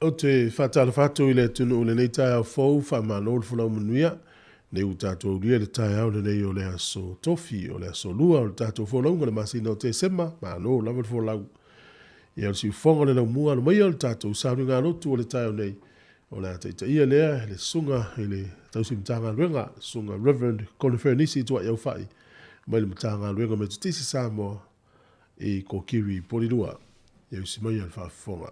Ou te faatalofa atu i le atunuu i lenei taeao fou, faamalo le folau manuia. Nei ua tatou aulia le taeao lenei o le aso Tofi, o le aso Lua o le tatou folauga i le masina o Tesema, malo lava le folau. Ia o le siufofoga o le laumua alo maia o le tatou sauniga lotu o le taeao nei, o le a taitaia lea e le susuga i le tausi Matagaluega, le susuga Reverend Koneferenisi Tuaiaufai mai le Matagaluega Metotisi Samoa i Kokiri Polilua. Ia usi maia le faafofoga.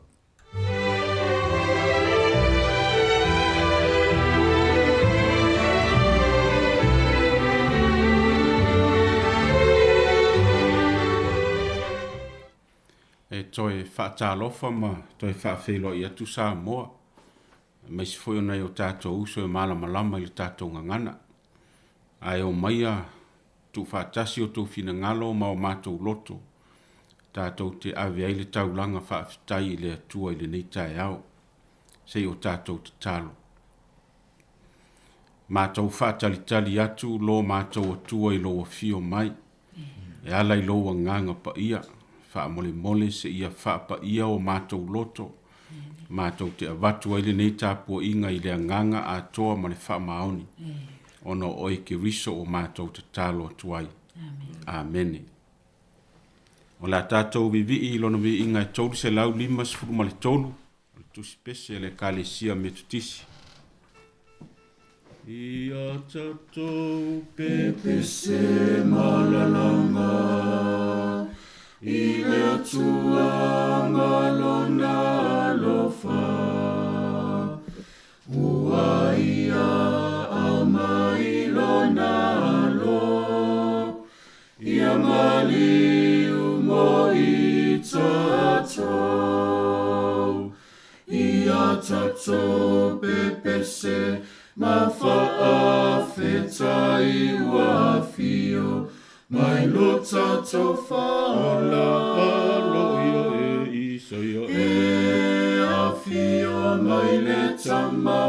E toe faatalofa ma toe faafeiloai atu Samoa, aemaise foi o nai o tatou uso e malamalama i le tatou gagana. Ae omaia tuufaatasi outou finagalo ma o matou loto, tatou te ave ai le taulaga faafetai i le Atua i lenei taeao. Se i o tatou tatalo. Matou faatalitali atu lo matou Atua i lou afio mai, e ala i lou agaga paia, faamolemole seia faapaia o matou loto, matou te avatu ai lenei tapuaiga i le agaga atoa ma le faamaoni, ona o oe Keriso ua matou tatalo atu ai. Amene. O le a tatou vivii i lona viiga e 353, o le tusi pese a le Ekalesia Metotisi. Ia tatou pepese malalanga i le Atua ma lona alofa, ua ia aumai lona alo, ia maliu mo i tatou. Ia tatou pepese ma faafetai ua afio mai lo tatou faola. Alo ia e Isaia e. E afio mai le Tama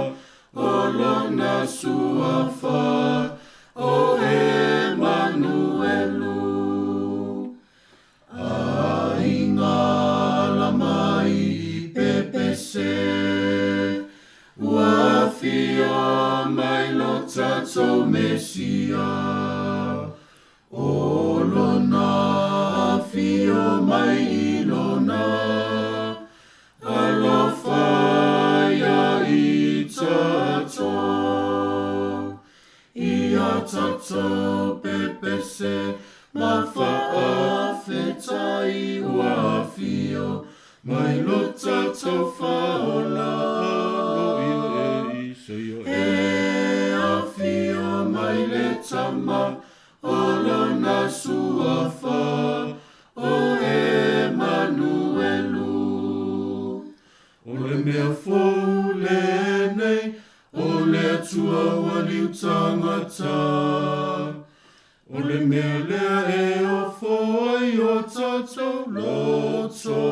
o lona suafa o Emanuelu. Aiga ala mai pepese, ua afio mai lo tatou Mesia. O lona afio mai i lona alofa ia i tatou. Ia tatou pepese ma faafetai ua afio mai lo tatou faola. Alo ia e Isaia e. E afio mai le Tama o lona suafa o Emanuelu. O le mea fou lenei, o le Atua ua liu tagata. O le mea lea e ofo ai o tatou loto.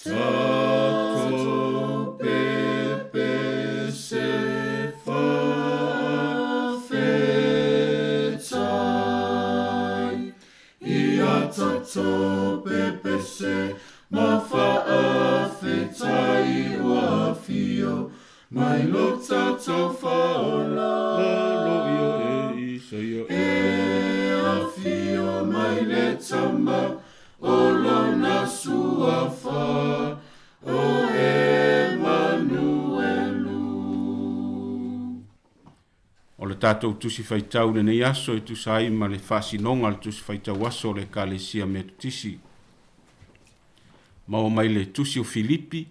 Tatou pepese faafetai. Ia tatou pepese ma faafetai ua afio mai lo tatou faola. Alo ia e Isaia e. E afio mai le Tama o lona suafa o Emanuelu. O le tatou Tusi Faitau i lenei aso e tusa ai ma le faasinoga o le Tusi Faitau Aso o le Ekalesia Metotisi. Maua mai le Tusi o Filipi,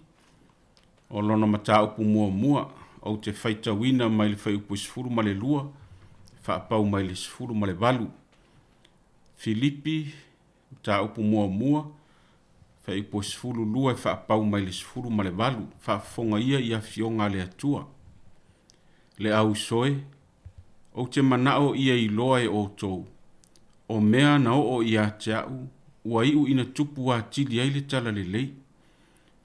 o lona mataupu muamua, ou te faitauina mai le fuaiupu 12, faapau mai le 18. Filipi, mataupu muamua, fuaiupu 12 e faapau mai le 18, faafofoga ia i afioga a le Atua. Le au uso e, ou te manao ia iloa e outou, o mea na oo ia te au, ua iu ina tupu atili ai le talalelei.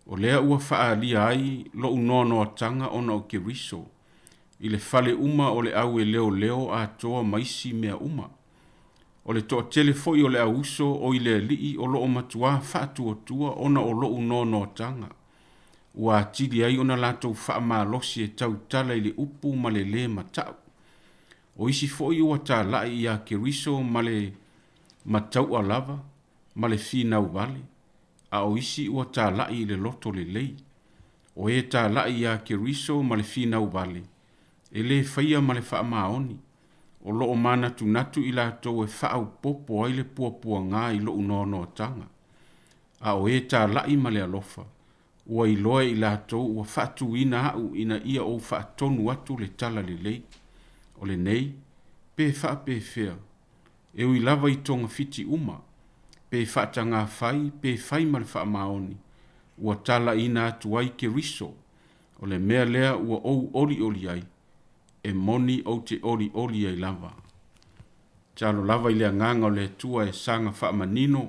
O lea ua faaalia ai lou noanoataga ona o Keriso, i le fale uma o le au e leoleo atoa ma isi mea uma. O le toatele foi o le au uso o i le Alii o loo matuā faatuatua ona o lou noanoataga. ua atili ai ona latou faamalosi e tautala i le upu ma le lē mata'u. O isi foi ua tala'i iā Keriso ma le matau'a lava ma le finau vale, a o isi ua tala'i i le loto lelei. O e tala'i iā Keriso ma le finau vale, e lē faia ma le faamaoni, o lo o manatunatu i latou e faaopoopo ai le puapuagā i lo'u noanoataga. A o e tala'i ma le alofa, ua iloa e i latou ua faatuina a'u ina ia ou faatonu atu le tala lelei. O lenei, pe faapefea, e ui lava i togafiti uma, pe faatagafai pe fai ma le faamaoni, ua talaina atu ai Keriso, o le mea lea ua ou olioli ai, e moni ou te olioli ai lava. Tatalo lava i le Agaga o le Atua e saga faamanino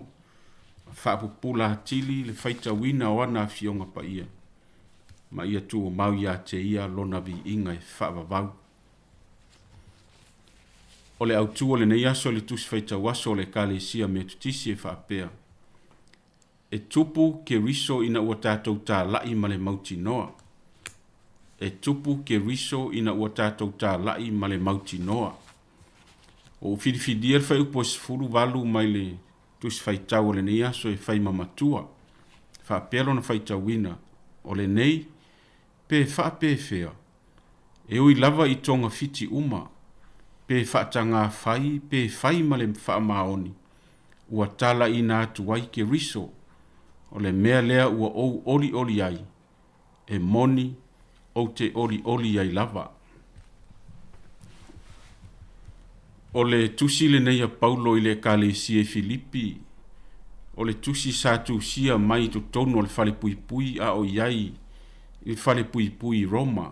ma faapupula atili le faitauina o ana Afioga Paia, ma ia tumau ia te Ia Lona viiga e faavavau. O le autu o lenei aso i le Tusi Faitau Aso o le Ekalesia Metotisi e faapea, E tupu Keriso ina ua tatou tala'i ma le mautinoa. E tupu Keriso ina ua tatou tala'i ma le mautinoa. Ua ou filifilia le fuaiupu e 18 mai le Tusi Faitau o lenei aso e fai ma matua. E faapea lona faitauina, O lenei, pe faapefea, e ui lava i togafiti uma, pe faatagafai pe fai ma le faamaoni, ua talaina atu ai Keriso, o le mea lea ua ou olioli ai, e moni, ou te olioli ai lava. O le tusi lenei a Paulo i le Ekalesia i Filipi, o le tusi sa tusia mai i totonu o le falepuipui a o i ai i le falepuipui i Roma.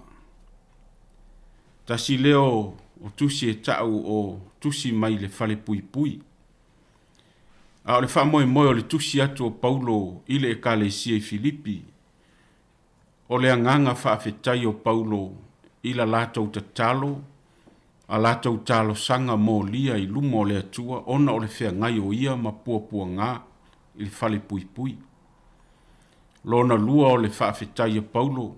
Tasi lea o tusi e ta'u o tusi mai le falepuipui. A o le faamoemoe o le tusi atu o Paulo i le Ekalesia i Filipi, o le agaga faafetai o Paulo i la latou tatalo, a latou talosaga molia i luma o le Atua ona o le feagai o ia ma puapuagā i le falepuipui. Lona lua o le faafetai a Paulo,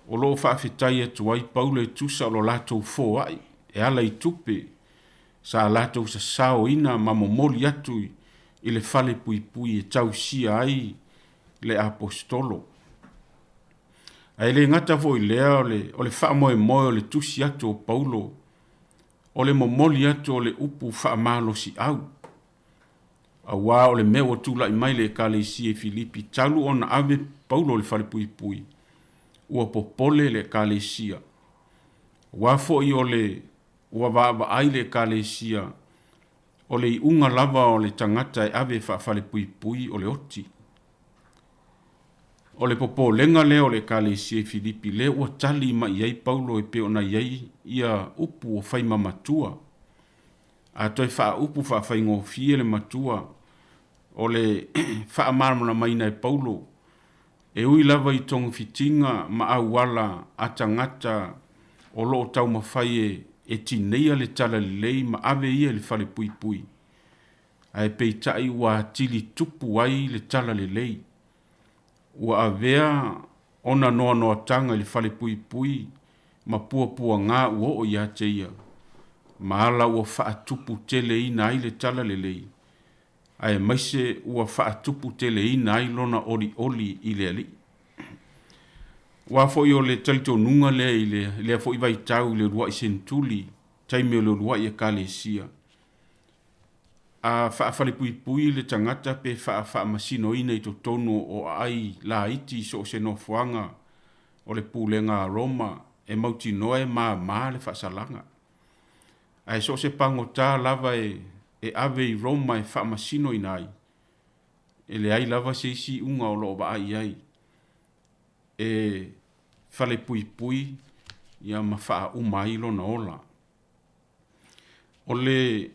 o lo o faafetai atu ai Paulo e tusa o lo latou foai e ala i tupe sa latou sasaoina ma momoli atu i le falepuipui e tausia ai le Aposetolo. Ae le gata foi i lea, o le faamoemoe o le tusi atu o Paulo, o le momoli atu o le upu faamalosiau, auā o le mea ua tulai mai le Ekalesia i Filipi talu ona ave Paulo i le falepuipui, ua popole le Ekalesia. Auā foi o le ua vaavaai le Ekalesia, o le iuga lava o le tagata e ave faafalepuipui o le oti. O le popolega lea o le Ekalesia i Filipi lea ua tali mai i ai Paulo e pei ona i ai ia upu o fai ma matua. A toe faaupu faafaigofie le matua o le faamalamalamaina e Paulo, e ui lava i togafitiga ma auala a tagata o lo o taumafai e tineia le talalelei ma ave ia i le falepuipui, ae peitai ua atili tupu ai le talalelei. Ua avea ona noanoataga i le falepuipui ma puapuagā ua oo ia te ia, ma ala ua faatuputeleina ai le talalelei, aemaise ua faatuputeleina ai lona olioli i le Alii. Aua foi o le talitonuga lea i lea foi vaitau i le uluai senetuli, taimi o le uluai Ekalesia, a faafalepuipui le tagata pe faafaamasinoina i totonu o aai laiti i so o se nofoaga o le pulega a Roma, e mautinoa e māmā le faasalaga. Ae so o se pagota lava e ave i Roma e faamasinoina ai, e leai lava se isi iuga o lo o vaai i ai e falepuipui ia ma faauma ai lona ola. O le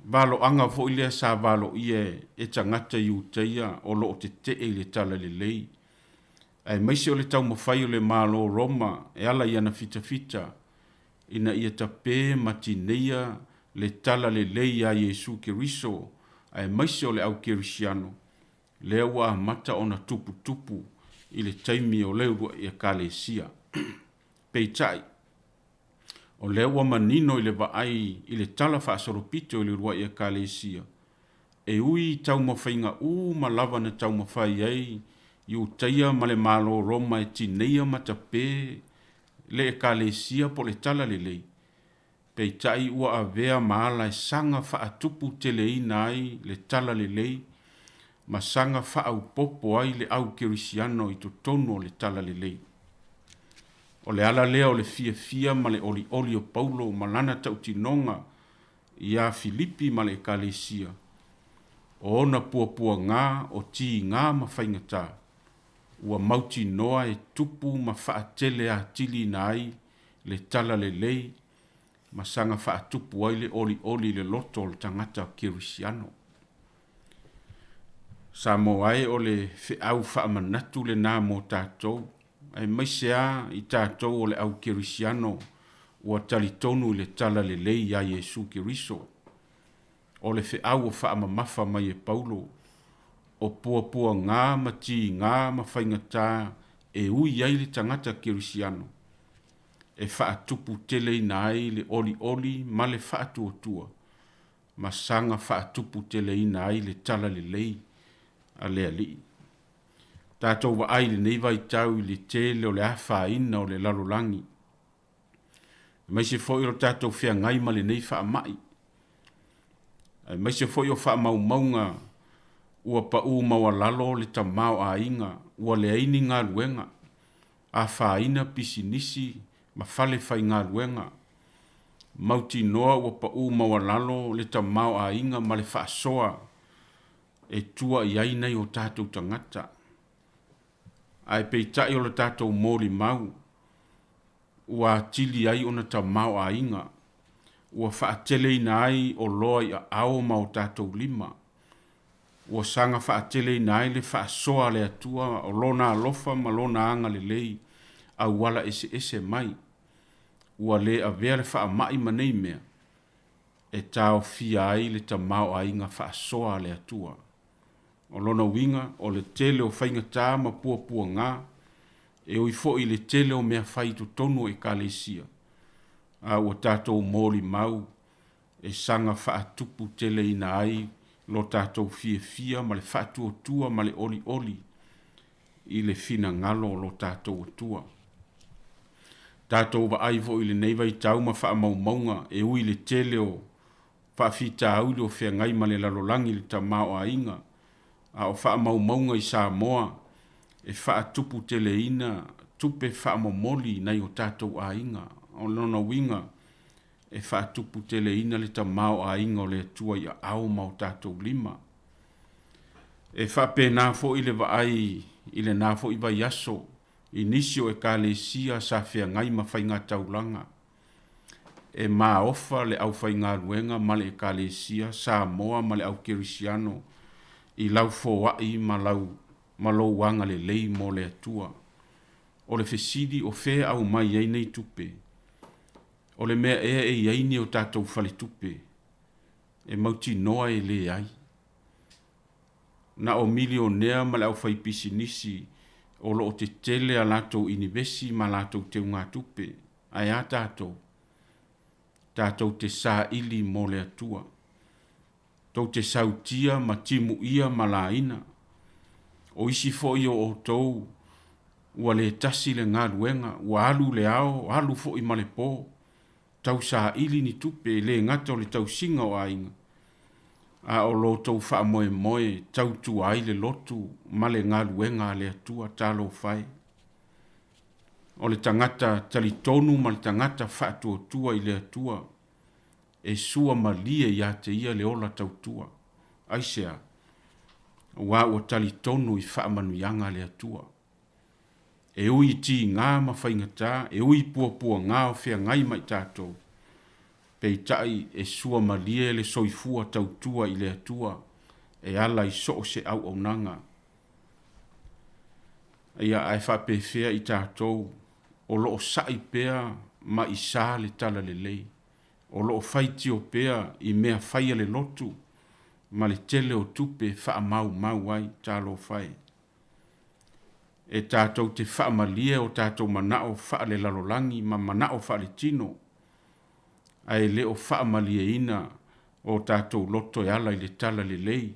valoaga foi lea sa valoia e tagata Iutaia o lo o tetee i le talalelei, aemaise o le taumafai o le Malo o Roma e ala i ana fitafita ina ia tape ma tineia le talalelei iā Iesu Keriso aemaise o le au kerisiano, lea ua amata ona tuputupu i le taimi o le uluai Ekalesia. Peitai, o lea ua manino i le vaai i le tala faasolopito i le uluai Ekalesia, e ui i taumafaiga uma lava na taumafai ai Iutaia ma le Malo o Roma e tineia ma tape le Ekalesia po o le Talalelei, peitai ua avea ma ala e saga faatupu teleina ai le Talalelei ma saga faaopoopo ai le au kerisiano i totonu o le Talalelei. O le ala lea o le fiafia ma le olioli o Paulo ma lana tautinoga iā Filipi ma le Ekalesia, o ona puapuagā o tigā ma faigatā, ua mautinoa e tupu ma faatele atiliina ai le Talalelei ma saga faatupu ai le olioli i le loto o le tagata kerisiano. Samoa e o le feau faamanatu lenā mo tatou, aemaise a i tatou o le au kerisiano ua talitonu i le Talalelei iā Iesu Keriso. O le feau o faamamafa mai e Paulo, o puapuagā ma tigā ma faigatā e ui ai le tagata kerisiano, e faatupu teleina ai le olioli ma le faatuatua, ma saga faatupu teleina ai le Talalelei a le Alii. Tatou vaai i lenei vaitau i le tele o le afaina o le lalolagi, aemaise foi o le tatou feagai ma lenei faamai, aemaise foi o faamaumauga ua pau maualalo le tamaoaiga, ua leai ni galuega, afaina pisinisi ma fale faigaluega, mautinoa ua pau maualalo le tamaoaiga ma le faasoa e tua i ai nai o tatou tagata. Ae peitai o le tatou molimau ua atili ai ona tamaoaiga, ua faateleina ai oloa i aao ma o tatou lima, ua saga faateleina ai le faasoa a le Atua o Lona alofa ma Lona agalelei auala eseese mai, ua le avea le faamai ma nei mea e taofia ai le tamaoaiga faasoa a le Atua. O lona uiga, o le tele o faigatā ma puapuagā, e ui foi i le tele o mea fai i totonu o Ekalesia, a ua tatou molimau e saga faatupu teleina ai lo tatou fiafia ma le faatuatua ma le olioli i le finagalo o lo tatou Atua. Tatou vaai foi i lenei vaitau ma faamaumauga e ui i le tele o faafitauli o feagai ma le lalolagi i le tamaoaiga, a o faamaumauga i Samoa e faatuputeleina tupe faamomoli i nai o tatou aiga. O lona uiga, e faatuputeleina le tamaoaiga o le Atua i aao ma o tatou lima. E faapena foi le vaai i lena foi vaiaso i nisi o Ekalesia sa feagai ma faigataulaga. E maofa le aufaigaluega ma le Ekalesia Samoa ma le au Kerisiano i lau foai ma lau ma lou agalelei mo le Atua. O le fesili o fea aumai ai nei tupe? O le mea ea e i ai ni o tatou faletupe? E mautinoa e leai. Na o milionea ma le aufaipisinisi o lo o tetele a latou inivesi ma latou teugatupe. Ae a tatou? Tatou te saili mo le Atua. Tou te sautia ma timuia ma laina. O isi foi o outou ua le tasi le galuega, ua alu le ao, alu foi ma le po, tau saili ni tupe, e le gata o le tausiga o aiga, a o lo outou faamoemoe tautua ai le lotu ma le galuega a le Atua. Talofa e! O le tagata talitonu ma le tagata faatuatua i le Atua, e sua malie ia te ia le ola tautua. Aisea? Aua ua talitonu i faamanuiaga a le Atua. E ui i tigā ma faigatā, e ui i puapuagā o feagai ma i tatou, peitai e sua malie le soifua tautua i le Atua e ala i so o se auaunaga. Ia, ae faapefea i tatou o lo o sa'i pea ma isā le talalelei, o lo o faitio pea i mea fai a le lotu ma le tele o tupe e faamaumau ai? Talofa e! E tatou te faamalie o tatou manao faalelalolagi ma manao faaletino, ae le o faamalieina o tatou loto e ala i le talalelei.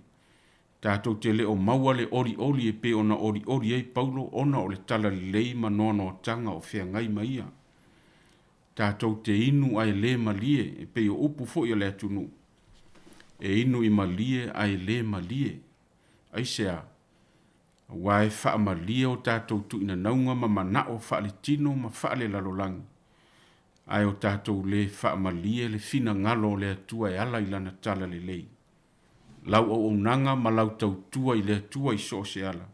Tatou te le o maua le olioli e pei ona olioli ai Paulo ona o le talalelei ma noanoataga o feagai ma ia. Tatou te inu ae le malie e pei o upu foi a le atunuu. E inu i malie ae le malie. Aisea? Aua e faamalie o tatou tuuinanauga ma manao faaletino ma faalelalolagi, ae o tatou lē faamalie le finagalo o le Atua e ala i lana talalelei. Lau auaunaga ma lau tautua i le Atua i so o se ala,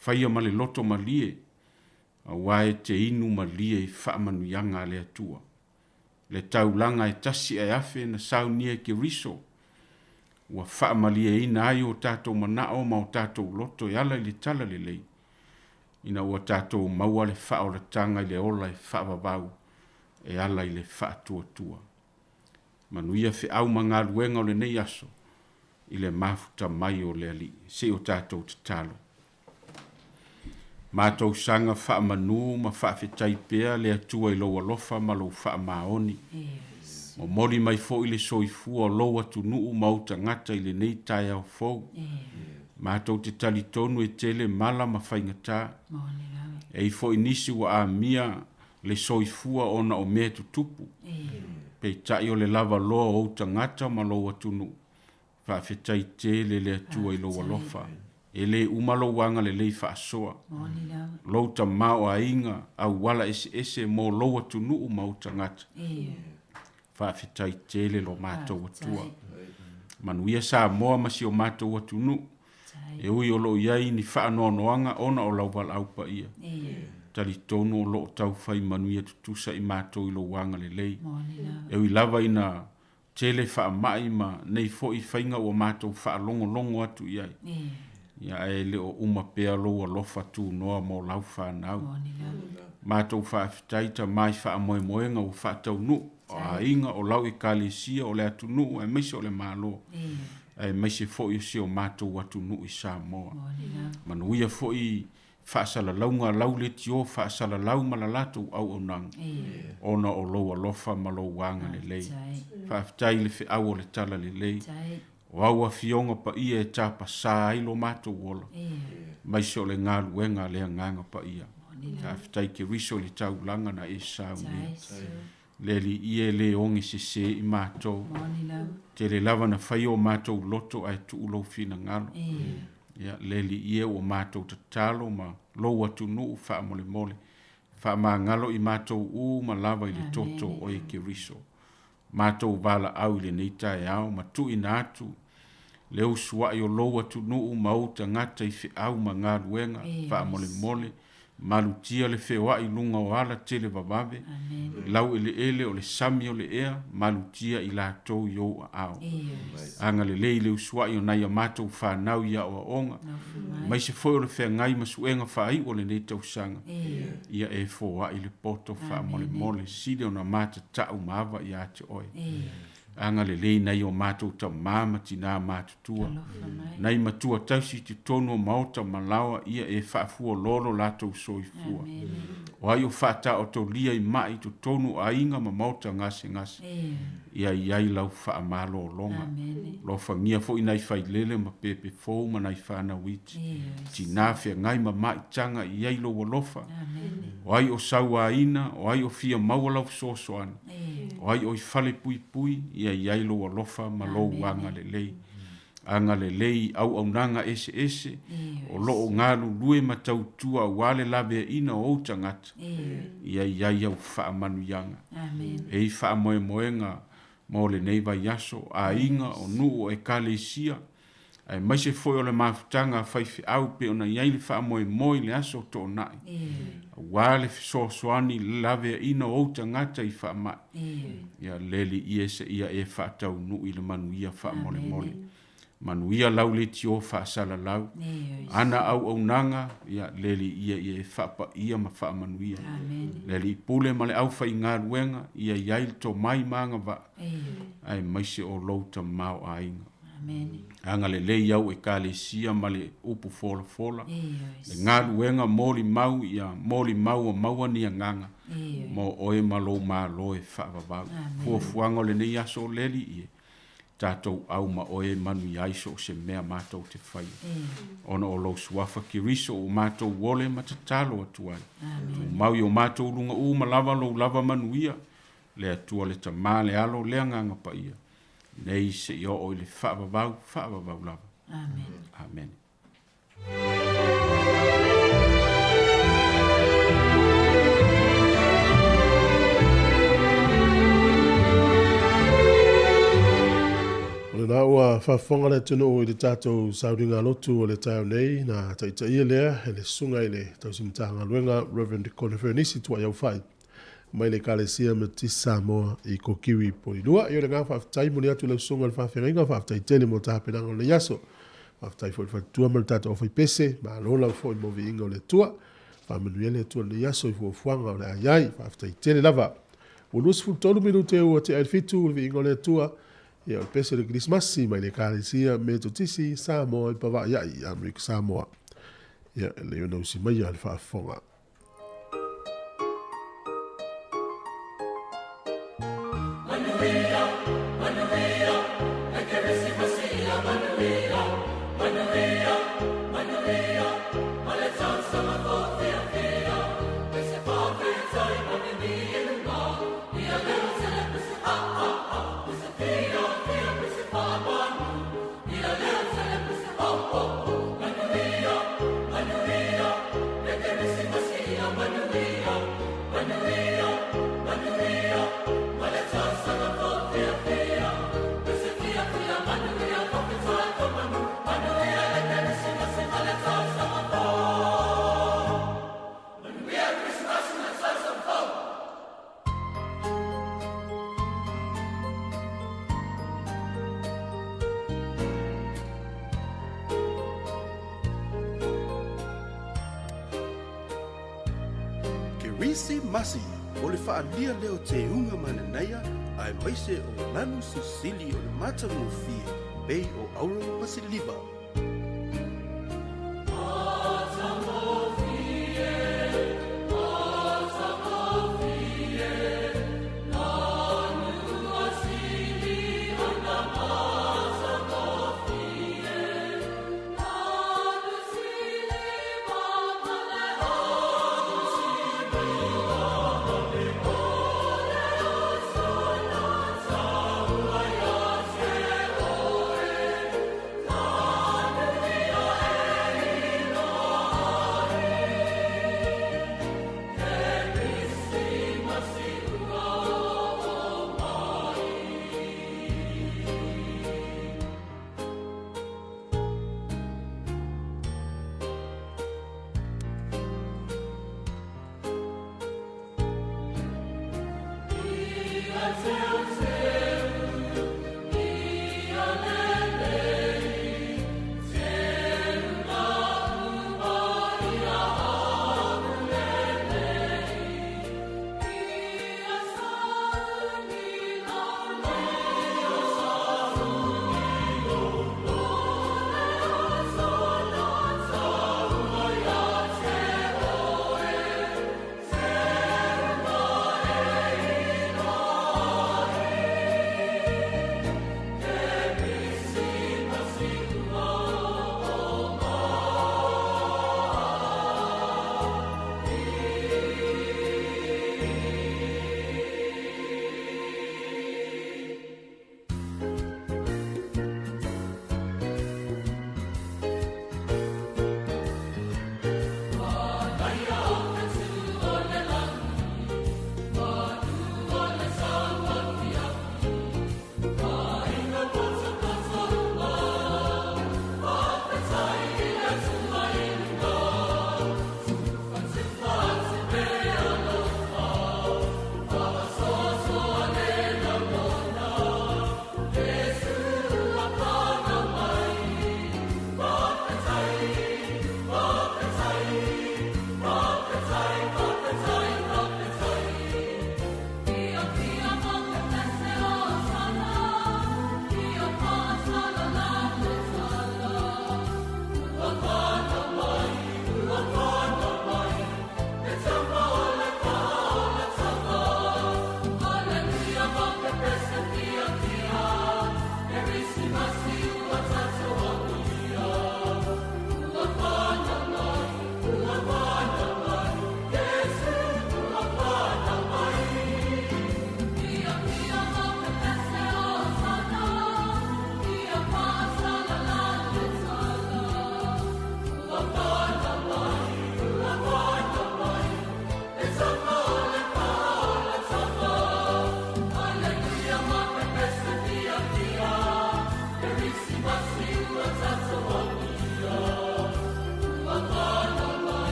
faia ma le loto malie, aua e te inu malie i faamanuiaga a le Atua. Le taulaga e tasi ae afe na saunia e Keriso, ua faamalieina ai o tatou manao ma o tatou loto e ala i le talalelei, ina ua tatou maua le faaolataga i le ola e faavavau e ala i le faatuatua. Manuia feau ma galuega o lenei aso i le mafuta mai o le Alii. Se i o tatou tatalo. Matou saga faamanu ma faafetai pea le Atua i lou alofa ma lou faamaoni. Momoli mai foi le soifua o lou atunuu ma ou tagata i lenei taeao fou. Matou te talitonu e tele mala ma faigata. E i foi nisi ua amia le soifua ona o mea tutupu. Peitai o le lava loa o ou tagata ma lou atunuu. Faafetai tele le Atua i lou alofa. E lē uma lou agalelei faasoa. Lou tamaoaiga auala eseese mo lou atunuu ma ou tagata. Faafetai tele lo matou Atua. Manuia Samoa ma si o matou atunuu. E ui o loo i ai ni faanoanoaga ona o lau valaau paia. Talitonu o loo taufai manuia tutusa i matou i lou agalelei. E ui lava ina tele faamai ma nei foi faiga ua matou faalogologo atu i ai. Ia ae le o uma pea lou alofa tunoa mo lau fanau. Matou faafetai Tama i faamoemoega ua faataunuu, o aiga, o lau Ekalesia, o le atunuu aemaise o le Malo, aemaise foi o si o matou atunuu i Samoa. Manuia foi faasalalauga a lau leitio faasalalau ma la latou auaunaga, ona o lou alofa ma lou agalelei. Faafetai i le feau o le talalelei, o au afioga paia e tapasā ai lo matou ola, maise o le galuega a le Agaga Paia. Faafetai Keriso i le taulaga na e saunia. Le Alii ia e lē oge sesē i matou. Tele lava na fai o matou loto ae tuu lou finagalo. Ia, le Alii ia ua matou tatalo ma lou atunuu faamolemole. Faamagalo i matou uma lava i le toto o oe Keriso. Matou valaau i lenei taeao ma tuuina atu le usuai o lou atunuu ma ou tagata i feau ma galuega faamolemole malutia le feoai i luga o ala tele vavave, laueleele o le sami o le ea, malutia i latou i ou aao. Agalelei i le usuai o nai a matou fanau i aoaoga, aemaise foi o le feagai ma suega faaiu o lenei tausaga, ia e foai le poto faamolemole, sili ona matatau ma ava ia te oe. Agalelei nai o matou tamā ma tinā matutua, nai matua tausi i totonu o maota ma laoa ia e faafualoa lo latou soifua. O ai o faataotolia i mai i totonu o aiga ma maota gasegase, ia i ai lau faamalologa. Alofagia foi nai failele ma pepe fou ma nai fanau iti, tinā feagai ma maitaga i ai lou alofa. O ai o sauaina, o ai o fia maua lau fesoasoani, o ai o i fale puipui, ia i ai lou alofa ma lou agalelei. Agalelei i auaunaga eseese o lo o galulue ma tautua aua le laveaiina o ou tagata, ia i ai au faamanuiaga. E i faamoemoega mo lenei vaiaso, aiga, o nuu, o ekalesia, aemaise foi o le mafutaga a faifeau pei ona i ai le faamoemoe i le aso o Toonai, aua le fesoasoani i le laveaiina o ou tagata i faamai. Ia leli ia seia e faataunuu i le manuia faamolemole. Manuia lau leitio faasalalau, ana auaunaga, ia leli ia ia e faapaia ma faamanuia. Le Alii Pule ma le aufaigaluega, ia i ai le tomai ma agavaa, aemaise o lou tamaoaiga. Amene. Agalelei au Ekalesia ma le upu folafola. Le galuega molimau ia molimau ua maua ni agaga mo oe ma lou malo e faavavau. Fuafuaga o lenei aso o le Alii e tatou au ma oe e manuia ai so o se mea matou te faia. Ona o lou suafa Keriso ua matou ole ma tatalo atu ai. Tumau i o matou luga uma lava lou lava manuia, le Atua le Tama le Alo le Agaga Paia, nei seia oo i le faavavau, faavavau lava. Amene. Amene. O lena ua faafofoga le atunuu i le tatou sauniga lotu o le taeao nei, na taitaia lea e le Susuga i le Tausi Matagaluega Rev. Konefernisi Tuaiaufai mai le Ekalesia Metotisi Samoa i Kokiwi Poilua. Ia o le agaga faafetai momoli atu i lau susuga i le faafeagaiga, faafetai tele mo tapenaga o lenei aso. Faafetai foi i le faletua ma le tatou aufaipese, malo lava foi mo viiga o le Atua. Faamanuia le Atua i lenei aso i fuafuaga o le a i ai. Faafetai tele lava. Ua 23 minute ua tea ai le 7 le viiga o le Atua. Ia o le pese o le Kerisimasi mai le Ekalesia Metotisi Samoa i Pavaaiai i Amerika Samoa. Ia, e lei ona usi maia le faafofoga. Kerisimasi o le faaalia lea o teuga mananaia aemaise o lanu sisili o le matagofie pei o auro ma siliva.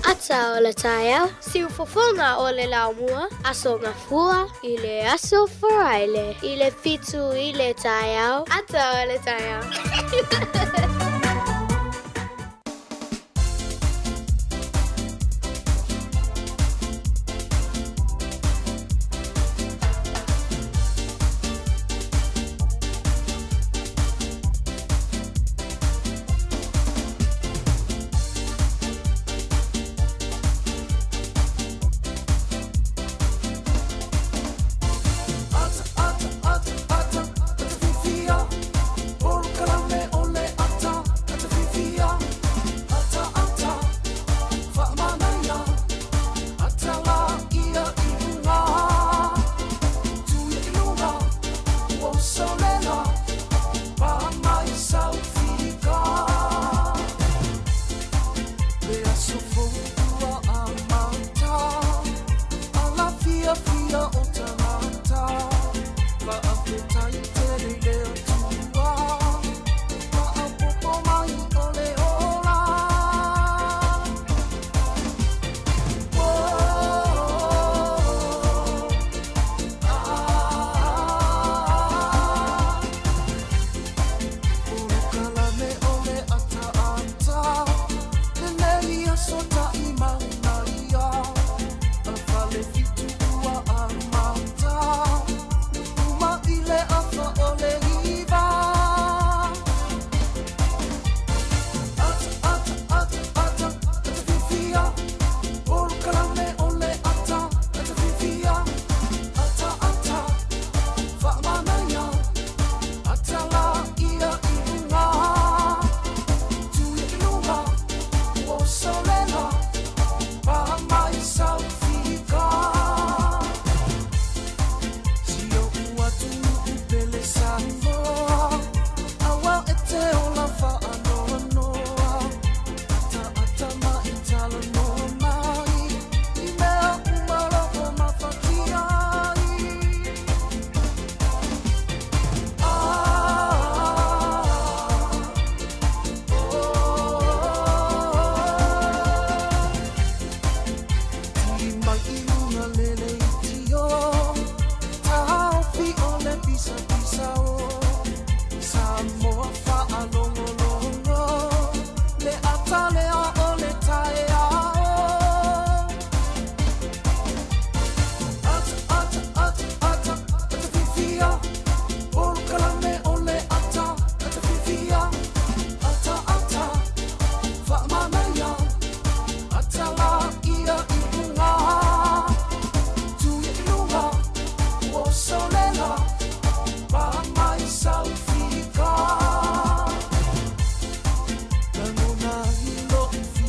Ata o le taeao, siufofoga o le laumua, Aso Gafua i le aso Faraile i le 7 i le taeao, Ata o le taeao.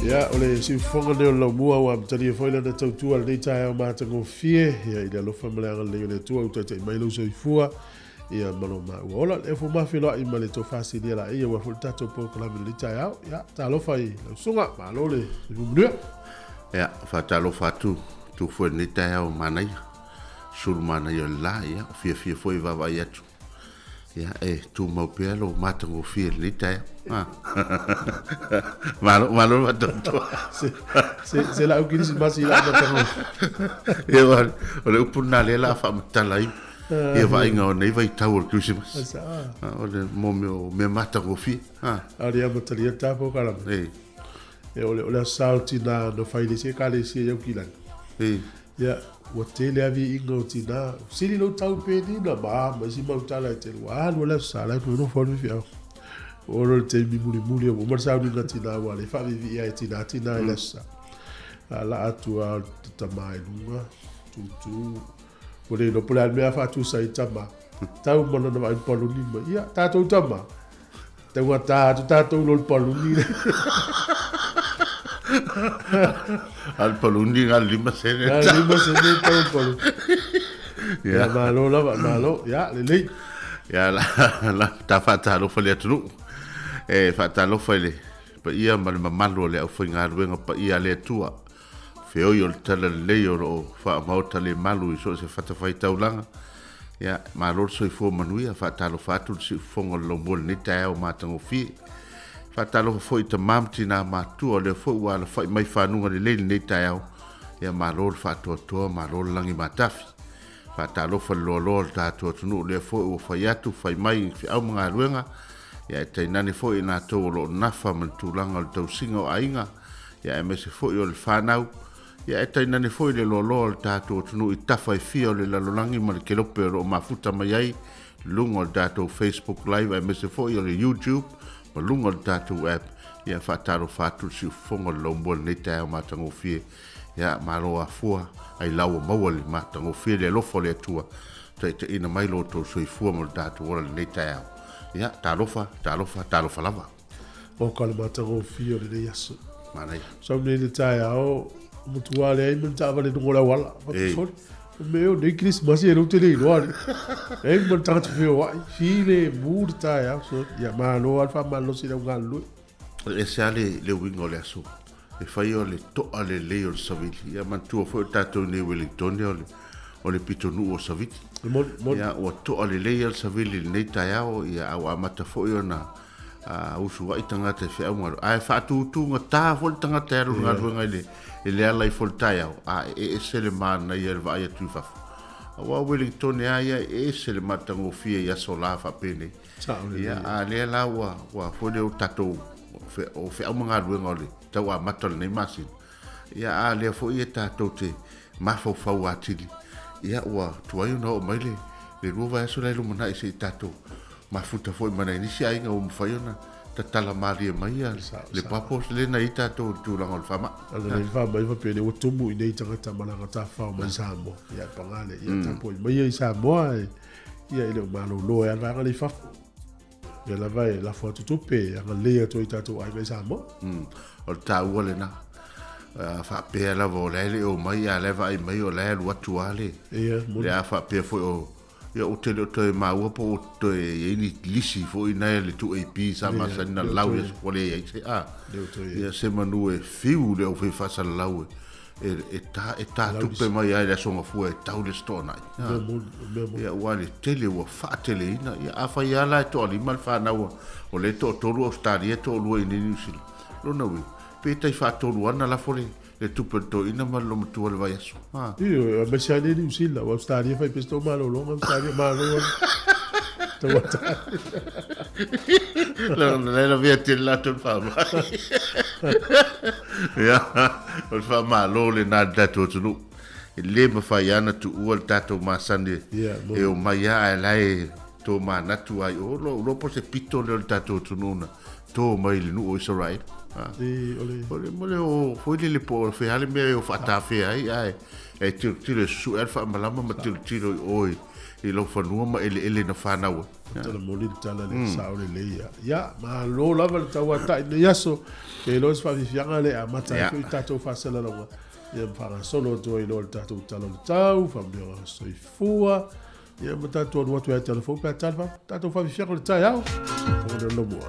Ia, o le siufofoga lenei o le laumua ua amatalia foi lana tautua i lenei taeao matagofie, ia, i le alofa ma le agalelei o le Atua ua taitai mai lou soifua, ia, ma lo maua ola. Le fou mafeloai ma le tofa silia laei aua foi le tatou polokalame i lenei taeao. Ia, talofa i lau susuga, malo le soifua manuia. Ia, faatalofa atu tu foi i lenei taeao manaia, sulu manaia o le la, ia, fiafia foi e vaavaai atu. Ia, e tumau pea lou matagofie i lenei taeao. Malo, malo le faatoatoa. Se lau kirisimasi i lau matagofie. Ia, o le upu lena lea la a faamatala ai ia vaaiga o nei vaitau o le kirisimasi. O le mo mea o mea matagofie. A o le amatalia le tapo kalama. E o le aso sa o tina na fai le isi ekalesia i Aukilani. Ia, ua tele lava viiga o tina. Sili lou tau penina ma ma isi mau tala e tele. Ua alu le aso sa la e nofo alu faifeau. Oo loa i le taimi mulimuli ua uma le sauniga a tina ua le faaviivii ai e tina tina i le aso sa. Laalaa atu lava o le tama i luga, tutu. Ua le iloa po o le a le mea a faatusa ai tama. Tau ma lana vaai paluni mai. Ia, tatou tama. Taugata atu tatou lo le paluni. A le paluni na le 5 sene. Na le 5 sene tau le paluni. Ia, malo lava, malo. Ia, lelei. Ia la la ta faatalofa le atunuu. E faatalofa i le paia ma le mamalu o le aufaigaluega paia a le Atua. Feoi o le talalelei o lo o faamaota le malu i so o se fatafaitaulaga. Ia, malo le soifua manuia, faatalofa atu le siufofoga o le laumua i lenei taeao matagofie. Faatalofa foi i tama ma tinā matutua o lea foi ua alafai mai fanuga lelei i lenei taeao. Ia, malo le faatoatoa, malo le lagi matafi. Faatalofa i le loaloa o le tatou atunuu o lea foi ua fai atu, fai mai i feau ma galuega. Ia, e tainane foi i latou o lo o nafa ma le tulaga o le tausiga o aiga, ia aemaise foi o le fanau. Ia e tainane foi le loaloa o le tatou atunuu i tafa e fia o le lalolagi ma le kelope o lo o mafuta mai ai luga o le tatou Facebook Live aemaise foi o le YouTube ma luga o le tatou app. Ia faatalofa atu le siufofoga o le laumua i lenei taeao matagofie. Ia malo afua ailao ua maua le matagofie le alofa o le Atua taitaiina mai lo outou soifua ma lo tatou ola i lenei taeao. Ia talofa, talofa, talofa lava. O ka le matagofie o lenei aso. Manaia. Sau nei le taeao, matua leai ma ni taavale i luga o le auala. Ei. Soli. Me o nei Christmas e lou te le iloa le. Ei ma le tagata feoai, filemu le taeao. So, ia malo lava le faamalolosi i le au galulue. E ese lava le, le uiga o le aso. E fai o le to'a lelei o le savili. Ia manatua foi o tatou i nei Wellington o le, o le pitonuu o Savili. E moni, moni. Ia, ua to'a lelei lava le savili i lenei taeao, ia, a ua amata foi ona a usuai tagata i feau ma ae faatutugata foi le tagata e alu i le galuega i le i le ala ifo i le taeao, a e ese le manaia i le vaai atu i fafo. Aua o Wellington a ia e ese le matagofie i aso la faapenei. Sao lelei. Ia, a lea la ua ua foi lea o tatou o feau ma galuega o le tau amata o lenei masina. Ia, a lea foi e tatou te mafaufau atili, ia ua tuai ona oo mai le le 2 vaiaso la e lumanai se i tatou mafuta foi ma nai nisi aiga ua mafai ona tatala malie mai ia le bubbles lea na i ai tatou i le tulaga o le faamai. Ana le faamai faapea nei ua tumu i nei tagata malaga tafafao mai Samoa. Ia paga lea, ia tapuai mai ia i Samoa e, ia e le o malolo ai lava le vaega lea i fafo. Ia lava e lafo atu tupe e agalelei atu ai i tatou aiga i Samoa. O le taua lena. Faapea lava o la e le i omai a o la e vaai mai o la e alu atu lava le, Ia, moni. le a faapea foi o Ia ou te le o toe maua po o toe i ai ni lisi foi na e le 2AP sa masani na lau ia ua le i ai se a. Ia se manu e fiu le au fai faasalalau e e ta e ta tupe mai ai le aso gafua e tau le stoanai. Ia ua le tele ua faateleina. Ia afai lava la e toalima le fanau o lea e toatolu Ausetalia toalua i inei Niu Sila. Lona uiga pe tai faatolu lava na lafo le le tupe o le toeaina ma le lomatua i le vaiaso. Ha. Ioe, aemaise lava nei Niu Sila, aua Ausetalia e fai pea si tou malologa, Ausetalia malo lava. Tauata. La la la vea tele latou le faamai. Ia, o le faamalo lena i le tatou atunuu. E le mafai lava ona tuua le tatou masani e omai lava ae la e tomanatu lava i o. Lou iloa po o se pito lea o le tatou atunuu na to mai i le nuu o Isaraelu. E, o le... O le mo le o foi lele po o fea le mea e o faatafea ai, ae e tilotilo e susue le faamalama ma tilotilo i o i lou fanua ma eleele na fanau ai. Tala moni le tala le sao lelei ia. Ia, malo lava le tauatai i lenei aso. Ke iloa se faafiafiaga lea e amata ai foi tatou faasalalauga. Ia ma faagasolo atu ai loa le tatou tala o le tau, faamanuiaga soifua. Ia ma tatou alu atu ai tala fou pe a tala tatou faafiafiaga o le taeao. O le lomua.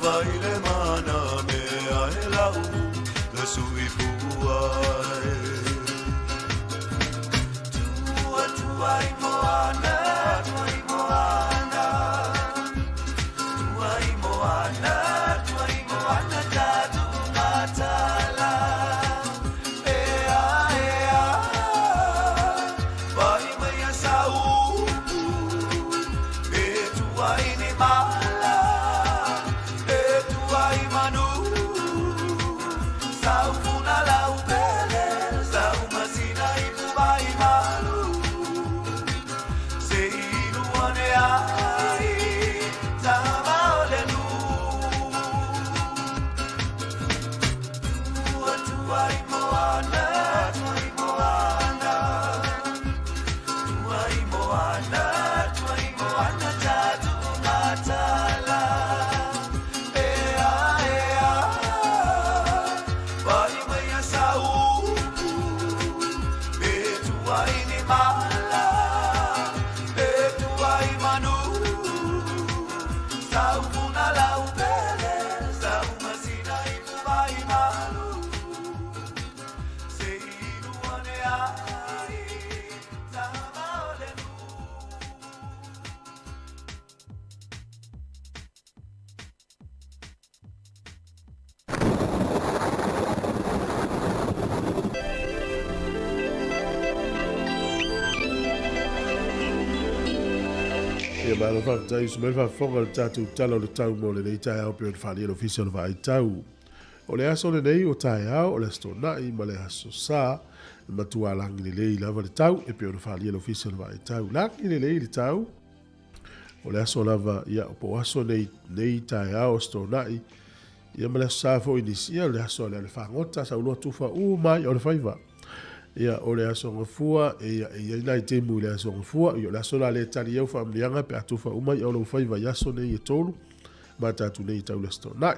Vai le mana mea e lau la sui puai. Tua tua i moana, tua i moana. Tua i moana, tua i moana tatu matala. Ea, ea, vai mai a saupu. E tua i ni mala, e tua i manu. Saufuna lau pele, sau masina i puai malu. Se ilu ane ai, tama o le nu. Tua tua i moana, tua i moana. Tua i moana, tua i moana tatu matala. Ea, ea, vai mai a saupu. E tua i ni mala, e tua i manu. Saufuna lau pele, sau masina i puai malu. Se ilu ane ai, tama o le nu. Ia malo faafetai uso mai le faafofoga i le tatou Tala o le Tau mo lenei taeao pei ona faaalia e le Ofisa o le Vaai Tau. O le aso lenei o taeao, o le Aso Toonai ma le Aso Sa, e matua lagi lelei lava le tau e pei ona faaalia e le Ofisa o le Vaai Tau. Lagi lelei le tau, o le aso lava, ia, po o aso nei, nei taeao, Aso Toonai, ia ma le Aso Sa foi nisi, ia o le aso lea o le fagota, sauloa tufa uma ai o le faiva. Ia, o le Aso Gafua, ia, e i ai nai temu i le Aso Gafua, ia o le aso la lea e tali au faamanuiaga pe a tufa uma ia o lou faiva i aso nei e tolu, ma tatou nei tau le Aso Toonai.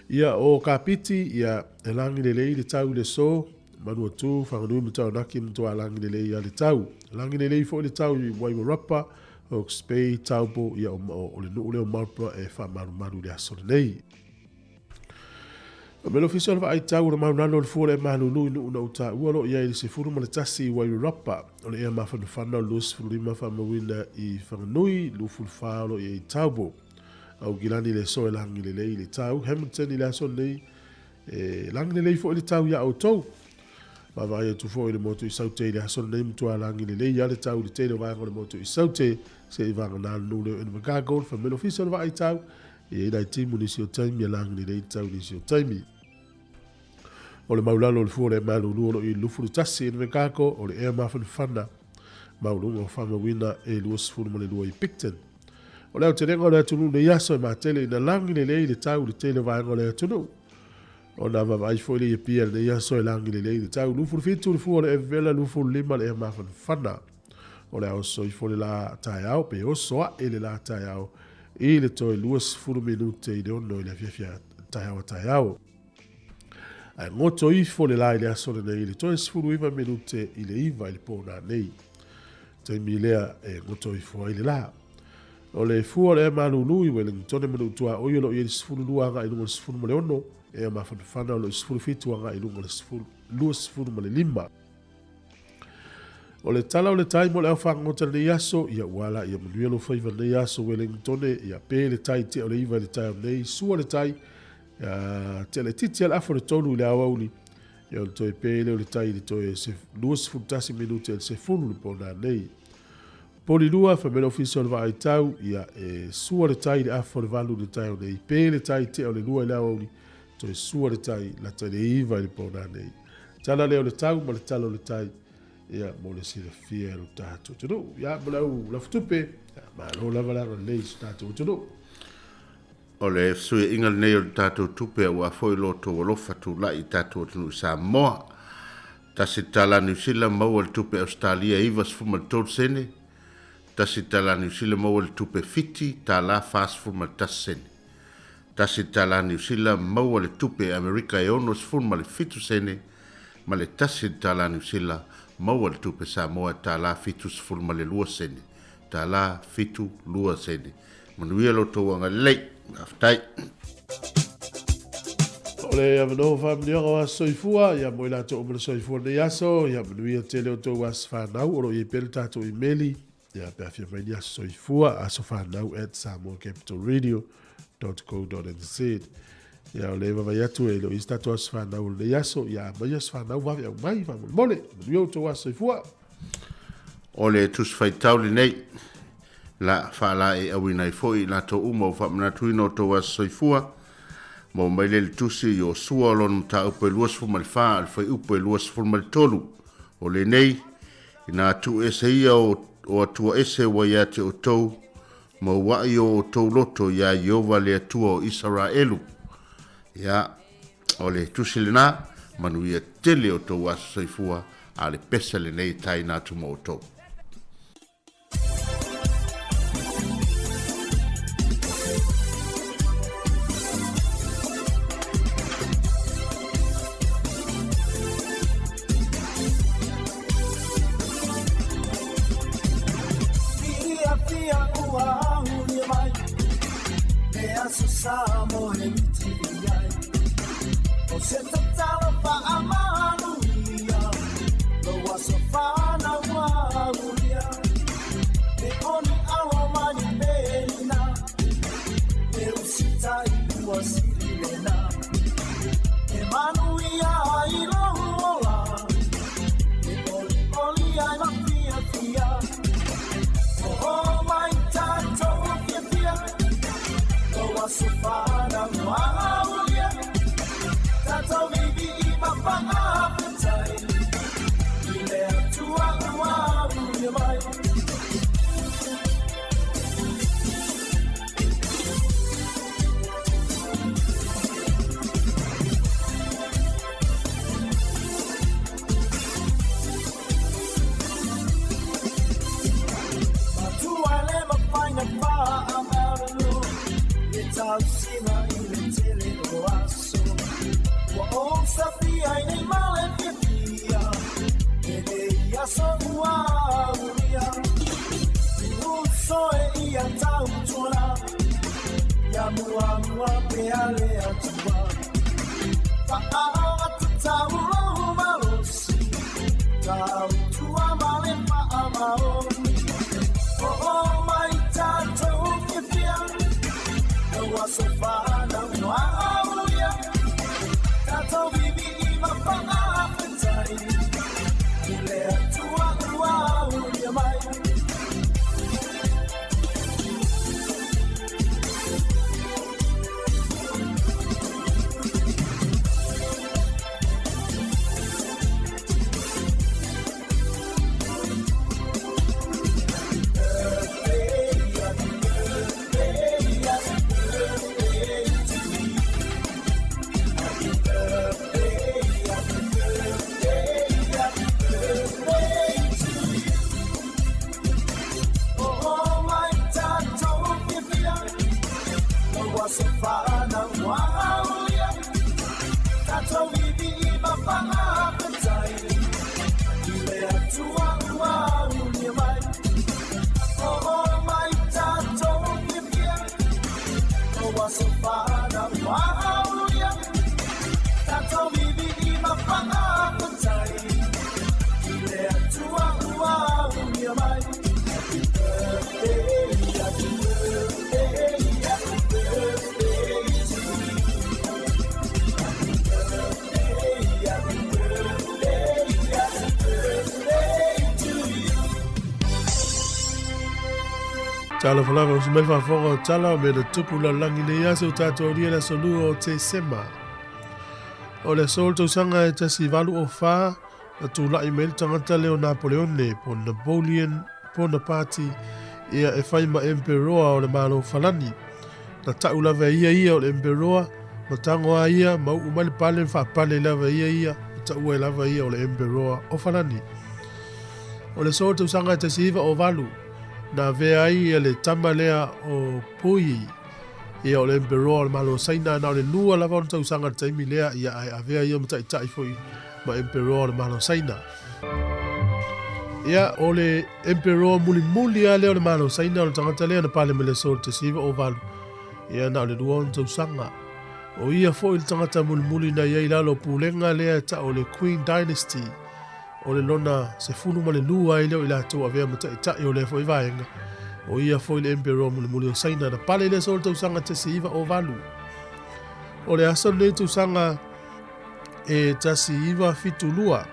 Ia, o Kapiti, ia, e lagi lelei le tau i le so, Manuatu, Whanganui ma Taranaki matua lagi lelei a le tau. Lagi lelei foi le tau i Wairarapa, Hawke's Bay, Taupo, ia, o, o, o le nuu lea o Marlborough e faamalumalu i le aso lenei. O mea ofisa o le vaai tau o le maunano o le fua o le malulu i nuu na uta ua lo i ai le 11 i Wairarapa, o le ea mafanafana o le 25 faamauina i Whanganui, 24 o lo i ai i Taupo. Aukilani le so e lagi lelei i le tau, Hamilton i le aso nei, e lagi lelei foi le tau iā outou. Vaavaai atu foi i le motu i Saute i le aso lenei, matua lagi lelei lava le tau i le tele o vaega o le motu i Saute, se i vagana le nuu lea o Invercargill, fai mai le ofisa o le vaai tau, e i ai nai timu nisi o taimi e lagi lelei le tau nisi o taimi. O le maulalo o le fua o le malulu o lo i 21 Invercargill, o le ea mafanafana maualuga o faamauina e 22 i Picton. O le aotelega o le atunuu nei aso e matele ina lagi lelei le tau i le tele o vaega o le atunuu. Ona vaavaai foi le Apia i lenei aso e lagi lelei le tau 27 le fua o le Evela 25 le ea mafanafana. O le a oso ifo le la taeao pe oso ae le la taeao i le toe 20 minute i le 6 i le afiafi taeao a taeao. Ae goto ifo le la i le aso lenei i le toe 19 minute i le 9 i le pō nanei. Taimi lea e goto ifo ai le la. O le fua o le ea malulu i Wellingtone ma Nuutuaoi o lo o i ai le 12 agai i luga o le 16, ea mafanafana o lo o i 17 agai i luga o le 25. O le tala o le tai mo le ao fagota lenei aso, ia ua ala ia manuia lou faiva lenei aso Wellingtone, ia pe le tai tea o le 9 i le taeao nei, sua le tai, ia tea laitiiti a le afa o le 3 i le aoauli, ia o le toe pe lea o le tai i le toe 21 minute i le 10 le pō nanei. Poli lua, fai mai le Ofisa o le Vaai Tau, ia e sua le tai i le afa o le 8 i le taeao nei, pe le tai tea o le 2 i le aoauli, toe sua le tai lata i le 9 i le pō nanei. Tala lea o le tau ma le tala o le tai, ia mo le silafia e lo tatou atunuu. Ia mo le au lafutupe, ia malo lava le agalelei i so tatou atunuu. O le fesuiaiga lenei o le tatou tupe aua foi lo outou alofa tulai i tatou atunuu i Samoa. Tasi le tala Niu Sila maua le tupe Ausetalia 93 sene, tasi le tala Niu Sila maua le tupe Fiti tala 41 sene. Tasi le tala Niu Sila maua le tupe Amerika e 67 sene ma le tasi le tala Niu Sila maua le tupe Samoa e tala 72 sene, tala 72 sene. Manuia lo outou agalelei. Faafetai. O le avanoa faamanuiaga o aso soifua, ia mo i latou uma le soifua lenei aso, ia manuia tele o tou aso fanau, o lo o i ai pea le tatou imeli, ia pe afia mai ni aso soifua, asofanau@samoacapitalradio.co.nz. Ia o le vaavaai atu e le o i ai se tatou aso fanau o lenei aso, ia aumai aso fanau vave aumai faamolemole, manuia outou aso soifua. O le Tusi Faitau lenei, la faalaeiauina ai foi i latou uma ua faamanatuina o outou aso soifua, maua mai lea i le Tusi o Iosua o lona mataupu e 24 o le fuaiupu e 23. O lenei, ina tuuese ia o Atua ese ua ia te outou, maua'i o outou loto iā Ieova le Atua o Isaraelu. Ia, o le tusi lena, manuia tele o outou aso soifua, a o le pese lenei e taina atu mo outou. Talofa lava, usu mai le faafofoga o Tala o mea na tupu lalolagi nei aso tatou aulia le aso lua o Tesema. O le aso o le tausaga e 1804 na tulai mai le tagata lea o Napoleone po o Napoleon Bonaparte ia e fai ma Emperoa o le Malo o Falani. Na ta'u lava e ia ia o le Emperoa, ma tago a ia ma u'u mai le pale ma faapale lava e ia ia, ma ta'ua ai lava ia o le Emperoa o Falani. O le aso o le tausaga e 1908, na avea ai ia le tama lea o Puyi, ia o le Emperoa o le Malo o Saina, na o le lua lava ona tausaga i le taimi lea, ia ae avea ia ma ta'ita'i foi ma Emperoa o le Malo o Saina. Ia, o le Emperoa mulimuli lava lea o le Malo o Saina, o le tagata lea na pale mai le aso o le 1908. Ia na o le 26 tausaga. O ia foi le tagata mulimuli na i ai i lalo o pulega lea e ta'u o le Qing Dynasty, o le lona 12 ai lea o i latou avea ma ta'ita'i o lea foi vaega. O ia foi le Emperor mulimuli o Saina na pale i le aso o le tausaga 1908. O le aso lenei tausaga e 1972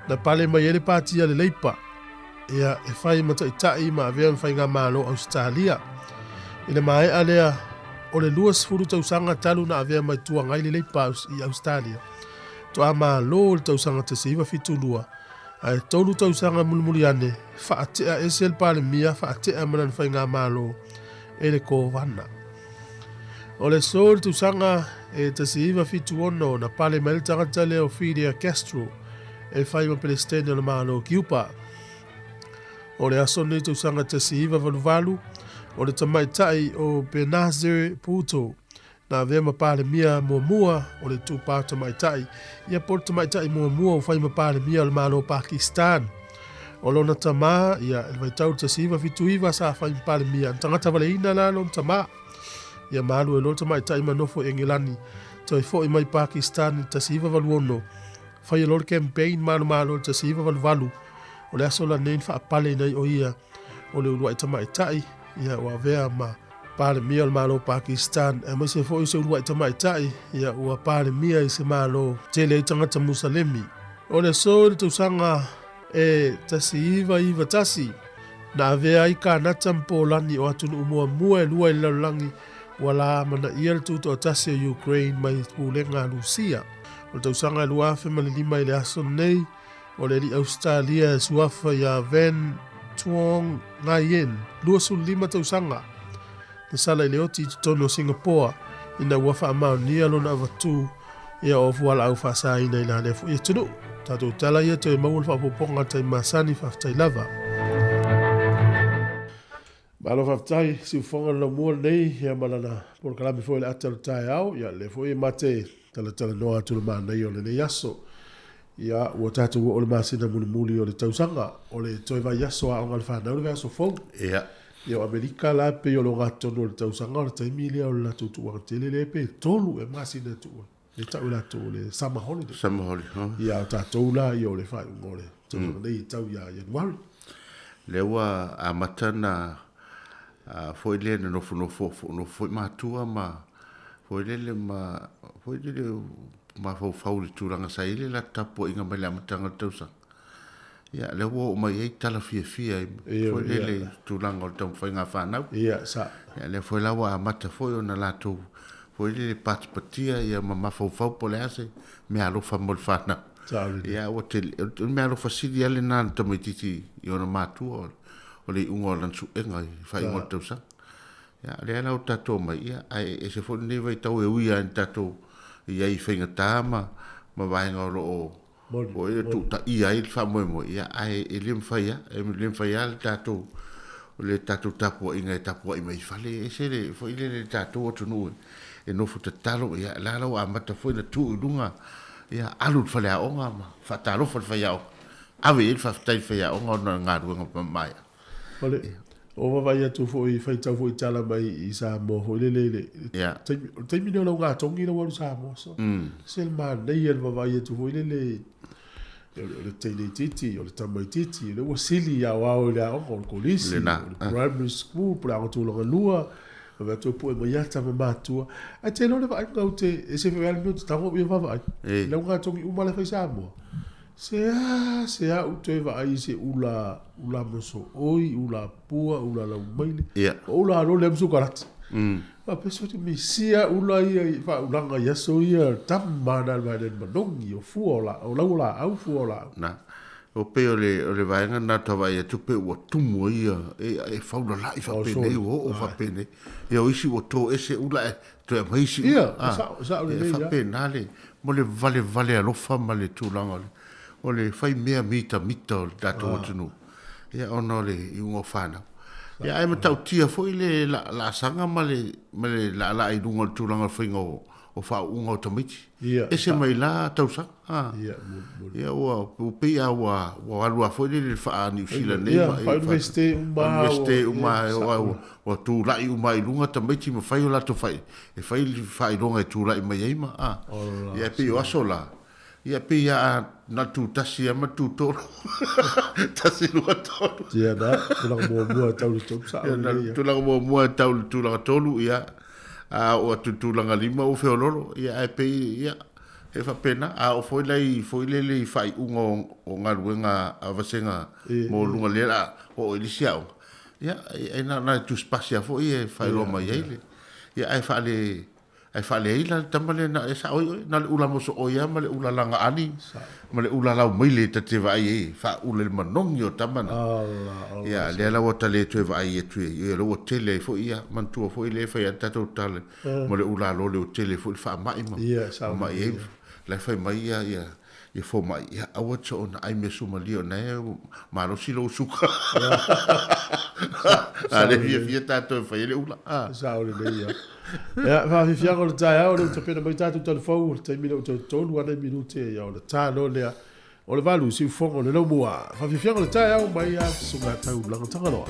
na pale mai ai le Pati a le Leipa, ia e fai ma ta'ita'i ma avea ma faigamalo Ausetalia. I le maea lea o le 20 tausaga talu na avea mai tuagai le Leipa i Ausetalia, toa malo le tausaga 1972, ae 3 tausaga mulimuli ane, faatea ese le Palemia, faatea ma lana faigamalo e le Kovana. O le aso le tausaga e 1976 na pale mai le tagata lea o Fidel Castro e fai ma Peresetene o le Malo o Kiupa. O le aso lenei tausaga 1988, o le tamaitai o Benazir Bhutto na avea ma Palemia muamua o le itupa tamaitai, ia po o le tamaitai muamua ua fai ma Palemia o le Malo o Pakistan. O lona tamā, ia, i le vaitau i le 1979 sa fai ma Palemia, na tagata valeina la lona tamā. Ia ma alu ai loa le tamaitai ma nofo i Engelani, toe foi mai Pakistan i le 1986, faia loa le campaign malomalo i le 1988, o le aso lanei na faapaleina ai o ia o le uluai tamaitai, ia ua avea ma Palemia o le Malo o Pakistan, aemaise foi o se uluai tamaitai, ia ua Palemia i se Malo tele ai tagata Musalemi. O le aso i le tausaga e 1991, na avea ai Kanata ma Polani o atunuu muamua e lua i le lalolagi ua la amanaia le tutoatasi o Ukraine mai pulega a Lusia. O le tausaga e 2005 i le aso lenei, o le alii Ausetalia e suafa ia Van Tuong Nguyen, 25 tausaga, na sala i le oti i totonu o Singapoa ina ua faamaonia lona avatū ia o fualaau faasaina i la lea foi atunuu. Tatou tala ia toe maua le faaopoopoga a le taimi masani, faafetai lava. Malo faafetai Siufofoga le laumua lenei ia ma lana polokalame foi o le ata o le taeao ia lea foi e mate talatalanoa atu le manaia o lenei aso. Ia ua tatou oo le masina mulimuli o le tausaga o le toe vaiaso aoga a le fanau le vaiaso fou. Ia. Ia o Amerika la pei o le ogatotonu o le tausaga o le taimi lea o le latou tuuaga tele lea pe 3 ea masina e tuu ai. Le tau i latou o le summer holiday. Summer holiday. Huh? Ia o tatou la ia o le faaiuga o le tausaga nei e tau ia Ianuari. Lea ua amata na foi lea na nofonofo nofo foi matua ma foi lele ma foi lele mafaufau i le tulaga sa i ai le latou tapuaiga mai le amataga o le tausaga. Ia, lea ua oo mai ai tala fiafia i foi lele tulaga o le taumafaiga a fanau. Ia, sa. Ia, lea foi la ua amata foi ona latou foi lele patipatia ia ma mafaufau po o le a se meaalofa mo le fanau. Ia, ua tele, o le meaalofa sili lava lena a le tamaitiiti i ona matua, o le iuga o lana suega i le faaiuga o le tausaga. Ia, lea la ua tatou omai, ia, ae ese foi lenei vaitau e ui lava ina tatou i ai i faigata ma vaega o lo o Foi e tuutaia ai le faamoemoe, ia, ae e le mafai lava, e le mafai lava le tatou, le tatou tapuaiga e tapuai mai i fale, e ese le, foi lele le tatou atunuu e nofo tatalo, ia, la la ua amata foi ona tuu i luga, ia, alu i le faleaoga ma faatalofa i le faiaoga, ave i ai le faafetai i le faiaoga ona o le galuega mamae. O le, o vaavaai atu foi, faitau foi tala mai i Samoa foi lele i le, yeah. taimi, o le taimi lea o lau gatogi lau alu Samoa. So, se le manaia le vaavaai atu foi lele o le teine itiiti, o le tama itiiti, o lea ua sili i aoao i le aoga, o le kolisi, o le primary school, po o le aoga tulaga lua, ave atu e pue mai ata ma matua. Ae te iloa le vaaiga ou te, ese foi lava le mea ou te tago au ia vaavaai. Lau gatogi uma la e fai Samoa. Se a, se a ou toe vaai i se ula, ula mosooi, ula pua, ula laumaile, Ia. o ula alo lea ma sukarati. Faapea se oti misia ula ia i faaulaga i aso ia tama na le vaega le manogi o fua o la, o lau o laau, fua o laau. Na. O pei o le, o le vaega lena ta vaai atu pei ua tumu ai ia, e, e faulalai faapenei, ua oo faapenei. Ia o isi ua to ese ula ae toe aumai isi ula. Ia, e sao, e sao E lelei lava. faapena le, mo le valevale alofa ma le tulaga o le, o le fai mea mitamita o le tatou atunuu, ia ona o le iuga o fanau. Ia ae matautia foi le laasaga ma le, ma le laalaa i luga o le tulaga o le faiga o, o faauuga o tamaiti. Ia, Ese mai la tausaga. Ah. Ia, moni, moni. Ia ua ua pei a ua ua alu a foi lele i le faa-Niu Sila nei Ia, ma e faa-universite uma ua, Universite ia, uma e sao. ua ua tulai uma i luga tamaiti ma fai o latou fai e fai le faailoga e tulai mai ai ma a. Ola, Ia e pei o aso la, ia pei a na tu tasi a ma tu tolu. Tasi lua tolu. Ia na, tulaga muamua e tau le tolu sao Ia na lelei ia. tulaga muamua e tau le tulaga tolu ia a oo atu i le tulaga lima ua feololo ia ae pei ia e faapena a oo foi la i foi lele i faaiuga o, o galuega a vasega E, mo luga lea la oo i le isi aoga ia e na na tusipasi a foi e faailoa mai ai le ia ae faale Ae faaleai la le tama lea na e sao ai oe, na o le ula mosooi lava ma le ula lagaali ma le ula laumaile ta te vaai ai, faaula i le manogi o tama na. Ia, lea la ua ta le toe vaai atu i ai, ia lea ua tele ai foi, ia, manatua foi lea e fai lava le tatou tala mo le ula lole ua tele ai foi le faamai ma mamai ai. La e fai mai ia, ia, ia fomai, ia aua te soona ai measumalia o na e malosi lou suka. A le fiafia tatou e fai ai le ula. Ah. Sao lelei ia. Ia, faafiafiaga o le taeao, lea ua tapena mai tatou talafou, o le taimi lea ua toe tolu lava nai minute, ia o le ta loa lea o le valu i siufofoga o le laumua. Faafiafiaga o le taeao mai a Susuga Taulaga Tagaloa.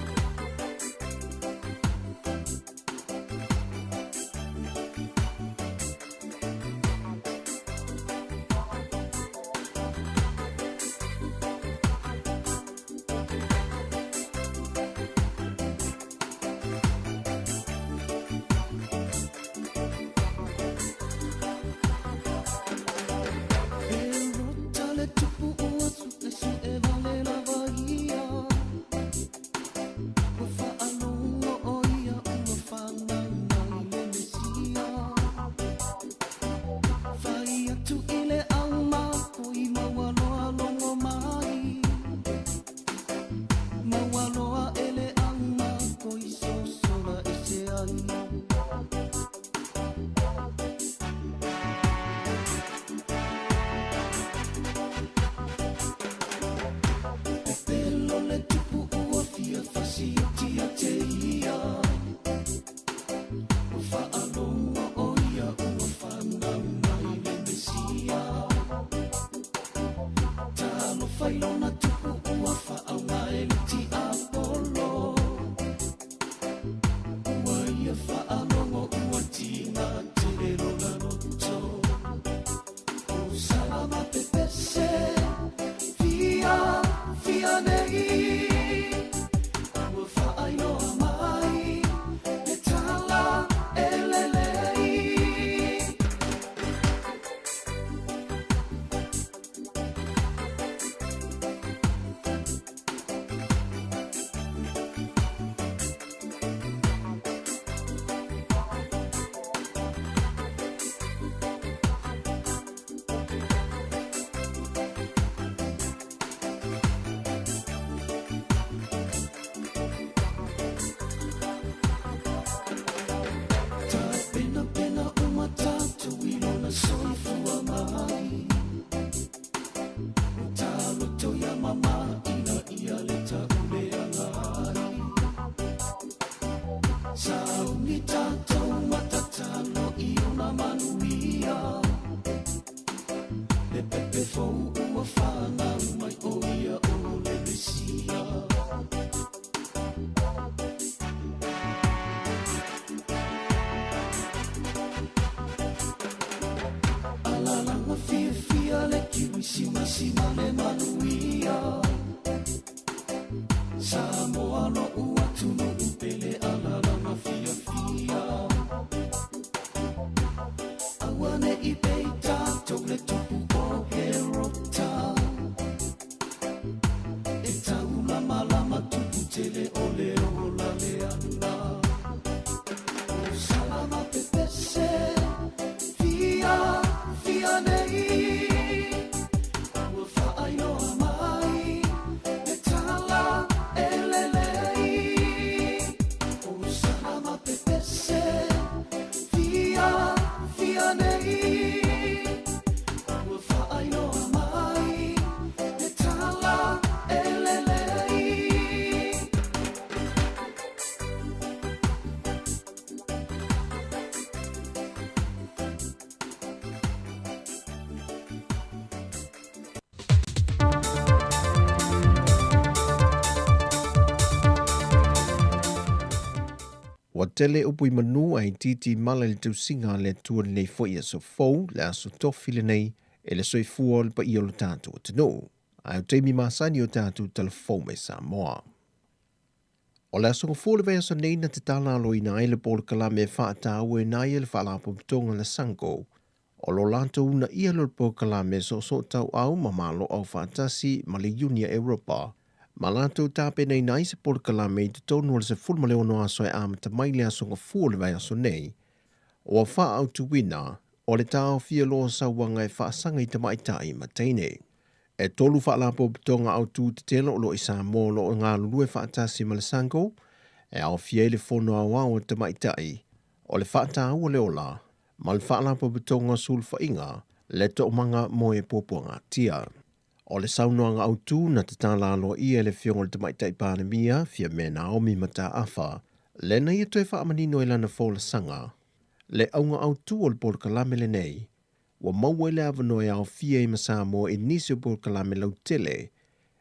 tele upu i manu ae itiiti mala i le tausiga a le Atua i lenei foi aso fou, le aso tofi lenei, e le soifua o le paia o lo tatou atunuu. Ae o taimi masani o tatou talafou mai Samoa. O le aso Gafua o le vaiaso nei na tatala aloina ai le polokalame e faatauaina ai e le Faalapotopotoga le SANGO o lo latou uunaia lea o le polokalame soosootauau ma Malo Aufaatasi ma le Iuni a Europa ma latou tapenaina ai se polokalame i totonu o le 16 aso e amata mai le aso Gafua o le vaiaso nei ua faaautuina o le taofia loa o sauaga e faasaga i tamaitai ma teine. E tolu faalapotopotoga autu tetele o lo o i Samoa o lo o galulue faatasi ma le SANGO e aofia ai le Fono Aoao a Tamaitai, o le Faataua le Ola ma le Faalapotopotoga o Sulufaiga le Toomaga mo e Puapuagatia. O le saunoaga autu na tatala aloaia e le Afioga i le Tamaitai Palemia, Fiame Naomi Mataafa, lena ia toe faamanino ai lana folasaga, le auga autu o le polokalame lenei, ua maua ai le avanoa e aofia ai ma Samoa i nisi o polokalame lautele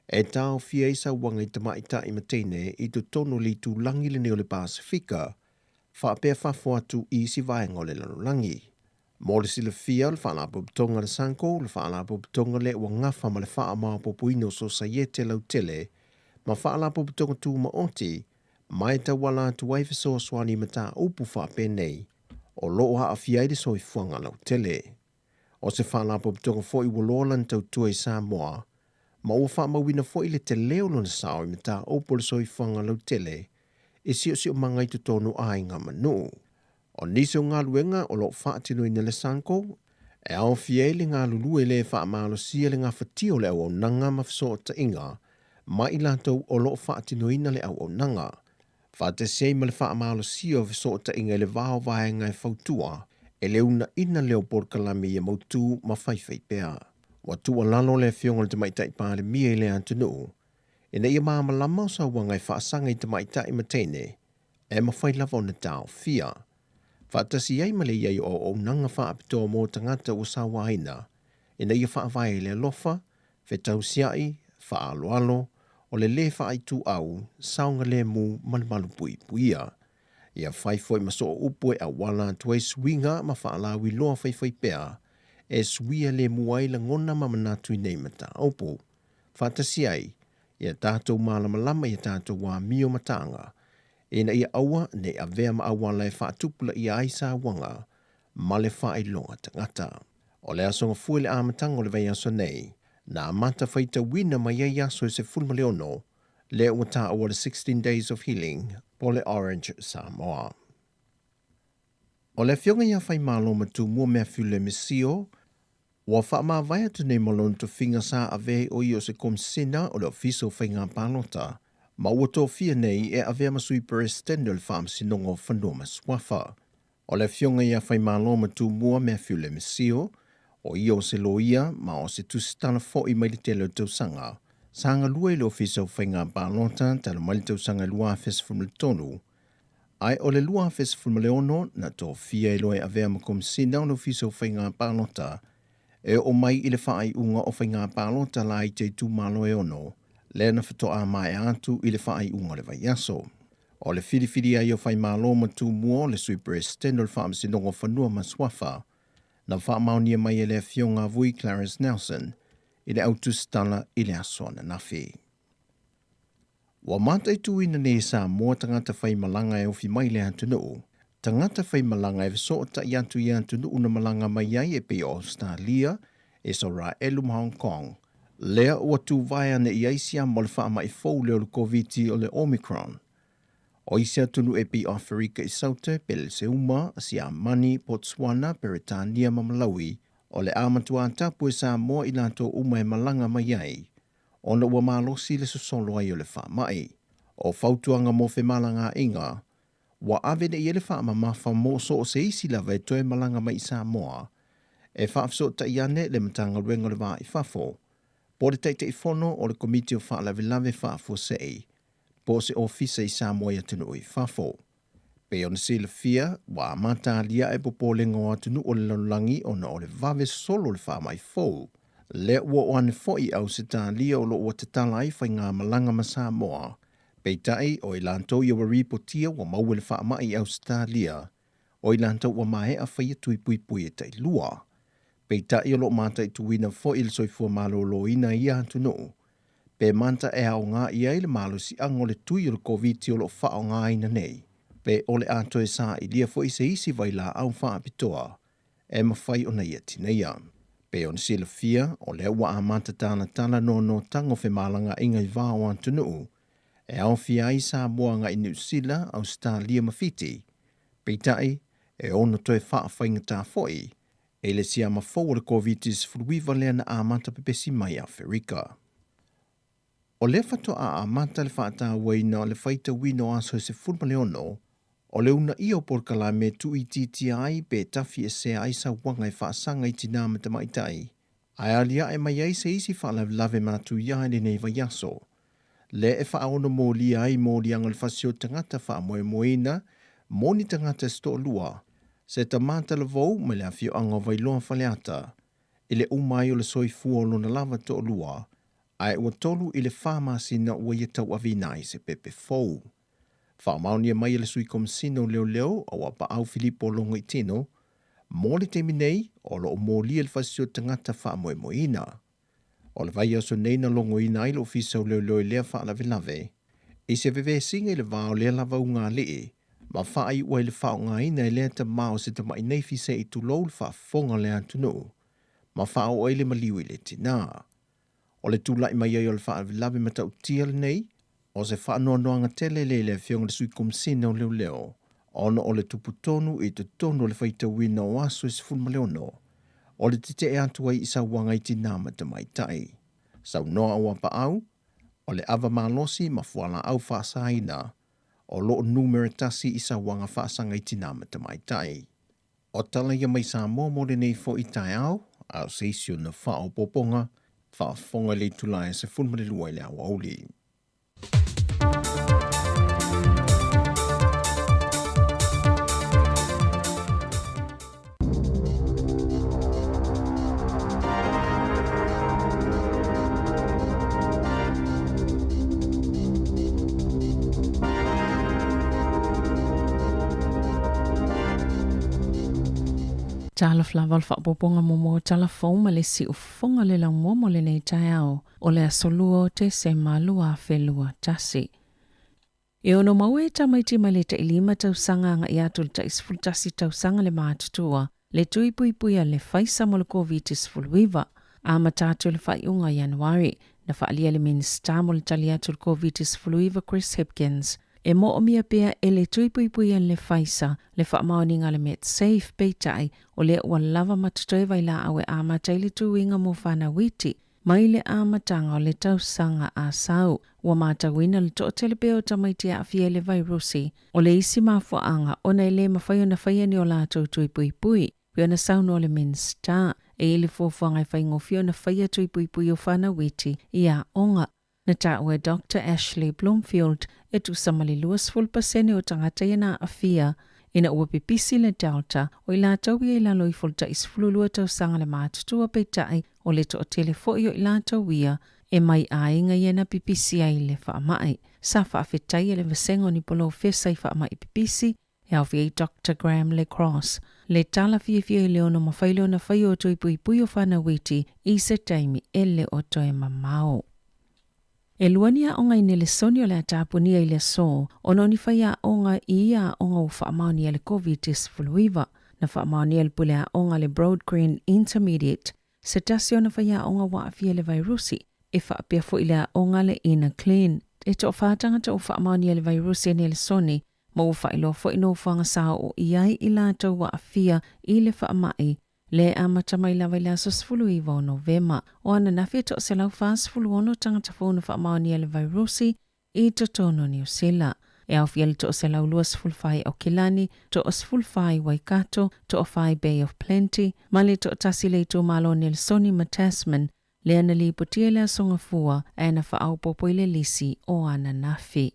e taofia ai sauaga i tamaitai ma teine i totonu o le itulagi lenei o le Pasefika faapea fafo atu i isi vaega o le lalolagi. Mo le silafia, o le Faalapotopotoga a le SANCO, le Faalapotopotoga lea ua gafa ma le faamaopoopoina o sosaiete lautele ma Faalapotopotoga Tumaoti ma e tauala atu ai fesoasoani i mataupu faapenei o lo o aafia ai le soifuaga lautele. O se faalapotopotoga foi ua loa lana tautua i Samoa ma ua faamauina foi le tele o lona sao i mataupu o le soifuaga lautele i siosiomaga i totonu o aiga ma nuu. O nisi o galuega o lo o faatinoina e le SANCO e aofia ai le galulue le faamalosia le gafatia o le auaunaga ma fesootaiga ma i latou o lo o faatinoina le auaunaga, faatasi ai ma le faamalosia o fesootaiga i le va o vaega e fautua e le uunaina lea o polokalame ia mautu ma faifai pea. Ua tuualalo le Afioga i le Tamaitai Palemia i le atunuu ina ia malamalama o sauaga e faasaga i tamaitai ma teine e mafai lava ona taofia, faatasi ai ma le i ai o auaunaga faapitoa mo tagata ua sauaina ina ia faavae i le alofa, fetausiaʻi, faaaloalo, o le lē faaituau, saogalemu ma le malupuipuia. Ia fai foi ma soo upu e auala atu ai suiga ma faalauiloa faifaipea e suia lemu ai lagona ma manatu i nei mataupu. Faatasi ai, ia tatou malamalama i a tatou amio mataaga, ina ia aua ne i avea ma auala e faatupulaia ai sauaga ma le faailoga tagata. O le aso Gafua i le amataga o le vaiaso nei, na amata faitauina mai ai aso e 16, lea ua taua le 16 Days of Healing po o le Orange Samoa. O le Afioga ia Faimalo ma Tumua Matthew Lemisio, Ua faamavae atu nei ma lona tofiga sa avea ai o ia o se Komisena o le Ofisa o Faiga Palota, ma ua tofia nei e avea ma Sui Peresetene o le Faamasinoga o Fanua ma Suafa. O le Afioga ia Faimalo ma Tumua Matthew Lemisio, o ia o se loia ma o se tusitala foi mai le tele o tausaga, sa galue i le Ofisa o Faiga Palota talu mai le tausaga 2013, Ae o le 2016 na tofia ai loa e avea ma Komisina o le Ofisa o Faiga Palota e oo mai i le faaiuga o Faiga Palota laiti a itumalo e ono, lea na faatoa maea atu i le faaiuga o le vaiaso. O le filifili ai o Faimalo ma Tumua o le Sui Peresetene o le Faamasinoga o Fanua ma Suafa, na faamaonia mai e le Afioga a Vui Clarence Nelson i le autusitala i le aso ananafi. Ua mataituina nei e Samoa tagata faimalaga e ofi mai le atunuu, tagata faimalaga e fesootai atu i atunuu na malaga mai ai e pei o Ausetalia, Isaraelu ma Hong Kong, lea ua tuvae ane i ai siama o le faamai fou lea o le Koviti o le Omicron. O isi atunuu e pei o Aferika i Saute, Peleseuma, Siamani, Botswana, Peretania ma Malawi, o le a matuā tapu e Samoa i latou uma e malaga mai ai, ona ua malosi le sosolo ai o le faamai. O fautuaga mo femalagaaiga, ua ave nei i ai le faamamafa mo so o se isi lava e toe malaga mai i Samoa, e faafesootai ane le Matagaluega o le Va i Fafo, po o le Taitaifono o le Komiti o Faalavelave Faafuasei, po o se ofisa i Samoa i atunuu i fafo. Pei ona silafia, ua amata aliae popolega o atunuu o le lalolagi ona o le vave solo o le faamai fou. Lea ua oo ane foi i Ausetalia o lo o ua tatala ai faigamalaga ma Samoa, Peitai, o i latou ia ua ripotia ua maua le faamai i Ausetalia, o i latou ua maea faia tui puipui e tailua. Peitai o lo o mataituina foi le soifua maloloina i ia atunuu, pe mata e aoga i ai le malosiaga o le tui o le Koviti o lo o faaaogaina nei, pe o le a toe sailia foi se isi vailaau faapitoa e mafai ona ia tineia. Pei ona silafia, o lea ua amata talatala noanoataga o femalagaaiga i va o atunuu, e aofia ai Samoa agai Niu Sila, Ausetalia ma Fiti. Peitai, e ono toe faafaigata foi e le siama fou o le Koviti-19 lea na amata pepesi mai Aferika. O lea faatoa amata le faatauaina o le faitauina o aso e 16 o le uunaia o polokalame e tuuitiitia ai pe tafiesea ai sauaga e faasaga i tinā ma tamaitai, ae aliae mai ai se isi faalavelave matuia i lenei vaiaso, lea e faaono molia ai moliaga o le fasi o tagata faamoemoeina mo ni tagata se toalua, se tama talavou mai le afioaga o Vailoa Faleata, i le uma ai o le soifua o lona lava toalua, ae ua 3 i le 4 masina ua ia tauaveina ai se pepe fou. Faamaonia mai e le Sui Komesina o Leoleo o Apaau Filipo Logoitino, mo le taimi nei o lo o molia le fasi o tagata faamoemoeina. O le vaiaso nei na logoina ai le Ofisa o Leoleo i lea faalavelave, i se vevesiga i le va o lea lava ugāli'i, ma faaiu ai le faaaogaina e lea tama o se tama'i neifi se i tulou le faafofoga o le atunuu, ma faaoo ai le maliu i le tinā. O le tulai mai ai o le faalavelave matautia lenei, o se faanoanoaga tele lea i le Afioga i le Sui Komesina o Leoleo, ona o le tupu tonu i totonu o le faitauina o aso e 16, o le tetee atu ai i sauaga i tinā ma tamaitai. Saunoa ua paau, o le ava malosi ma fualaau faasaina o lo o numera tasi i sauaga faasaga i tinā ma tamaitai. O tala ia mai Samoa mo lenei foi taeao, a o se isi ona faaopoopoga, faafofoga i le itula e 12 i le aoauli. Talofa lava o le faaopoopoga muamua o tala fou ma le siufofoga o le laumua mo lenei taeao o le aso 2 o Tesema 2021. E ono maua e tamaiti mai le tai 5 tausaga agai atu i le tai 11 tausaga le matutua le tui puipui a le Pfizer mo le Koviti-19. Amata atu i le faaiuga o Ianuari, na faaalia e le Minisita mo le tali atu i le Koviti-19 Chris Hipkins, e moomia pea e le tui puipui a le Pfizer le faamaoniga a le Medsafe, peitai, o lea ua lava ma totoe vailaau e amata ai le tuiga mo fanau iti. Mai le amataga o le tausaga a sau, ua matauina le toatele pea o tamaiti e aafia i le vairusi. O le isi mafuaaga ona e le mafai ona faia ni o latou tui puipui, pei ona saunoa le Minisita, e i ai le fuafuaga e faigofie ona faia tui puipui o fanau iti i aoga. Na taua e Doctor Ashley Bloomfield e tusa ma le 20 pasene o tagata ia na aafia ina ua pipisi le Delta, o i latou ia i lalo ifo o le tai 12 tausaga le matutua peitai o le toatele foi o i latou ia e mai aiga ia na pipisi ai le faamai. Sa faafetai e le vasega o ni polofesa i faamai pipisi e aofia ai Doctor Graham Le Cross, le tala fiafia i le ono mafai lea ona faia o toe puipui o fanau iti i se taimi e le o toe mamao. E lua ni aoga i Nelesoni o le a tapunia i le aso ona o ni faiaoga i ia aoga ua faamaonia e le Koviti-19. Na faamaonia e le pule aoga a le Broadgreen Intermediate se tasi ona faiaoga ua aafia i le vairusi, e faapea foi le aoga a le Inner Glen. E toafa tagata ua faamaonia i le vairusi e Nelesoni ma ua faailoa foi nofoaga sa oo i ai i latou ua aafia i le faamai le amata mai lava i le aso 19 o Novema. O ananafi e 146 tagata fou na faamaonia i le vairusi i totonu o Niu Sila. E aofia le 124 i Aukilani, 14 i Waikato, 4 i Bay of Plenty, ma le 1 i le itumalo o Nelsoni ma Tasman, lea na lipotia i le Aso Gafua ae na faaopoopo i le lisi o ananafi.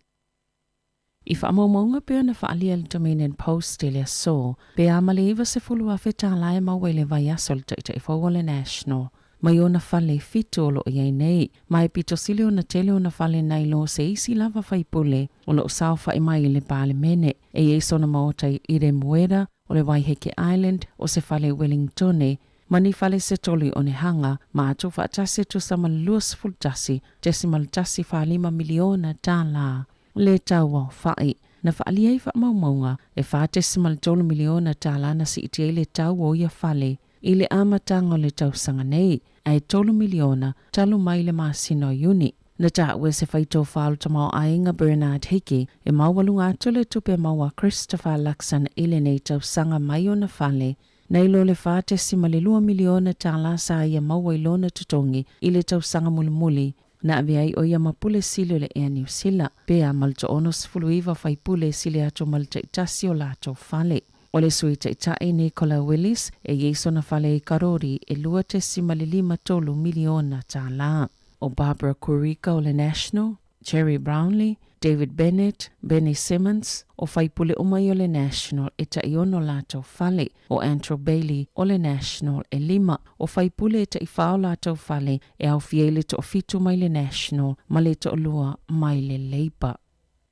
I faamaumauga pei ona faaalia e le Dominion Post i le aso, pe a ma le $90,000 e maua i le vaiaso le Taitaifono o le National. mai ona fale e fitu o lo o i ai nei. Ma e pito sili ona tele ona fale nai lo se isi lava faipule o lo o saofa'i mai i le Palemene. E i ai sona maota i Iremuera, o le Waiheke Island, o se fale i Wellingtone, ma ni fale se tolu i Onehanga, ma atu faatasi e tusa ma le $21.145 miliona tālā le tau aofa'i. Na faaalia ai faamaumauga e $4.3 miliona tālā na siitia ai le tau o ia fale i le amataga o le tausaga nei, ae $3 miliona talu mai le masina o Iuni. Na taua e se faitofa o le tamaoaiga Bernard Hickey e maualuga atu le tupe maua a Christopher Luxon i lenei tausaga mai ona fale Nei lo le $4.2 miliona tālā sa ia maua i lona totogi i le tausaga mulimuli na avea ai ʻo ia ma pule sili o le Air Niu Sila, pe a ma le 69 faipule e sili atu ma le taitasi o latou fale. O le Sui Taitai Nicola Willis e i ai sona fale i Karori e $2.53 miliona tālā. ʻO Barbara Kuriga o le National, Gerry Brownlee, David Bennett, Benny Simmons, o faipule uma ia o le National e taiono latou fale, o Antrel Bailey o le National e lima, o faipule e taifa o latou fale e aofia ai le toafitu mai le National ma le toalua mai le Labour.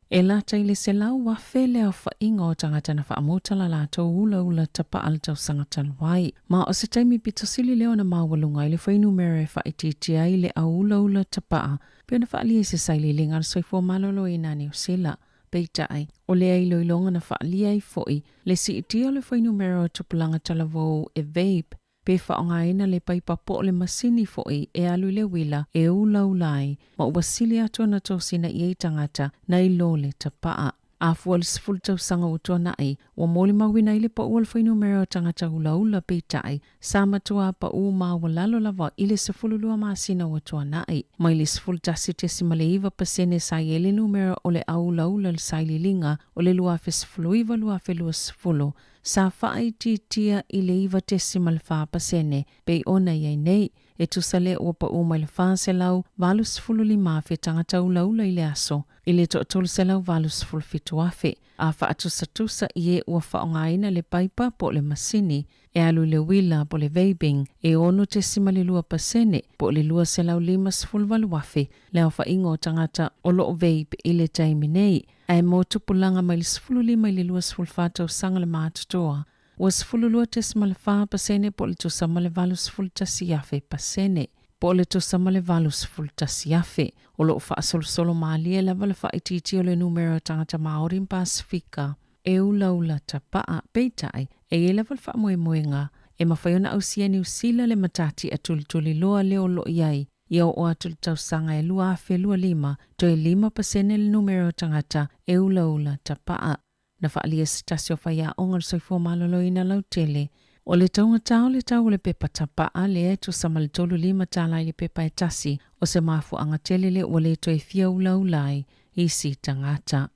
E lata i le 100,000 le aofaiga o tagata na faamuta la latou ulaula tapa'a le tausaga talu ai. Ma o se taimi pito sili lea ona maualuga ai le fuainumera e faaitiitia ai le au ulaula tapa'a pei ona faaalia i se sailiiliga a le soifua maloloina a Niu Sila. Peitai, o lea iloiloga na faaalia ai fo'i le siitia o le fuainumera o tupulaga talavou e vape pe faaaogaina le paipa po o le masini fo'i e alu i le uila e ulaula ai ma ua sili atu ona tosina i ai tagata nai lo le tapa'a. A fua i le 10 tausaga ua tuana'i, ua molimauina ai le pa'u o le fuainumera o tagata ulaula peitai sa matuā pa'ū maualalo lava i le 12 masina ua tuana'i. Mai le 11.9 pasene sa i ai le numera o le au ulaula i le sailiiliga o le 2019-2020, sa faaitiitia i le 9.4 pasene pei ona i ai nei, e tusa lea ua pa'ū mai le 485,000 tagata ulaula i le aso i le 387,000, a faatusatusa i e ua faaaogaina le paipa po o le masini e alu i le uila po o le vaping e 6.2 pasene po o le 258,000 le aofaiga o tagata o lo o vape i le taimi nei. Ae mo tupulaga mai le 15 i le 24 tausaga le matotoa, ua 12.4 pasene po o le tusa ma le 81,000 pasene, po o le tusa ma le 81,000. O lo o faasolosolo malie lava le faaitiitia o le numera o tagata Māori ma Pasefika e ulaula tapa'a. Peitai, e i ai lava le faamoemoega e mafai ona ausia e Niu Sila le matati'a tulituliloa lea o lo o i ai Ia oo atu le tausaga e 2025, toe 5% le numera o tagata e ulaula tapa'a. Na faaalia se tasi o faiaoga o le soifua maloloina lautele, o le taugata o le tau o le pepa tapa'a lea e tusa ma le 35 tala i le pepa e tasi, o se mafuaaga tele lea ua le toe fia ulaula ai isi tagata.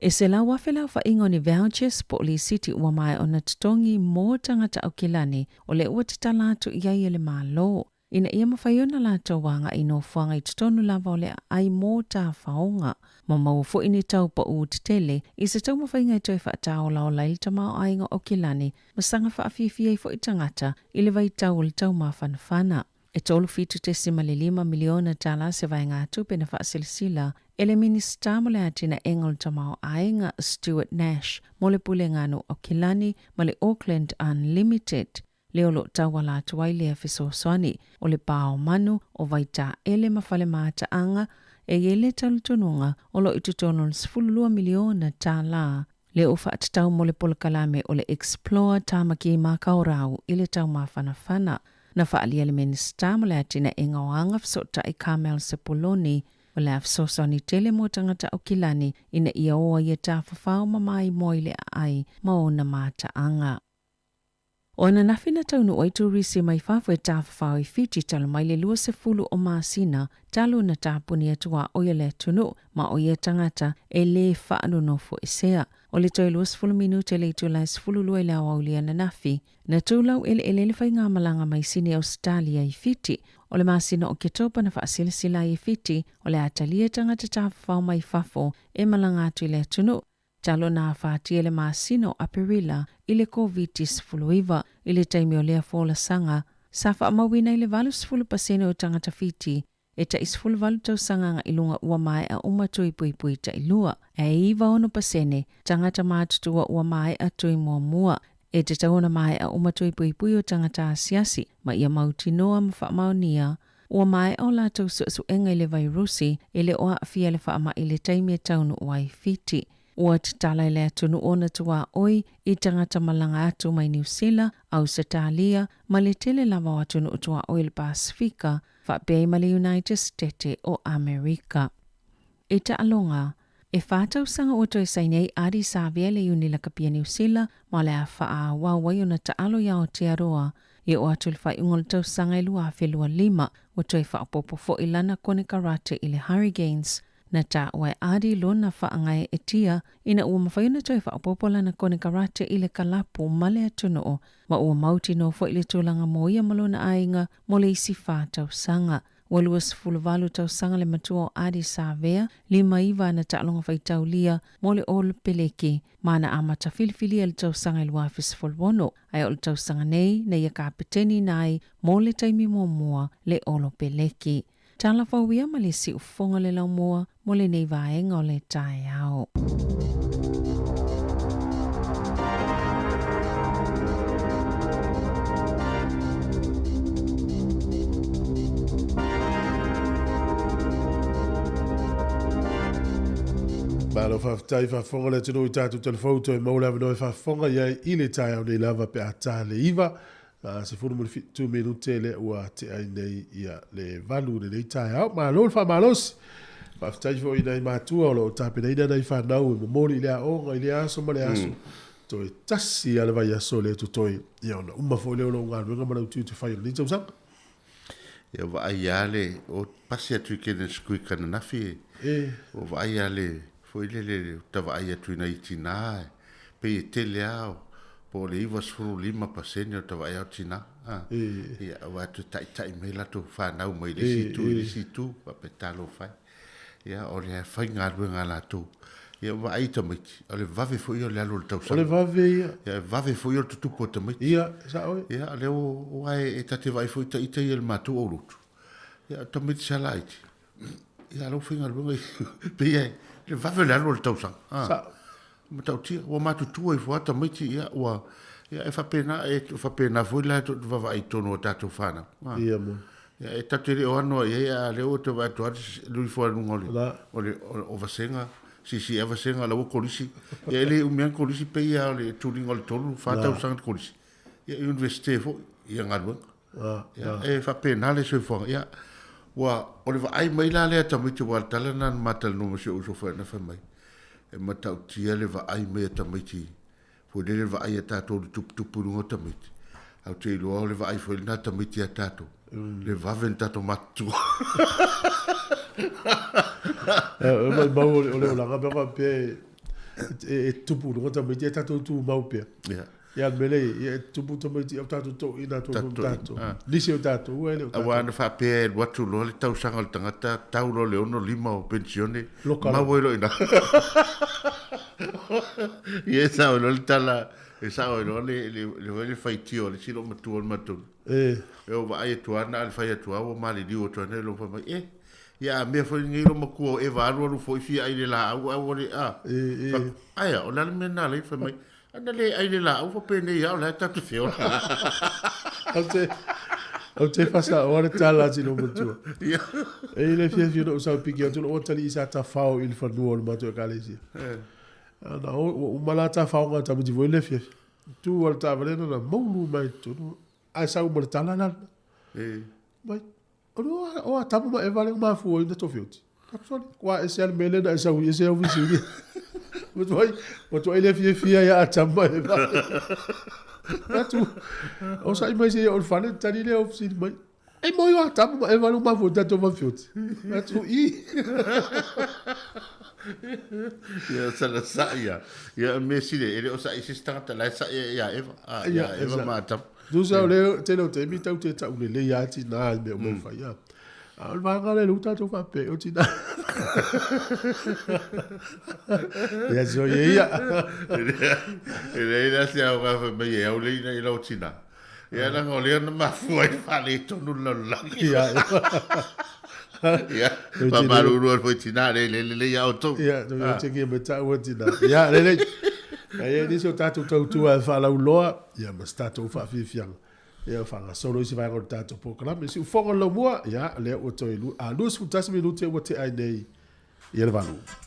E 100,000 le aofaiga o ni vouchers po o lisiti ua maea ona totogi mo tagata Aukilani o lea ua tatala atu i ai e le Malo ina ia mafai ona latou agai i nofoaga i totonu lava o le aai mo tafaoga ma maua foi ni tau paʻū tetele i se taumafaiga e toe faataolaola ai le tamaoaiga o Aukilani ma saga faafiafia ai foi tagata i le vaitau o le taumafanafana. E $37.5 miliona tala se vaegatupe na faasilasila e le Minisita mo le Atinaega o le Tamaoaiga Stuart Nash mo le Pulega a Nuu Aukilani ma le Auckland Unlimited, lea o lo o tauala atu ai lea fesoasoani o le pā o manu, o Vaitaele ma Falemataaga e i ai le talitonuga o lo o i totonu o le $12 miliona tala lea ua faatatau mo le polokalame o le Explore Tāmaki Makaurau i le taumafanafana. Na faaalia le Minisita mo le Atinaega o Aga Fesootai Carmel Sepuloni o le a fesoasoani tele mo tagata Aukilani ina ia o ai e tafafao ma maimoa i le aai ma ona mataaga. O ananafi na taunuu ai turisi mai fafo e tafafao i Fiti talu mai le 20 o masina talu na tapuni atu a ʻo ia le atunuu ma ʻo ia tagata e lē faanonofo-esea. O le toe 20 minute le itula e 12 i le aoauli ananafi, na tulau eleele le faigamalaga mai Sini Ausetalia i Fiti. O le masina o Oketopa na faasilasila ai e Fiti o le a talia tagata tafafao mai fafo e malaga atu i le atunuu talu na afatia le masina o Aperila i le Koviti-19. I le taimi o lea folasaga, Sa faamauina i le 80% o tagata Fiti e tai 18 tausaga agai i luga ua maea uma tui puipui tailua, ae 96% tagata matutua ua maea tui muamua. E tatau ona maea uma tui puipui o tagata asiasi ma ia mautinoa ma faamaonia ua maea o latou suesuega i le vairusi e le o aafia i le faamai i le taimi e taunuu ai Fiti. Ua tatala i le atunuu ona tuaoi i tagata malaga atu mai Niu Sila, Ausetalia ma le tele lava o atunuu tuaoi i le Pasefika faapea ai ma le United Setete o Amerika. I taaloga, e 4 tausaga ua toe saini ai Ardie Savea i le Iuni Lakapi a Niu Sila ma o le a faaauau ai ona taalo i Aotearoa e oo atu i le faaiuga o le tausaga e 2025. Ua toe faaopoopo foi lana konekarate i le Hurricanes. Na taua e Ardie lona faagaeetia ina ua mafai ona toe faaopoopo lana konekarate i le kalapu ma le atunuu ma ua mautinoa foi le tulaga mo ia ma lona aiga mo le isi 4 tausaga. Ua 28 tausaga le matua o Ardie Savea, 59 ana taaloga faitaulia mo le Olopeleki, ma na amata filifilia i le tausaga e 2016, ae o le tausaga nei na ia kapeteni ai mo le taimi muamua le Olopeleki. Tala fou ia ma le siufofoga le laumua mo lenei vaega o le taeao. Malo faafetai faafofoga le atunuu i tatou talafou toe maua le avanoa e faafofoga i ai i le taeao nei lava pe a ta le 9 17 minute lea ua tea ai nei ia le 8 i lenei taeao. Malo le faamalosi. Faafetai foi i nai matua o lo o tapenaina nai fanau e momoli i le aoga i lea aso ma le aso. Toe tasi lava le vaiaso lea e totoe, ia ona uma foi lea o lou galuega ma lau tiute fai o lenei tausaga. Ia vaai lava le, o pasi atu i Kenneth Creek ananafi, e. O vaai lava le, foi lele, ta vaai atu i nai tina, e pei e tele lava, po o le 95% o ta vaai lava o tina. E. Ia, aua e toe taitai mai latou fanau mai le isi itu i le isi itu, faapea talofa e. Ia, o le faigaluega a latou. Ia, vaai i tamaiti, o le vave foi ia o le alu o le tausaga. O le vave ia. Ia, e vave foi ia o le tutupu o tamaiti. Ia, e sao e. Ia, o lea ua, e ta te vaai foi ita ia i le matou aulotu. Ia, o tamaiti sa laiti. Ia, o lau faigaluega e pei e le vave o le alu o le tausaga. Sao. Matautia, ua matutua ifo lava tamaiti, ia, ua, ia, e faapena, e faapena foi la e vaavaai i totonu o tatou fanau. Ia mo. Ia, e tatou te le o ano i ai, a lea ua toe vaai atu lava lui ifo i luga o le, o le, o vasega, sisi ea vasega, la ua kolisi. Ia, e le umi lava kolisi, pei lava o le tuliga o le 3, 4 tausaga le kolisi. Ia, universite foi, ia galuega. Ia, e faapena le soifuaga. Ia, ua, o le vaai mai la lea tamaiti, aua o le tala lena na ma talanoa ma si ou uso foi na fai mai, e matautia le vaai mai a tamaiti, foi lele le vaai a tatou i le tuputupu i luga o tamaiti. Ae ou te iloa o le vaai foi lena a tamaiti ia tatou, le vave ona tatou matutua. E maumau o le olaga pe a faapea e tupu i luga tamaiti ae tatou tumau pea. Ia. Ia le mea lea e i ai, e tupu tamaiti au tatou toeaiina atu ai foi ma tatou. Nisi o tatou ua e le o tatou. Aua ana faapea e alu atu loa le tausaga o le tagata, tau loa le 65 o penisione, mau ai loa i ina. Ia e sao ai loa le tala, e sao ai loa le, le, le, le faitio a le isi loomatua o le matou. E. E o vaai atu lava na o le fai atu lava ua maliliu atu ai lou fai mai, e, ia a mea foi lenei loomatua o Eva alu alu foi fia ai le laau ae ua le, a. E, e. Aia, o le a le mea lena lea fai mai, Ana le ai le laau faapenei lava o la e tatou te feola. Ou te faasaoa le tala a si loomatua. E i le fiafia na ou sau piki atu lou atalii sa tafao i le fanua o le matou ekalesia. Na o, ua uma la tafaoga a tamaiti foi le afiafi. Tu lava le taavale na na maulu mai i totonu ae sau ma le tala la. Mai, o a tama ma Eva lea ua mafua ai ona tofioti. Sole, ua ese lava le mea lea na e sau i ese au fesili. Ua tuai le fiafia ia Atama ma Eva. Atu, o sa'i mai seia oo i le fale, tali lea o fesili mai. Ai moi o Atama ma Eva lea ua mafua ai tatou mafioti. Atu, i. Ia, sala sa'i lava. Ia, o le mea sili, e le o sa'i i se isi tagata, o la e sa'i ia Eva. Ia Eva ma Atama. Tusa o le tele o taimi tau te tau lelei lava tina i mea uma e fai. A o le vaega lea ua tatou faapea o tina. Ia so ia ia. E leai la se aoga fai mai e au leina i lau tina. Ia leaga o lea na mafua ai faaletonu le lalolagi. Ia. Ia, faamalulu atu foi tinā le le lelei ia outou. Ia, ah. te kia me taua tinā. Ia, lelei. Ia, e nisi o tātou tautua e faalauloa, ia, ma se tātou faafiafiaga. Ia, faagasolo isi vaega o le tātou polokalame. Siufoga o le laumua, ia, lea ua toe a 21 minute ua tea ai nei ia le 8.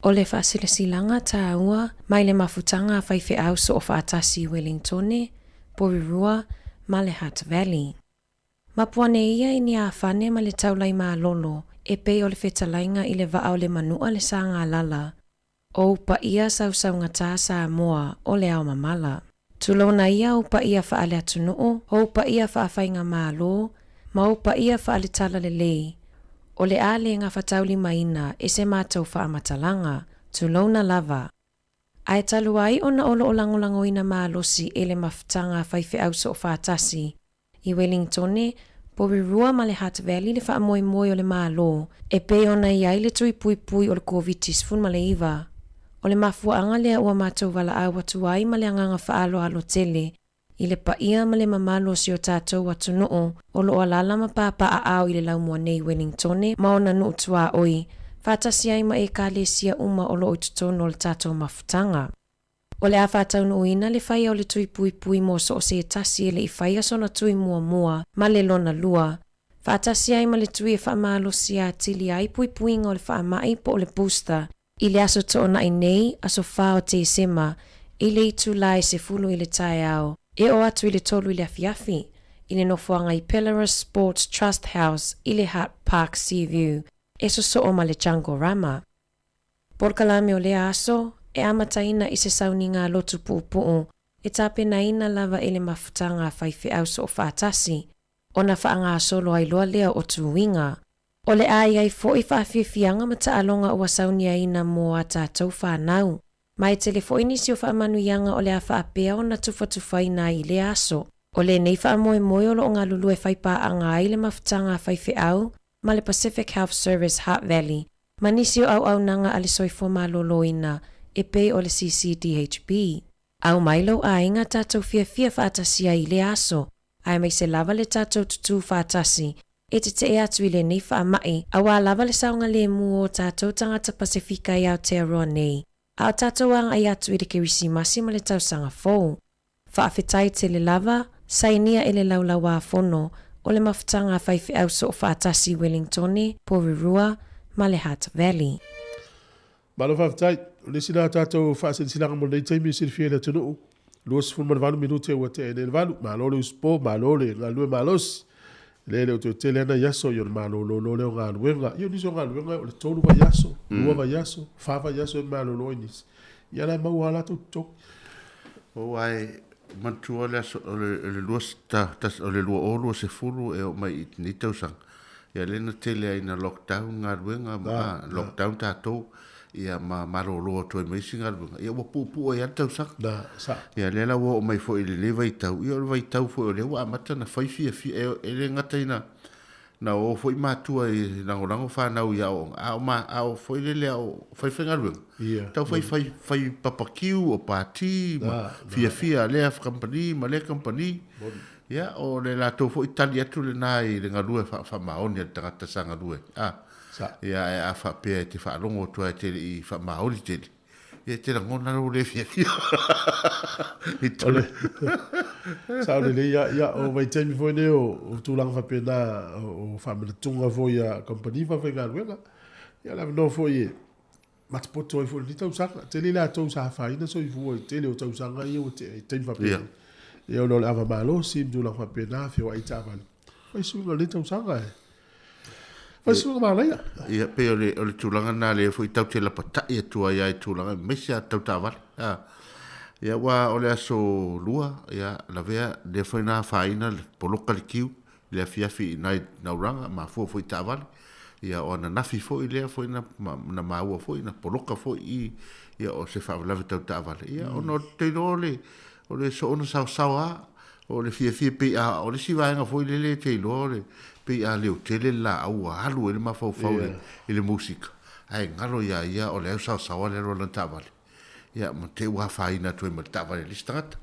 O le faasilasilaga tāua mai le mafutaga a faifeau soofaatasi i Welingtone, Porirua ma le Hutt Valley. Mapu ane ia i ni afane ma le taulai malolo e pei o le fetalaiga i le vaa o le Manu'a le Sagalala, o ou paia sausaugatā Samoa o le ao mamala. Tulouna ia ou paia faaleatunuu, o ou paia faafaigamalo, ma ou paia faaletalalelei, o le a le gafataulimaina e se matou faamatalaga, tulouna lava. Ae talu ai ona o lo o lagolagoina malosi e le mafutaga a faifeau soofaatasi i Welingtone, Porirua ma le Hutt Valley le faamoemoe o le Malo e pei ona i ai le tui puipui o le Koviti-19. O le mafuaaga lea ua matou valaau atu ai ma le agaga faaaloalo tele i le paia ma le mamalu o si o tatou atunuu o lo o alaala ma papaaao i le laumua nei i Welingtone ma ona nuu tuaoi, faatasi ai ma Ekalesia uma o lo o i totonu o le tatou mafutaga. O le a faataunuuina le faia o le tui puipui mo so o se tasi e le i faia sona tui muamua ma le lona lua, faatasi ai ma le tui e faamalosia atili ai puipuiga o le faamai po o le booster I le aso Toonai nei, aso 4 o Tesema, i le itula e 10 i le taeao, e oo atu i le 3 i le afiafi, i le nofoaga i Pelorus Sports Trust House i le Hutt Park Seaview, e sosoo ma le Jungle Rama. Polokalame o lea aso, e amataina i se sauniga lotu puupuu e tapenaina lava e le mafutaga a faifeau soofaatasi, ona faagasolo ai loa lea o tuiga. O le a i ai foi faafiafiaga ma taaloga ua sauniaina mo a tatou fanau. Ma e tele foi nisi o faamanuiaga o le a faapea ona tufatufaina ai i lea aso. O lenei faamoemoe o lo o galulue faipaaga ai le mafutaga a faifeau ma le Pacific Health Service Hutt Valley ma nisi o auaunaga a le soifua maloloina e pei o le CCDHB. Au mai lou aiga tatou fiafia faatasi ai i lea aso, aemaise lava le tatou tutū faatasi e tetee atu i lenei faamai auā lava le saogalēmū o o tatou tagata Pasefika i Aotearoa nei, a o tatou agai atu i le Kerisimasi ma le Tausaga Fou. Faafetai tele lava, sainia e le Laulauāfono o le Mafutaga a Faifeau Soofaatasi i Wellingtone, Porirua ma le Hutt Valley. Malo faafetai. O le isi lea tatou faasilasilaga mo lenei taimi e silafia e le atunuu, 28 minute ua tea i le valu. Malo le usupo, malo le galulue malosi. E le o toe tele lava nai aso i ona malolo lea o galuega. Ia o nisi o galuega o le 3 vaiaso, 2 vaiaso, 4 vaiaso e malolo ai nisi. Ia la e maua lava latou totogi. Aua e manatua le aso o le 2020 e oo mai i lenei tausaga, ia lea na tele ai ina lockdown galuega ma lockdown tatou, ia ma malolo atu ai ma isi galuega, ia ua puupuu ai lava le tausaga. Ia lea la ua oo mai foi i lenei vaitau, ia o le vaitau foi o lea ua amata ona fai fiafia, e le gata ina na o foi matua e lagolago fanau i aoaoga, a o ma, a o foi lele a o faifaigaluega, tau fai fai fai papakiu o pati ma fiafia a lea kamupani ma lea kamupani. Ia, o le latou foi tali atu lena i le galue faamaoni a le tagata sa galue. A, ia, ae a faapea e te faalogo atu lava e te le i faamaoni tele, Ia e te lagona lou le fiafia. I tole. Sao lelei ia, ia o vaitaimi foi nei o, o tulaga faapena o, o faamanatuga foi a kamupani faafaigaluega. Ia o le avanoa foi e matapoto ai foi lenei tausaga. Tele i latou sa afaina soifua i tele o tausaga ia ua tea i taimi faapena. Ia. Ia ona o le ava malosi ma tulaga faapena, feoai taavale. Fai suiga o lenei tausaga e. Fai suiga manaia. Ia, pei o le, o le tulaga lena lea foi tatou te lapatai atu ai lava i tulaga, aemaise lava tau taavale. A. Ia, aua o le aso Lua, ia, lavea, lea foi na afaina le poloka le kiu i le afiafi i ina i Nauraga, mafua foi i taavale. Ia, o ananafi foi lea foi na, na maua foi, na poloka foi i, ia, o se faalavelave tau taavale. Ia, ona ou te iloa o le, o le soona saosaoa lava, O le fiafia pei a, o le isi vaega foi lele e te iloa o le, pei a leotele le laau ua alu ai le mafaufau yeah. i le musika, ae galo ia ia o le au saosaoa le alu a lana taavale. Ia, ma te ua afaina atu ai ma le taavale a le isi tagata.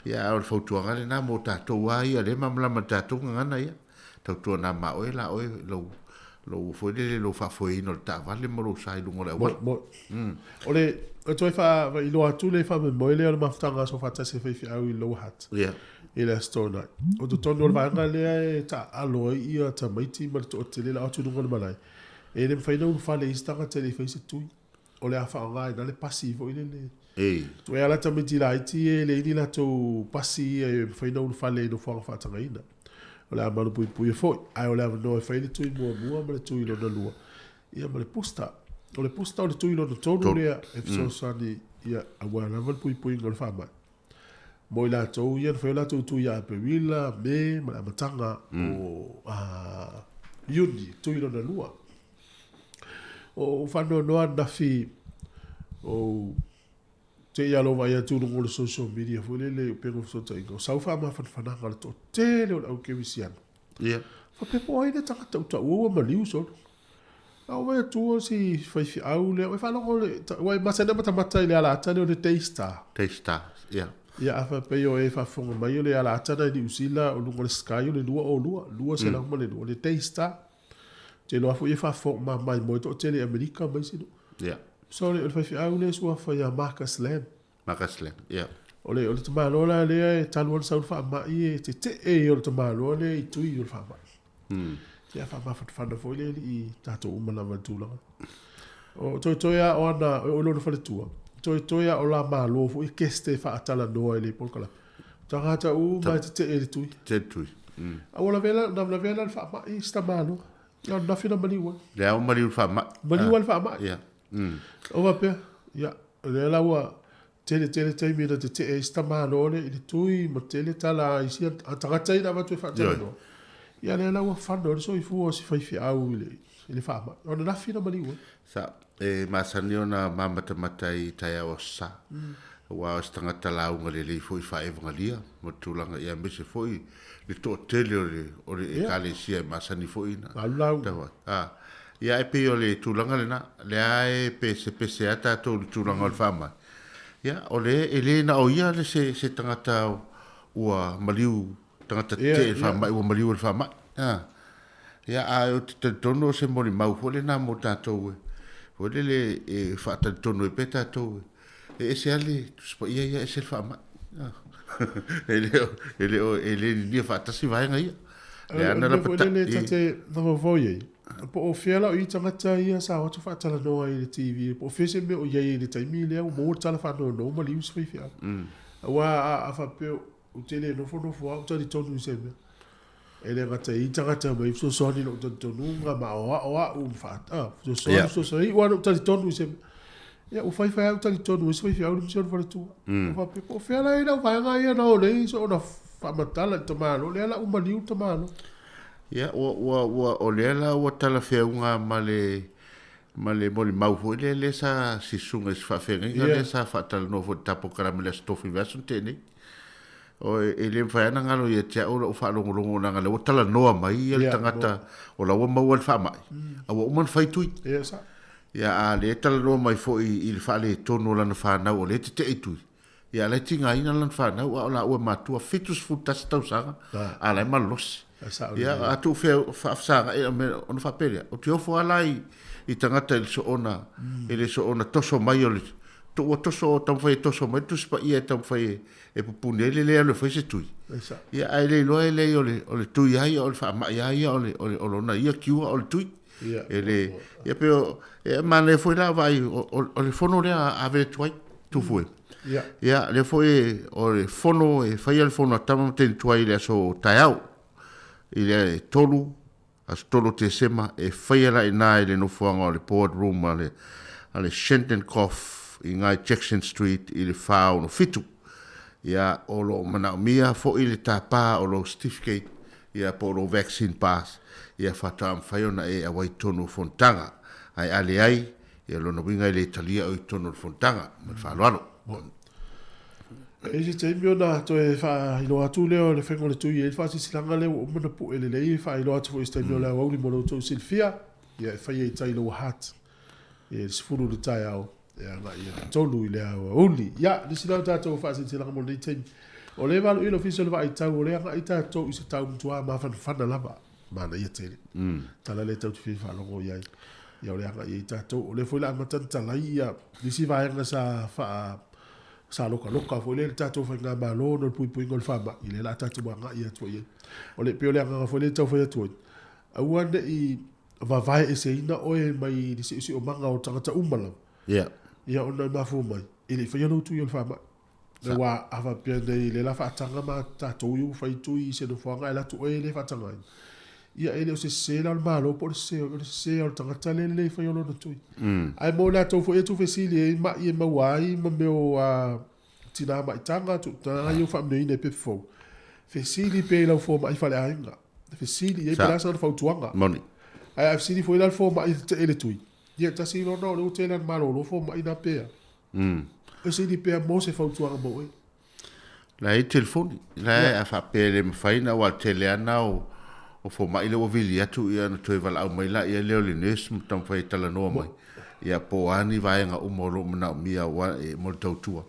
Ia, a o le fautuaga lena mo tatou lava ia, lea e malamalama i le tatou gagana ia. Tautuana ma oe la oe lou, lou foi lele lou faafoeina o le taavale ma lou sa i luga o le auala. Mo, mo. O le, o toe faailoa atu le faamoemoe lea o le mafutaga Aso Faatasi a Faifeau i Lower Hutt. Yeah. I le Aso Toonai. O totonu o le vaega lea e taaalo ai ia tamaiti ma le toatele la atu i luga o le malae. E le mafai ona ulufale i isi tagata e le i fai se tui. o le a faaaoga ai le pasi foi lele. Ei. Toe ala tamaiti laiti ia e leai ni latou pasi ia e mafai ona ulufale i nofoaga faatagaina. O le a malupuipuia foi, ae o le avanoa e fai le tui muamua ma le tui lona lua, ia ma le booster. O le booster o le tui lona tolu lea e fesoasoani ia aua lava le puipuiga o le faamai. Mo i latou ia na fai o latou tui ia Aperila, Me ma le amataga o Iuni, tui lona lua. O faanoanoa ananafi o te i alo vaai atu i luga o le social media foi lele i upega o fesootaiga, o sau faamafanafanaga o le toatele o le au kerisiano. Ia. Faapea po o ai le tagata ua taua ua maliu solo. A ou vaai atu o si faifeau lea, ua e faalogo le, ua e masani ona matamata i le alaata lea o le Daystar. Daystar, ia. Ia a faapea o e faafofoga mai o le alaata lena i Niu Sila o luga o le Sky o le 202, 202, le Daystar. Ou te iloa foi e faafofoga mama ai moe toatele i Amerika ma isi nuu. Ia. So o le faifeau lea e suafa ia Marcus Lamb. Marcus Lamb, ia. O le, o le tamaloa la lea e talu ona sau le faamai e tetee ia o le tamaloa lea i tui o le faamai. Ia faamafanafana foi le alii i tatou uma lava i le tulaga. O toetoe a o ana, o lona faletua, toetoe a o la malo foi e keste e faatalanoa i le polokalame. Tagata uma e tetee i le tui. Tetee i le tui. A ua lavea la, na lavea la le faamai i si tamaloa. Ia o nafi na maliu ai. Lea ua maliu i le faamai. Maliu ai le faamai. Ia. O faapea, ia, o lea la ua tele tele taimi na tetee ai si tamaloa lea i le tui ma tele tala a isi a tagata ia na avatu e faatalanoa. Ia lea la ua fano ai le soifua o si faifeau i le i le faamai. O ananafi na maliu ai. Sa, e masani ona mamatamata i taeao aso Sa. Aua o se tagata lauga lelei foi faa-evagalia ma le tulaga ia aemaise foi le toatele o le o le Ekalesia e masani foi na tau ai. A, ia ae pei o le tulaga lena, lea e pesepese a tatou i le tulaga o le faamai. Ia, o le e le na o ia le se se tagata ua maliu tagata tetee i le faamai ua maliu i le faamai. A. Ia, ae ou te talitonu o se molimau foi lena mo tatou e, foi lele e faatalitonu ai pea tatou e ese lava le Tusi Paia ia, ese le faamai. E le o, e le o, e le ninia faatasi vaega ia. Le ana la pata. Le ta te mafaufau i ai, po o fea la o i tagata ia sa o atu faatalanoa i le TV, po o fea se mea o i ai i le taimi lea ua maua le tala faanoanoa ma liu se faifeau. Aua a faapea ou te le nofonofo lava ou talitonu i se mea. E le gata i tagata mai fesoasoani i lou talitonuga ma aoao au ma faa, ah, fesoasoani, fesoasoani, iu lava ina ou talitonu i se mea. Ia, ua fai fai lava ou talitonu ai se faifeau le misi o le faletua. Ou faapea, po o fea la e i ai lau vaega ia na o nei soona faamatala i le tamaloa, lea la ua maliu le tamaloa. Ia, ua, ua, ua, o lea la ua talafeauga ma le, ma le molimau foi lea, lea sa sisuga i se faafeagaiga lea sa faatalanoa foi i le tatou polokalame i le Aso Tofi vaiaso na tea nei. O, e le mafai lava ona galo ia te au lau faalogologo leaga o lea ua talanoa mai ia le tagata o la ua maua le faamai, a ua uma ona fai tui. Ia, a o lea e talanoa mai foi i le faaletonu o lana fanau o lea e tetee i tui, ia a o la e tigaina lana fanau a o laua e matua 71 tausaga a o la e malolosi. Ia, a tuu faafesagai ona faapea lea, ou te ofo lava la i tagata i le soona, i le soona toso mai o le, ua toso, taumafai e toso mai le Tusi Paia e taumafai e pupuni ai le le alu e fai se tui. Ia, ae le iloa e leai o le, o le tui lava ia, o le faamai lava ia, o le, o le, o lona ia cure o le tui. E le, ia pei o, e manaia foi la vaai, o, o, o le fono lea a Avele Tuai, Tufue. Ia, lea foi o le fono e faia le fono a Tama ma Teine Tuai i le aso taeao, i le 3, aso 3 o Tesema, e faia la i ina i le nofoaga o le Board Room a le, a le Shentenkoff i ina i Jackson Street i le 4:67. Ia, o lo o manaomia foi le tapa o lou certificate, ia, po o lou vaccine pass, ia faatoa mafai ona e auai i totonu o fonotaga. Ae a leai, ia, lona uiga e le talia oe i totonu o le fonotaga. Ma le faaaloalo. E i ai se taimi ona toe faailoa atu lea o le faiga o le tui e i ai le faasilasilaga lea ua uma ona pue lelei e faailoa atu foi i se taimi o le aoauli mo lo outou silafia ia e faia i tai Lower Hutt i le 10 i le taeao e agai i le 3 i le aoauli. Ia, nisi la o tatou faasilasilaga mo lenei taimi. O lea e valoia le Ofisa o le Vaai Tau o lea e agai tatou i se tau matua mafanafana lava. Manaia tele. Tala lea tatou te fia faalogo i ai. Ia o le agai ai tatou. O lea foi o le a amata ona talai ia nisi vaega sa faa sa lokaloka foi lea i le tatou faigamalo ona o le puipuiga o le faamai, lea o le a tatou agai atu ai. O le, pei o le agaga foi lea e tau fai atu ai, aua ne i vavae eseina oe mai le siosiomaga o tagata uma lava. Ia. Ia ona e mafua mai, e le i faia lou tui o le faamai. Aua a faapea nei lea la faataga ma tatou ia ua fai tui i se nofoaga ae alu atu oe e le faatagaina, ia e le o se sese la o le Malo po o le sese o le sese o le tagata lea e le faia lona tui. Ae mo i latou foi ia tuufesili ai mai e maua ai ma mea o tina maitaga, tulaga ia ua faamanuiaina i pepe fou, fesili pea i lau fomai faleaiga, fesili i ai pe o le a sana fautuaga. Moni. Ae a fesili foi la le fomai e tetee i le tui, ia tasi lona o lea ua tele lava ina malolo fomai na pe a. Fesili pea mo se fautuaga mo oe. La e i ai telefoni, la e a faapea e le mafai ona aua o le tele lava na o fomai lea ua vili atu ia ona toe valaau mai laia lea o le nurse ma taumafai e talanoa mai ia po o a ni vaega uma o lo o manaomia aua e mo le tautua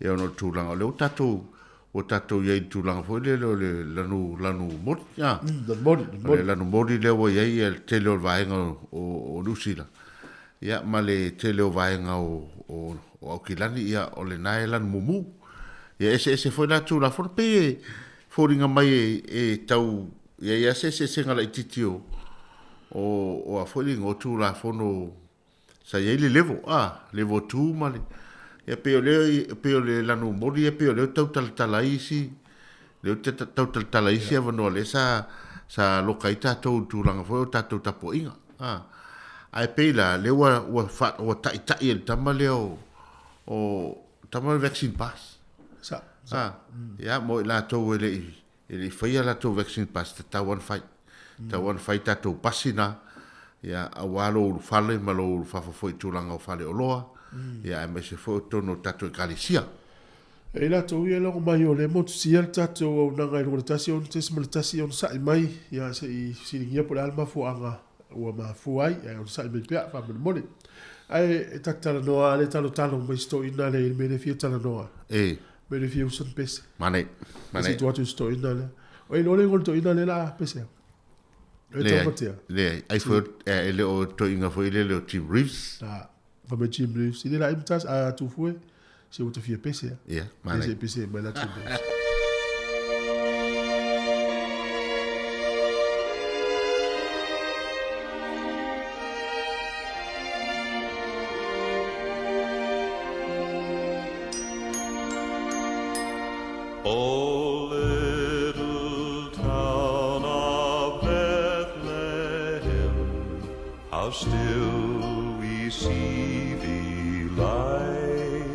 ia ona o le tulaga o lea ua tatou ua tatou i ai i le tulaga foi lele o le lanu lanu moli a Lanu moli, lanu o le lanu moli lea ua i ai ia le tele o le vaega o Niu Sila ia ma le tele o vaega o o Aukilani ia o lena e lanu mumu. Ia eseese foi la Tulafono pei e foliga mai e tau i ai lava se eseesega laitiiti o o a foi le igoa o Tulafono sa i ai le level a, level 2 ma le ia pei o lea pei o le lanu moli ia pei o lea e tau talatala ai isi lea ou te tau talatala ai isi avanoa lea sa sa loka ai tatou i le tulaga foi o tatou tapuaiga a. Ae pei la lea ua ua ua taitai e le tama lea o o tama le vaccine pass. Sa. A, ia mo i latou e le i e le i faia latou vaccine pass, tatau lava ona fai. Tatau lava ona fai tatou pasi na, ia aua lou ulufale ma lou ulufafo foi i tulaga o faleoloa, ia aemaise foi o totonu o tatou ekalesia. E i latou ia e logo mai o lea e motusia le tatou auaunaga i luga o le 1 6.1 onosai mai, ia se i fesiligia po o le a le mafuaaga ua mafua ai, ae onosai mai pea faamolemole. Ae e ta te talanoa lava le talotalo mai si toeaina lea i le mea lea e fia talanoa. E. Mea lea e fia usu ana pese. Manaia, manaia. Se i tuu atu i si toeaina lea. Oi iloa le igoa o le toeaina lea o le a pese atu? Leai, leai. Ai foi e le o toeaina foi lele o Jim Reeves. A, fai mai Jim Reeves, i le la imitas a Tufue, se ua ta fia pese a. Ia, manaia. Se pese mai la Jim Reeves. O little town of Bethlehem, how still we see thee lie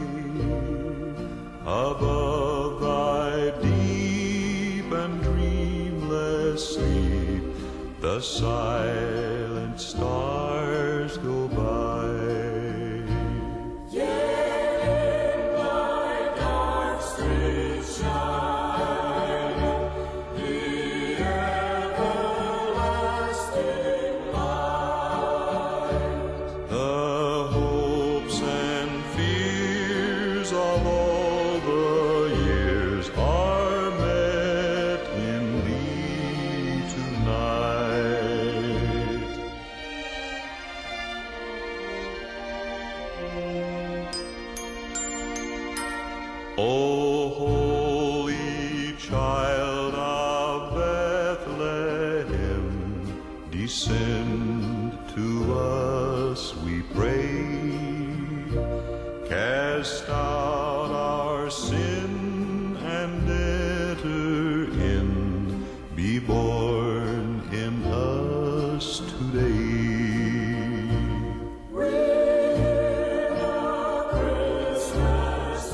above thy deep and dreamless sleep, the silent stars go by. Yet in thy dark streets shine the everlasting light. The hopes and fears of all the years are met in thee tonight. O holy child of Bethlehem, descend to us, we pray. Cast out our sin and enter in, be born in us today. We hear the Christmas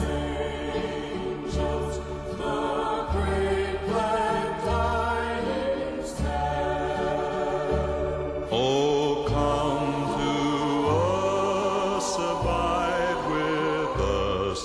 angels, the great glad tidings tell. Oh, come to us, abide with us.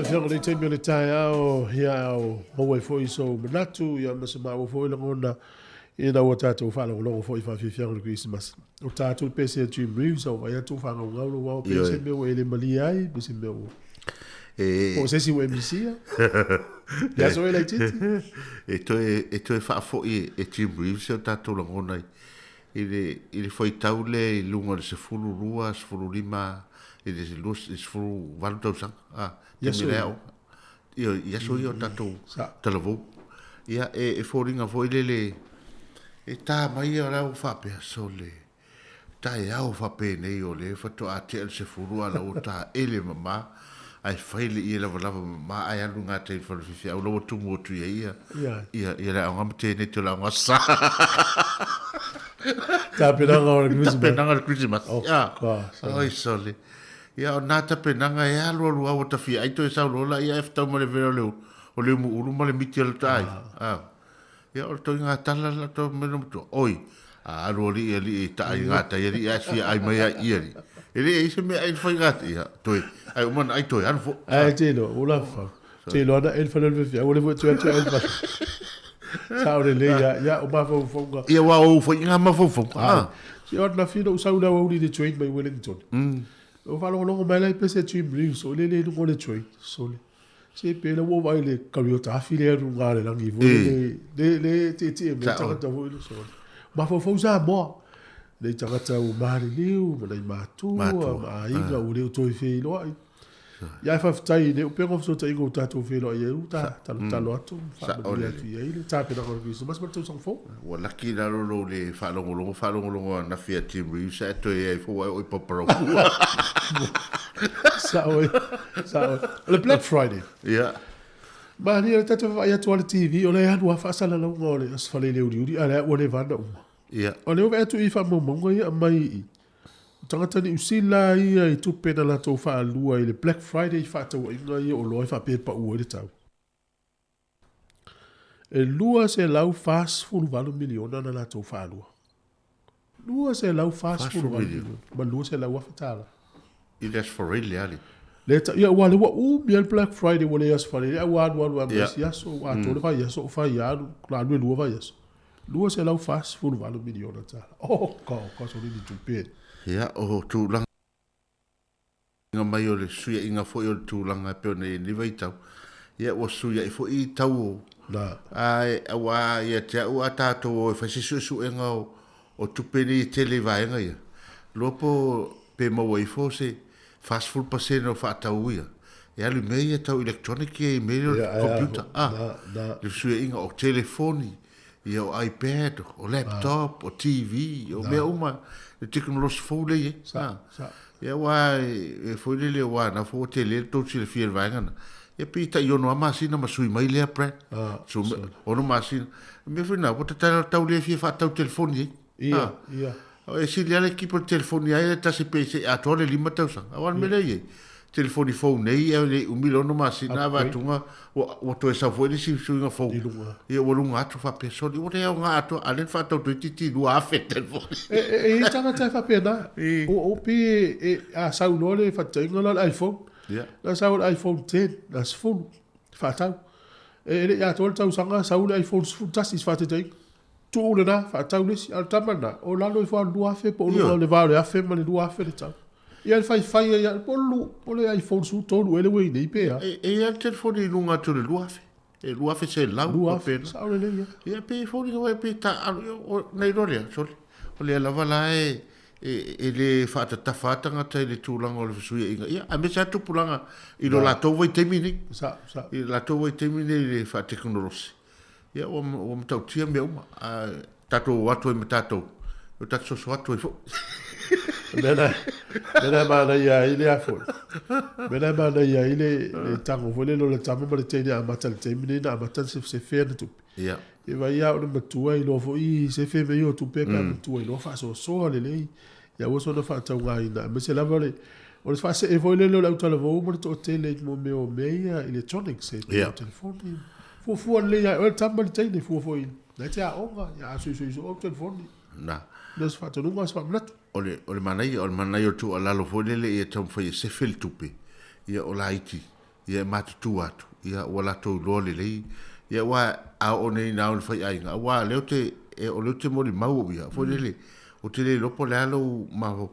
Afioga i le taimi o le taeao, ia o maua ai foi sou manatu, ia ma se maua foi lagona ina ua tatou faalogologo foi i faafiafiaga o le Kerisimasi. O tatou le pese a Jim Reeves, a ua vaai atu ua faagaugau lou ao, pe se mea ua e le malie ai, pe se mea ua... E... Po o se isi ua e misia. Le aso e laitiiti. E toe, e toe faafoi e Jim Reeves o tatou lagona i, i le, i le faitau lea i luga o le 12, 15, i le 28 tausaga. Ah, I aso ia. Ia, i aso ia o tatou talavou. Ia, e, e foliga foi lele, e tā mai ia o la ua faapea, sole, taeao faapenei o lea faatoa tea le 10 a la ua taele mama, ae fai le ie lavalava mama ae alu gatai i le fale faifeau la ua tumu atu i ai ia, ia, ia le aoga ma tēnei te o le aoga sa. Tapenaga o le Christmas. Tapenaga o le Christmas. Oh, Ah, gosh. oi sole. Ia o nā tapenaga e alualu lava ua tafia ai toe sau loa laia ae fetau ma le vela o le o le umuulu ma le miti o le taai. Ah. Ia o le toiga tala la to me no matua. Oi, a alu alii alii i taai ngā tai alii ae fia ai mai ai i alii. E le ai se mea ai whai ngā tai. Ia, toe, ai uma na ai toe alu fo. Ai, te iloa, ua lafa. Te iloa na e le fale o le faifeau, ua le foi toe atu ai le fale. Sao lelei ia, ia o mafaufauga. Ia wa ou foi ngā mafaufauga. Ah. Se o na fino sau la uli le train mai Wellington. O faalogologo mai la i pese Jim Reeves o le le luga o le train. Sole. Se pe la ua vaai le kauri o tafi le alu ngā le langi foi le le le tietie mai tagata foi le sole. Mafaufau Samoa. Nei tagata ua maliliu ma nai matua ma aiga ua le o toe feiloai. Ia ae faafetai i le upega o fesootaiga ua tatou feiloai ai ua ta talotalo atu ma faamanuia atu i ai le tapenaga o le Kerisimasi ma le tausaga fou. Ua laki lalo lou le faalogologo faalogologo ananafi a Jim Reeves ae toe ai fou ae oi paparau. Sao ai, sao ai. O le Black Friday. Ia. Malie le tatou vaavaai atu lava i le TV o lea e alu lava faasalalauga o le Aso Faraile uliuli a o lea ua leva ona uma. Ia. O lea ua vaai atu i faamaumauga ia aumai i i. O tagata Niu Sila ia i tupe na latou faalua i le Black Friday i faatauaiga ia o oloa i faapea e pau ai le tau. E $248 miliona na latou faalua. $248 miliona ma $200,000. I le Aso Faraile alii. Le ta, ia, aua o lea ua umi ai le Black Friday ua le Aso Faraile, ae ua alualu lava ma isi aso, ua atoa le vaiaso o fai alu, la alu e lua vaiaso. $248 miliona tala. Oh, ka, ka soli ni tupe. Ia, o tulaga mai o le suiaiga foi o le tulaga e pei ona i ai nei vaitau, ia ua suiai foi i tau o, Na. ae aua ia te au a tatou o e fai se suesuega o, o tupe nei e tele i vaega ia, loa po pe maua ifo se 40% o faatau ia, e alu i mea ia tau electronic ia i mea ia o Ia, ae a, computer, a, na, na. le fesuiaiga o telefoni, ia o iPad, o laptop, o TV, o mea uma, le tekonolosi fou lea e i ai. Sa, sa. Ia aua e foi lele aua na fou ua tele le tou silafia i le vaega na. Ia pei tai ono lava masina ma sui mai lea brand. Sui mai, ono masina. O mea foi na, ua tatala tau le fia faatau telefoni ai. Ia, ia. E sili lava le kipa o le telefoni ai le tasi pe se i atoa le 5 tausaga. Aua o le mea lea e i ai, telefoni fou nei e le i umi le ono masina avatuga ua, ua toe sau foi le isi suiga fou. I luga. Ia ua luga atu faapea soli, ua le aoga atoa, a o lea na faatau toeitiiti 2,000 telefoni. E, e, e i ai tagata e faapena. O, o pe e, a sau loa le faataitaiga la o le iPhone. Ia. Na sau le iPhone 10, na 10, faatau. E, e le i atoa le tausaga, sau le iPhone 11 i se faataitaiga. Tuu lena, faatau le isi, a o le tama lena, o lalo ifo lava o le 2,000 po o luga o le va o le 1,000 ma le 2,000 le tau. Ia le faifai ai lava, po o po o le iPhone 13 ea le ua i nei pe a. E, e i ai le telefoni i luga atu o le 2,000, e 2,100 2,000, faapena. sao lelei lava. Ia pe foliga mai pe taaalo, ia o, na iloa lea, sole, o lea lava la e, e, e le faatatafa lava tagata i le tulaga o le fesuiaiga, ia, aemaise lava tupulaga i lo latou vaitaimi nei. Sao, sao. I lo latou vaitaimi nei i le faatekonolosi. Ia ua ua matautia mea uma, a tatou o atu ai ma tatou, o tatou soso atu ai foi. Mea na, mea na e manaia ai le a foi. Mea na e manaia ai le, le tago foi lele o le tama ma le teine amata i le taimi nei na amata ona sefesefea ana tupe. Ia. E vai lava o le matua iloa foi sefe mea ia o tupe pe a matua iloa faasoasoa lelei. Ia aua soona faataugaina aemaise lava le o le faasee foi lele o le autalavou ma le toatele i mo mea o mea ia electronics e Ia. telefoni. Fuafua lelei ia oe le tama ma le teine fua foi na e te aoga ia a suisui soo au telefoni. Na. Le se faatonuga se faamanatu. O le, o le manaia, o le manaia o le tuualalo foi lele ia taumafai e sefe le tupe, ia o laiti. Ia e matutua atu, ia ua latou iloa lelei, ia aua a oo nei ina ao i le faiaiga, aua o lea ou te, e, o lea ou te molimau au ia, foi lele, ou te le iloa po o le a lou mafaufau.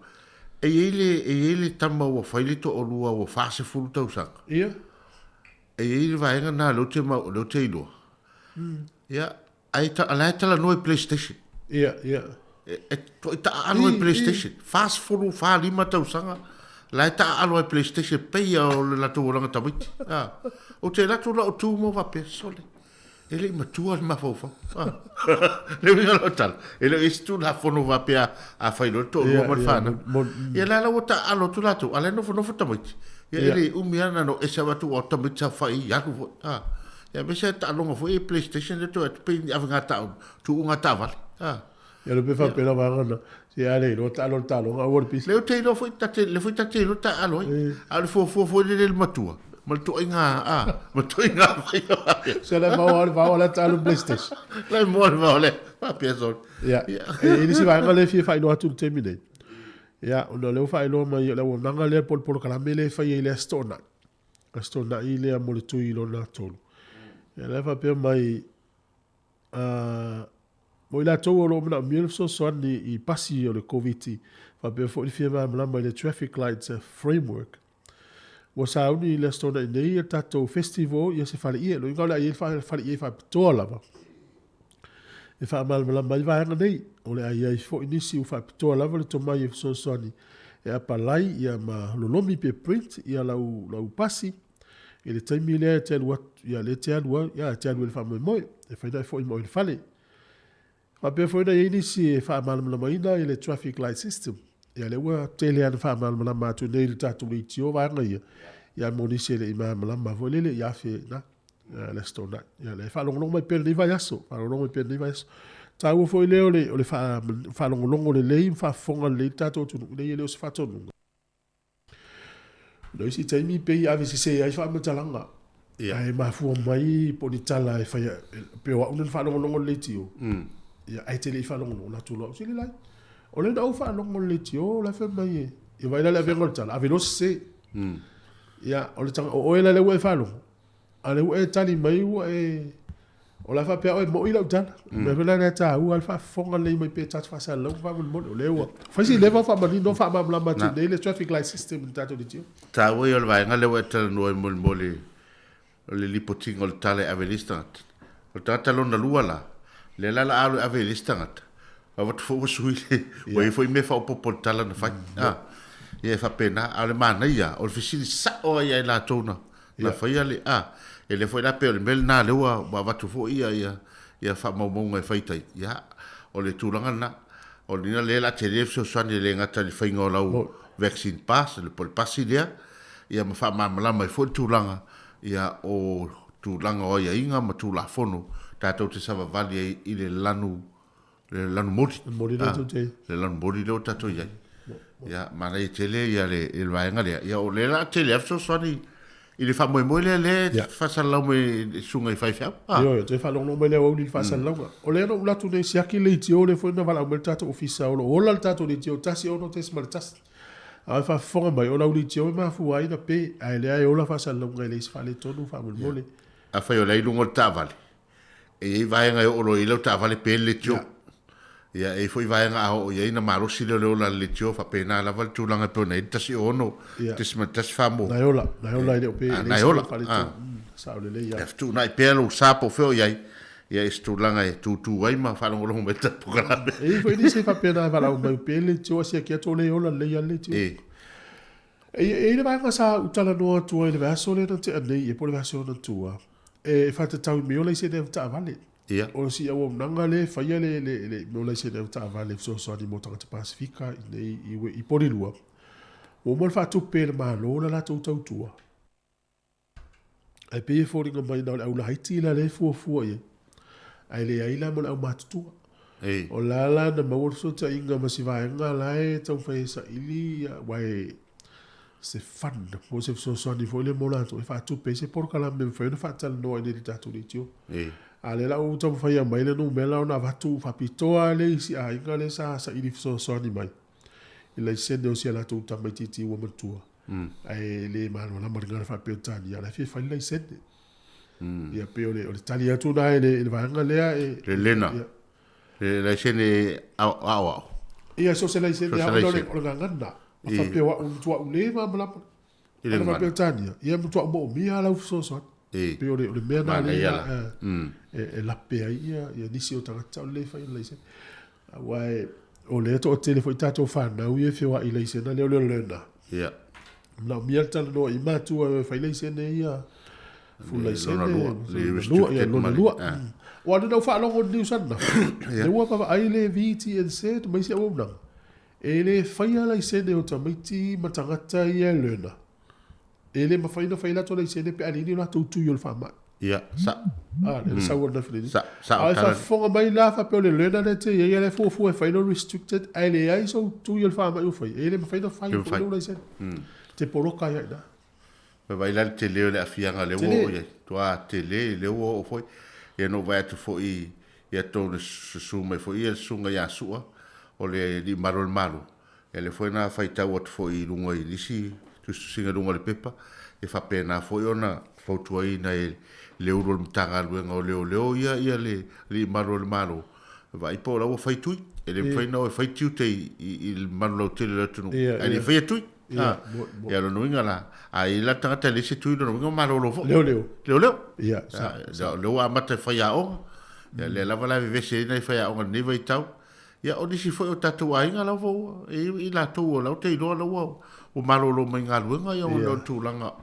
E i ai le, e i ai le tama ua fai le toalua ua 40 tausaga. Ia. E i ai le vaega lena o lea ou te mau, o lea ou te iloa. Ia, ae ta, la e talanoa i PlayStation. Ia, ia. E, e to'i taaalo ai PlayStation. 40, 45 tausaga, la e taaalo ai PlayStation pei lava o le latou olaga tamaiti. A, ou te alu atu la o tu ma faapea, sole, e le i matua le mafaufau. A, le uiga o lau tala, e le o i ai se Tulafono faapea a fai loa le toalua ma le fanau. Ia la la ua taaalo atu latou, a o la e nofonofo tamaiti. Ia e le umi lava na no ese avatu aua o tamaiti sa fai i alu foi. A, ia aemaise lava taaloga foi ia PlayStation lea toe atu pei ni avega taaulu, tuuga taavale. A. Ia le pe faapena vaega na, se a le iloa taalo le taaloga aua le pisi. Lea ou te iloa foi ta te, lea foi ta te iloa taaalo ai. A o le fuafua foi lele i le matua, ma le toaiga, a, ma toaiga fai o faapea. Se la maua le vao la taalo PlayStation. La maua le vao le faapea sole. Ia, e i ai nisi vaega lea e fia faailoa atu i le taimi nei. Ia, ona o lea ua faailoa mai o le auaunaga lea po o le polokalame lea e fai ai i le Aso Toonai. Aso Toonai lea mo le tui lona tolu. Ia, la e faapea mai, mo i latou o lo o manaomia le fesoasoani i pasi o le Koviti faapea foi le fia malamalama i le Traffic Lights Framework, ua sauni i le Aso Toonai nei le tatou festival ia se faleie. O lona uiga o le a i ai le faleie faapitoa lava e faamalamalama ai vaega nei. O le a i ai foi nisi ua faapitoa lava le tomai e fesoasoani e apalai ia ma lolomi pe print ia lau, lau pasi I le taimi lea e te alu atu, ia lea e te alu ai, ia e te alu i le faamoemoe, e fai na e foi ma oe i le fale. Faapea foi ona i ai nisi e faamalamalamaina i le traffic light system. Ia lea ua tele lava ina faamalamalama atu nei i le tatou leitio vaega ia, ia mo nisi e le i malamalama foi lele, ia afe na, le Aso Toonai. Ia lea e faalogologo mai pea i lenei vaiaso, faalogologo mai pea i lenei vaiaso. Taua foi lea o le, o le faalogologo lelei ma faafofoga lelei le tatou atunuu, ina ia le o se faatonuga. O isi taimi pei e ave sese ai faamatalaga. Ia. Ae mafua mai po o ni tala e fai pei o au na faalogologo i le leitio. Ia ae te le i faalogologo na atu loa au sili lai. O lea na ou faalogo i le leitio la e fai mai e ia vaai la le avega o le tala ave loa sese. Ia o le tanga o oe la lea ua e faalogo A o lea ua e tali mai ua e... O le a faapea oe e moni lau tala. O le mea foi la lea e taua ai le faafofoga lelei mai pe ta te faasalalauga faamolemole. O lea ua fai si leva o faamanino faamalamalama atu nei le traffic light system i le tatou leitio. Taua ia o le vaega lea ua e talanoa ai molemole o le lipotiga o le tala e ave i le isi tagata. O le tagata lona lua la, lea la o le a alu e ave i le isi tagata, avatu foi ua sui le, ua i ai foi mea faaopoopo i le tala na fai. Ia e faapena, a o le manaia, o le fesili sao lava ia i latou na na faia le, a, e le foi la pei o le mea lena lea ua ua avatu foi ia ia ia faamaumauga e fai tai, ia, o le tulaga lena. O lena lea o le a tele le fesoasoani e le gata i le faiga o lau vaccine pass, po o le pasi lea, ia ma faamalamalama ai foi le tulaga, ia, o tulaga o aiaiga ma Tulafono tatou te savavali ai i le lanu le lanu moli. Moli lea tou te. Le lanu moli lea ua tatou i ai. Ia, manaia tele ia le, le vaega lea. Ia, o lea la tele lava fesoasoani i le faamoemoe lea lea e faasalalau mai e le susuga i faifeau. Ah. Ioe, toe faalogologo mai le aoauli i le faasalalauga. O lea na ou alu atu nei siaki le leitio lea foi na valaau mai le tatou ofisa o lo o ola le tatou leitio 16.1. A e faafofoga mai, o lau leitio e mafua ai na pe, ae lea e ola faasalalauga e leai se faaletonu faamolemole. Afai o la e i luga o le taavale, E i ai vaega e oo loa i ai lau taavale pe le leitio. Ia, e i ai foi vaega a oo i ai ona malosi lea o le ola a le leitio, faapena lava le tulaga e pei ona i ai le 16.14 mo. Na e ola, na e ola e le o pe, e leai se mea faaletonu. Sao lelei lava. Ia fetuunai pea lou sa po o fea o i ai, ia i se tulaga e tutu ai ma faalogologo mai i le tatou polokalame. E i ai foi nisi e faapena e valaau mai pe le leitio a siaki atu o le ola lelei lava le leitio. E i ai le vaega sa ou talanoa atu ai i le vaiaso lea na tea nei, po o le vaiaso ona tua, e faatatau i mea o laisene avetaavale. Ia. O si auaunaga lea e faia le, le, le mea o laisene avetaavale e fesoasoani mo tagata Pasefika i nei i, i Polilua, ua uma ona faatupe e le Malo le latou tautua. Ae pei e foliga mai na o le au laiti la lea e fuafua i ai, ae leai la mo le aumatutua. Ei. O la la na maua le fesootaiga ma si vaega la e taumafai e saili, aua e se fund po o se fesoasoani foi lea mo latou e faatupe ai se polokalame e mafai ona faatalanoa i inei i le tatou leitio. Ei. A o lea la ua taumafai e aumai le numera ona avatu faapitoa lava le isi aiga lea sa saili fesoasoani mai i laisene o si a latou tamaitiiti ua matua. Ae le malamalama le gagana faa-Peretania, o la e fia fai le laisene. Ia pei o le, o le tali atu lena i le, i le vaega lea e... Le lena, le laisene aoao. Ia, so o se laisene lava ona o le gagana. A faapea o au e matuai le malamalama. I le Ana gagana. Faa-Peretania, ia matuai moomia lava lau fesoasoani. Pei o le, o le mea lena lea e lape ai ia, ia nisi o tagata o le le fai o le laisene. Aua e, o lea e toatele foi tatou fanau ia e feoai i laisene lea o le learner. Ia. Manaomia le talanoa i matua e fai laisene ia, full laisene, Lona lua, le lona lua, ia, restricted lona ma le- lua. ah. Aua o lea na ou faalogo i le news ananafi, lea ua vaavaai le VTNZ ma isi auaunaga, e le faia laisene o tamaiti ma tagata ia e learner. E le mafai ona fai latou laisene pe a leai ni o latou tui o le faamai. Ia, sa. A, lea na sau ananafi i le Sa, sa A e faafofoga mai la faapea o le learner lea e te i ai, lea e fuafua e fai lou restricted, ae leai sou tui o le faamai ua faia, e le mafai ona fai foi lou laisene. Te poloka ai lava i ina. Vaai la le tele o le aafiaga lea ua oo i ai. Matua tele lea ua oo foi. Ia na ou vaai atu foi ia tou le susu mai foi ia le susuga ia Sua, o le alii malu o le Malo, Ia lea foi na faitau atu foi i luga i nisi tusitusiga i luga o le pepa, e faapena foi ona fautuaina e le Ulu o le Matagaluega o Leoleo ia ia le Alii Malu o le Malo, e vaai po o la ua fai tui. E le mafai ona o e fai tiute i le mamalu lautele o le atunuu ae le i faia tui. Ia o lona uiga la, a i ai la le tagata e leai se tui, lona uiga ua malolo foi. Leoleo. Leoleo. Ia, sa. O lea ua amata e faiaoga. Ia lea lava la e vevesi ai nai faiaoga i lenei vaitau. Ia, o nisi foi o tatou aiga lava ua, e i ai latou o la ua te iloa la ua, ua malolo mai galuega ia ona o le tulaga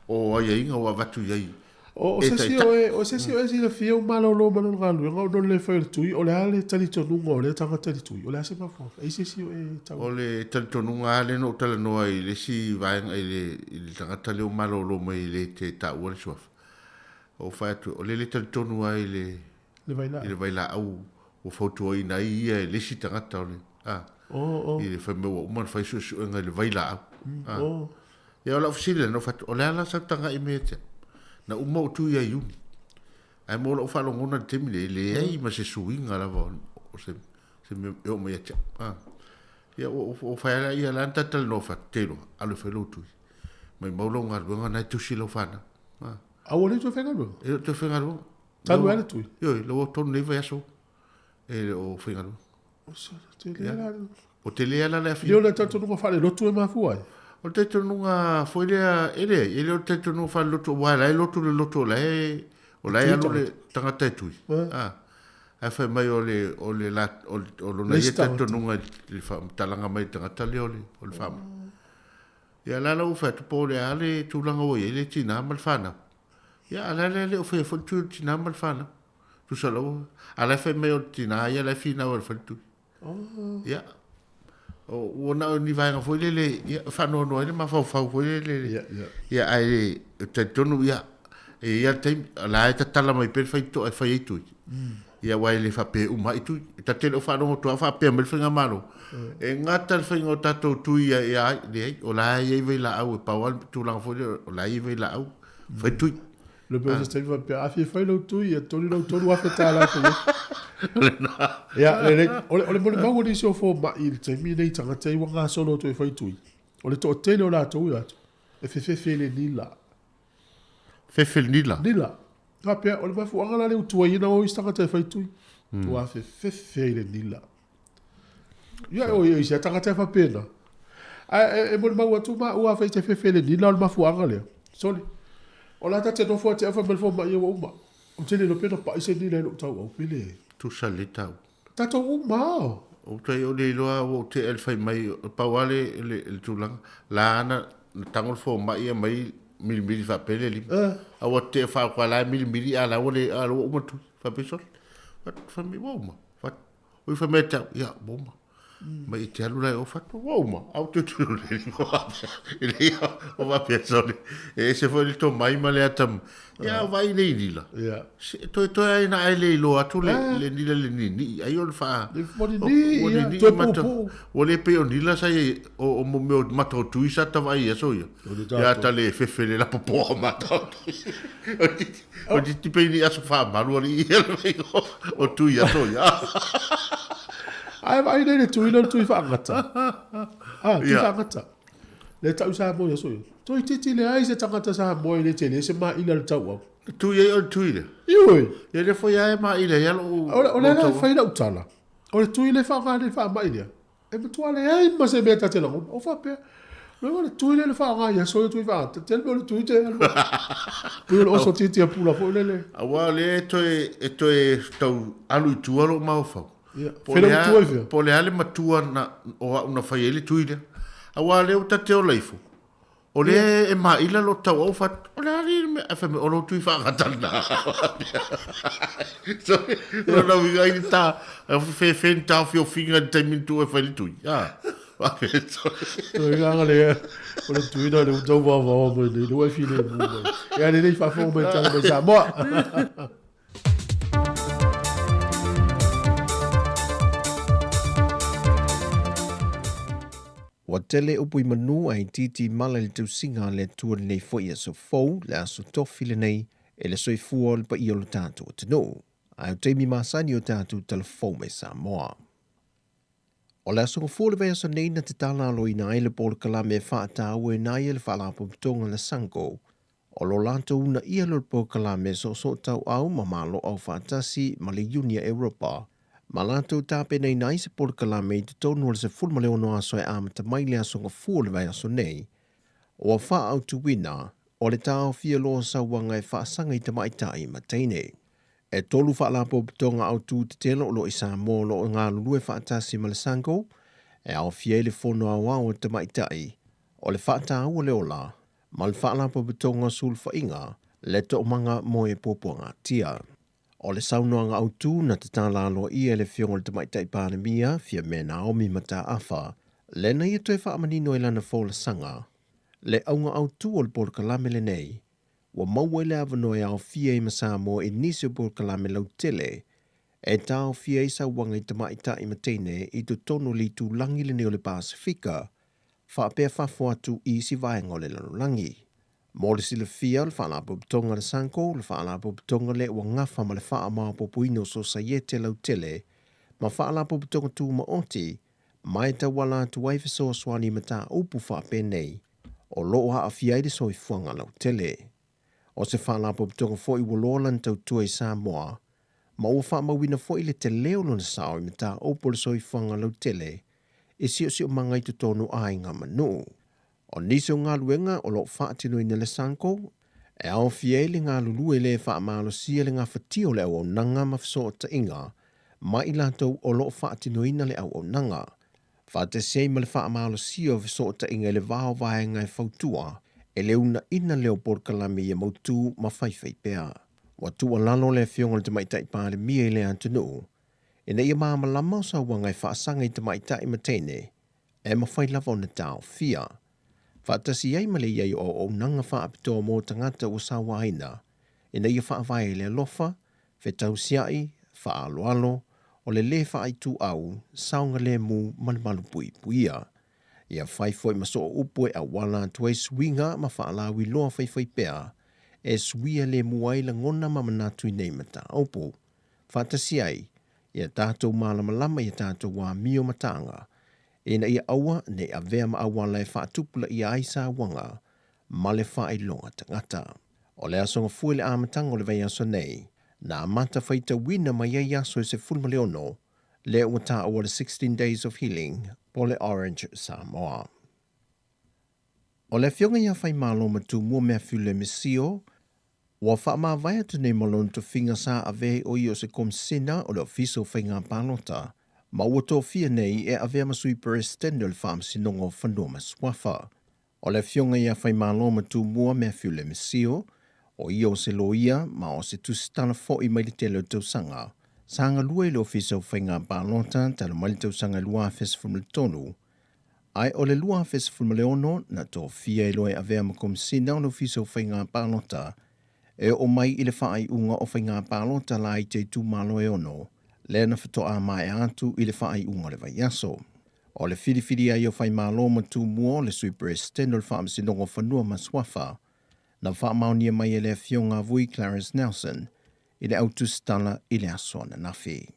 o aiaiga ua avatu i ai O e se isi taitai. o e, o se isi o e silafia ua malolo mai lona galuega ona o le le fai o le tui, o le a le talitonuga o lea tagata i le tui? O le a se mafuaaga? E i ai se isi o e tau. O le talitonuga lava lea na ou talanoa ai i le isi vaega i le, i le tagata lea ua malolo mai e le te taua le suafa, ou fai atu, o le le talitonu lava i le, Le vailaau. I le vailaau ua fautuaina ai ia e le isi tagata o le, a, Oh, oh. i le fai mai ua uma ona fai suesuega i le vailaau. A. Oh. Ia o lau fesili lena, ou fai atu, o le a la sau tagai mea ia te au? Na uma ou tu ia Iuni. Ae mo lau faalogona i le taimi lenei, e leai ma se suiga lava o se, se mea e oo mai ia te au. A. Ia ua, ua fai lava ia la na ta talanoa fai atu, te iloa, alu e fai lou tui. Maimau lau galuega, na e tusi lau fanau. A. A ua le toe faigaluega? E le o toe faigaluega. Talu ai le tui? Ioe, lau tonu nei vaiaso e le o faigaluega. O se tele la. O tele ala le afio. Leo le talitonuga faalelotu e mafua ai. O le talitonuga foi lea, e leai, e le o le talitonuga faalelotu, aua o la e lotu le lotu o la e, o la e alu le tagata e tui. A, ae fai mai o le, o le, o le, o lona ia talitonuga i le faamatalaga mai le tagata lea o le, o le faamai. Ia la la ua fai atu po o le a le tulaga ua i ai le tina ma le fanau. Ia, a o le a le le o faia foi le tui o le tina ma le fanau. Tusa lava, a la e fai mai o le tina ia la e finau e le fai le tui. Ia, o, ua na o ni vaega foi lele, ia, e faanoanoa ai le mafaufau foi lele. Ia, ia. Ia, ae e talitonu, ia, e i ai le taimi, o la e tatala mai pea le faitotoa e fai ai tui. Ia, aua e le faapea e uma ai tui. E ta te le o faalogo atu lava o faapea mai le faigamalo, e gata le faiga o tatou tui ia, ia, leai, o la e i ai vailaau e pau lava le tulaga foi lea, o la e i ai vailaau. Fai tui. Le pe o se taimi faapea, a fia fai lau tui, ia toli lau $3,000 fai ai. Ia, lelei. O le, o le molimau o nisi o fomai i le taimi nei i tagata ia ua gasolo atu e fai tui, o le toatele o latou e o atu, e fefefe i le nila. Fefe i le nila? Nila. Faapea, o le mafuaaga la lea ua tuai ai ona o isi tagata e fai tui, ua fefefe i le nila. Ia, o isi lava tagata e faapena. Ae e molimau atu maua afai e te fefe i le nila o le mafuaaga lea. Sole, o la ta te nofo atu fai mai le fomai ia ua uma. Ou te le iloa pe na pai se nila i lou tauau pe leai. Tusa le tau. Tatou uma. Ou te o le iloa ua ou tea i le fai mai, pau lava le, le, le tulaga, la na, na tago le fomai aumai milimili faapea le lima. A ua tea faaoka la e milimili a la ua le, a la ua uma le tui. Faapea sole. Fai mai ua uma. Oi fai mai te au, ia, ua uma. Mai e te alu la e o fatu, ua uma. Au te tu le i le ia, o faapea sole. E ese foi le tomai ma le atam. Ia, vai le nila. Ia. Se, toe toe ai na ai le iloa atu le, le nila le nini. Ai o le wha... Le ua nini, Ua ia, nini toe mata. puupuu. Ua le pei o nila sa i o, o mo mea o mata o tui sa tawai ia so ia. O le Ia tatou. ta le fefe le lapopoa o mata o tui. O ti ti pei ni aso whaamalu ali ia le mei o, o tui aso ia. Ae vaai nei le tui lea o le tui faagata. Ah, tui Ia. faagata. Lea tau Samoa i aso ia. Toeitiiti leai se tagata Samoa e le tele se maila le tauau. E tui ai o le tui lea. Ioe. Ia lea foi lava e maila ai lou. O lea la e fai lau tala. O le tui lea e faaaoga nei i le faamai lea, e matua leai ma se mea ta te lagona. O faapea, Logo o le tui lea na faaaoga i aso ia tui faaaoga, tele mea o le tui te alu. Pei o le oso tiatia pula foi lele. Aua o lea e toe, e toe tau alu i tua lou mafaufau. Ia, Po o le a, matua i fea? po o le a le matua na, o au na fai ai le tui lea. Aua o lea ua ta te ola ifo, o lea e maila lou tauau fat, o le a le mea, ae fai mai, o lou tui faagata lena. So, o lona uiga ai le ta, fefe ni taofiofiga i le taimi na tuu e fai le tui. Ah. Toegaga le o le tuina le utau vaovao mai nei, le ua e filemu mai. Ia lelei faafofoga mai tala mai Samoa. Ua tele upu i manu ae itiiti mala i le tausiga a le Atua lenei foi aso fou, le aso tofi lenei, e le soifua o le paia o lo tatou atunuu. Ae o taimi masani o tatou talafou mai Samoa. O le aso gafua o le vaiaso nei na tatala aloina ai le polokalame e faatauaina ai e le Faalapotopotoga a le SANGO. O lo latou uunaia lea o le polokalame soosootauau ma Malo Aufaatasi ma le Iuni a Europa, ma latou tapenaina ai se polokalame i totonu o le 16 aso e amata mai le aso gafua o le vaiaso nei. Ua faaautuina, o le taofia loa sauaga e faasaga i tamaitai ma teine. E tolu faalapotopotoga autu tetele o lo o i Samoa o lo o galulue faatasi ma le SANGO, e aofia ai le Fono Aoao a Tamaitai, o le Faataua le Ola, ma le Faalapotopotoga o Sulufaiga, le Toomaga mo e Puapuagatia. O le saunoaga autu na tatala aloaia e le Afioga i le Tamaitai Palemia, Fiame Naomi Mataafa, lena ia toe faamanino ai lana folasaga, le auga autu o le polokalame lenei, Ua maua ai le avanoa e aofia ai ma Samoa i nisi o polokalame lautele e taofia ai sauaga i tamaitai ma teine i totonu o le itulagi lenei o le Pasefika, faapea fafo atu i isi vaega o le lalolagi. Mo le silafia, o le Faalapotopotoga a le SANCO, le faalapotopotoga lea ua gafa ma le faamaopoopoina o sosaiete lautele ma faalapotopotoga tumaoti ma e tauala atu ai fesoasoani i mataupu faapenei o lo o aafia ai le soifuaga lautele. O se faalapotopotoga foi ua loa lana tautua i Samoa, ma ua faamauina foi le tele o lona sao i mataupu o le soifuaga lautele i siosiomaga i totonu o aiga ma nuu. O nisi o galuega o lo o faatinoina e le SANCO, e aofia ai le galulue le faamalosia le gafatia o le auaunaga ma fesootaiga ma i latou o lo o faatinoina le auaunaga, faatasi ai ma le faamalosia o fesootaiga i le va o vaega e fautua e le uunaina lea o polokalame ia mautu ma faifai pea. Ua tuualalo le Afioga i le Tamaitai Palemia i le atunuu ina ia malamalama o sauaga e faasaga i tamaitai ma teine e mafai lava ona taofia, faatasi ai ma le i ai o auaunaga faapitoa mo tagata ua sauaina ina ia faavae i le alofa, fetausiaʻi, faaaloalo, o le lē faaituau, saogalemu ma le malupuipuia. Ia fai foi ma soo upu e auala atu ai suiga ma faalauiloa faifaipea e suia lemu ai lagona ma manatu i nei mataupu. Faatasi ai, ia tatou malamalama i a tatou amio ma taga, ina ia aua ne i avea ma auala e faatupulaia ai sauaga ma le faailoga tagata. O le aso gafua i le amataga o le vaiaso nei, na amata faitauina mai ai aso e 16, lea ua taua le 16 Days of Healing po o le Orange Samoa. O le Afioga ia Faimalo ma Tumua Matthew Lemisio, Ua faamavae atu nei ma lona tofiga sa avea ai o ia o se Komisena o le Ofisa o Faiga Palota, ma ua tofia nei e avea ma Sui Peresetene o le Faamasinoga o Fanua ma Suafa. O le Afioga ia Faimalo ma Tumua Matthew Lemisio, o ia o se loia ma o se tusitala foi mai le tele o tausaga, sa galue i le Ofisa o Faiga Palota talu mai le tausaga 2013, Ae o le 2016 na tofia ai loa e avea ma Komisina o le Ofisa o Faiga Palota e oo mai i le faaiuga o Faiga Palota laiti a itumalo e ono, lea na faatoa maea atu i le faaiuga o le vaiaso. O le filifili ai o Faimalo ma Tumua o le Sui Peresetene o le Faamasinoga o Fanua ma Suafa, na faamaonia mai e le Afioga a Vui Clarence Nelson i le autusitala i le aso ananafi.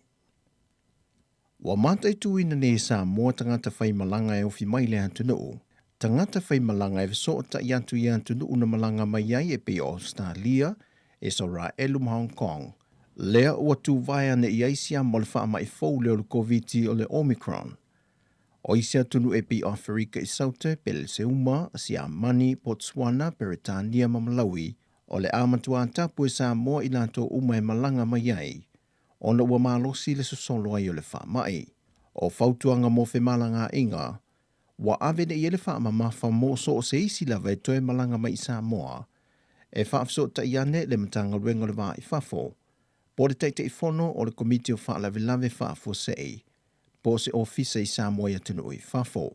Ua mataituina nei e Samoa tagata faimalaga e ofi mai le atunuu. tagata faimalaga e fesootaʻi atu i atunuu na malaga mai ai e pei o Ausetalia, Isaraelu ma Hong Kong, lea ua tuvae ane i ai siama o le faamaʻi fou lea o le Koviti o le Omicron. O isi atunuu e pei o Aferika i Saute, Peleseuma, Siamani, Botswana, Peretania ma Malawi, o le a matuā tapu e Samoa i latou uma e malaga mai ai, ona ua malosi le sosolo ai o le faamaʻi. O fautuaga mo femalagaaiga, ua ave nei i ai le faamamafa mo so o se isi lava e toe malaga mai i Samoa, e faafesootai ane le Matagaluega o le Va i Fafo, po o le Taitaifono o le Komiti o Faalavelave Faafuasei, po o se ofisa i Samoa i atunuu i fafo.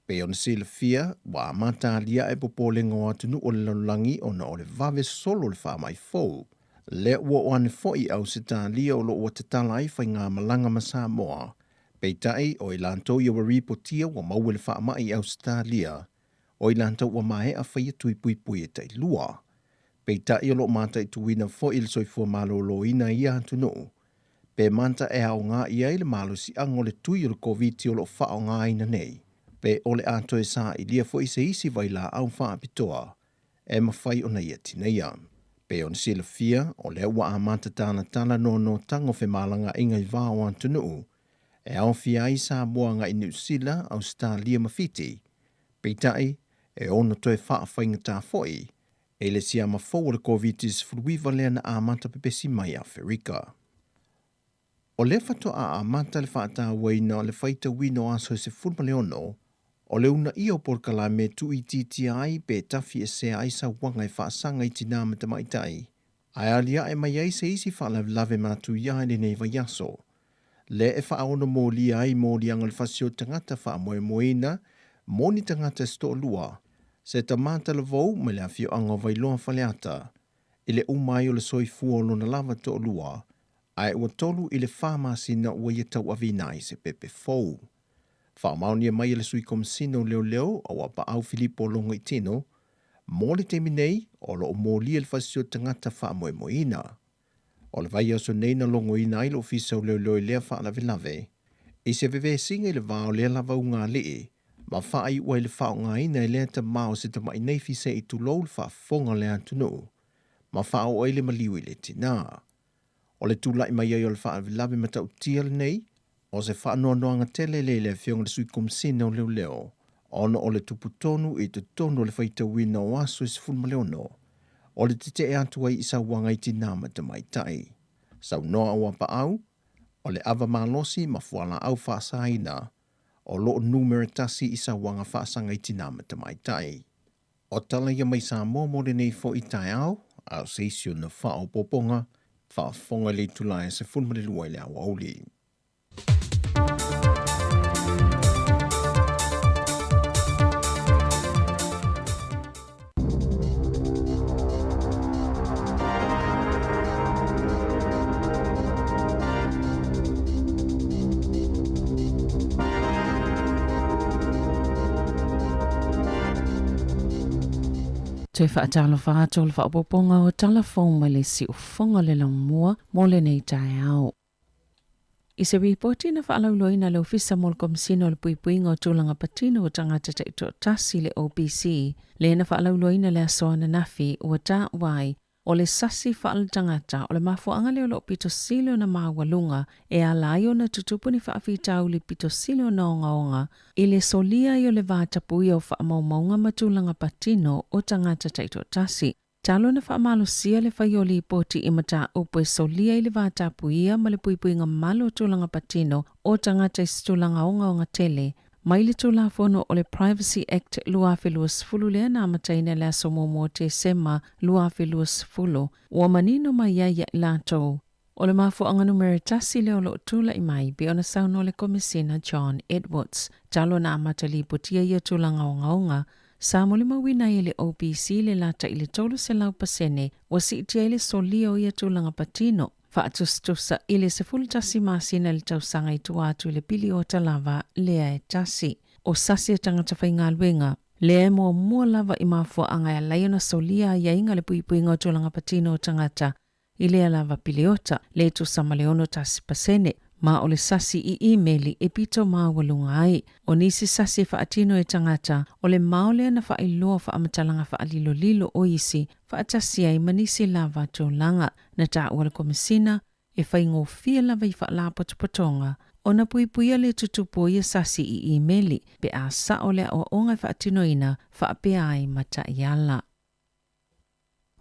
Pei ona silafia, ua amata aliae popolega o atunuu o le lalolagi ona o le vave solo o le faamai fou. Lea ua oo ane foi i Ausetalia o lo o ua tatala ai faigamalaga ma Samoa. Peitai, o i latou ia ua ripotia ua maua le faamai i Ausetalia, o i latou ua maea faia tui puipui e tailua. Peitai o lo o mataituina foi le soifua maloloina i ia atunuu, pe mata e aoga i ai le malosiaga o le tui o le Koviti o lo o faaaogaina nei, pe o le a toe sailia foi se isi vailaau faapitoa e mafai ona ia tineia. Pei ona silafia, o lea ua amata talatala noanoataga o femalagaaiga i va o atunuu, e aofia ai Samoa agai Niu Sila, Ausetalia ma Fiti. Peitai, e ono toe faafaigata foi e le siama fou o le Koviti-19 lea na amata pepesi mai i Aferika. O lea faatoa amata le faatauaina o le faitauina o aso e 16 o le uunaia o polokalame e tuuitiitia ai pe tafiesea ai sauaga e faasaga i tinā ma tamaitai, ae aliae mai ai se isi faalavelave matuia i lenei vaiaso, lea e faaono molia ai moliaga o le fasi o tagata faamoemoeina mo ni tagata se toalua, se tama talavou mai le afioaga o Vailoa Faleata, i le uma ai o le soifua o lona lava toalua, ae ua 3 i le 4 masina ua ia tauaveina ai se pepe fou. Faamaonia mai e le Sui Komesina o Leoleo, Auapaau Filipo Logoitino, mo le taimi nei, o lo o molia le fasi o tagata faamoemoeina. O le vaiaso nei na logoina ai le Ofisa o Leoleo i lea faalavelave, i se vevesiga i le va o lea lava ugaalii, ma faaiu ai le faaaogaina e lea tama o se tamai naifi se i tulou le faafofoga o le atunuu, ma faaoo ai le maliu i le tinā. O le tulai mai ai o le faalavelave matautia lenei, o se faanoanoaga tele lea i le Afioga i le Sui Komesina o Leoleo, ona o le tupu tonu i totonu o le faitauina o aso e 16, o le tetee atu ai i sauaga i tinā ma tamaitai. Saunoa Auapaau, o le ava malosi ma fualaau faasaina o lo o numera tasi i sauaga faasaga i tinā ma tamaitai. O tala ia mai Samoa mo lenei foi taeao, a o se isi ona faaopoopoga, faafofoga i le itula e 12 i le aoauli. Toe faatalofa atu o le faaopoopoga o tala fou mai le siufofoga o le laumua mo lenei taeao. I se ripoti na faalauiloaina e le Ofisa mo le Komesina o le Puipuiga o Tulaga Patino o Tagata Taitoatasi le OPC, lea na faalauiloaina le aso ananafi ua taua ai o le sasi faaletagata o le mafuaaga lea o lo o pito sili ona maualuga e ala ai ona tutupu ni faafitauli pito sili ona ogaoga i le solia ai o le va tapuia o faamaumauga ma tulaga patino o tagata taitoatasi. Talu ona faamalosia le fai o lipoti i mataupu e solia i le va tapuia ma le puipuiga malu o tulaga patino o tagata i se tulaga ogaoga tele, mai le Tulafono o le Privacy Act 2020 lea na amataina i le aso 1 o Tesema 2020, ua manino mai ai ia i latou, o le mafuaaga numera tasi lea o lo o tulai mai pei ona saunoa le Komesina John Edwards. Talu ona amata lipotia ia tulaga ogaoga, sa molimauina ai e le OPC le lata i le 300% ua siitia ai le solia o ia tulaga patino. Faatusatusa i le 11 masina i le tausaga i tua atu i le piliota lava lea e tasi. O sasi a tagata faigaluega, lea e muamua lava i mafuaaga e ala ai ona solia aiaiga o le puipuiga o tulaga patino o tagata i lea lava piliota, le tusa ma le 61%. ma o le sasi i imeli e pito maualuga ai. O nisi sasi e faatino e tagata, o le mao lea na faailoa faamatalaga faalilolilo o isi faatasi ai ma nisi lava tulaga. Na taua le Komesina, e faigofie lava i faalapotopotoga ona puipuia le tutupu o ia sasi i imeli pe a sao le aoaoga e faatinoina faapea ai ma taiala.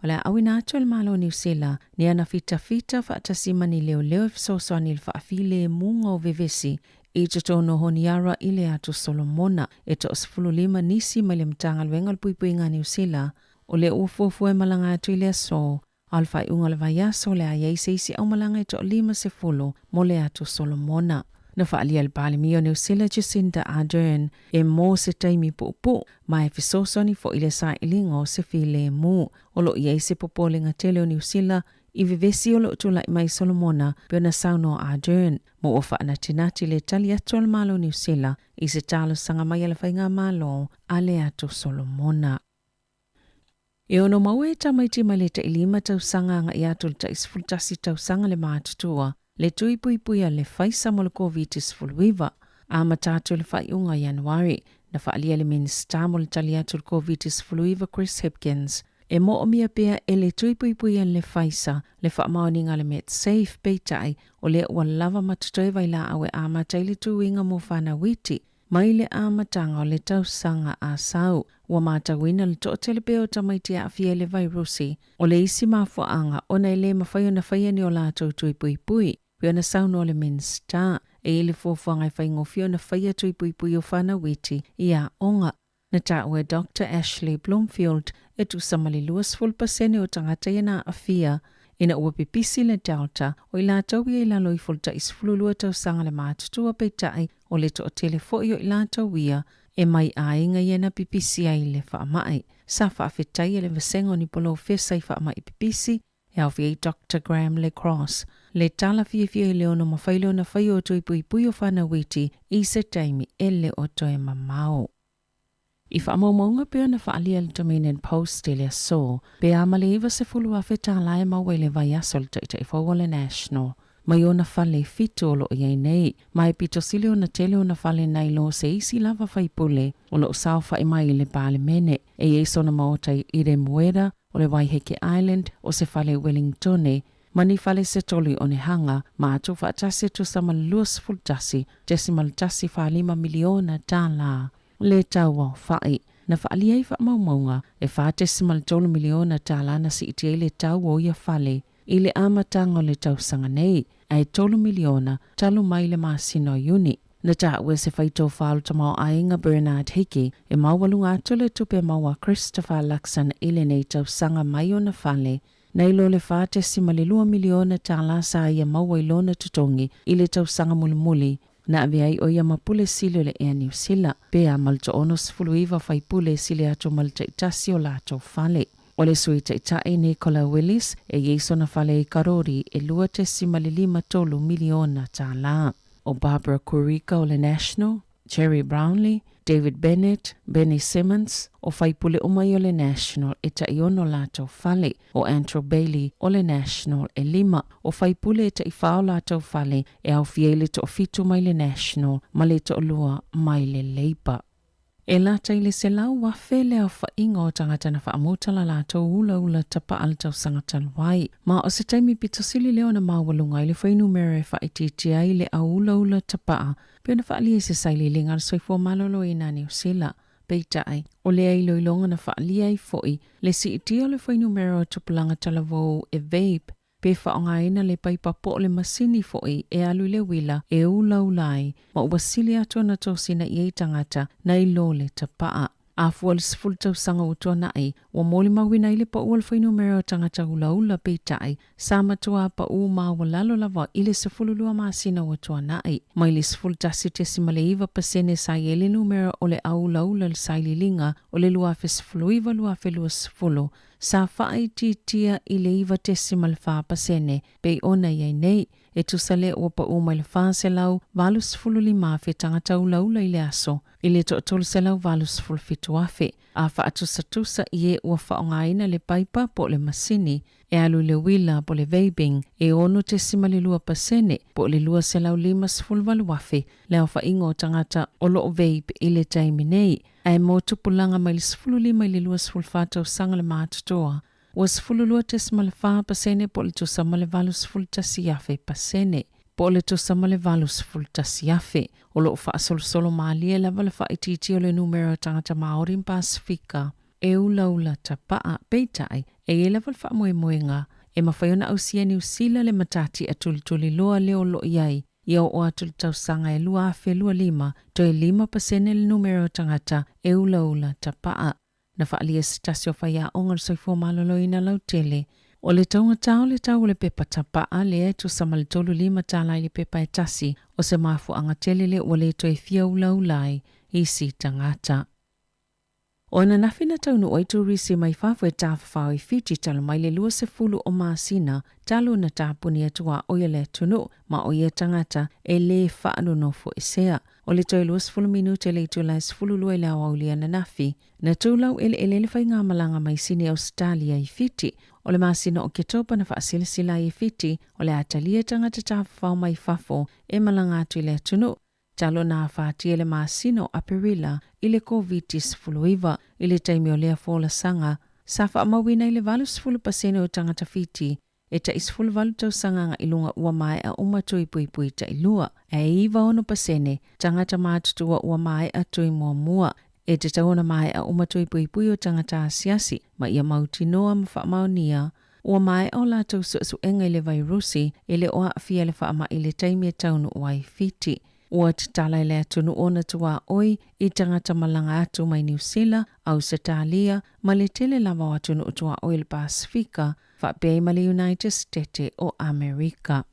O le a auina atu e le Malo o Niu Sila ni ana fitafita faatasi ma ni leoleo e fesoasoani i le faafilemuga o vevesi i totonu o Honiara i le Atu Solomona. E toa-15 nisi mai le Matagaluega o le Puipuiga a Niu Sila o lea ua fuafua e malaga atu i le aso, a o le faaiuga o le vaiaso o le a i ai se isi aumalaga e toa-50 mo le Atu Solomona. Na faaalia e le Palemia o Niu Sila Jacinda Ardern e mo se taimi puupuu ma e fesoasoani foi i le sailiga o se filemu. O lo o i ai se popolega tele o Niu Sila i vevesi o lo o tulai mai i Solomona pei ona saunoa Ardern ma ua faanatinati le tali atu a le Malo o Niu Sila i se talosaga mai a le Faigamalo a le Atu Solomona. E ono maua e tamaiti mai le tai-5 tausaga agai atu i le tai-11 tausaga le matutua, le tui puipui a le faisa mo le Koviti-19. Amata atu i le faaiuga o Ianuari, na faaalia e le Minisita mo le tali atu i le Koviti-19 Chris Hipkins, e moomia pea e le tui puipui a le faisa le faamaoniga a le Medsafe, peitai, o lea ua lava ma totoe vailaau e amata ai le tuiga mo fanau iti. Mai le amataga o le tausaga a sau, ua matauina le toatele pea o tamaiti e aafia i le vairusi. O le isi mafuaaga ona e le mafai ona faia ni o latou tui puipui, pei ona saunoa le Minisita, e i ai le fuafuaga e faigofie ona faia tui puipui o fanau iti i aoga. Na taua e Doctor Ashley Bloomfield e tusa ma le 20 pasene o tagata ia na aafia ina ua pipisi le Delta, o i latou ia i lalo ifo o le tai 12 tausaga le matutua peitai o le toatele foi o i latou ia e mai aiga ia na pipisi ai le faamai. Sa faafetai e le vasega o ni polofesa i faamai pipisi e aofia ai Doctor Graham Le Cross, le tala fiafia i le ono mafai lea ona faia o tui puipui o fanau iti i se taimi e le o toe mamao. I faamaumauga pei ona faaalia e le Dominion Post i le aso, pe a ma le $90,000 tālā e maua i le vaiaso le taitai fou o le National mai ona fale fitu o lo o i ai nei, ma e pito sili ona tele ona fale nai lo se isi lava faipule o lo o saofai mai i le Palemene. E i ai sona maota i Iremuera, o le Waiheke Island, o se fale i Wellingtone, ma ni fale se tolu i Onehanga, ma atu faatasi e tusa ma le $21.145 miliona tālā. Le tau aofai. Na faaalia ai faamaumauga e $4.3 miliona tālā na siitia ai le tau o ia fale i le amataga o le tausaga nei, ae $3 miliona talu mai le masina o Iuni. Na taua e se faitofa o le tamaoaiga Bernard Hickey e maualuga atu le tupe maua a Christopher Luxon i lenei tausaga mai ona fale nai lo le $4.2 miliona tālā sa ia maua i lona totogi i le tausaga mulimuli Na avea ai ʻo ia ma pule sili o le Ea Niu Sila, pe a ma le toa-69 faipule sili atu ma le taitasi o latou fale. O le Sui Taitai Nicola Willis e i ai sona fale i Karori e $2.53 miliona tālā. ʻO Barbara Kuriga o le National, Gerry Brownlee, David Bennett, Benny Simmons, ʻo faipule uma ia o le National e tai-ono latou fale. ʻO Andrew Bayly o le National e lima, ʻo faipule e tai-fa o latou fale e aofia ai le toafitu mai le National ma le toalua mai le Labour. E lata i le 100,000 le aofaiga o tagata na faamuta la latou ulaula tapaa le tausaga talu ai. Ma o se taimi pito sili lea ona maualuga ai le fuainumera e faaitiitia ai le au ulaula tapaa pei ona faaalia i se sailiiliga a le soifua maloloina a Niu Sila. Peitai, o lea iloiloga na faaalia ai foi le siitia o le fuainumera o tupulaga talavou e vape pe faaaogaina le paipa po o le masini foi e alu i le uila e ulaula ai ma ua sili atu ona tosina i ai tagata nai lo le tapaa. A fua le 10 tausaga ua tuanai, ua molimauina ai le pau o le fuainumera o tagata ulaula peitai, sa matua pau maualalo lava i le 12 masina ua tuanai. Mai le 11.9 pasene sa i ai le numera o le au ulaula i le sailiiliga o le 2019-2020, sa faaitiitia i le 9.4 pasene pei ona i ai nei. E tusa lea ua pa'ū mai le 485,000 tagata ulaula i le aso i le 1,387,000. A faatusatusa i e ua faaaogaina le paipa po o le masini e alu i le uila po o le vaping, e 6.2% po o le 258,000 le aofaiga o tagata o lo o vape i le taimi nei, ae mo tupulaga mai le 15 i le 24 tausaga le matotoa, ua 12.4% po o le tusa ma le 81,000%. Po o le tusa ma le 81,000. O lo o faasolosolo malie lava le faaitiitia o le numera o tagata Māori ma Pasefika e ulaula tapaa, peitai, e i ai lava le faamoemoega e mafai ona ausia e Niu Sila le matatia tulituliloa lea o lo o i ai ia oo atu i le tausaga e 2025, toe 5% le numera o tagata e ulaula tapaa. Na faaalia e se tasi o faiaoga o le soifua maloloina lautele, o le taugata o le tau o le pepa tapaa lea e tusa ma le 35 tala i le pepa e tasi, o se mafuaaga tele lea ua le toe fia ulaula ai isi tagata. O ananafi na taunuu ai turisi mai fafo e tafafao i Fiji talu mai le 20 o masina talu na tapuni atu a oia le atunuu ma o ia tagata e lē faanonofoesea. O le toe 20 minute le itula e 12 i le aoauli ananafi, na tulau eleele le faigamalaga mai Sini Ausetalia i Fiti. O le masina o Oketopa na faasilasila ai e Fiti o le a talia tagata tafafao mai fafo e malaga atu i le atunuu talu na afatia le masina o Aperila i le Koviti-19. I le taimi o lea folasaga, sa faamauina i le 80% o tagata Fiti e tai 18 tausaga agai i luga ua maea uma tui puipui tailua, ae 96% tagata matutua ua maea tui muamua. E tatau ona maea uma tui puipui o tagata asiasi ma ia mautinoa ma faamaonia ua maea o latou suesuega i le vairusi e le o aafia i le faamai i le taimi e taunuu ai Fiti. Ua tatala e le atunuu ona tuaoi i tagata malaga atu mai Niu Sila, Ausetalia ma le tele lava o atunuu tuaoi o le Pasefika faapea ai ma le United Setete o Amerika.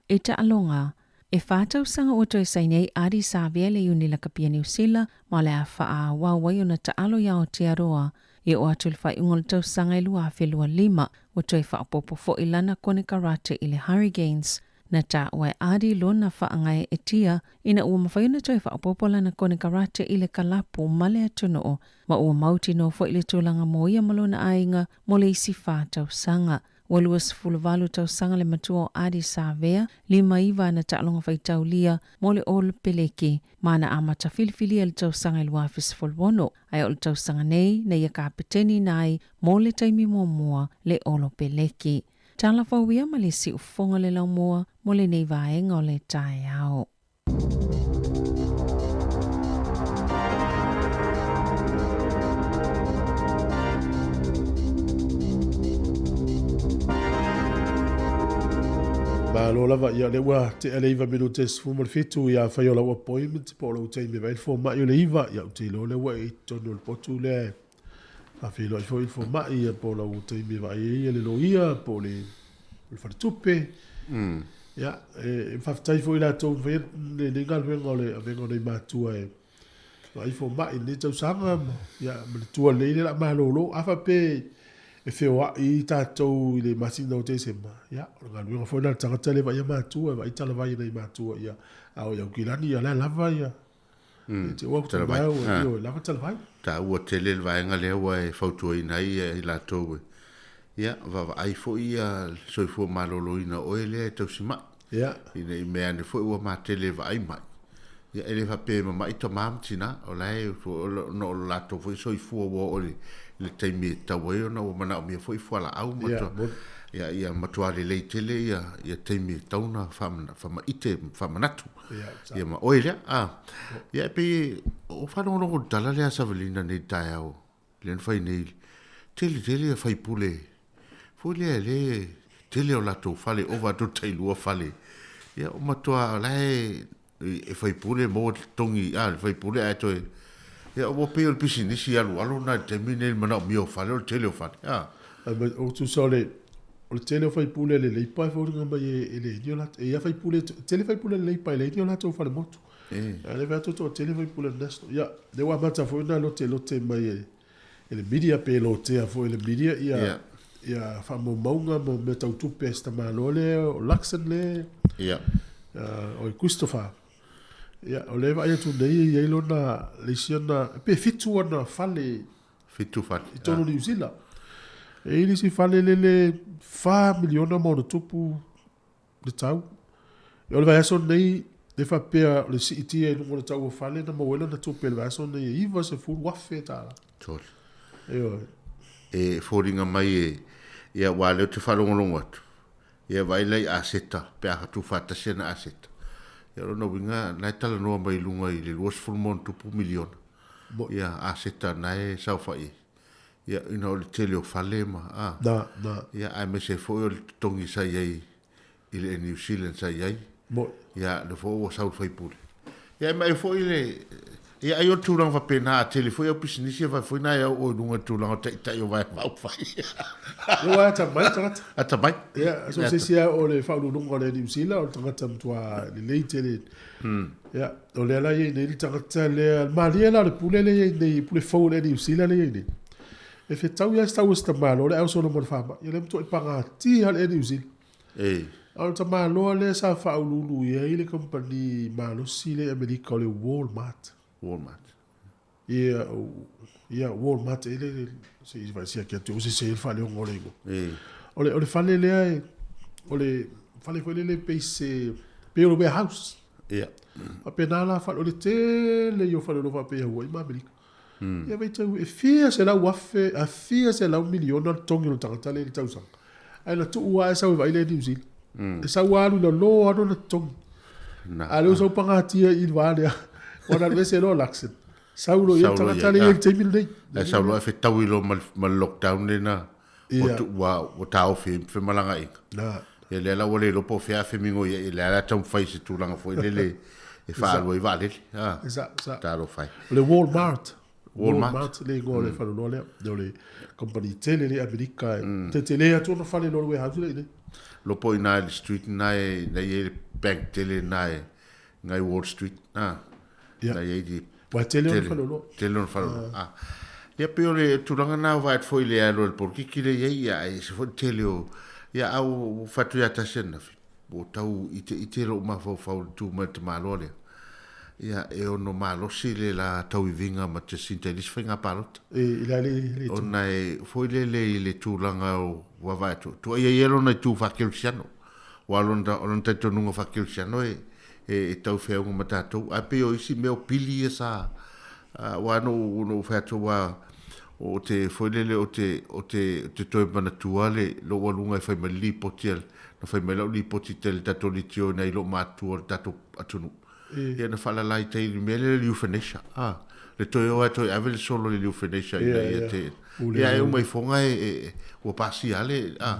I taaloga, e 4 tausaga ua toe saini ai Ardie Savea le iuni lakapi a Niu Sila ma o le a faaauau ai ona taalo i Aotearoa e oo atu i le faaiuga o le tausaga e 2025. Ua toe faaopoopo foi lana konekarate i le Hurricanes. Na taua e Ardie lona faagaeetia ina ua mafai ona toe faaopoopo lana konekarate i le kalapu ma le atunuu ma ua mautinoa foi le tulaga mo ia ma lona aiga mo le isi 4 tausaga. Ua 28 tausaga le matua o Ardie Savea, 59 ana taaloga faitaulia mo le Olo Peleki, ma na amata filifilia i le tausaga i 2016, ae o le tausaga nei na ia kapeteni na ai mo le taimi muamua le Olo Peleki. Tala fauia ma le siufofoga le laumua mo lenei vaega o le taeao. Malo lava, ia lea ua tea le 9 minute e 17, ia afai o lau appointment po o lou taimi e vaai le fomai o le 9, ia ou te iloa lea ua e i totonu o le potu lea e faafeiloai foi i le fomai, ia po o lau taimi e vaai ai le loia po o le faletupe. Ia, e faafetai foi i latou na faia lenei galuega o le avega o nai matua e vaai fomai i lenei tausaga ma, ia, ma le tua lelei lea o le a malolo. A faapea e feoai tatou i le masina o Tesema, ia, o le galuega foi lena a le tagata lea e vaaia matua, e vaai talavai i nai matua, ia, a o i Aukilani, ia, o la e lava ia, e te ua talavai. Tumau, ioe, lava talavai. Taua tele le vaega lea ua e fautuaina ai i latou e, ia, vaavaai foi ia le soifua maloloina o oe lea e tausimai. Ina i mea ane foi ua matele e vaai mai. Ia, e le faapea e mamai tama ma tina, o la e, ona o le latou foi soifua ua oo i le taimi e tatau ai ona ua manaomia foi fualaau ma ia, ia matua lelei tele ia, ia taimi e tatau ona faamaite ma faamanatu. Ia ma oe lea. Ah. Ia e pei o faalogologo i le tala lea a Savelina nei i le taeao lea na fai nei, tele tele ia faipule foi lea le tele o latou fale ova atu le tailua fale. Ia o matua o la e e faipule maua le totogi a le faipule ae toe ia ua pei o le pisinisi alualu lena i le taimi lenei i le manaomia o fale o le tele o fale. Ah. O tusa o le tele o faipule a le Leipa e foliga mai e leai ni o latou, e i ai faipule, tele faipule a le Leipa e leai ni o latou falemotu. A o lea e vaai atu toatele faipule a le National. Ia, lea ua amata foi ona lotelote mai e le media pe lotea foi e le media ia ia faamaumauga ma mea tau tupe a si tamaloa lea o Luxon lea. Ia. O Christopher. Ia, o lea e vaai atu nei e i ai lona, le isi ona, pe fitu ona fale. Fitu fale. I totonu o Niu Sila. E i ai le isi fale lele $4 miliona ma ona tupu le tau. O le vaiaso lenei, le faapea o le siitia i luga o le tau o fale na maua ai lana tupe i le vaiaso lenei e $90,000. Sole. Ioe. E foliga mai e, ia aua o lea ou te faalogologo atu, ia vaai la i aseta pe a tuufaatasi ana aseta. Ia o lona uiga o la e talanoa mai i luga i le $20 ma ono tupu miliona. Ia aseta na e saofai ai. Ia ina o le tele o fale ma a. Na, na. Ia aemaise ai foi o le totogi sa i ai i le Air New Zealand sa i ai. Ia lea foi ua sau le faipule. Ia e mai foi le ia ai o le tulaga faapena a tele foi au pisinisi e fai foi na e au o i luga i le tulaga o taitai o vaega faaupufai. Ia ua atamai le tagata. Atamai. Ia, so se isi lava o le faauluuluga o le Air New Zealand o le tagata matua lelei tele. Ia, o lea la e i ai nei le tagata lea, malie la o le pule lea e i ai nei, pule fou o le Air New Zealand lea e i ai nei. E fetau lava si tau o si tamaloa lea ae solo ma le faamai. Ia lea matuai pagatia lava le Air New Zealand. E. A o le tamaloa lea sa faauluulu i ai le kamupani malosi lea i Amerika o le Walmart. Walmart. Ia, ia Walmart e le se i vaai siaki atu o se se le faaleoga o le igoa. E. O le fale lea e, o le fale foi lele pei se pei o le warehouse. Ia. Faapena la fale o le tele ia o fale o lo o faapea i Hawaii ma Amerika. Ia vaitau e fia selau afe, a fia selau miliona le totogi o le tagata lea i le tausaga. Ae na tuu lava e sau e vaai le New Zealand. E sau lava alu i lalo lava lona totogi. A lea ua sau pagatia i le va lea. Ua na alu ese loa Luxon. Sau loa i ai le tagata lea i le taimi lenei. Ae sau loa e fetaui loa ma le lockdown lena ua taofi ai femalagaaiga. Ia lea la ua le iloa po o fea a femigoi ai, lea la taumafai i se tulaga foi lele e faaalu ai vaalele. Talofa e. O le Walmart. Walmart le igoa o le faleoloa lea. O le company tele lea i Amerika. E tetele atu ona fale i lo le warehouse lea i inei. Lopo i ina i le street lena e na i ai le bank tele lena e i Wall Street. Na i ai le Ua tele ona faleoloa. Tele ona faleoloa. Ia pei o le tulaga lena ua vaai atu foi i le alu a le polokiki lea i ai, ia e ese foi le tele o ia a ua fai atu ia tasi ananafi, ua tau iteite lou mafaufau i le tu mai o le tamaloa lea. Ia e ono malosi le la tauiviga ma Jacinta i le isi faiga palota. E i le le le Ona e foi lele i le tulaga o ua vaai atu, tuuaia ia lona itu faakerisiano. Aua o lona, o lona talitonuga faakerisiano e, e, e tau feauga ma tatou. Ae pei o isi mea o pili ia sa, aua na ou, na ou fai atu aua o te foi lele o te, o te, o te toe manatua le lou aluga e fai mai le lipoti a, na fai mai lau lipoti tele tatou litio i nai lou matua o le tatou atunuu. Ia na faalala i tai i le mea lea le euthanasia, a, le toe o lava e toe ave le solo i le euthanasia ina ia te, ia e uma ifoga e, e, ua pasia le, a,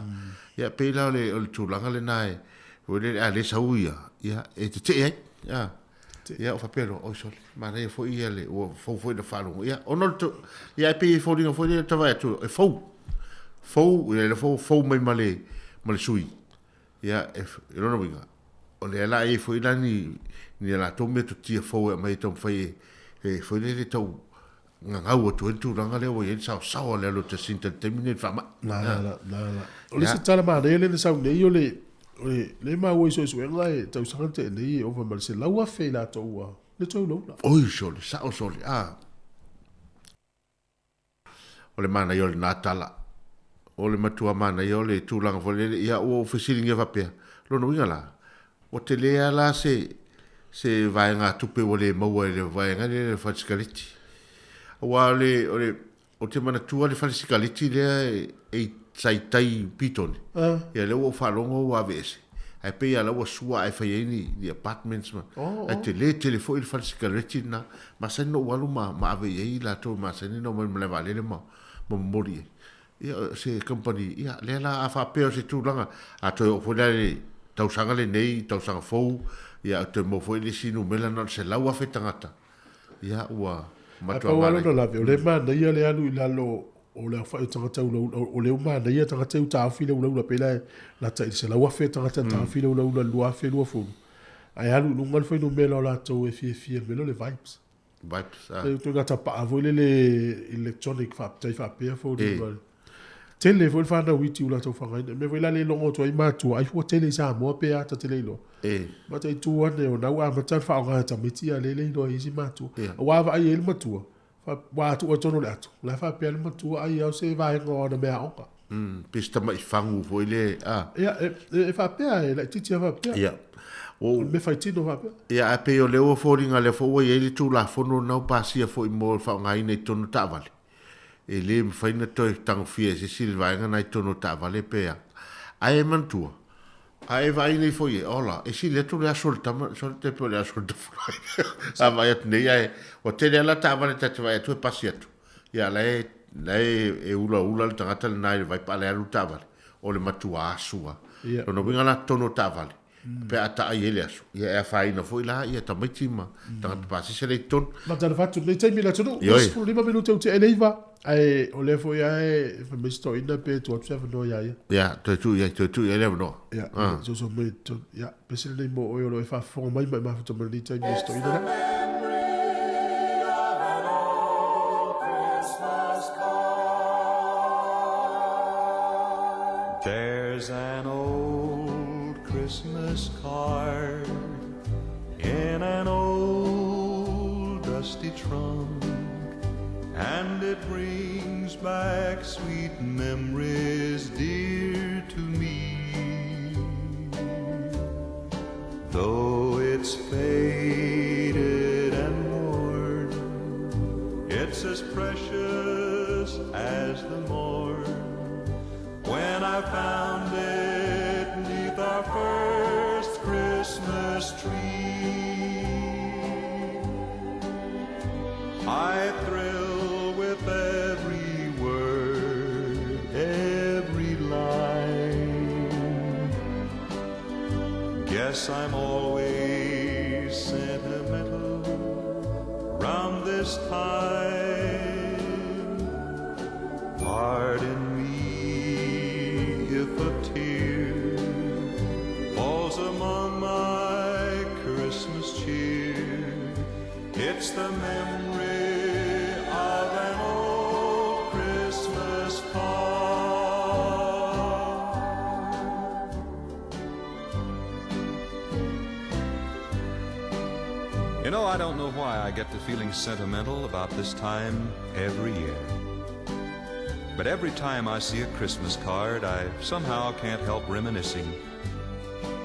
ia pei la o le, o le tulaga lena e, foi lele a le sau ia, ia e tetee ai, a, ia ou faapea loa, oi sole, manaia foi ia le, ua fou foi na faalogo, ia, ona o le, ia e pei e foliga foi lea ta vaai atu, e fou, fou, ia le fou, fou mai ma le, ma le sui, ia, e, e lona uiga, o lea la e i ai foi la ni, ni a latou metotia fou e aumai e taumafai e, e foi lele tau gagau atu ai le tulaga lea ua i ai le saosaoa o le alu o Jacinta i le taimi lenei i le faamai. La, la, la, la, la. O le isi tala manaia lea na sau nei o le, o le, lea e maua i suesuega e tausaga na tea nei e ova ma le 100,000 i latou ua le toe ulaula. Oi sole, sao sole, a. O le manaia o lena tala. O le matua manaia o le tulaga foi lele, ia ua ou fesiligia faapea, lona uiga la, ua tele lava la se, se vaegatupe ua le maua e le vaega lea le fale sikaleti. Aua o le, o le, ou te manatua le fale sikaleti lea e, sa i tai i Petone, ia lea ua ou faalogo ua aveese, ae pei lava la ua sua ae fai ai ni, ni apartments ma, ae tele tele foi le fale sikareti lena, masani ona ou alu ma, ma ave i ai i latou e masani ona omai i le malae vaalele ma, ma momoli i ai. Ia, o se company, ia, lea la a faapea o se tulaga, a toe oo foi la i le tausaga lenei, tausaga fou, ia toe maua foi le isi numera na o le 100,000 tagata, ia ua matua. Ae pau lava lona lave, o lea e manaia le alu i lalo o le aofai o tagata ulaula, o lea ua manaia tagata ia ua taofi le ulaula pei la e lata i le 100,000 tagata na taofi le ulaula i le 2020, ae alu i luga le fuainumera o latou e fiafia i le mea lea o le vibes. Vibes, ah. Le ituaiga tapaa foi lele electronic faapea foliga. Tele foi le fanau iti ua latou faaaogaina. O le mea foi la lea e logo atu ai matua, ai fua tele i Samoa pe a ta te le iloa. E. Mataitu ane o na ua amata ona faaaoga e tamaiti a lea e le iloa e isi matua. Ia. Aua a vaai i ai le matua, ua tuu ai totonu o le ato, o la e faapea le matua ai lava o se vaega o ana meaaoga. Pe se tamai fagu foi lea, a. Ia, e faapea, e laitiiti lava faapea. Ia. Ua O le mea faitino faapea. Ia, ae pei o lea ua foliga lea foi ua i ai le Tulafono lena ua pasia foi mo le faaaogaina i totonu o taavale. E le mafai ona toe tagofia e se isi le vaega lena i totonu o taavale pe a. Ae manatua, a e vaai nei foi e, ola, e sili atu le aso o le tama, sorry, te pei o le aso o le tafulai. Sa vaai atu nei, ae ua tele lava la taavale ta te vaai atu e pasi atu. Ia, la e, la e, e ulaula le tagata lena i le vai pa a le alu le taavale, o le matua asu lava. Ia. Lona uiga la totonu o taavale, pe a taai ai le aso, ia e afaina foi la ia tamaiti ma tagata pasese lea i totonu. Faatalofa atu i lenei taimi i le atunuu, Ioe. 15 minute ua tea i le 9, ae o lea foi lava e fai mai si toeaina pe tuu atu se avanoa ia ia. Ia, toe tuu i ai, toe tuu i ai le avanoa. Ia, Ah. soso mai i totonu. Ia, pese lenei mo oe o lo o e faafofoga mai ma e mafuta mai i lenei taimi i si toeaina lea. There's an old Christmas card in an old dusty trunk, and it brings back sweet memories dear to me. Though it's faded and worn, it's as precious as the morn when I found it neath our first Christmas tree. I thrill with every word, every line. Guess I'm always sentimental round this time. Pardon me if a tear falls among my Christmas cheer. It's the memory of an old Christmas card. You know, I don't know why I get to feeling sentimental about this time every year. But every time I see a Christmas card, I somehow can't help reminiscing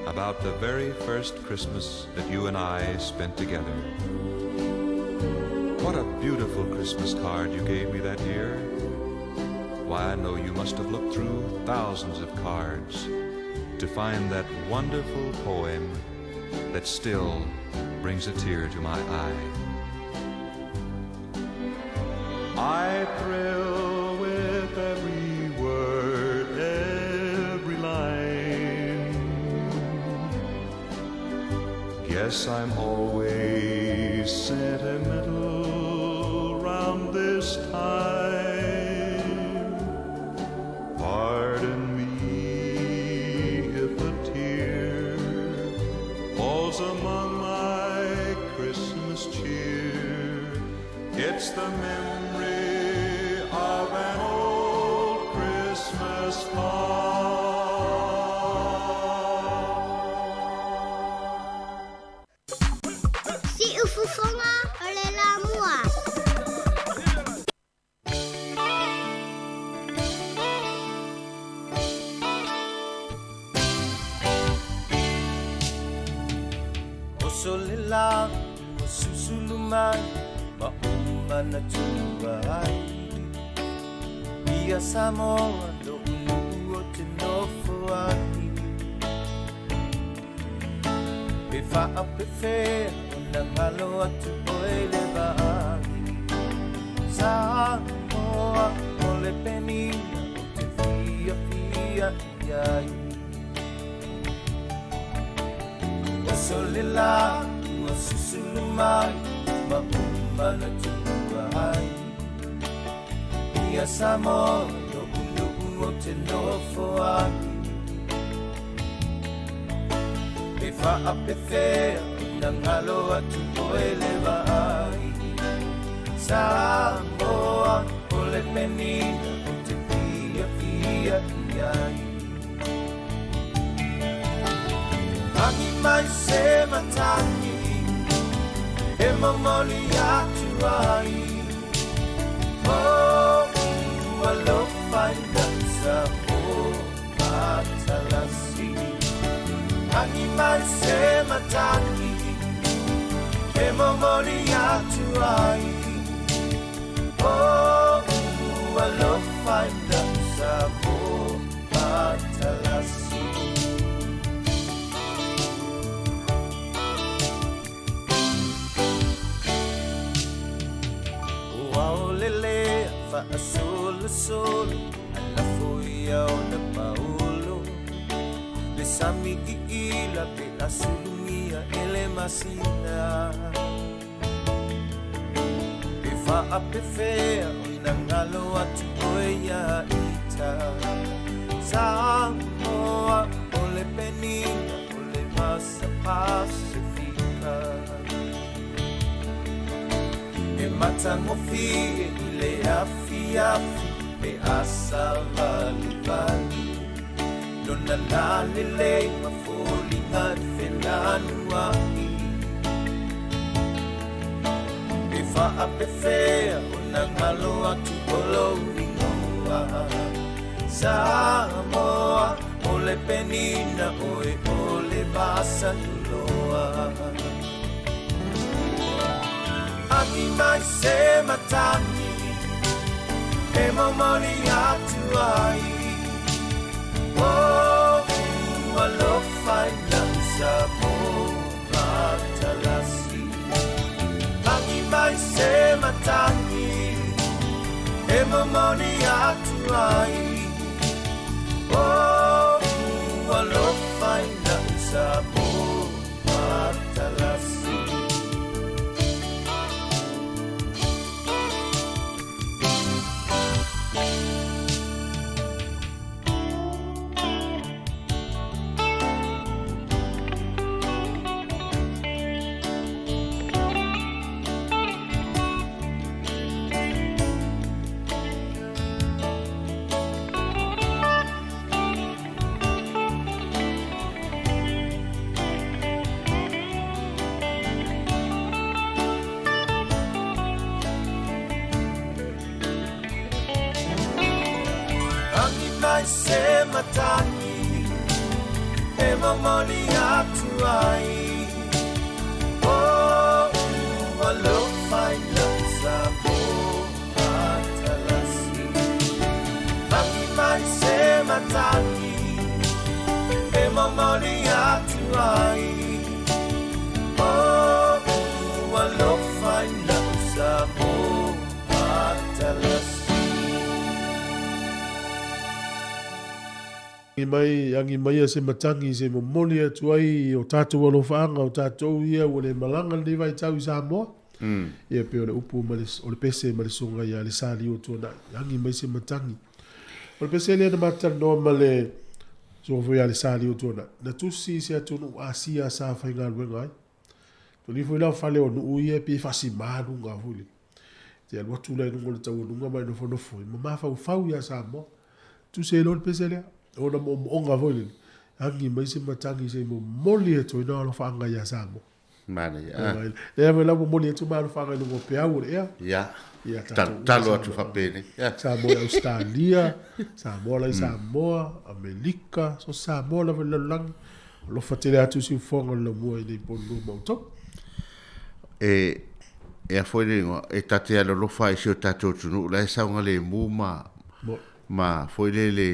about the very first Christmas that you and I spent together. What a beautiful Christmas card you gave me that year. Why, I know you must have looked through thousands of cards to find that wonderful poem that still brings a tear to my eye. I thrill with every word, every line. Guess I'm always sentimental round this time. Pardon me if a tear falls among my Christmas cheer. It's the memory of an old Christmas card. Siufofoga o le Lamua. Oso le la ua susulu mai ma ou manatua ai. Ia Samoa lo'u nuu o te nofo ai. Pe faapefea ona galo atu oe le vaai. Samoa o le penina o te fiafia i ai. Oso le la ua susulu mai ma ou manatua ai. Ia Samoa lo'u nuu o te nofo ai. Pe faapefea ona galo atu oe le vaai. Samoa o le penina o te fiafia. ai. Agi mai se matagi e momoli atu ai. Oh, alofa i lausa o matalasi. Agi mai se matagi e momoli atu ai. Oh, alofa i lausa o matalasi. Ua olele faasolosolo alafo ia ona paolo le sami iila pe asulugia e le masina pe faapefea ona galo atu oe ia ita Samoa o le penina o le masa Pasifika E matagofie i le afiafi pe a savalivali lona lalelei ma foliga e felanua'i e faapefea ona galo atu o lou igoa Samoa o le penina oe o le vasaluloa Agi mai se matagi e momoli atu ai. Oh, alofa i lausa mo matalasi. Agi mai se matagi e momoli atu ai. Oh, alofa i lausa mo matalasi. Agi mai se matagi e momoli atu ai. Oh, alofa i lausa mo matalasi. Agi mai se matagi e momoli atu ai. Oh, alofa i lausa mo matalasi. Agi mai, agi maia se matagi se momoli atu ai i o tatou alofaaga, o tatou ia ua le malaga lenei vaitau i Samoa. Ia pei o le upu ma le, o le pese ma le susuga ia Alesali o Tuanai. Agi mai se matagi. O le pese lea na matalanoa ma le susuga foi ia Alesali o Tuanai, na tusi i se atunuu Asia sa faigaluega ai. Toli foi la o fale o nuu ia pei e faasima luga foi lele. Te alu atu la i luga o le taualuga ma e nofonofo ai ma mafaufau ia Samoa. Tusi ai loa le pese lea, ona moomooga foi lele, agi mai se matagi se i momoli atu ai nā alofaaga ia Samoa. Manaia, ah. Lea foi la ua momoli atu ma alofaaga i luga o peau o le ea. Ia. Ia tatou Talo atu faapenei. Ia. Samoa i Ausetalia, Samoa la i Samoa, Amelika, so Samoa lava i le lalolagi. Alofa tele atu siufofoga o le laumua i nei po lua ma outou. E, e a foi le igoa, e ta te alolofa ai i si o tatou atunuu la e saogalemu ma, ma foi lele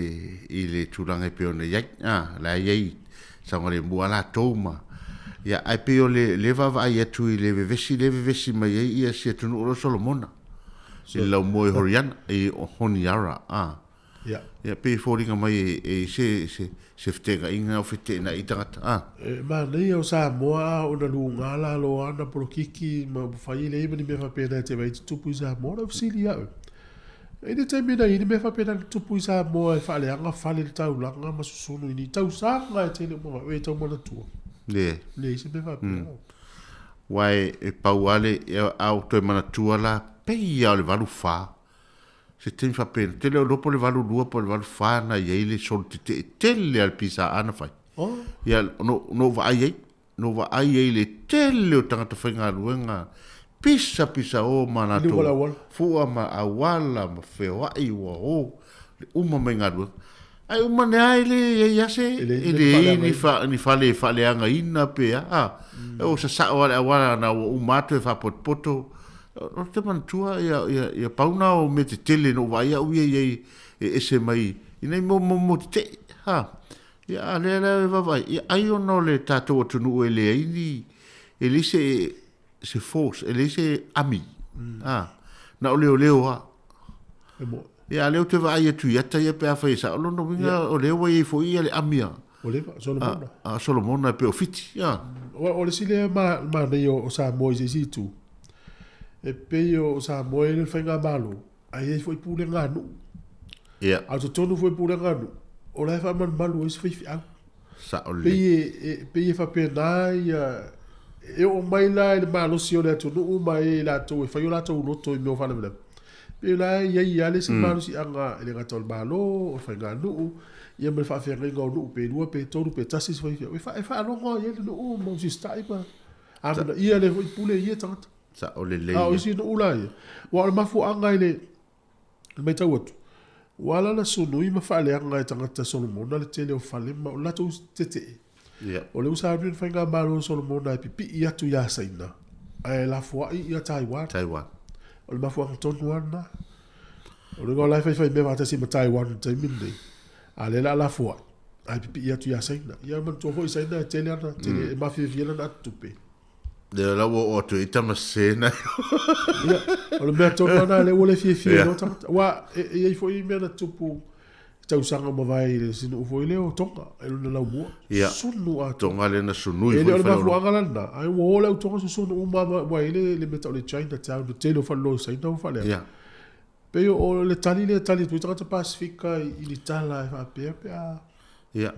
i le tulaga e pei ona i ai, a, la e i ai saogalemu lava latou ma, ia, ae pei o le, le vaavaai atu i le vevesi lea e vevesi mai ai ia si atunuu lea o Solomona, i le laumua i Horiana, i Honiara, a. Ia. Ia, pei e foliga mai e, e i se, se, se feteenaiga o feteenai tagata, a. E manaia o Samoa a ona luga lalo ana polokiki ma upufai e leai ma ni mea faapena e te vaai tutupu i Samoa. O lau fesili ia oe, e i le taimi na i ai ni mea faapena na tutupu i Samoa e faaleaga fale le taulaga ma susunu i ni tausaga e tele uma mai, oe e tau manatua? Leai. Leai se mea faapena. Aua e, e pau lava le, a ou toe manatua la, pei lava o le 84. Se taimi faapena, tele o iloa po o le 82 po o le 84 na i ai le solo tetee tele a le PSA na fai. Oh. Ia, no, no vaai ai, no vaai ai le tele o tagata faigaluega pisa pisa o ma latou fua ma auala ma feoai ua o le uma mai galuega. Ae uma ane lava e le i ai lava se, e leai ni fa, ni fale e faaleagaina pe a, a. O sasao lava le auala na ua uma atu e faapotopoto. Ou te manatua ia, ia, ia pau na o mea tetele na ou vaai au ia i ai e ese mai i nai mo, mo, mo tetee, ha. Ia, a lea la e vaavaai, ia ai ona o le tatou atunuu e leai ni, e leai se, se force, e leai se army, a, na o leoleo lava. E mo. Ia, a lea ou te vaai atu i ata ia pe afai e sao lona uiga, o lea ua i ai foi ia le army a, Ua leva, Solomona. a Solomona e pei o Fiti, a. O le isi lea manaia o Samoa i se isi itu, e pei o Samoa e i ai le faigamalo, ae i ai foi pulega a nuu. Ia. A o totonu foi o pulega a nuu, o la e faamalumalu ai isi faifeau. Sao lelei. Pei e, pei e faapena ia, e oo mai la i le malosi o le atunuu ma e latou e fai o latou loto i mea o faalavelave. Pei o la e i ai lava le isi malosiaga e le gata o le Malo, o le faiganuu, ia ma le faafeagaiga o nuu pe lua pe tolu pe tasi se faifeau e faalogo ai le nuu ma usita'i ma amanaia lea foi pule i ia tagata. Sao lelei. A o isi nuu la ia, aua o le mafuaaga i le matau atu, ua ala ona sunui ma faaleaga e tagata Solomona le tele o fale ma o le latou tetee. Yeah. O lea ua sauni le faigamalo a Solomona e pipii atu iā Saina ae lafoai ia Taiwan. Taiwan. O le mafuaaga tonu lava lena. O le uiga o la e faifai mea faatasi ma Taiwan i le taimi lenei, a o lea o le a lafoai ae pipii atu iā Saina. Ia manatua foi Saina e tele ana, tele, e mafiafia lana atutupe. Lea la ua oo atu ai tama sese na. Ia, o le mea tonu lava lena lea ua le fiafia ai loa tagata. Aua e i ai foi mea na tupu i tausaga ua mavae i le isi nuu foi lea o Tonga, i lona laumua. Ia, Sunu atoa. Tonga lea na sunui E le foi o le faleoloa. mafuaaga la lena, ae ua o le au Tonga susunu uma lava ua i ai le mea tau o le China Town, le tele o faleoloa o Saina ua faaleaga. Ia. Pei o le tali lea e tali atu ai tagata Pasefika i ni tala e faapea pe a. Ia,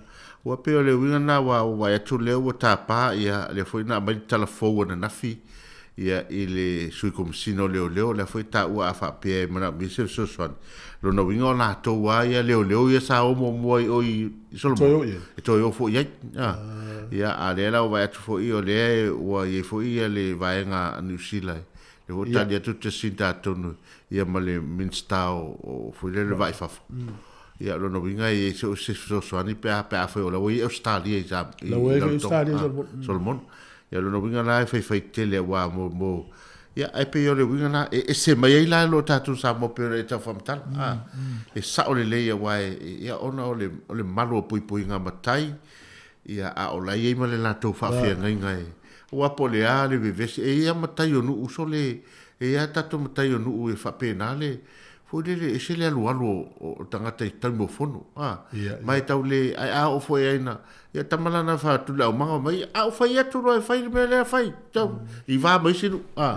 ua pei o le uiga lena aua ua vaai atu lea ua tapa ia lea foi na aumai le tala fou ananafi ia i le Sui Komesina o Leoleo, lea foi e taua a faapea e manaomia se fesoasoani, lona uiga o latou lava ia leoleo ia sa o muamua i o i Solomona, e toe o foi i ai. Ia, a o lea la ua vaai atu foi o lea ua i ai foi ia le vaega a Niu Sila lea foi ua tali atu Jacinta atonu ia ma le Minisita o foi lea le Vaa i Fafo. Ia, o lona uiga e i ai se fesoasoani pe a pe afai o la ua i ai Ausetalia i sa i La ua i ai Ausetalia i Solomon. Solomon. Ia, o lona uiga la e faifai tele aua mo mo ia ae pei o le uiga la e ese mai ai la lo tatou Samoa pei ona e tau faamatala. A, e sao lelei aua e ia ona o le o le malu o puipuiga matai ia a o la e i ai ma le latou faafeagaiga e aua po o le a le vevesi e i ai lava matai o nuu sole e i ai lava tatou matai o nuu e faapena le Foi lele, ese le alualu o tagata i taimi o fono, a. Ma e tau le, ae a oo foi ai na, ia tama la na fai atu le aumaga mai, a ou fai atu loa e fai le mea lea fai, tau, i va ma isi nuu, a.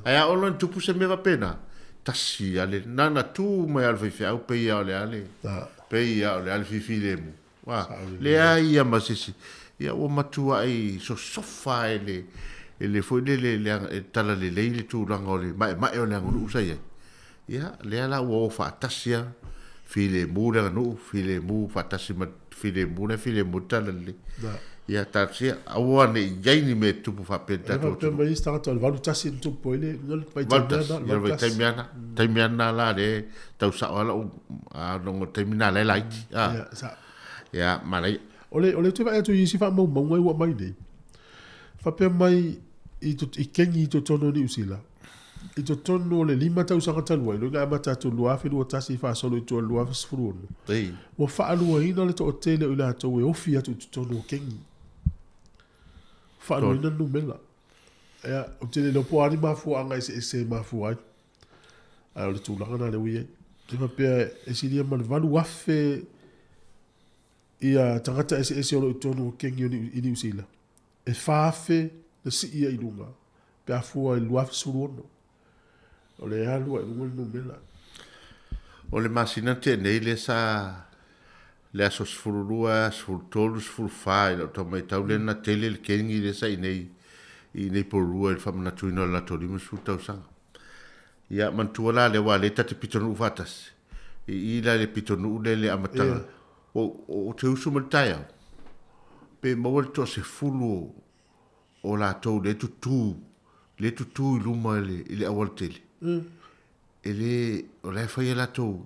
Ae a oo loa ina tupu se mea faapena, tasi a le, na ona tu mai lava o le faifeau pei lava o le a le, pei lava o le a le fifilemu, a. Leai ia ma se isi, ia ua matuai sosofa e le, e le foi lele, e talalelei le tulaga o le maemae o le aganuu sa i ai. Ia, lea la ua o faatasi lava, filemu le aganuu, filemu faatasi ma filemu le filemu le talalelei. Ia, talosia, aua ne i i ai ni mea e tupu faapea i le tatou atunuu. E faapea mai isi tagata o le 81 na tupu ai le vaitaimi lena. 81, ia le vaitaimi lava lena. Taimi lava lena la lea e tau sao lava lau ona o le taimi lena la e laiti. Ia, sao. Ia, manaia. O le, o lea ou te vaai atu i isi faamaumauga ua aumai nei, faapea mai i kegi i totonu o Niu Sila, i totonu o le 5 tausaga talu ai, lona amata atu i le 2021 faasolo i tua i le 2016, ua faaluaina le toatele o i latou e ofi atu i totonu o kegi. Faaluaina le numera. Ia, ou te le iloa po o a ni mafuaaga eseese e mafua ai, ae o le tulaga lena lea ua i ai. E faapea e silia ma le 8,000 ia tagata eseese o lo o i totonu o kegi i Niu Sila. E 4,000 na sii ai i luga pe a fua i le 2016. O le alu ai i luga le numera. O le masina tea nei lea sa le aso 12, 13, 14 i lau tau matau lea na tele le kegi lea sa i nei i nei Porirua i le faamanatuina o le latou 50 tausaga. Ia, manatua la lea aua o lea ta te pitonuu faatasi, i i la i le pitonuu lea i le amataga, ou te usu mai i le taeao, pe maua le toasefulu o latou lea e tutu, lea e tutu i luma i le aualatele, e le, o la e fai a latou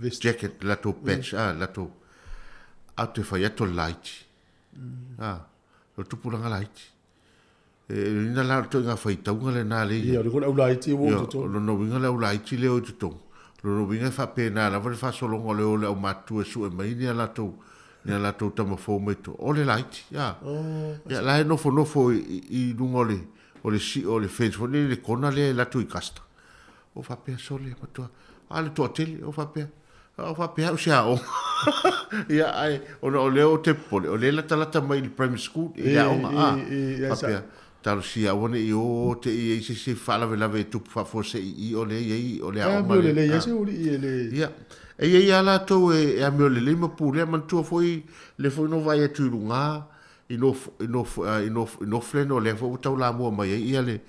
jacket, latou patch, a, latou, ae ou te fai atu o le laiti, a, o le tupulaga laiti. E ina la o le ituaiga faitauga lena lea i ai. Ia, o le au laiti ua i totonu. O lona uiga le au laiti lea o i totonu. O lona uiga e faapena lava le faasologa o le o o le aumatutua e sue mai ni a latou, ni a latou tama fou mai tua. O le laiti, a. Ia, la e nofonofo i luga o le, o le sio o le fence foi lea i le kona lea e alu atu i Custer. O faapea, sole, matua, a le toatele, o faapea, o faapea au se aoga. Ia, ae, ona o lea ou te popole, o lea e latalata mai i le primary school, i le aoga, a, faapea, talosia aua ne i o te i ai se isi faalavelave e tupu faafuasei i i o lea e i ai, o le aoga lea. Ia, e i ai lava latou e amio lelei ma pulea, manatua foi, lea foi na ou vaai atu i luga, i Northland o lea foi ua taulamua mai ai ia le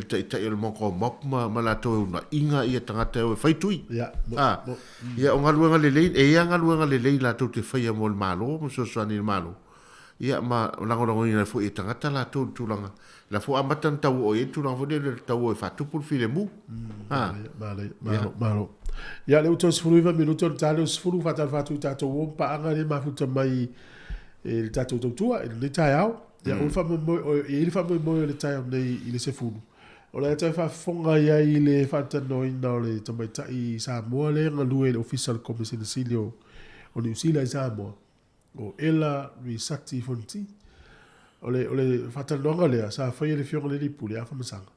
taitai o le Mongol Mob ma latou e unaiga ia tagata e o e fai tui. Ia o galuega lelei, e i ai lava galuega lelei latou te faia mo le Malo ma fesoasoani i le Malo, ia ma lagolagoina ai foi e tagata latou i le tulaga, la foi ua amata ona tau oo i ai le tulaga foi lele o le tau o e faatupu le filemu. Malo, malo. Ia, lea ua toe 19 minute ona ta lea o le 10, faatalofa atu i tatou uo ma paaga lea e mafuta mai i le tatou tautua i lenei taeao. Ia, o le faamoemoe, e i ai le faamoemoe o le taeao nei i le 10, o le a toe faafofoga i ai i le faatalanoaina o le tamaitai Samoa lea e galue i le Ofisa o le Komesina Sili o Niu Sila i Samoa, o Ella Risati Fonti. O le, o le faatalanoaga lea sa faia e le Afioga i le Alii Pule, Afa Masaga.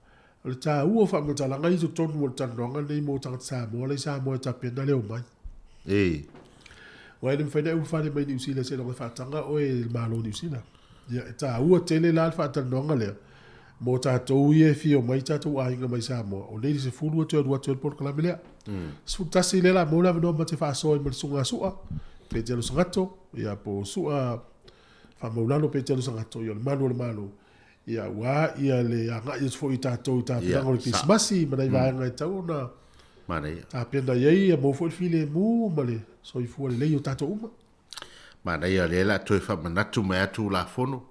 O le taua o faamatalaga i totonu o le talanoaga lenei mo tagata Samoa la i Samoa e tapena le omai. Ee. Aua e le mafai ona e ulufale mai Niu Sila seiloga e faataga oe e le Malo o Niu Sila. Ia, e taua tele la le faatalanoaga lea mo tatou ia e fia omai tatou aiga mai Samoa. O nei le 10 e toe alu atu ai le polokalame lea. 11 lea la maua le avanoa ma te faasoa ai ma le Susuga Sua, Petelo Sagato, ia po o Sua Faamaulalo Petelo Sagato, ia o le malu o le Malo. Ia, aua ia le agai atu foi i tatou i tapenaga o le Kerisimasi ma nai vaega e tatau ona tapena i ai, ia maua foi le filemu ma le soifua lelei o tatou uma. Manaia, o lea o le a toe faamanatu mai lava Tulafono,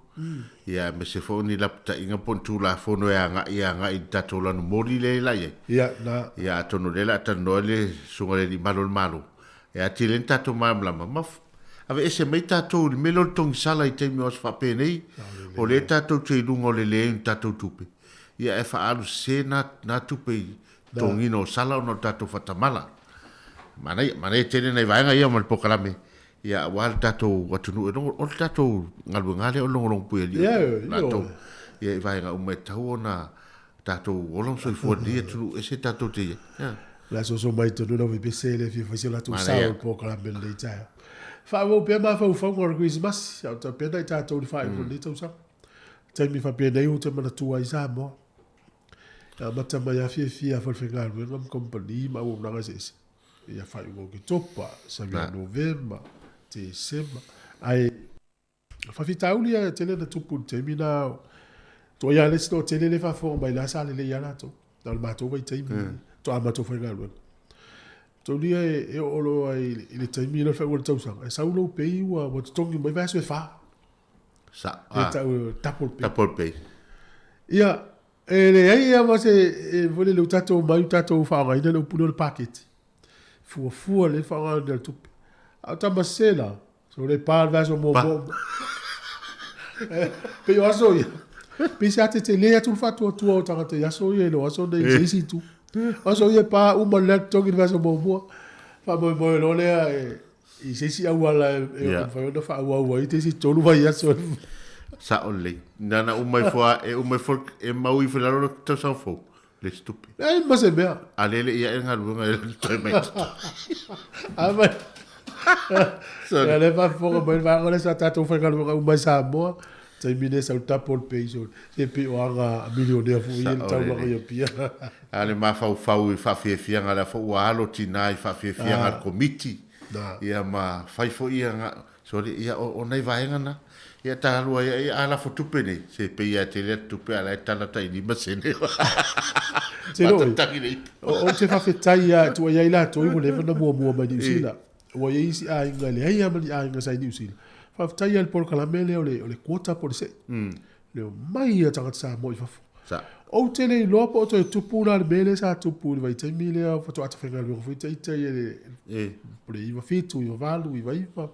ia aemaise foi o ni lapataiga po o ni Tulafono e agai agai i le tatou lanumoli lea la i ai. Ia, na. Ia, atonu o lea o le a talanoa le Susuga i le Alii Malu o le Malo, e atili ai ni tatou malamalama ma aveese mai tatou i le mea lea o le togisala i taimi o aso faapenei, o lea tatou te i luga o le leai o ni tatou tupe, ia ae faaalu sese na, na tupe i totogiina o sala ona o le tatou faatamala. Manaia, manaia tele nai vaega ia ma le polokalame, ia aua le tatou atunuu e logo, o le tatou galuega lea o le logologo pui alii o latou, ia i vaega uma e tatau ona tatou ola ma soifua i lenei atunuu ese tatou te i ai. Ia. La soso mai tonu lau vepese le fia fai se latou sao i le polokalame lenei taeao. Faaauau pea mafaufauga o le Kerisimasi, a o tapena i tatou i le faaiuga o lenei tausaga. Taimi faapenei ou te manatua ai Samoa. E amata mai lava fiafia falefaigaluega ma kamupani ma auaunaga eseese. Ia faaiuga o Oketopa, sau ia Novema, Tesema. Ae faafitauli ia tele na tupu i le taimi na toa ia le isi toatele le faafofoga mai la sa lelei lava latou. Na o le matou vaitaimi faatoa matou faigaluega. Taulia e oo loa i le taimi lea o le faaiuga o le tausaga, e sau lou pay ua totogi mai vaiaso e fa. Sa, e tau e double pay. Double pay. Ia, e leai lava ma se, e foi lele, ua tatou omai ua tatou faaaogaina le upu lea o le paketi. Fuafua lelei le faaaogaina o le tupe. A o tama sese la, so le pa le vaiaso muamua. Pei o aso ia, pei se ate tele atu le faatuatua o tagata i aso ia i lo aso nei i se isi itu. O aso ia e pa uma le totogi le vaiaso muamua. Faamoemoe loa lea e i se isi auala e mafai ona faaauau ai te isi 3 vaiaso. Sa'o lelei. Na ona uma ifo lava, e uma ifo, e mau ifo i lalo le tausaga fou, le isi tupe. Leai ma se mea. A lele ia e galuega e toe mai. A mai. Ia le faafofoga mai le vaega lea sa tatou faigaluega uma i Samoa, taimi nei sau double pay so se pei o aga milionea foi ia le taulaga i Apia. A le mafaufau i faafiafiaga lea foi ua alo tina i faafiafiaga a le Komiti ia ma fai foi ia sorry ia o nai vaega na ia ta alu ai ia a lafo tupe nei se pei lava e tele atu tupe a o la e tala tai 5 sene. Faatalitali le ipu. Ou te faafetai lava e tuuaia ai latou ua leva ona muamua mai Niu Sila. Ua i ai isi aiga e leai lava ma ni aiga sa i Niu Sila. Faafetai lava i le polokalame lea o le quota po o le se'i. Le omai a tagata Samoa i fafo. Ou te le iloa po o toe tupu la le mea lea sa tupu i le vaitaimi lea faatoa ata faigaluega foi ita ia i le 97, 98, 99.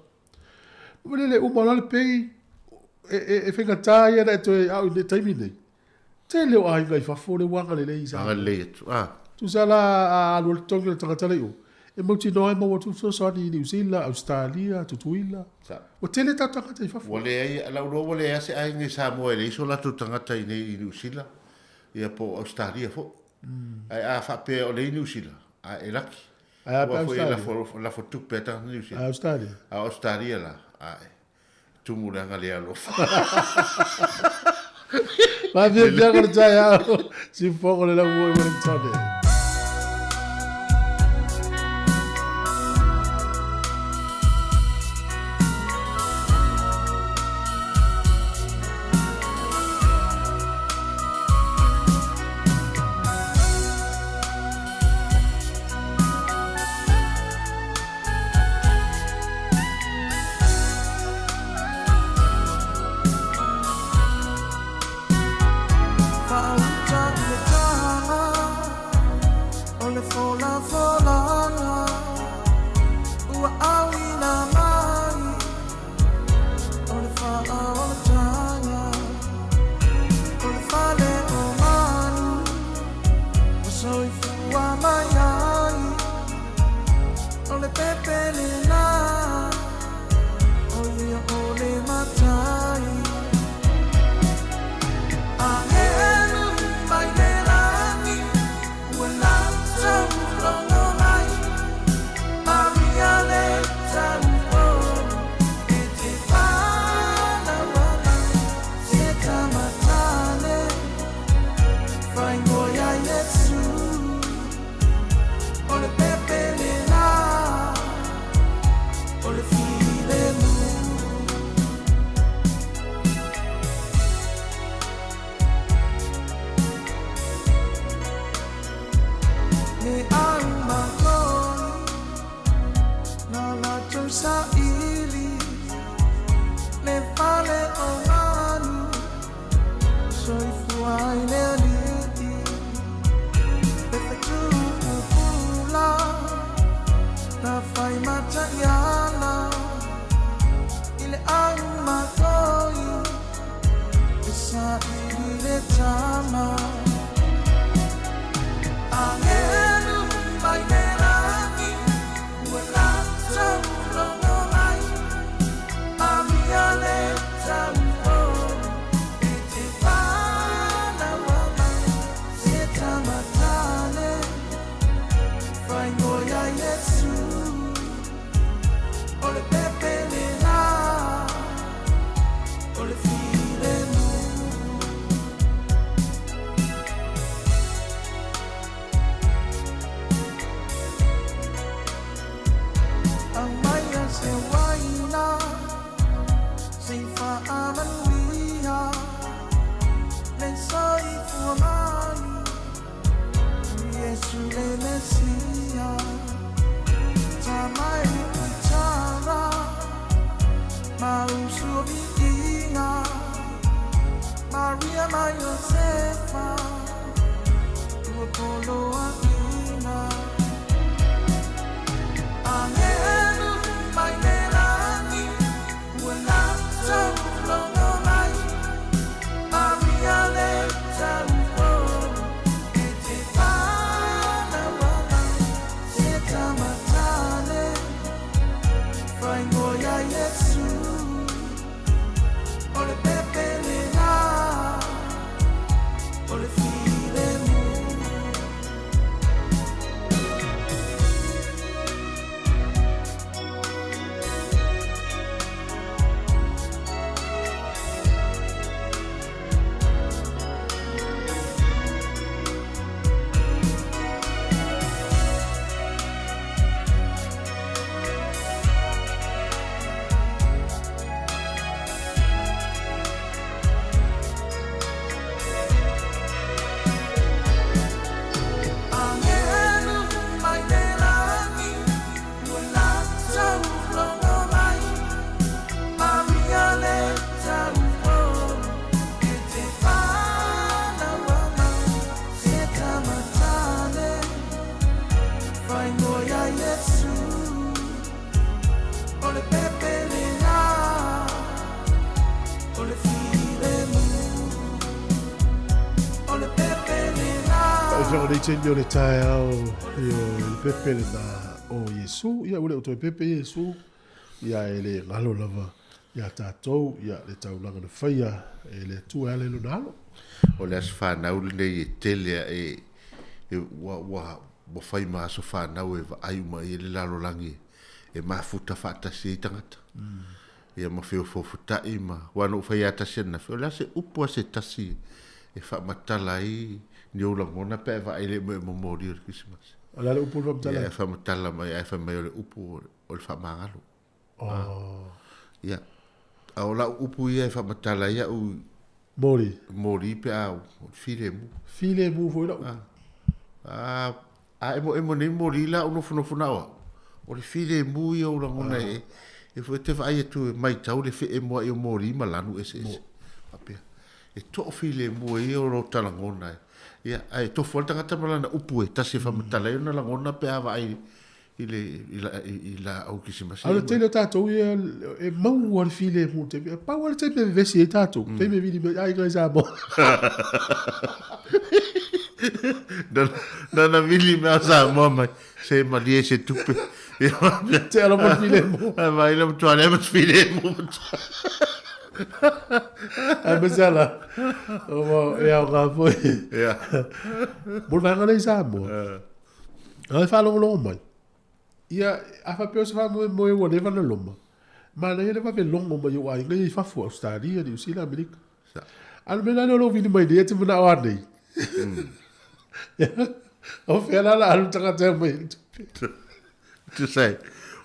Ua le uma loa le pay, e faigata ia ona e toe ao i le taimi lenei. Tele o aiga i fafo lea ua agalelei i Samoa. Agalelei atu, ah. Tusa la a alu ai le totogi o le tagata la i o, e mautinoa e maua atu le fesoasoani i Niu Sila, Ausetalia, Tutuila. Ua tele tatou tagata i fafo. Ua leai, lau iloa ua leai lava se aiga i Samoa e leai so latou tagata i inei i Niu Sila, ia po o Ausetalia foi. Ae a faapea o lea i Niu Sila, a e laki. Ae a pe Aua foi e Ausetalia? lafo, lafo tupe a tagata Niu Sila. A Ausetalia? A o Ausetalia la, ae. Tumu le aga le alofa. Mafiafiaga o le taeao, siufofoga o le laumua i Wellington. Faauta i le taga o le folafolaga ua auina mai o le faaolataga o le fale o manu ua soifua mai ai o le pepe lena o ia o le matai. Agelu mai le lagi ua latou logo mai Maria le taupo e te whanau ana se tamatane whaingoia Iesu o le pepe lena o le filemu. Me au makoi na latou saili le fale o manu soifua ai le alii le fetuupula na fai mataiala i le au makoi e saili le tama. Agelu mai le lagi ua latou logo mai Maria le taupo e te whanau ana se tamatane whaingoia Iesu o le pepe lena o le filemu. Aumaia se uaina sei faamanuia le soifua mai Iesu le Mesia tamai itara mausu viiga Maria ma Iosefa ua poloaina. Agelu mai le lagi ua latou logo mai Maria le taupo e te whanau ana se tamatane whaingoia Iesu o le pepe lena o le filemu. Faaigoa ia Iesu, o le pepe lena, o le filemu, o le pepe lena. Afioga nei taimi o le taeao, ioe, le pepe lena o Iesu. Ia, ua le o toe pepe Iesu, ia e le galo lava ia tatou, ia le taulaga na faia e le Atua e ala i lona Alo. O le aso fanau lenei e tele ae e ua ua ua fai ma aso fanau e vaai uma i ai le lalolagi e mafuta faatasi ai tagata. Ia ma feofoofotai ma aua na ou fai lava tasi ananafi, o le a se upu a se tasi e faamatala ai ni ou lagona pe a e vaai i le emoemo moli o le Kerisimasi. O le a le upu e faamatala ai? Ia e faamatala mai ae fai mai o le upu o le faamagalo. Oh. Ia. A o lau upu ia e faamatala ai au Moli. Moli pe a o le filemu. Filemu foi lau. Ah. Ah, a emoemo nei moli la ou nofonofo na o au. O le filemu ia o lagona ah. e e foi te vaai atu e maitau le feemoa'i o moli ma lanu eseese. Faapea. E toafilemu ai ia o lota lagona e. Ia, ae tofu lava le tagata ma lana upu e tasi e faamatala ai ona lagona pe a vaai i le i la i laau kerisimasi. A o le tele o tatou ia e maua le filemu i le taimi, e pau lava le taimi e vevesi ai tatou, taimi e vili mai ai aiga i Samoa. Na na vili mai a Samoa mai, se malie i se tupe. Tea lava le filemu. Ae vaai le matua lea ma te filemu. Ae masala, e aoga foi. Mo le vaega lea i Samoa. A e faalogologo mai, ia, a faapea o se faamoemoe ua leva ona loma, manaia le vave logo mai o aiga ia i fafo, Ausetalia, Niu Sila, Amerika. A o le mea la lea o lou vili mai nei, e te manao a nei. O fea la la alu tagata e aumai ai le tupe? Tusa ai,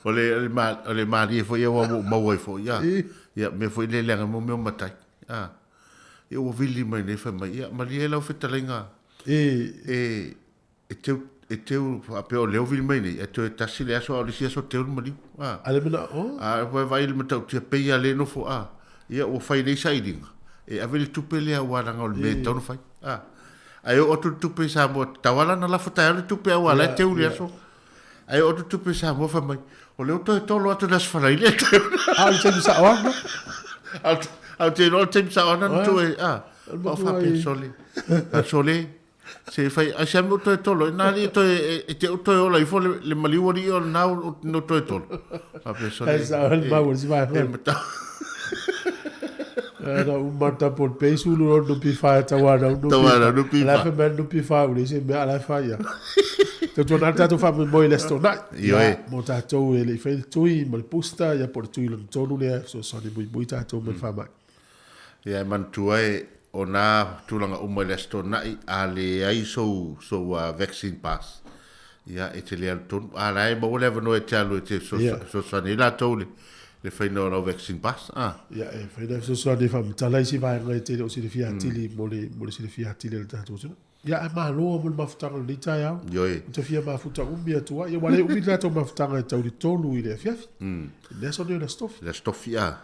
o le, o le, ma, o le malie foi ia ua ou maua ai foi, ia. Ia, mea foi le leaga mo mea o matai. A. Ia ua vili mai nei fai mai, ia, malie lau fetalaiga. E. E, E teu, e teu, faapea o lea ua vili mai nei, e toe tasi le aso, a o le isi aso teu le maliu. A. A le mea, oh. A e vaai i le matautia, pei lava le nofo, a. Ia, ua fai nei sailiga, e ave le tupe lea aua leaga o le mea e tatau ona fai. A. Ae oo atu le tupe i Samoa, tatau lava la ona lafo taeao le tupe aua la e teu le aso. Ae oo atu le tupe i Samoa fai mai, o lea ua toe tolo atu i le Aso Faraile e teu. A o le taimi saoana. A o te iloa o le taimi saoana na tuu ai, a. O faapea, sole, sole, Se fai ai se ame toe tolo ina ali toe e te toe ola ifo le, le maliu ali o na no toe tolo. A pe sole. Ai sa al mau si vai. E mata. Na umata por peisu lu no pi fa tawana no Tawana no pi La fa. fa man no pi fa ule se me ala fa ia. Te tuan ata tu fa mo ile sto na. Ioe. Mo tatou e le fai tui mo le pusta ia por tui lo tolu le so so ni bui bui tatou mo fa mai. Ia e manatua e, o nā tulaga uma i le Aso Toonai, a leai sou, sou vaccine pass, ia, e te le alu tonu. A la e maua le avanoa e te alu e te fesoasoani ai latou i le, le faiga o lau vaccine pass, a. Ia, e fai na fesoasoani e faamatala isi vaega e te le o silafia atili mo le, mo le silafia atili e le tatou atunuu. Ia, ae malo mo le mafutaga o lenei taeao. Ioe. Ou te fia mafuta umi atu ai. Ia, ua le umi le tatou mafutaga e tau i le 3 i le afiafi. I le aso lenei o le Aso Tofi. Le Aso Tofi, a.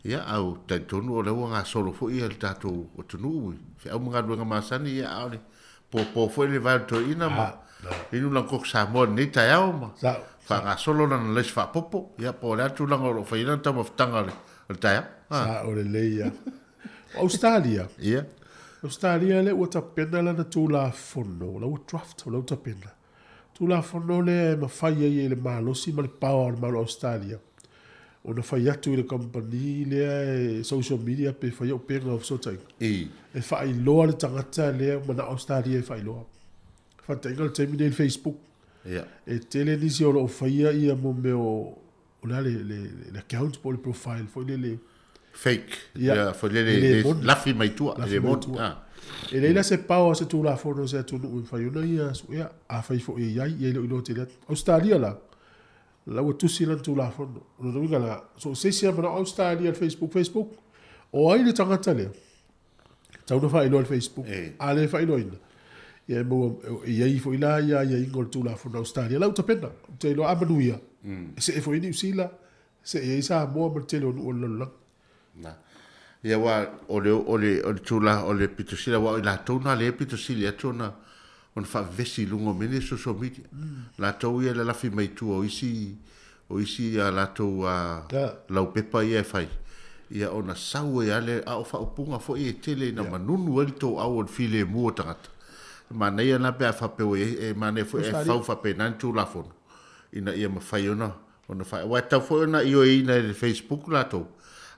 Ia, a ou talitonu o lea ua gasolo foi le tatou atunuu i feau ma galuega masani, ia, a o le popo foi le vae o le toeaina ma inu lana koko Samoa i lenei taeao ma faagasolo lana laisi faapopo, ia, po o le a le tulaga o lo o fai ai lana taumafataga o le taeao. Sao lelei lava. O Ausetalia. Ia. Ausetalia lea ua tapena lana Tulafono, la ua draft, la ua tapena. Tulafono lea e mafai ai e le malosi ma le power o le Malo o Ausetalia ona fai atu i le kamupani lea e social media pe faia upega o fesootaiga. I. E faailoa le tagata lea ua manao Ausetalia e faailoa. Faataitaiga o le taimi nei i le Facebook. Ia. E tele nisi o lo o faia ia mo mea o o le a le, le, le account po o le profile foi lele. Fake. Ia, Ia, foi lele, e le le moni. lafi mai tua, e Lafi le mai moni. tua. Ah. E leai la se power o se Tulafono o se atunuu e mafai ona ia suea, afai foi e i ai, ia e le o iloa tele atu. Ausetalia la, la ua tusi lana Tulafono. O lona uiga la, so o se isi lava manao Ausetalia i le Facebook, Facebook, o ai le tagata lea? Tau na faailoa i le Facebook. E. A le faailoaina, ia e maua, e i ai foi la ia aiaiga o le Tulafono a Ausetalia. La ua tapena, ou te iloa a manuia, e see foi i Niu Sila, see ai Samoa ma le tele o nuu o le lalolagi. Na. Ia aua o le, o le, o le tula, o le pito sili, aua o i latou na lea e pito sili atu ona ona faavevesi i luga o mea nei o social media. Latou ia e lalafi mai tua o isi o isi a latou laupepa ia e fai, ia ona sau ai lava lea, a o faaupuga foi e tele ina manunu ai le toau o le filemu o tagata. E manaia la pe a faapea ua i ai, e manaia foi ae fau faapena ni Tulafono ina ia mafai ona ona fai. Aua e tatau foi ona ioeina e le Facebook latou,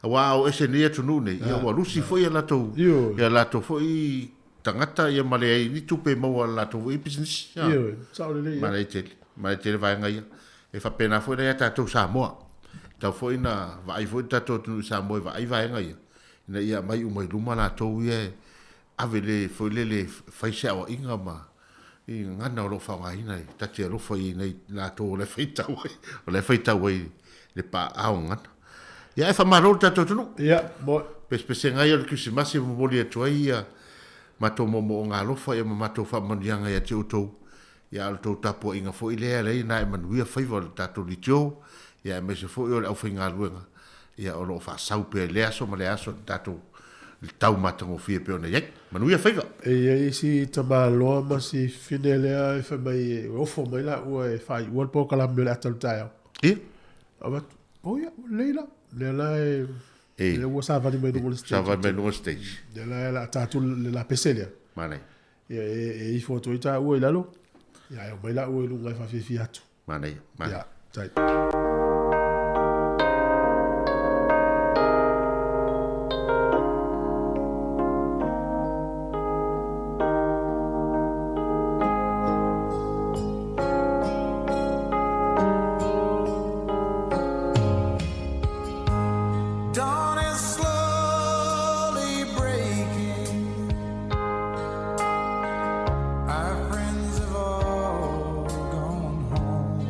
aua a o ese nei atunuu nei, ia ua lusi foi a latou, ia latou foi tagata ia ma leai ni tupe e maua a le latou foi pisinisi. Ioe, sao lelei ia. Manaia tele, manaia tele vaega ia. E faapena foi la ia tatou Samoa. E tatau foi ona vaai foi le tatou atunuu i Samoa e vaai vaega ia, ina ia aumai uma i luma latou ia e ave le foi lele e fai se aoaiga ma i gagana o lo o faaaogaina e ta te alofa i ai latou o la e faitau ai, o la e faitau ai le paao gagana. Ia ae faamalo le tatou atunuu. Ia, mo. Pesepesega ia o le Kerisimasi e momoli atu ai ia matou moomooga alofa ia ma matou faamanuiaga ia te outou. Ia a o le tou tapuaiga foi lea e ala ai ona ae manuia faiva o le tatou leitio, ia aemaise foi o le aufaigaluega ia o lo o faasau pea i lea aso ma lea aso i le tatou i le tau matagofie e pei ona i ai. Manuia faiva! E i ai si tamaloa ma si fine lea e fai mai e ofo mai laua e faaiua le polokalame o le ata o le taeao. Ia. Avatu, oh ia, ua lelei la. Lea la e, E. lea ua savali mai luga o le stage. Savali mai luga o le stage. Lea la e la tatou le lapese lea. Manaia. Ia, e ifo atu ai taua i lalo, ia ae omai laua i luga e faafiafia atu. Manaia, manaia. Ia, tai. Dawn is slowly breaking. Our friends have all gone home.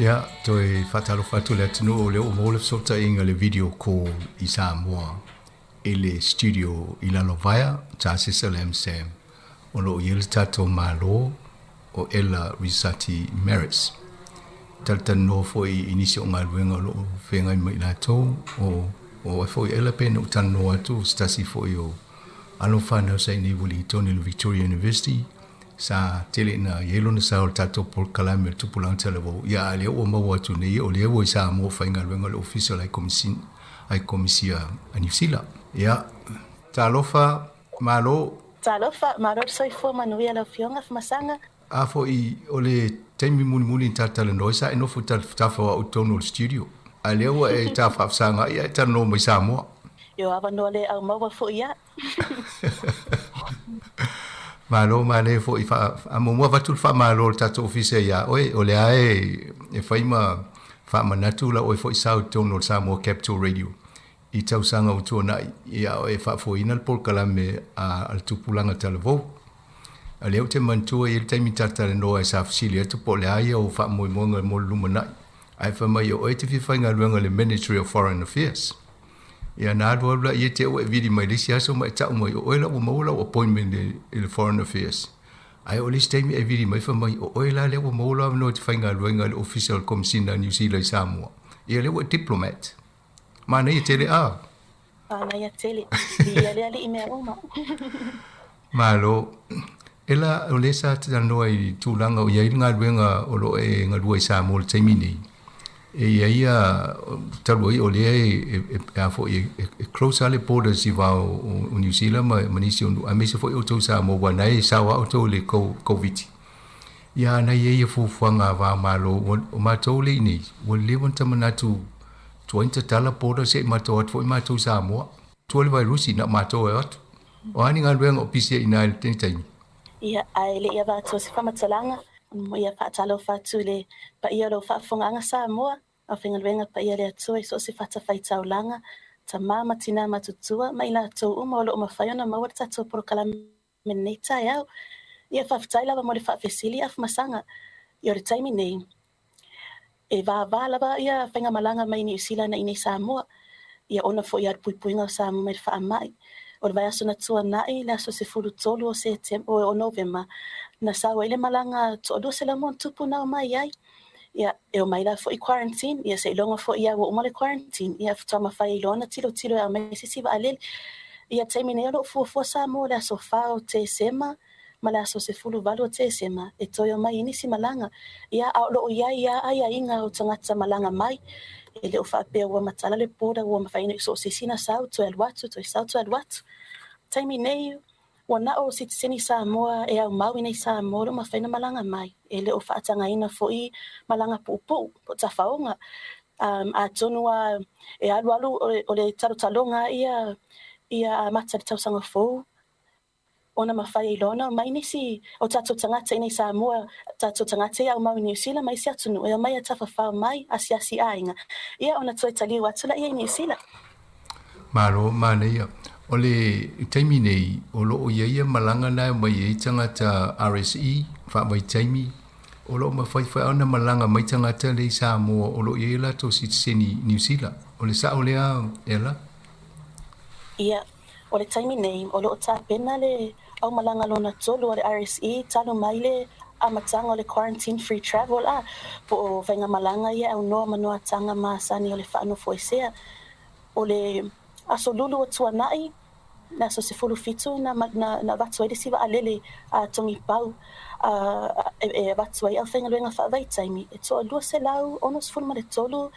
Ia, toe faatalofa atu i le atunuu o lea ua maua le fesootaiga i le video call i Samoa i le studio i Lalovaea, Tasesa Lam Sam, o lo o i ai le tatou Malo o Ella Risati Maris. Talatalanoa foi i nisi o galuega o lo o feagai ma i latou, o o ai foi Ella pei ona ou talanoa atu, o se tasi foi o alo fanau sa i inei i Uelintone i le Victoria University, sa tele ina i ai lona sao i le tatou polokalame o le Tupulaga Talavou, ia a o lea ua maua atu nei, o lea ua i Samoa faigaluega le Ofisa o le Hai Komisia a Niu Sila. Ia, talofa, malo. Talofa, malo le soifua manuia lau Afioga Afamasaga. A foi o le taimi mulimuli na ta talanoa ai, sa e nofo i tafatafa o au i totonu o le studio, a lea ua e ta faafesagai ae talanoa mai Samoa. Io avanoa le au maua foi ia. Malo manaia foi faamuamua avatu le faamalo a le tatou ofisa ia oe, o lea e fai ma faamanatu la oe foi sao i totonu o le Samoa Capital Radio i tausaga ua tuanai ia oe faafoeina le polokalame a le tupulaga talavou. A lea ou te manatua e i ai le taimi ta talanoa e sa fesili atu po o le a ia ou faamoemoega mo le lumanai, ae fai mai o oe e te fia faigaluega i le Ministry of Foreign Affairs. Ia na alu alu laia te ua e vili mai le isi aso ma e tau mai o oe la ua maua lau appointment i le Foreign Affairs. Ae o le isi taimi e vili mai fai mai o oe la lea ua maua lou avanoa e te faigaluega i le Ofisa o le Komesina a Niu Sila i Samoa. Ia lea ua e diplomat. Manaia tele a? Manaia tele. Viia le Alii mea uma. Malo. Ela o lea sa talanoa i tulaga o i ai le galuega o lo o e galue i Samoa i le taimi nei. E i ai a, talu ai o lea e a foi e close lava le borders i va o Niu Sila ma nisi o nuu aemaise foi outou i Samoa aua na e sao lava outou i le Koviti. Ia na i ai ia fuafuaga a va o Malo o matou lea i inei ua leva ona ta manatu tuai ona tatala borders se i matou atu foi matou i Samoa. Tua le vairusi na o matou e o atu. O a ni galuega o pisi ai i ina i lenei taimi? Ia, ae le i avatu se faamatalaga, ia faatalofa atu i le paia o lau faafofogaaga Samoa, aufaigaluega paia a le Atua i so o se fatafaitaulaga, tama ma tina matutua, ma i latou uma o lo o mafai ona maua le tatou polokalame lenei taeao. Ia, faafetai lava mo le faafesili Afamasaga. Ia, o le taimi nei, e vāvā lava ia faigamalaga mai Niu Sila ana i nei Samoa, ia ona foi a le puipuiga o Samoa mai le faamai. O le vaiaso na tuanai, le aso 13 o Setema, o Novema, na sau ai le malaga toalua selau ma ona tupu na omai ai. Ia, e omai la foi quarantine, ia seiloga foi ia ua uma le quarantine, ia faatoa mafai ai loa ona tilotilo e aumai se isi vaalele. Ia taimi nei o lo o fuafua Samoa le aso 4 o Tesema ma le aso 18 o Tesema e toe omai ai nisi malaga. Ia, a o lo o i ai lava aiaiga o tagata malaga mai, e le o faapea ua matala le border ua mafai ona so o se isi ona sau toe alu atu, toe sau toe alu atu. Taimi nei, ua na o sitiseni Samoa e aumau i nei Samoa o lo o mafai ona malaga mai, e le o faatagaina foi malaga puupuu po o tafaoga. Atonu lava e alualu o le talotaloga ia ia amata le tausaga fou ona mafai ai loa ona omai nisi o tatou tagata i nei Samoa, tatou tagata ia aumau i Niu Sila ma isi atunuu e omai e tafafao mai, asiasi aiga, ia ona toe taliu atu laia i Niu Sila. Malo, manaia. O le taimi nei, o lo o i ai ia malaga na e omai ai tagata RSE, faavaitaimi, o lo o mafai foi ona malaga mai tagata lea i Samoa o lo o i ai a latou sitiseni Niu Sila. O le sao lea, Ella? Ia, o le taimi nei, o lo o tapena le aumalaga lona tolu a le RSE talu mai le amataga o le Quarantine Free Travel a, po o faigamalaga ia e aunoa ma noataga masani o le faanofoesea. O le aso lulu o tuanai, le aso 17 na na avatu ai le isi vaalele a togipau e avatu ai aufaigaluega faavaitaimi e toalua 163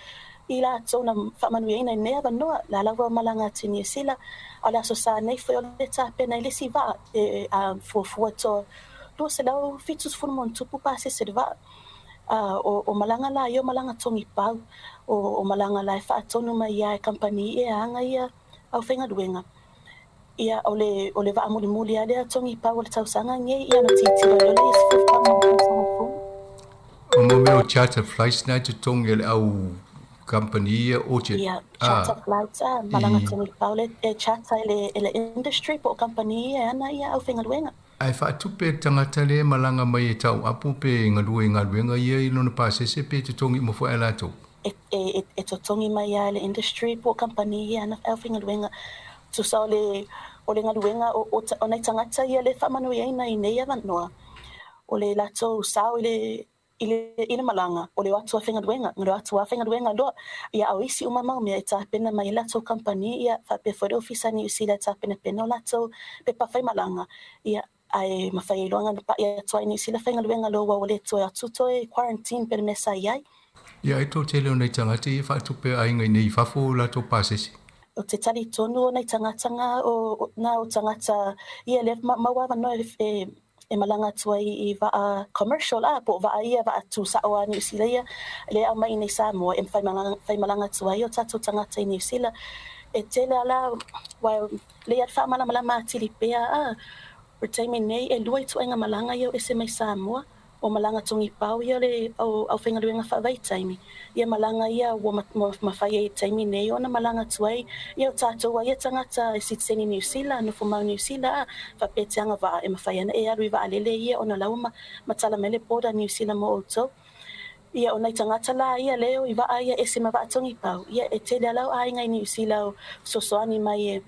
i latou na faamanuiaina i lenei avanoa, la lava malaga atu i Niu Sila. A o le Aso Sa nei foi o le tapena i le isi vaa e fuafua toa 270 ma ona tupu pasese le vaa. O malaga la ia o malaga togipau, o malaga la e faatonu mai lava e kamupani e aga ia aufaigaluega. Ia, o le, o le vaa mulimuli lava lea togipau o le tausaga lenei, ia ona tilotilo ai loa lea i se fuafuaga mo le tausaga fou. O mo mea o charter flights na e totogi e le au kamupani ia o te, Ia, charter flights a, malaga togipau le e charter e le, e le industry po o kamupani ia e ana ia aufaigaluega. Ae faatupe e le tagata lea e malaga mai e tauapu pe galue i galuega ia i lona pasese pe totogi uma foi e latou? E, e, e totogi mai lava e le industry po o kamupani ia ana aufaigaluega. Tusa o le, o le galuega o, o, o nai tagata ia lea e faamanuiaina i nei avanoa, o le latou sao i le, i le, i le malaga, o le o atu a faigaluega, na le o atu a faigaluega loa, ia a o isi uma mau mea e tapena mai e latou kamupani, ia faapea foi le Ofisa Niu Sila e tapenapena o latou pepa faimalaga, ia ae mafai ai loa ona pa'i atu ai i Niu Sila faigaluega loa ua le toe atu toe quarantine pe le mea sa i ai. Ia ai toatele o nai tagata ia e faatupe aiga i nei i fafo o latou pasese. O te talitonu o nai tagata nga o na o tagata ia lea maua avanoa e e malaga atu ai i vaa commercial a po o vaa ia vaa tūsa'o a Niu Sila ia lea e aumai i nei Samoa e faimalaga atu ai o tatou tagata i Niu Sila. E tele a la aua lea e faamalamalama atili pea a o le taimi nei e lua ituaiga malaga ia o ese mai Samoa. O malaga togipao ia o le aufaigaluega faavaitaimi, ia malaga ia ua mafai ai i le taimi nei ona malaga atu ai ia o tatou a ia tagata e sitiseni Niu Sila, nofo mau Niu Sila a faapea te agavaa e mafai ana e alu i vaalele ia ona la ua matala mai le border Niu Sila mo outou. Ia o nai tagata la ia lea o i vaa ia ese ma vaa togipao, ia e tele a lau aiga i Niu Sila o fesoasoani mai e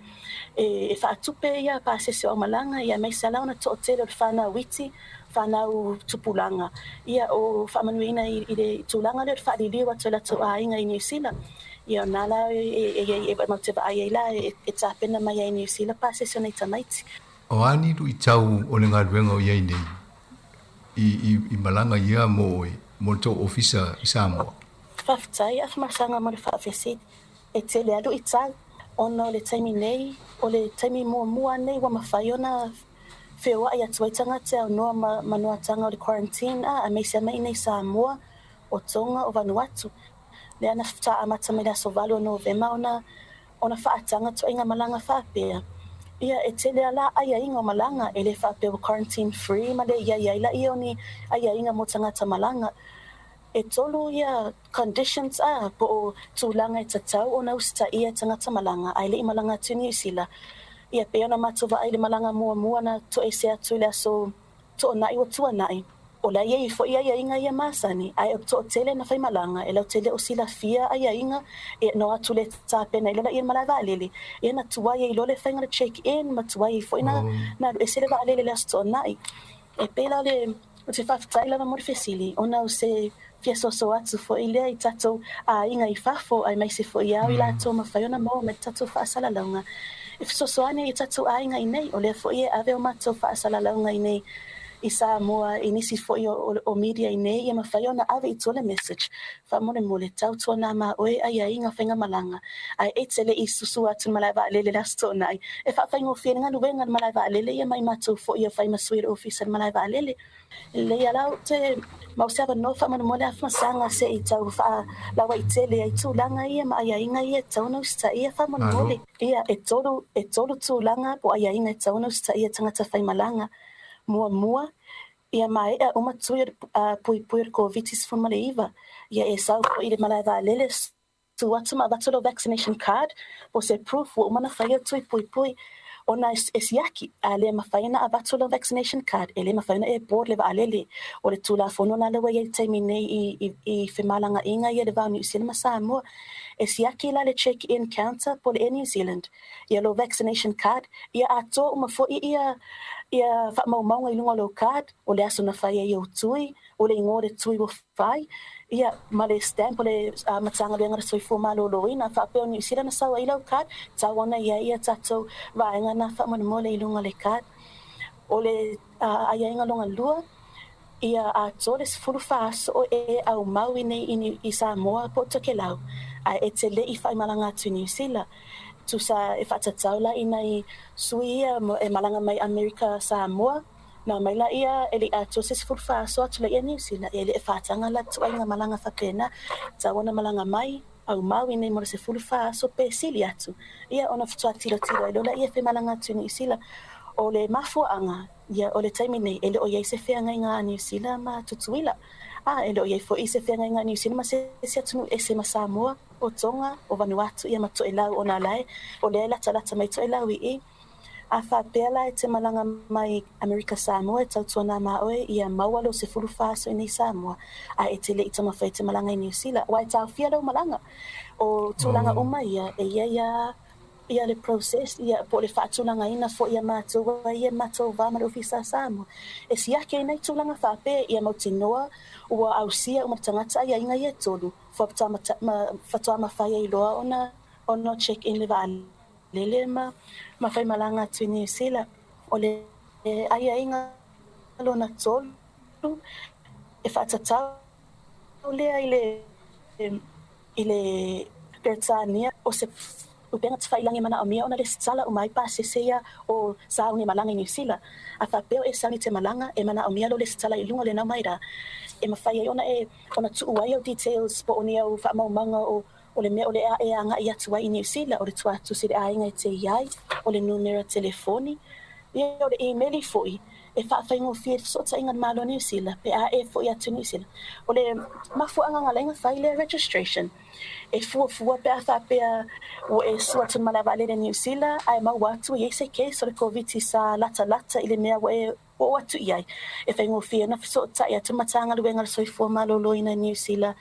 e faatupe ia pasese o aumalaga, ia aemaise a la ona toatele o le whanau iti, whanau tupulaga, ia o faamanuiaina i le tulaga lea o le faaliliu atu e latou aiga i Niu Sila. Ia o na la e e e matou te vaai ai la e tapena mai ai i Niu Sila pasese o nai tamaiti. O a ni luitau o le galuega o i ai nei i, i, i malaga ia mo oe, mo le tou ofisa i Samoa? Faafetai Afamasaga mo le faafesili. E tele lava luitau ona o le taimi nei, o le taimi muamua nei ua mafai ona feoai atu ai tagata e aunoa ma manuataga o le quarantine a aemaise mai i nei Samoa, o Tonga, o Vanuatu. Lea na faatoa amata mai le aso 8 o Novema ona ona faataga toaiga malaga faapea. Ia, e tele a la aiaiga o malaga, e le faapea ua quarantine free ma le iai ai laia o ni aiaiga mo tagata malaga. E tolu ia conditions a, po o tulaga e tatau ona usitaia e tagata malaga ae le i malaga atu i Niu Sila. Ia, pei ona matou vaai i le malaga muamua na toese atu i le aso Toonai ua tuanai, o la e i ai foi aiaiga ia masani, ae o le toatele na faimalaga e latou te le o silafia aiaiga e no atu le tapena ai loa laia i le malae vaalele, ia na tuai ai loa le faiga o le check in ma tuai ai foi na na alu ese le vaalele i le Aso Toonai. E pei la o le ou te faafetai lava mo le fesili ona o se fia soso atu foi lea i tatou aiga i fafo aemaise foi ao i latou mafai ona maua mai le tatou faasalalauga e fesoasoani ai i tatou aiga i nei. O lea foi e ave o matou faasalalauga i nei i Samoa i nisi foi o media i nei ia mafai ona ave i tua le message faamolemole tautuana ma oe aiaiga faigamalaga ae e te le i susu atu i le malae vaalele le Aso Toonai e faafaigofie le galuega le malae vaalele ia mai matou foi o fai ma sui o le ofisa le malae vaalele. Lelei a la ou te mau se avanoa faamolemole Afamasaga se i tau faalauaitele ai tulaga ia ma aiaiga ia e tatau ona usitaia faamolemole. Ia, e tolu, e tolu tulaga po o aiaiga e tatau ona usitaia e tagata faimalaga. Muamua, ia maea uma tui o le puipui o le Koviti-19, ia e sau foi i le malae vaalele, tu atu ma avatu lou vaccination card po o se proof ua uma ona fai au tui puipui ona e siaki a le mafai ona avatu lau vaccination card e le mafai ona e board le vaalele. O le Tulafono la lea ua i ai i le taimi nei i femalagaaiga ia i le va o Niu Sila ma Samoa, e siaki la le check in counter po o le Air New Zealand ia lou vaccination card ia atoa uma foi ia faamaumauga i luga o lou card o le aso na fai ai ou tui, o le igoa o le tui ua fai, ia, ma le stamp o le Matagaluega o le Soifua Maloloina, faapea o Niu Sila na sau ai lau card, tau ona i ai ia tatou vaega na faamolemole i luga o le card. O le aiaiga lona lua, ia atoa le 14 aso o e aumau i nei i Samoa po o Tokelau, ae e te le i faimalaga atu i Niu Sila. Tusa e faatatau la i nai sui ia e malaga mai Amerika Samoa, Na mai la ia e le i atoa se 14 aso atu la ia Niu Sila, e le e faataga la tuaiga malaga faapena, tau ona malaga mai, aumau i nei mo le 14 aso pe sili atu, ia ona faatoa tilotilo ai loa laia faimalaga atu i Niu Sila. O le mafuaaga, ia o le taimi nei e le o i ai se feagaiga a Niu Sila ma Tutuila, a e le o i ai foi se feagaiga a Niu Sila ma se isi atunuu ese ma Samoa, o Tonga, o Vanuatu, ia ma Toelau ona la e, o lea e latalata mai Toelau i i. A faapea la e te malaga mai Amerika Samoa e tautuana ma oe ia maua lou 14 aso i nei Samoa ae e te le i taumafai e te malaga i Niu Sila, aua e taofia lou malaga. O tulaga uma ia e i ai a ia le process ia po o le faatulagaina foi ia matou ai ia matou va ma le Ofisa a Samoa e siaki ai nai tulaga faapea ia mautinoa ua ausia uma le tagata aiaiga ia e tolu faatoa mafai ai loa ona ona check in le vaalele ma ma faimalaga atu i Niu Sila. O le aiaiga lona tolu e faatatau lea i le i le Peretania o se upega tafailagi e manaomia ona lesitala uma ai pasese ia o sauni e malaga i Niu Sila. A faapea o e sauni e te malaga, e manaomia lou lesitala i luga o le nau mai e mafai ai ona e ona tuu ai au details po o ni au faamaumauga o o le mea o le a e agai atu ai i Niu Sila, o le tuatusi i le aiga e te i ai, o le numera telefoni, ia o le imeli foi e faafaigofie le fesootaiga le Malo Niu Sila pe a e foi atu i Niu Sila. O le mafuaaga na ala ai ona fai lea registration e fuafua pe a faapea ua e sua atu i le malae vaalele Niu Sila ae maua atu e i ai se case o le Koviti sa latalata i le mea ua e oo atu i ai, e faigofie ona fesootai atu le Matagaluega o le Soifua Maloloina i Niu Sila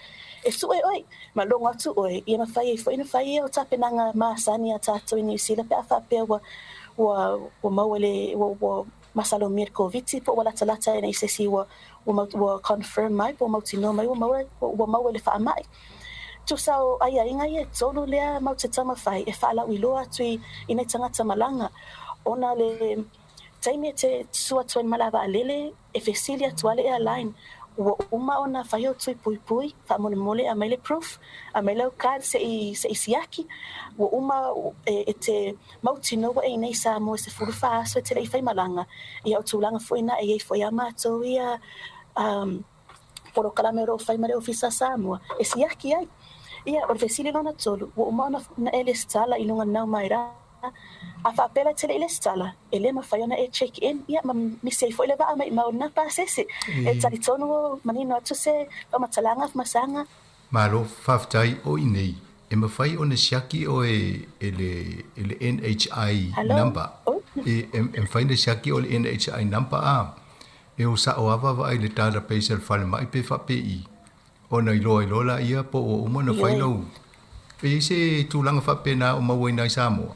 e sue oe ma logo atu oe ia mafai ai foi ona fai ia o tapenaga masani a tatou i Niu Sila pe a faapea ua ua ua maua le ua ua masalomia le Koviti po ua latalata ina i se isi ua ua ua confirm mai po ua mautinoa mai ua maua ua maua i le faamai. Tusa o aiaiga ia e tolu lea matou te taumafai e faalauiloa atu i i nai tagata malaga ona le taimi e te sua atu ai i le malae vaalele e fesili atu lava le airline ua uma ona fai ou tui puipui faamolemole e aumai le proof, aumai lau card se i se i siaki ua uma e e te mautinoa ua e i inei i Samoa e 14 aso e te le i faimalaga. Ia o tulaga foi na e i ai foi a matou ia polokalame o lo o fai ma le Ofisa Samoa e siaki ai. Ia o le fesili lona tolu ua uma ona na e lesitala i luga nau mai rā a faapea la e te le i lesitala e le mafai ona e check in ia ma misi ai foi le vaa maimau lena pasese. E talitonu o manino atu se faamatalaga masaga. Malo faafetai o i nei e mafai ona siaki oe e le e le NHI Hello? number Oh. e e mafai ona siaki oe i le NHI number a e o sao lava vaai i le database a le falemai pe faapei ona iloa ai loa laia po ua uma ona fai Ioe. lau e i ai se tulaga faapena o mauaina ai Samoa.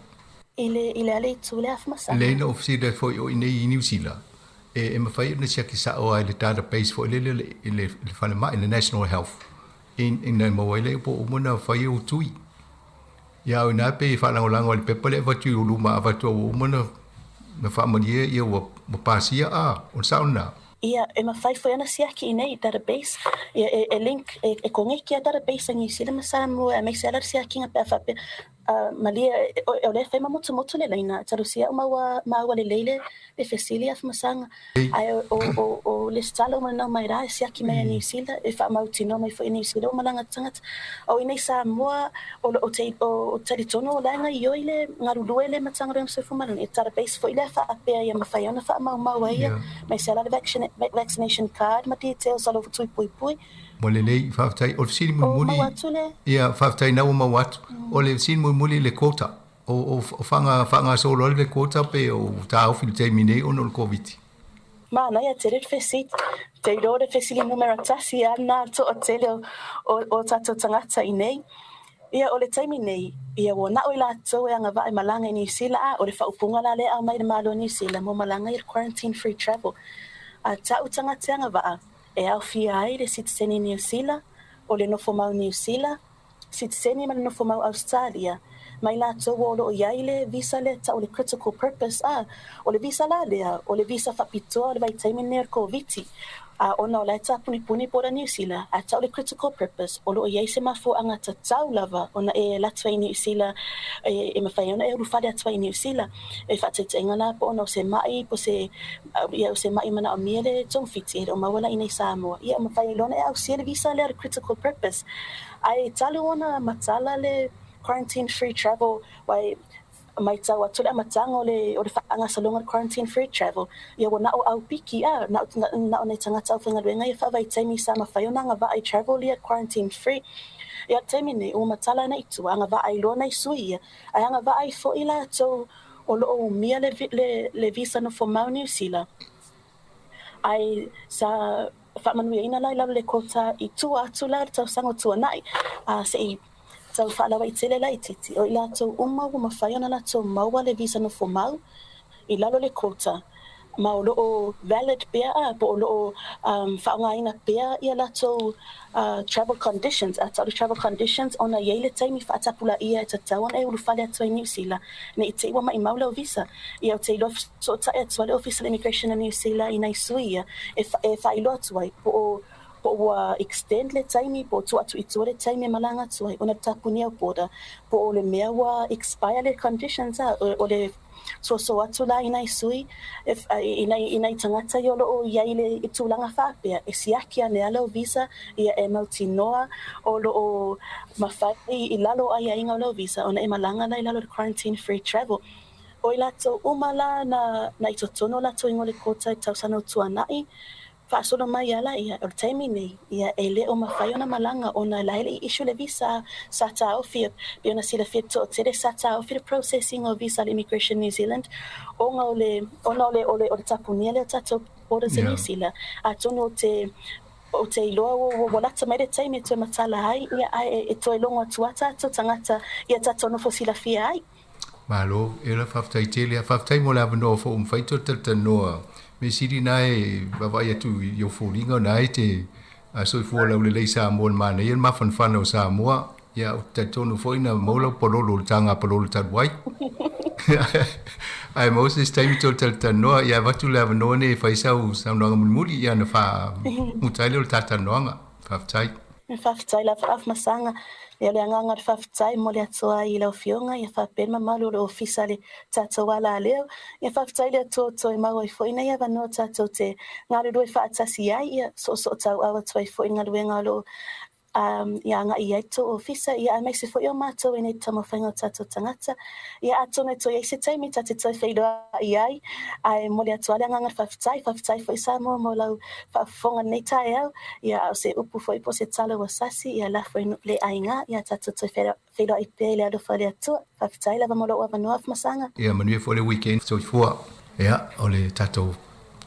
I le i le a le itu lea E leai masaga. na ou fesili atu foi o i nei i Niu Sila e e mafai ona siaki sao lava i le database foi lele i le i le falemai le National Health ina ia maua ai lea po ua uma ona fai ou tui. Ia a o ina pei e faalagolago i le pepa lea e avatu i ou luma avatu ua uma ona na faamalie ia ua pasia a o le sao lena. Ia, e mafai foi ona siaki i nei database, ia e e link e e koneki a database a Niu Sila ma Samoa aemaise lava le siakiga pe a faapea malie o lea e fai ma motumotu le laina talusia o maua maua lelei le le fesili afumasaga ae o o o le sitala uma nau mai rā e siaki mai a Niu Sila e faamautinoa mai foi e Niu Sila ua malaga tagata o i nei Samoa o o te o talitonu o la e gaioi le galulue le Matagaluega o le Soifua Maloloina e database foi lea faapea ia mafai ona faamaumau ai ia aemaise lava le vaccination card ma details o lou tui puipui. Ua lelei, faafetai. O le fesili O mulimuli, maua atu le. ia, faafetai na ua maua atu. O le fesili mulimuli i le quota, o, o, o faaga, faagasolo ai le quota pe o taofi i le taimi nei ona o le Koviti? Manaia tele le fesili. Te iloa le fesili numera tasi a na toatele o, o, o tatou tagata i nei. Ia, o le taimi nei, ia ua nao i latou e agavaa e malaga i Niu Sila, a o le faaupuga la lea e aumai e le Malo o Niu Sila mo malaga ia le quarantine free travel. A tau tagata e agavaa, e aofia ai le sitiseni Niu Sila, o le nofomau Niu Sila, sitiseni ma le nofomau Ausetalia, ma i latou o lo o i ai le visa lea tau o le critical purpose, a o le visa la lea, o le visa faapitoa o le vaitaimi lenei o le Koviti, a ona o la e tapunipuni pola Niu Sila, a tau le critical purpose, o lo o i ai se mafuaaga tatau lava ona e alu atu ai i Niu Sila e e mafai ai ona e ulufale atu ai i Niu Sila. E faataitaiga la po ona o se mai po se ia o se mai manaomia le togafiti e le o maua la i nei Samoa, ia e mafai ai loa ona e ausia le visa lea o le critical purpose. Ae talu ona matala le quarantine free travel aua e matau atu le amataga o le o le faagasologa o le quarantine free travel, ia ua na o aupiki a na o na o nai tagata aufaigaluega ia faavaitaimi sa mafai ona agavaa i travel ia quarantine free. Ia le taimi nei ua matala ana i tua agavaa ai loa nai sui ia ae agavaa ai foi latou o lo'o umia le visa nofomau Niu Sila, ae sa faamanuiaina la i lalo o le quota i tua atu la i le tausaga o tuana'i, se'i tau faalauaitele laitiiti, o i latou uma ua mafai ona latou maua le visa nofomau i lalo o le quota, ma o lo'o valid pea po o lo'o fa'aaogāina pea ia latou travel conditions. A ta'u le travel conditions, ona e i ai le taimi fa'atapula'ia e tatau ona e ulufale atu ai Niu Sila, ne i te i ua ma'imau lau visa. Ia, ou te iloa fesoota'i atu ai le Ofisa o le Immigration a Niu Sila i nai sui ia e fa'ailoa atu ai po o ua extend le taimi, po o tuu atu i tua le taimi e malaga atu ai ona tapunia o border, po o le mea ua expire le conditions o le soso atu la i nai sui, i nai tagata ia o lo'o i ai le tulaga faapea, e siaki ane a lau visa, ia e mautinoa o lo'o mafai i lalo o aiaiga o lau visa ona e malaga la i lalo o le quarantine free travel. O i latou uma la na i totonu o latou igoa i le quota i tausaga o tuana'i, fa'asolo mai ala ia o le taimi nei, ia e lē o mafai ona malaga ona la e le'i issue le visa. Sa taofi, pe ona silafia to'atele, sa taofi le processing o visa a le Immigration New Zealand ona o le tapunia lea o tatou borders i New Zealand. Atonu ou te iloa ua lata mai le taimi e toe matala ai, ia, ae e toe logo atu a tatou tagata ia tatou nofo silafia ai. Malo, ela faafetai tele. Faafetai mo le avanoa fo'u mafai to talatalanoa. Me sili na e vaavaai atu i ou foliga na e te soifua laulelei Samoa le manaia le mafanafana o Samoa. Ia, ou te talitonu foi na maua lau palolo o le taga palolo talu ai. Ae maua se isi taimi tou talatalanoa. Ia avatu le avanoa nei e fai sau saunoaga mulimuli, ia na faamuta ai lea o le tatalanoaga. Faafetai. Faafetai lava Afamasaga. Ia, o le agaga o le faafetai mo le atoa ai i lau Afioga, ia faapea le mamalu o le ofisa le tatou alaleo. Ia faafetai le Atua ua toe maua ai fo'i nei avanoa tatou te galulue fa'atasi ai, ia soosoo tau'au atu ai fo'i galuega o lo'o ia aga'i ai tou ofisa, ia aemaise fo'i o matou i nei taumafaiga o tatou tagata. Ia, atonu e toe ai se taimi ta te toe feiloa'i ai, ae momoli atu a le agaga faafetai. Faafetai fo'i Samoa mo lau faafofoga lenei taeao. Ia, a o se upu fo'i po o se tala ua sasi, ia lafo i le aiga. Ia tatou toe feiloa'i pea i le alofa o le Atua. Faafetai lava mo lou avanoa, Afamasaga. Ia manuia foi le weekend. Soifua. Ia, o le tatou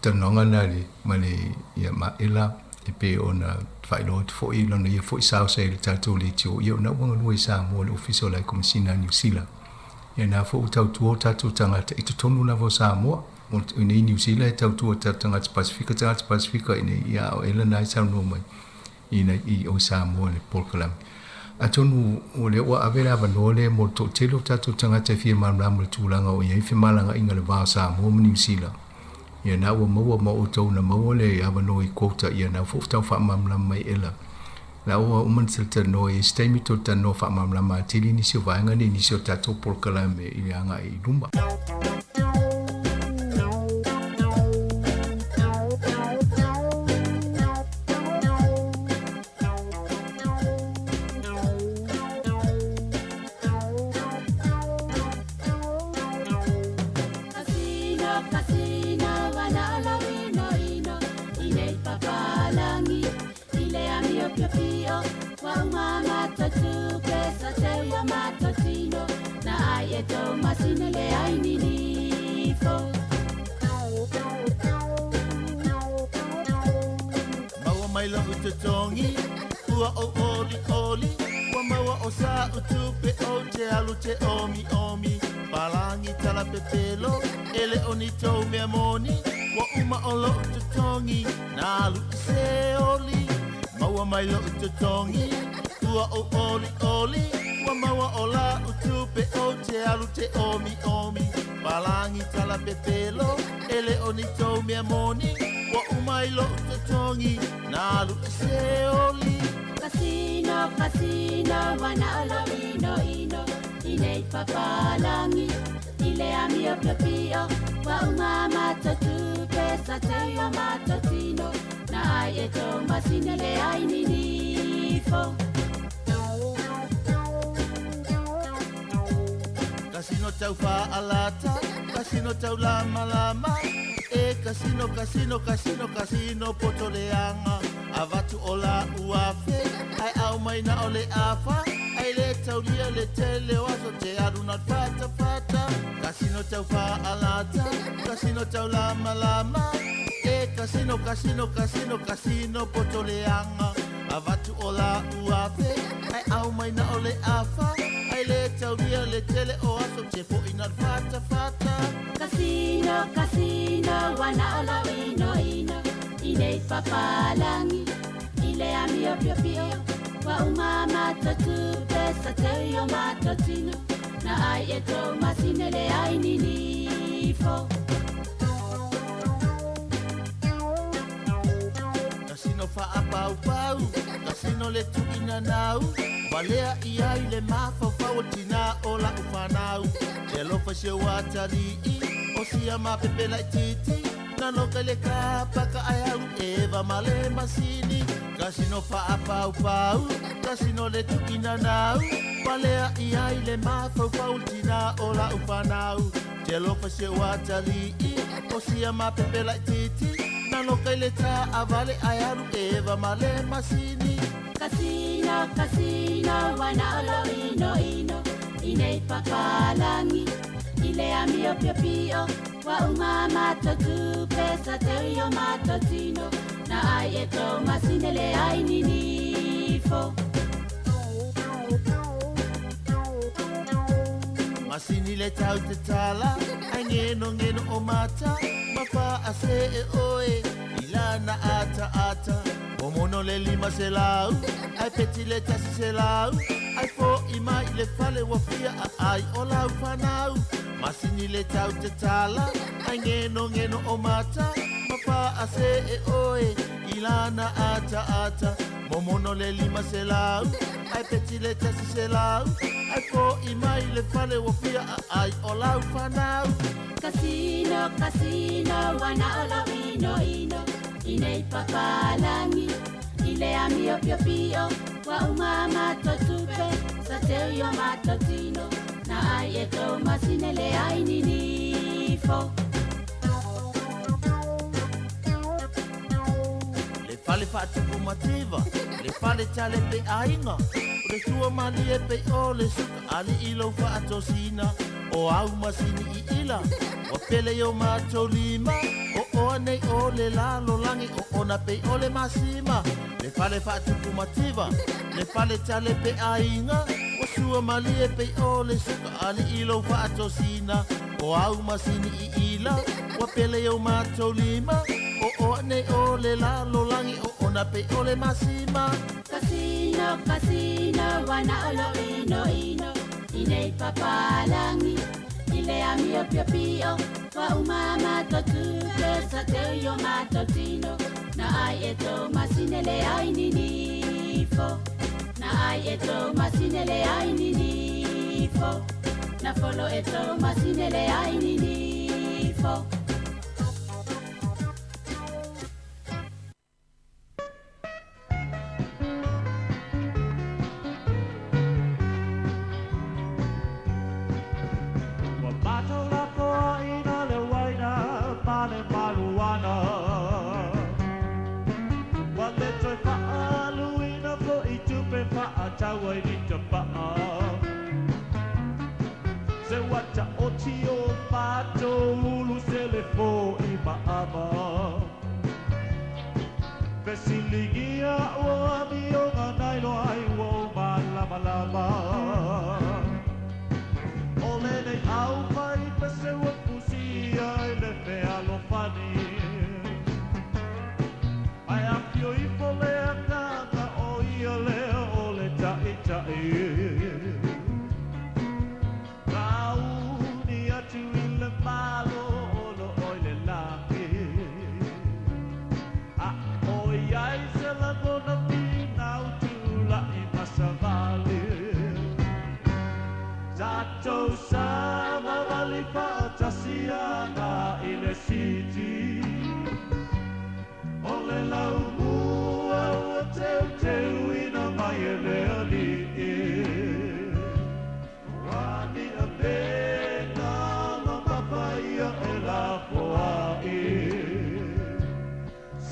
talanoaga na le ma le ia Maela e pei ona faailoa atu foi lona ia foi sao sa i le tatou leitio, ia ona ua galue i Samoa le Ofisa o le Komisina a Niu Sila. Ia na foi ua tautua o tatou tagata i totonu lava o Samoa. O nei Niu Sila e tautua tatou tagata Pasifika, tagata Pasifika i nei, ia o ela na e saunoa mai i nei i o Samoa le polokalame. Atonu o lea ua ave le avanoa lea mo le to'atele o tatou tagata e fia malamalama le tulaga o i ai femalaga'iga le va o Samoa ma Niu Sila. Ia na ua maua ma outou na maua le avanoa i quota, ia na fo'u tau faamalamalama mai ela. La ua uma na talatalanoa i isi taimi toe talanoa faamalamalama atili nisi o vaega nei, nisi o tatou polokalame i le aga'i i luma. Kasino, kasino, wana o ino ino, i nei papalangi, i le amio pio pio, wa uma matotupe, sa te ua matotino, na ai e tō masine le ai ninifo. Maua mai lau totogi, ua ou oli oli, ua maua o sa utupe o te alu te omi omi. Palangi tala pepelo, ele o ni tau mea moni, ua uma o lou totogi, na alu i se oli. Maua mai lou totogi, ua ou oli oli, ua maua o la utupe o te alu te omi omi. Palangi tala pepelo, ele o ni tau mea moni, ua uma i lou totogi, na alu i se oli. Kasino, kasino, wana o lau ino ino, i nei papalangi, i le amio pio pio, wa uma matotupe, sa te ua matotino, na ai e tō masine le ai ninifo. Kasino tau fa'alata, kasino tau lamalama, e kasino, kasino, kasino, kasino poto leaga. Avatu o la uafe, ai au mai na o le afa, ai Ai le taulia le tele o aso te alu na fata fata. Kasino tau faalata, kasino tau lama lama. E kasino, kasino, kasino, kasino poto leanga. Avatu o la uafe, ai au mai na o le afa. Ai le taulia le tele o aso te fo ina fata fata. Kasino, kasino, wana o lau ino ino. I nei papalangi, i le amio pio pio. Wa uma matotu, sa te o matotino. Na ai e tō masine le ai ninifo. Kasino whaapau pau, kasino le tuina nau. Walea i ai le mafaufau o tina o la uwhanau. Te alofa se o atali'i, o sia mapepela i titi. Na loka le kapaka ai alu eva ma le masini. Kasino whaapau pau, kasino le tuina nau. Walea i ai le mafaufau o tina o la uwhanau. Te alofa se o atali'i, o sia mapepela i titi. Na loka i le tā avale ai alu eva ma le masini. Kasino, kasino, wana o lau ino ino. I nei papalangi, i le amio pio pio. Wa uma matotu, sa te o matotino. Na ai e tō masine le ai ninifo. Masini le tau te tala, ai ngeno ngeno o mata. Mafa a se e oe, i lana ata ata. Momono le lima se lau, ai peti le tasi se lau. Ai fo i mai le fale wafia a ai o lau whanau. Masini le tau te tala, ai ngeno ngeno o mata. Mafa a se e oe, i lana ata ata. Momono le lima se lau, ai peti le tasi se lau. Ai fo i mai le fale wafia a ai o lau whanau. Kasino, kasino, wana o lau ino ino. I nei papalangi, i le amio pio pio. Wa uma matotupe, sa te o matotino. Na ai e tō masine le ai ninifo. Le fale whaatupu mativa, le fale tale pe ainga. O le sua mali e pe o le suka ali i lau whaatosina. O au masini i ila, wa pele o mātou lima. O oa nei o le lalo langi, o ona pe o le masima. Le fale whaatupu mativa, le fale tale pe ainga. O sua mali e pe o le suka ali i lau whaatosina. O au masini i ila, wa pele o mātou lima. O oa nei o le lalo langi, o ona pe o le masima. Kasino, kasino, wana o lau ino ino. I nei papalangi, i le amio pio pio. Wa uma matotupe, sa te o matotino. Na ai e tō masine le ai ninifo. Na ai e tō masine le ai ninifo. Na folo e tō masine le ai ninifo.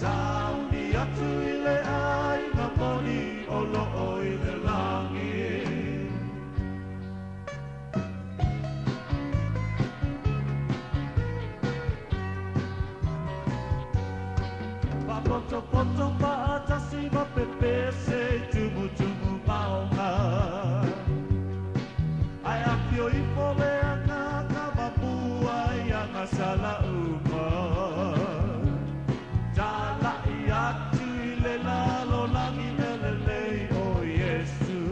Sauni atu i le ai ngā moni o loo i le langi. Faapotopoto faatasi ma pepese i tumutumu maoga. Ae afio ifo le agaga mamua i agasala uma. Tala'i atu i le lalolagi e lelei o Iesu.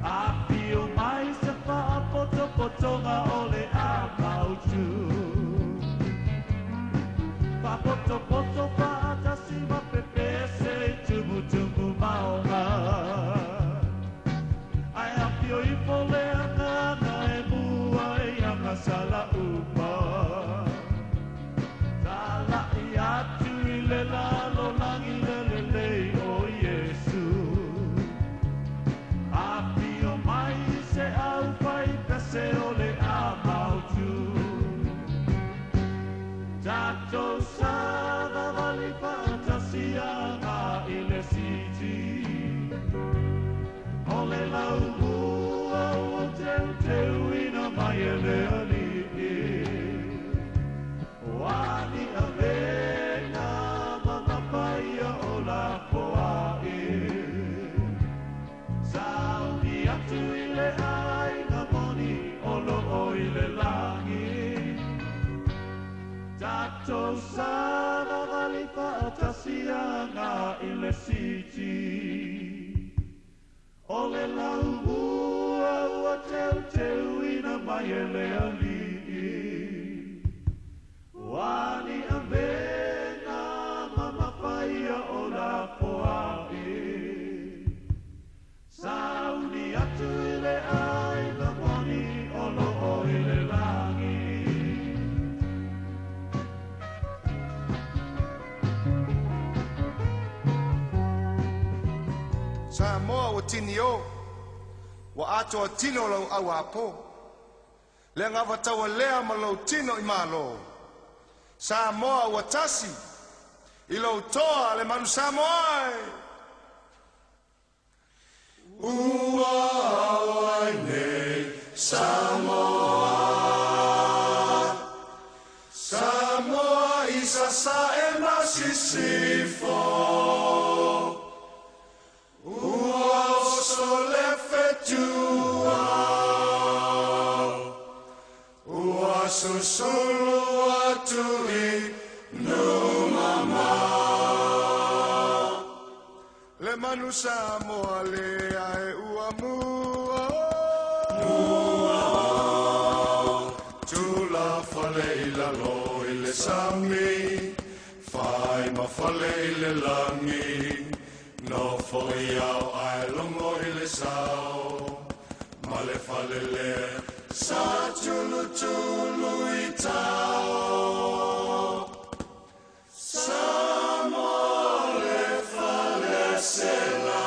Afio mai se faapotopotoga o le amautu. Faapotopoto faatasi ma pepese i tumutumu maoga. Ae afio ifo le agaga e mua i agasala uma. Tala'i atu i le lalolagi le lelei o Iesu. Afio mai se aufai pese o le amautu. Tatou savavali faatasi agai le siti. O le laumua ua teuteuina mai e le Alii. O a ni avega ma mapaia o lafoai. Sauni atu i le aiga moni o loo i le lagi. Tatou savavali faatasi agai le siti. O le laumua ua teuteuina mai e le Alii. O a ni avega ma mapaia o lafoai. Sauni atu i le aiga moni o loo i le lagi. Samoa ua tini o, ua atoa tino lau au apo. Le agavataua lea ma lou tino i malo. Samoa ua tasi, i lou toa le manu Samoa e. Ua ao ai nei Samoa, Samoa i sasae ma sisifo. Ua oso le fetua, ua susulu atu i Numamao. Le manu Samoa lea e ua mua o, tulafale i lalo i le sami, fai ma fale i le lagi. Nofo i ao ae logo i le sao, ma le fale lea sa tulutulu i tao. Samoa le fale sela.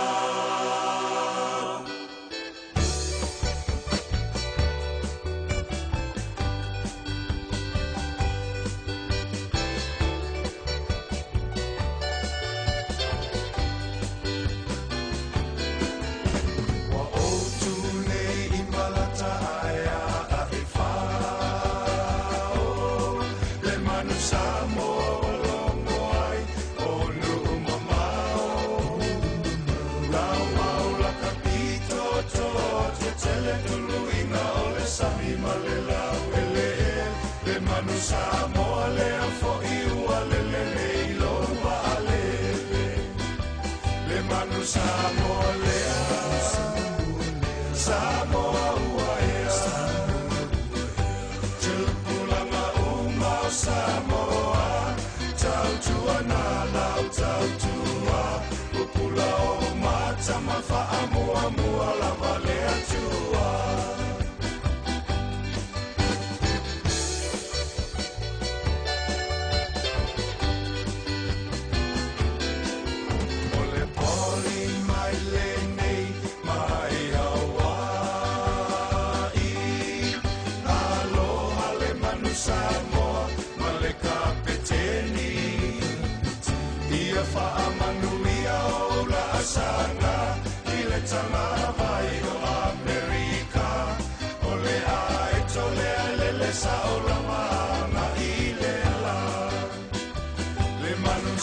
Ua ou tu nei i malata ae a e fao. Le manu Samoa ua logo ai o nuu mamao. Lau mau laka pito toa te tele tuluiga o le sami ma le lau eleele. Le manu Samoa lea fo'i ua lele nei lou vaalele. Le manu Samoa lea, Samoa ua ea. Tupulaga uma o Samoa, tautuana lau tautua. Pupula o mata ma faamuamua lava le Atua. O le poli mai lenei mai Hawaii. Aloha le manu Samoa ma le kapeteni. Ia faamanuia o laasaga i le tagavai o Amerika. O le aeto lea e lele sao lava agai le la. Le manu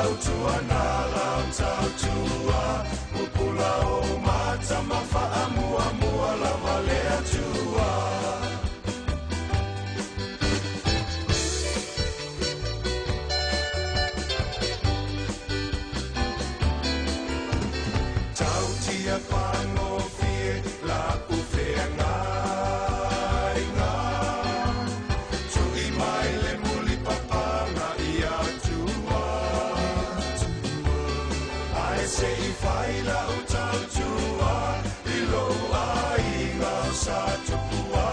Tautua na lau tautua, Pupula o mata mawhaamuamua lava le atua. Tautia whangofie la ufea ngāinga. Tui mai le muli papanga i atua. Ai se i whai la o tautua, i lo aiga o sa tupua.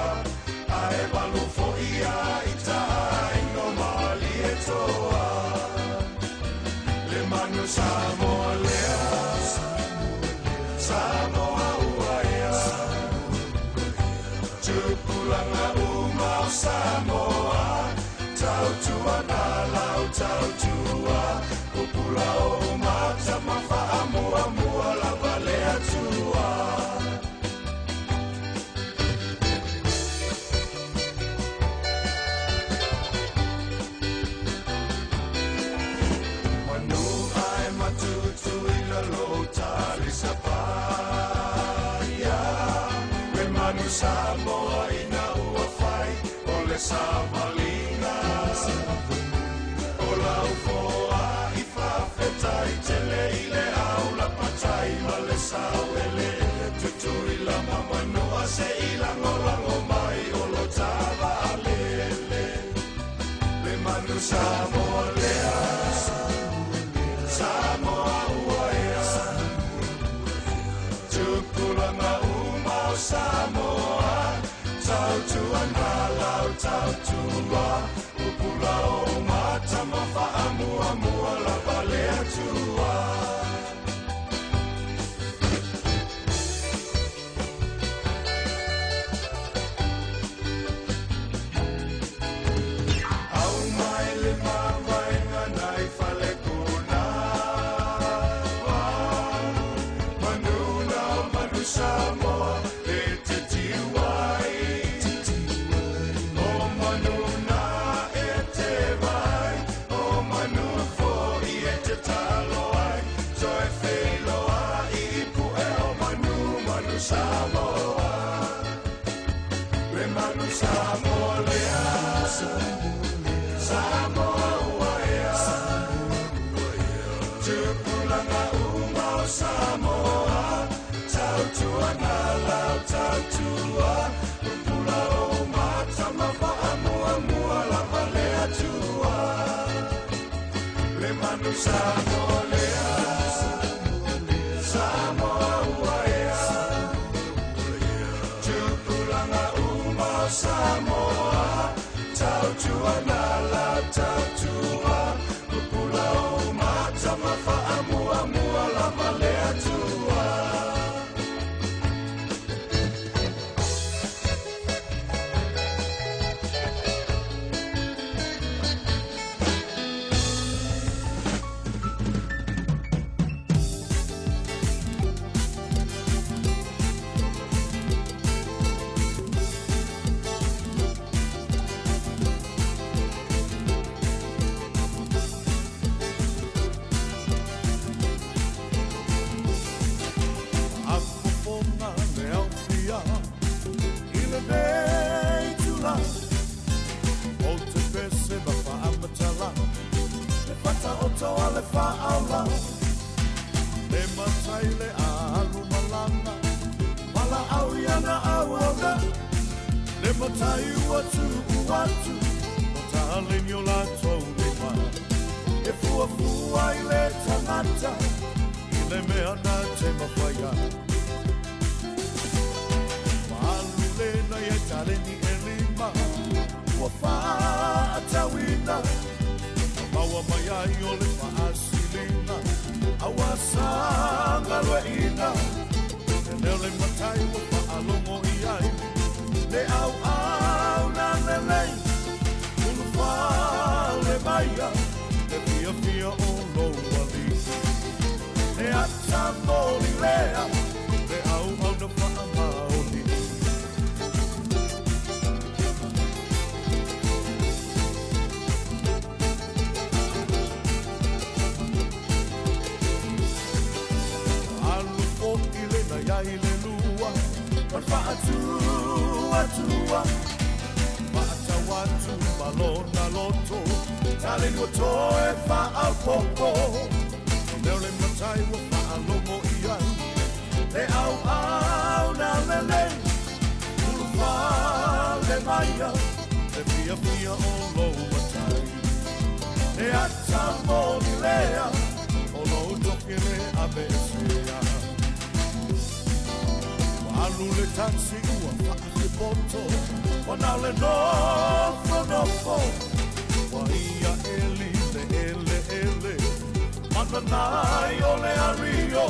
Ai walu fo ia i taingo mali e toa. Le manu Samoa lea, Samoa ua ea. Tupulanga uma o Samoa, tautua na lau tautua. Pupula o mata mawhaamuamua lava le atua. Manu ai matutu i lalo tali sapaia. We manu Samoa ina ua whai o le savalinga. O lau foa i whawhetai tele i le au la patai ma le sauele. Tutu i la mamanua se i langolango mai o lo tava alele. Le manu Samoa lea, Samoa ua ea. Tupulanga uma o Samoa, tautua nā lau tautua. Pupula o mata mawhaamuamua lava le atua. Au mai le mavaenga nai fale kona. Manu na o manu Samoa e te tiwai. O manu na e te vai, o manu fo i e te taloai. Toi wheloa i pue o manu, manu Samoa. Le manu Samoa lea, Samoa ua ea. Tupulanga uma o Samoa, tautua nā lau tautua. Pupula o mata mawhaamuamua lava le atua. Le manu Samoa lea, Samoa ua ea. Tupulanga uma o Samoa, tautua nā lau tautua. Pupula o mata mawhaamuamua lava le atua. Afofoga le aufia i lenei tula. O te pese ma faamatala, le fataoto a le faaola. Le matai le alu malanga, valaau iana auauna. Le matai ua tuu atu, o tahaleni o latou lima. E fuafua i le tagata, i le mea na te mafaia. Maalu lena ia taleni e lima, ua faatauina. Maua mai ai o le faasilina, aua sagalueina. E leo le matai ua faalogo i ai, le auau na lelei. Ulufale maia, le fiafia o lou alii. Le ata moli lea, le auau na faamaoni. Ma le faatuatua Faatau atu ma lona loto Taleni ua toe faaopoopo Leo le matai ua faalogo i ai Le auauna lelei Ulufale maia Le fiafia o lou matai Le ata moni lea O lou tofi le aveesea Ua alu le taxi ua faafipoto Ua na o le nofonofo Ua ia eli le eleele Mananai o le ario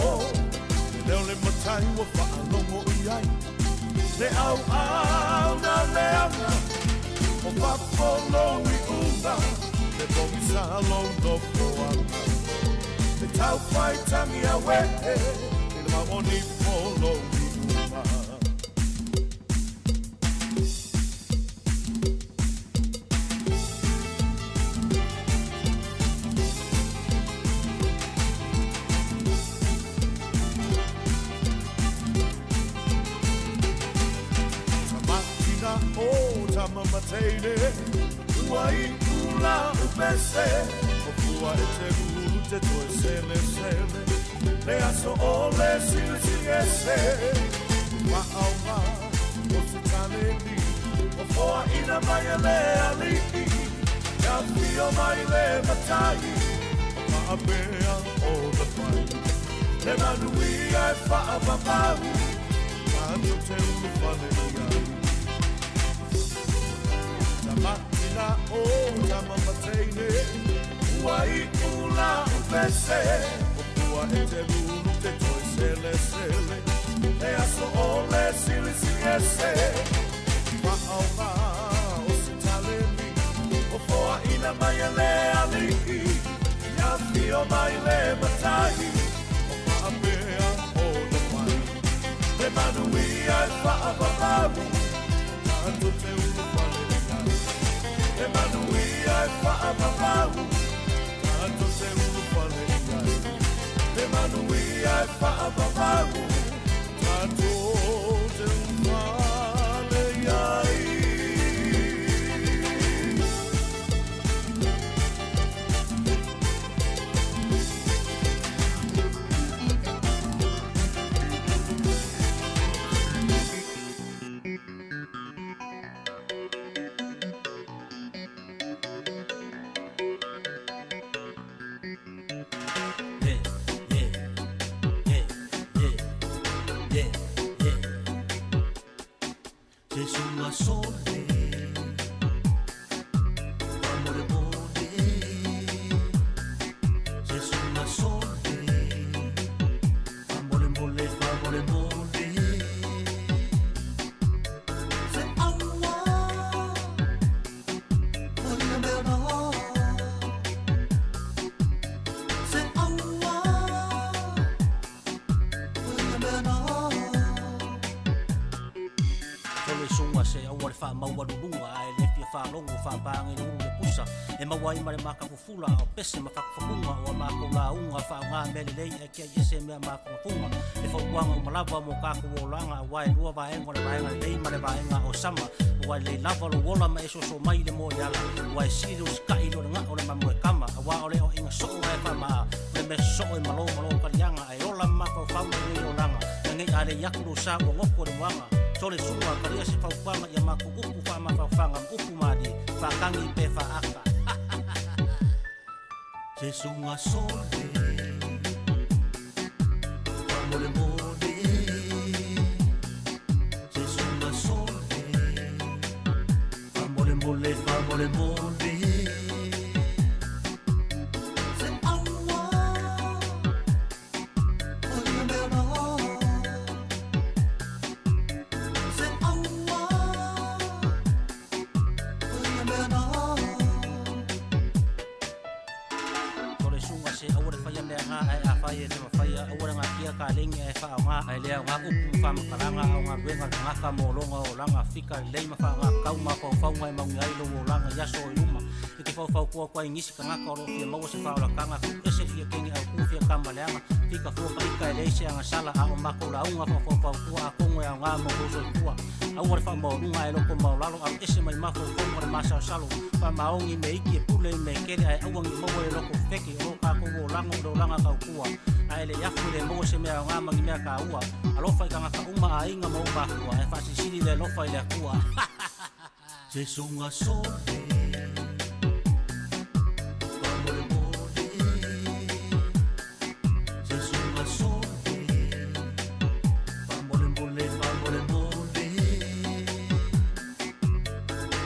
Le leo le matai ua faalogo i ai Le auauna leaga O fafo lou iuga Le pogisa lou nofoaga Le taufai tagi auee I le mau o nifo lou iuga Tamatina o Tamamateine Ua iu lau pese O fua e te lulu te toe selesele Le aso o le silisili ese Faaaoga o se taleni O foaina mai e le alii E afio mai le matai O faapea ona fai Le manuia e faavavau Tatou te ulufale i ai Tamatina o Tamamateine Ua iu lau pese O fua e te lulu te toe selesele Le aso o le silisili ese Faaaoga o se taleni O foaina mai e le alii I afio mai le matai O faapea ona fai Le manuia e faavavau Tatou te ulufale i ai Le manuia e faavavau Tatou te ulufale i ai Le manuia e faavavau Tatou te ulufale i ai. E maua ai ma le makafufula o pese ma fakufakuga o a makou lauga faaaogā mea lelei ae tiai ese mea mafugafuga e fautuaga uma lava mo kakou olaga auā e lua vaega o le vaega lelei ma le vaega o sama ua lelei lava lou ola ma e soso mai i le moe ala ua e sili le usitaʻi i lo le gaʻo o le mamoe kama auā o le oaʻiga soo ae faamaa o le mea sosoo e malo ma lo kaliaga ae ola ma mafaufau i lenei olaga na nei a lei atu lou sa ua goto i le moaga Sole suga talia se fautuaga i a matou upu faamafaofaga ma upu malie faatagi pe faaata. Se suga sole faamolemole Se suga sole faamolemole faamolemole Se aua o ia mea na Se aua o ia mea na Sole suga se aua le faia mea aoga ae afai e te mafaia aua le gatia kalegi ae faaaoga ae le aoga upu ma faamatalaga a o galuega le tagata mo lona olaga fika lelei ma faaaoga mafaufauga e mauni ai lou olaga i aso o i luma e te faufautua atu ai nisi tagata o loo fia maua se faaolataga ese fia keni autū fia kamaleaga fika fua faika e leai se agasala a o matou lauga faufautua atonu e aoga mo lou soifua aua le faamaualuga ae loko maolalo alu ese mai mafaufauga le masalosalo faamaogi me iki e pule i mea kele ae aua ni maua le loko feke o loo tatou olaga o le olaga tautua ae le afu le maua se mea aoga ma ni mea taua alofa i tagata uma aiga ma ou makua ae faasilisili le alofa i le Atua. Se sunga sole Se sunga sole Fa mole mole, fa mole mole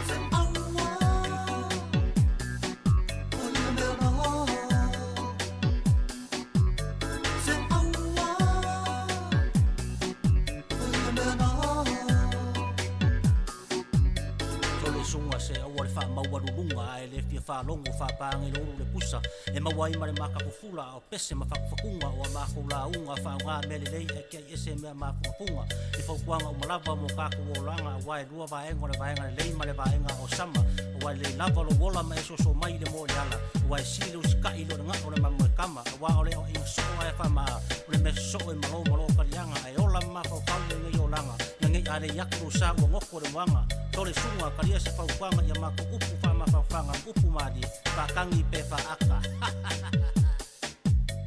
Se aua O le mea na Se aua O le mea na Tole suga se aua le faamaualuluga ae le fia faalogo faapage le ulu le pusa e maua ai ma le makafufula a o pese ma fakufakuga o a makou lauga faaaoga mea lelei ae tiai ese mea mafugafuga e fautuaga uma lava mo tatou olaga auā e lua vaega o le vaega lelei ma le vaega o sama auā e lelei lava lou ola ma e soso mai i le moe ala auā e sili le usika'i i lo le gao o le mamoe kama auā o le aoaiga soo ae faamaa o le mea sosoo e malo ma loo kaliaga ae ola ma mafaufau i lenei olaga ina nei alei atu lou sa ua goto le moaga tole suga kalia se fautuaga ia matou upu faamafaofaga upu malie faatagi pe faaata.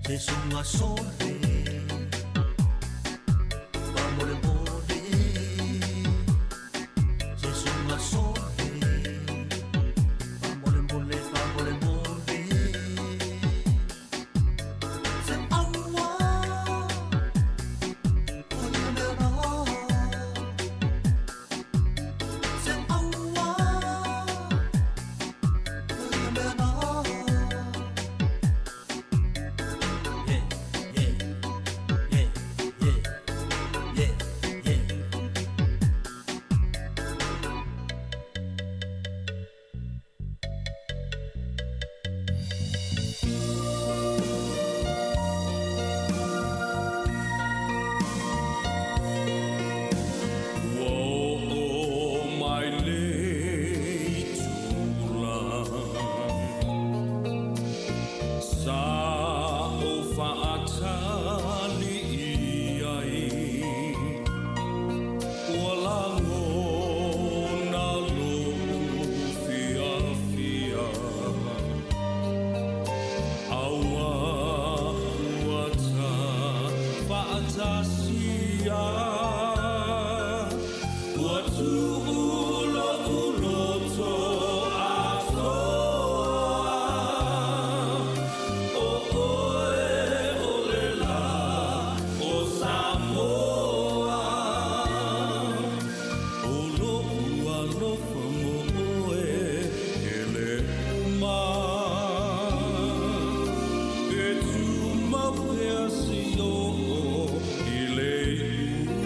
Se sunga sole Fa mole mole Se sunga sole Fa mole mole, fa mole mole Se aua O le mea na Se aua O le mea na Yeah, yeah, yeah, yeah, yeah, yeah. Ua oo mai le itula Sa o faatali i ai Ua lagona lou fiafia Aua ua ta faatasia Ua tuu lou loto atoa O oe o le la o Samoa O lou alofa mo oe e le uma E tumau pea seia oo i le iuga.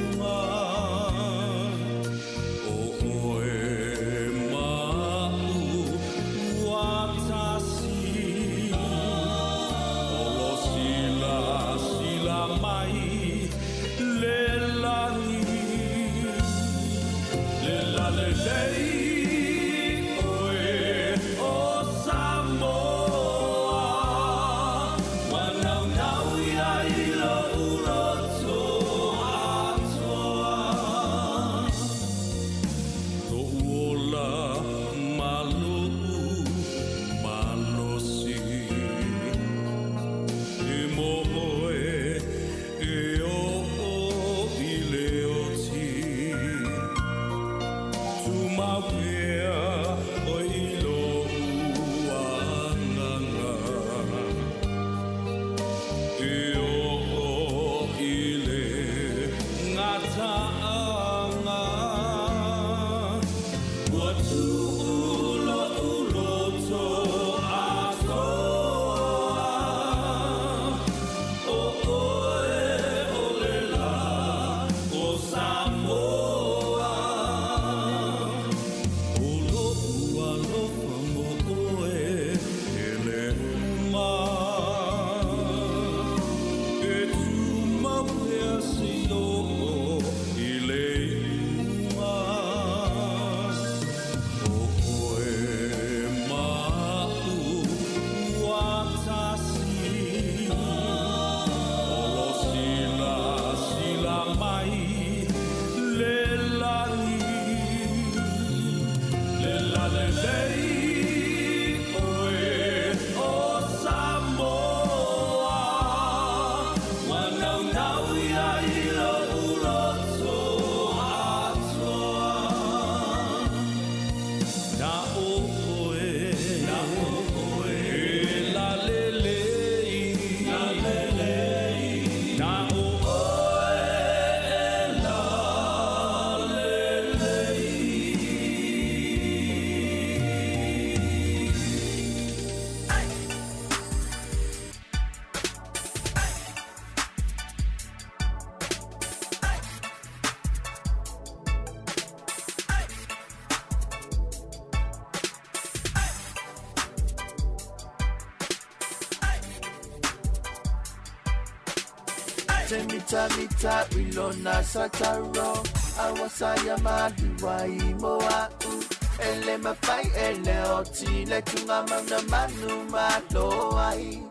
Te mita mita ilona sataro Awasaya maliwa imo au Ele mawhai ele o tile tunga mauna manu malo ai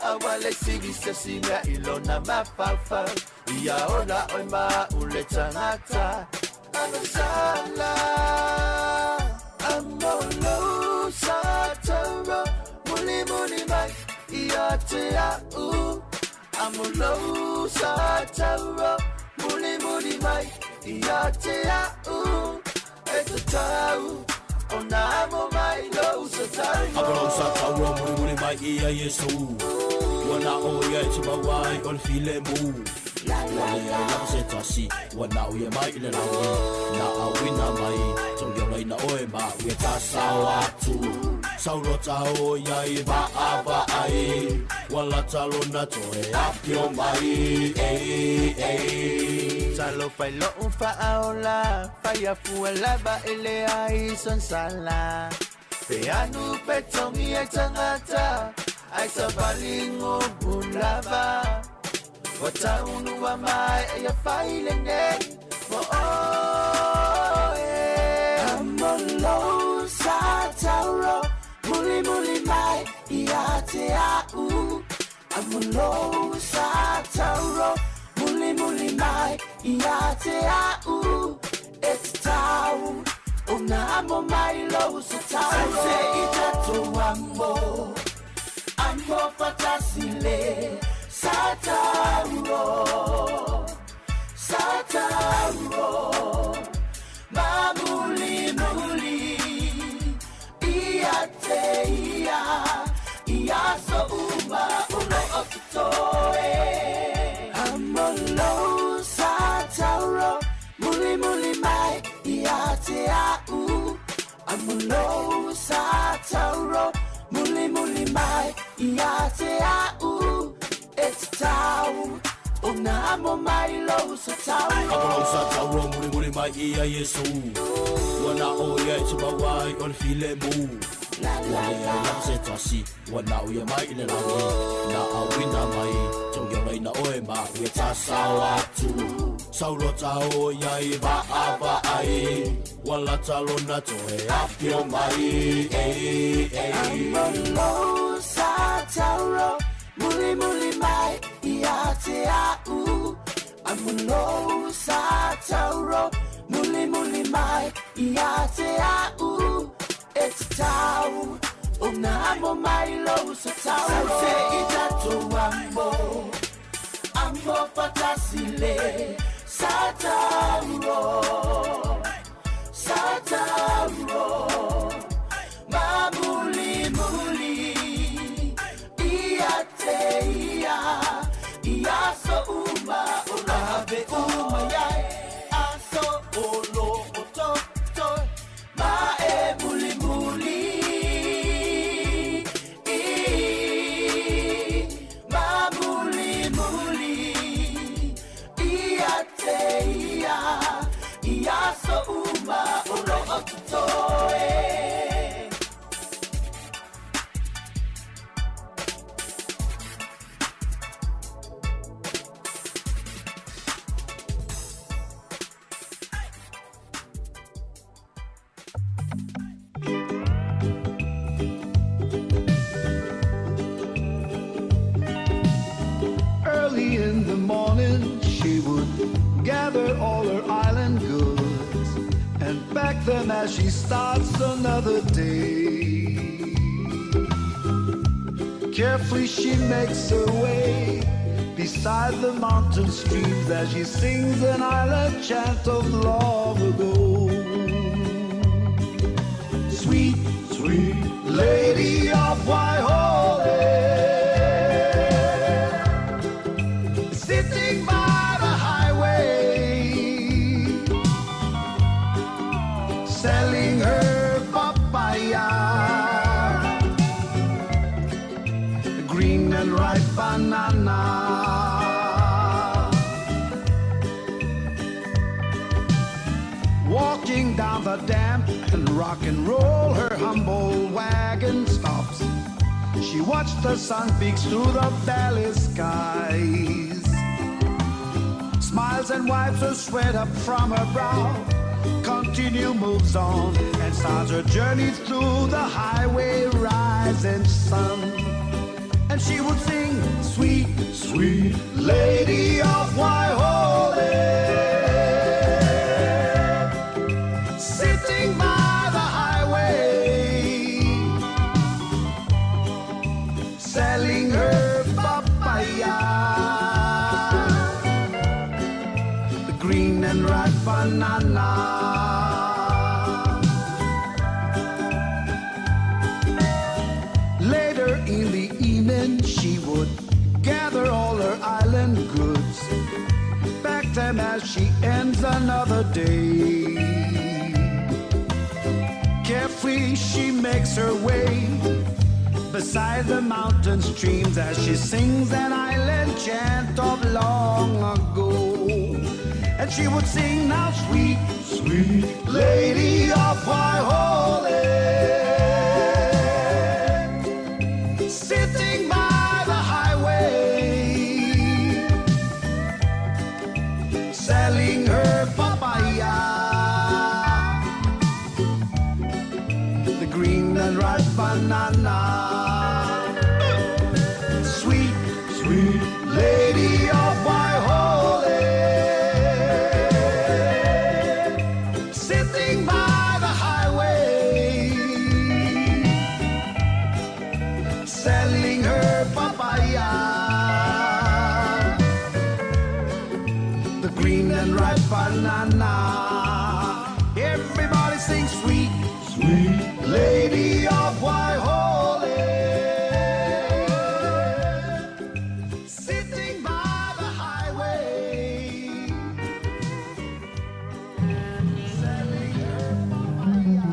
Awale sigi se simea ilona mawhawhau Ia ola oi ma ule tangata Amasala Amolo sataro Muli muli mai ia te au Amolo sataro Muli muli mai ia te au E te tau O nā mo mai lo sa tauro Amolo sa tauro muli muli mai ia Yesu Ua na o ia e te mauai o le file mu Ua le ai lava se tasi Ua na o ia mai i le lagi Na awina mai Tongi o leina oe ma Ua ta sao atu Sauro ta o ia i va va ai Ua lata lona toe apio mai Ei, ei Talo fai lo un faaola Fai afu lava ele ai son sala Pe anu pe tongi e tangata Ai sa valingo bulava Wa taunu wa mai e a fai le nei Mo oe Amolo sa tauro Muli muli mai ia te au Amolo sa tauro Muli muli mai ia te au E te tau O nā mo mai lo sa tauro Se i tato amo Amo fatasile Sa tauro Sa tauro Ma muli muli Ia te ia Ia so uma ulo o te toe Amolo sa tauro Muli muli mai ia te au Amolo sa tauro Muli muli mai ia te au E te tau O nā mo mai lo sa tauro Amolo sa tauro muli muli mai ia Yesu Ua na o ia e te mauai o le file mu Ua le ai lava se tasi Ua na o ia mai i le lagi Na awina mai Tongi o leina oe ma Ua ta sao atu Sauro ta o ia i va va ai Ua lata lona toe apio mai Ei, ei Amolo sa tauro Muli muli mai ia te au Amolo sa tauro Muli muli mai ia te au E te tau O nā mo mai lo sa tauro Se i tato amo Amo fatasile Sa tauro Sa tauro Ma muli muli Ia te ia Ia so uma o ave uma iai Aso o lo o to to Ma e muli muli I Ma muli muli Ia te ia Ia so uma o lo o te toe Early in the morning, she would gather all her island goods and pack them as she starts another day. Carefully she makes her way beside the mountain streams as she sings an island chant of long ago. Sweet, sweet lady of Waihole, sitting by the highway, selling her papaya, green and ripe banana. Walking down the damp and rock and roll, her humble wagon stops. She watched the sun peeks through the valley skies. Smiles and wipes the sweat up from her brow. Continue moves on and starts her journey through the highway rising sun. And she would sing, sweet, sweet lady of Waihole. Sitting by the highway, selling her papaya, the green and ripe banana. Later in the evening, she would gather all her island goods, pack them as she ends another day. Carefully she makes her way beside the mountain streams as she sings that island chant of long ago. And she would sing now, sweet, sweet lady of Waihole, sitting by the highway, selling her papaya, the green and ripe banana. Sweet, sweet lady of Waihole, sitting by the highway, selling her papaya, the green and ripe banana. Everybody sings, sweet, sweet lady of Waihole, sitting by the highway, selling her papaya.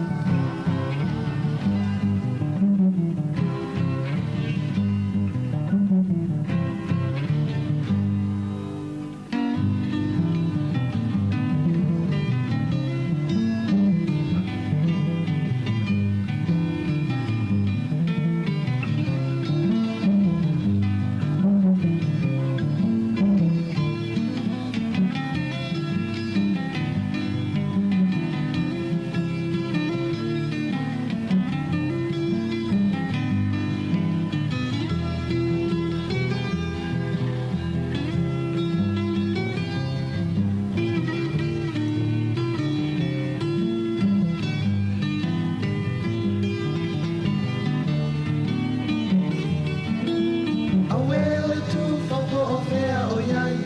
Awele tu whako o whea o iai,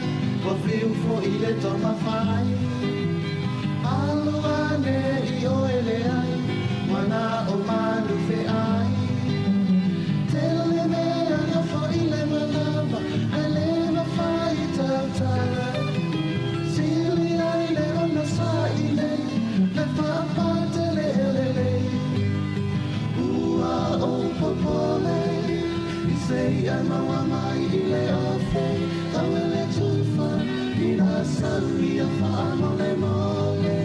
wa whiu fo i le toma whai. Alo ane i o ele ai, wana o manu whe ai. Tele mea nga fo i le manawa, ai le mawhai tautala. Sili ai le ona sa i nei, le whaapatele ele nei. Ua o popole, i sei ai maua mai i le ofe, tauele tufa, i nā sau ia whaamole mole.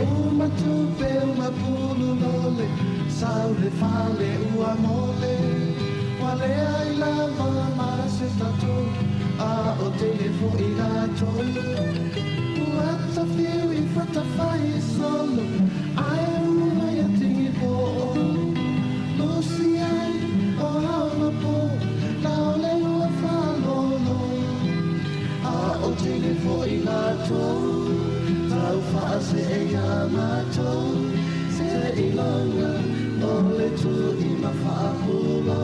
O matupe o mapulu lole, sau le fale ua mole. Wale ai lava ma se tatou, a o tele fo i latou. Ua tawhiu i whatawhai solo, ai uma ia tingi po. Lusi ai o haona po, lao le ua whalolo. A o tele fo i latou, tau whaase e ia matou. Se ilonga o le tu i mawhaapulo.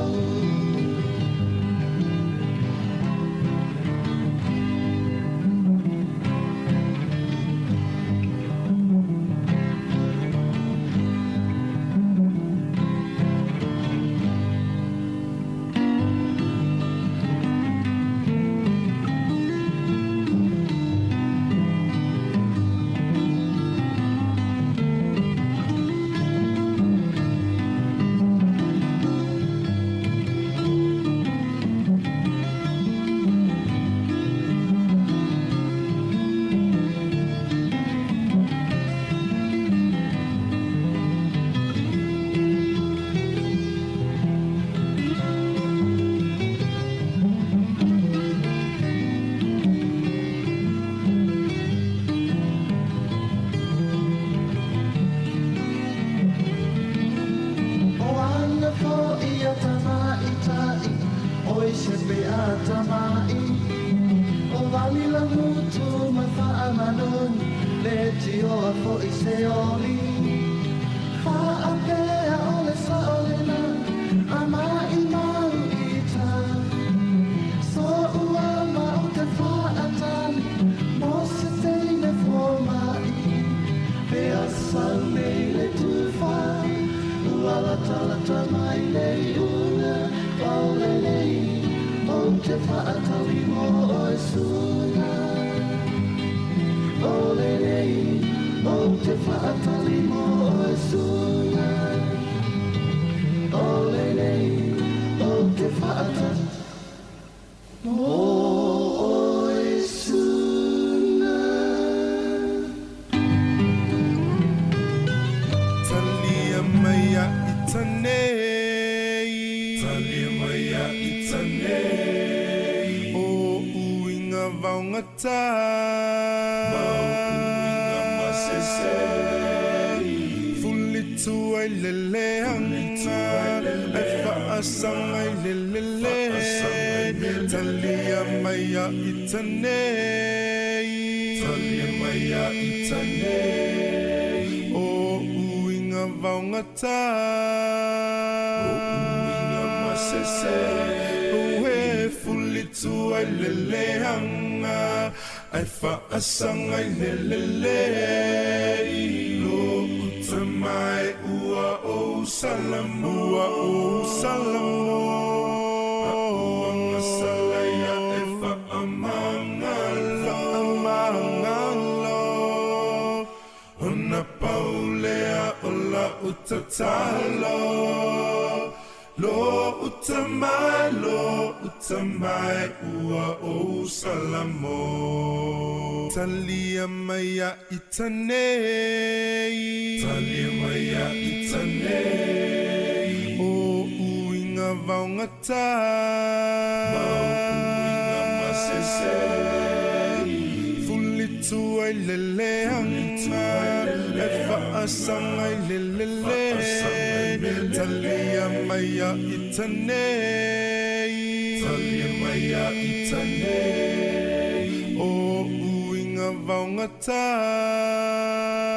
foi se pe atamai O vali la mutu ma whaamanoni Le tioa foi se oli Whaapea o le sa o le na A mai mau ita So ua ma o te whaatani Mo se teine fo mai Pe a sau nei le tuwha Ua la talata mai le una O le nei O te whaatali mo oe suna O le nei O te whaatali mo oe suna O le nei O te whaatali mo oe suna Talia maya itanei Talia maya itanei O uinga vaungata Ma uinga masese Fulitu ai lele anga Ai faasanga i lelele Talia maya itanei Talia maya itanei O uinga vaungata O uinga masese Ue fulitu ai lele anga Ai faasanga i lelele Lo uta mai ua o salamu Ua o salamu A'uanga salaya e whaamangalo Whaamangalo Ona paulea o la utatalo Lo uta mai, lo uta mai ua o salamo Talia maya itanei Talia maya itanei O uinga vaungata Ma uinga masese Fulitu ai lele anga E faasanga i lelele Talia maya itanei Talia maya itanei O uinga vaungata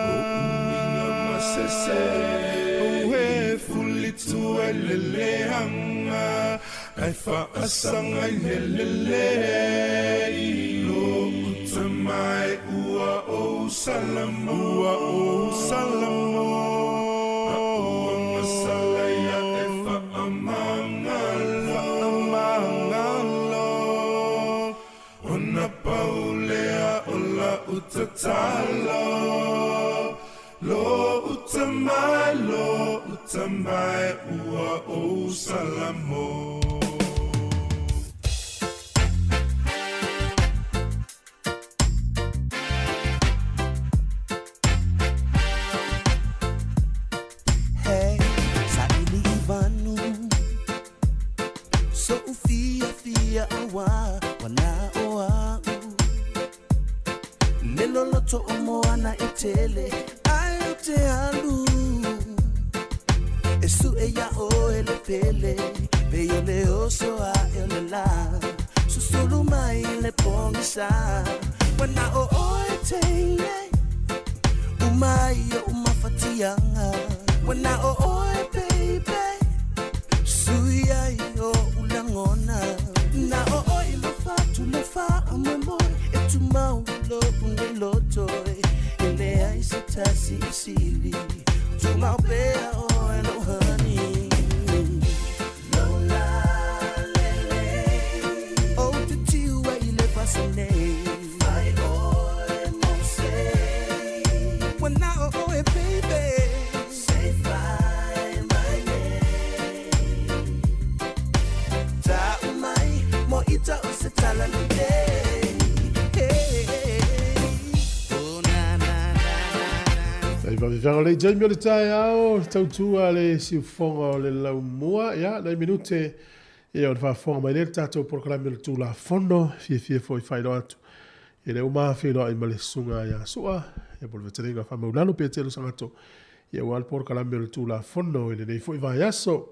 O uinga masese Ue fulitu ai lele anga Ai faasanga i lelele Lo uta mai ua o salamu Ua o salamu A'uanga salaya e whaamangalo Whaamangalo Ona paulea o la utatalo Lo uta mai, lo uta mai ua o salamo Hey, saili i vanu So ufia fia awa wana o au Le loloto o moana e tele ai o te alu E su e ia o e le pele Pe o le oso a e o le la Susulu mai le pongisa Wana o o e teine Umai o umafatianga Wana o o e baby Sui ai o ulangona Na o o i mafatu le fa a moe E tumau lo une loto E le ai se tasi i sili Tumau pea o e lo honey Lola lele O te tiu ai le fasane Fai oe mo se Wana o o e baby Say fai my name Ta umai mo ita o se tala le Hey, oh na na na na Ai vavevega le taimi o le taeao, tautua le siufoga o le laumua, ia, nai minute, ia, o le faafofoga mai lea le tatou polokalame o le Tulafono, fiafia foi faailoa atu i le uma feiloai ma le susuga ia Sua, ia po o le fetalaiga faamaulalo Petelo Sagato, ia aua le polokalame o le Tulafono i lenei foi vaiaso.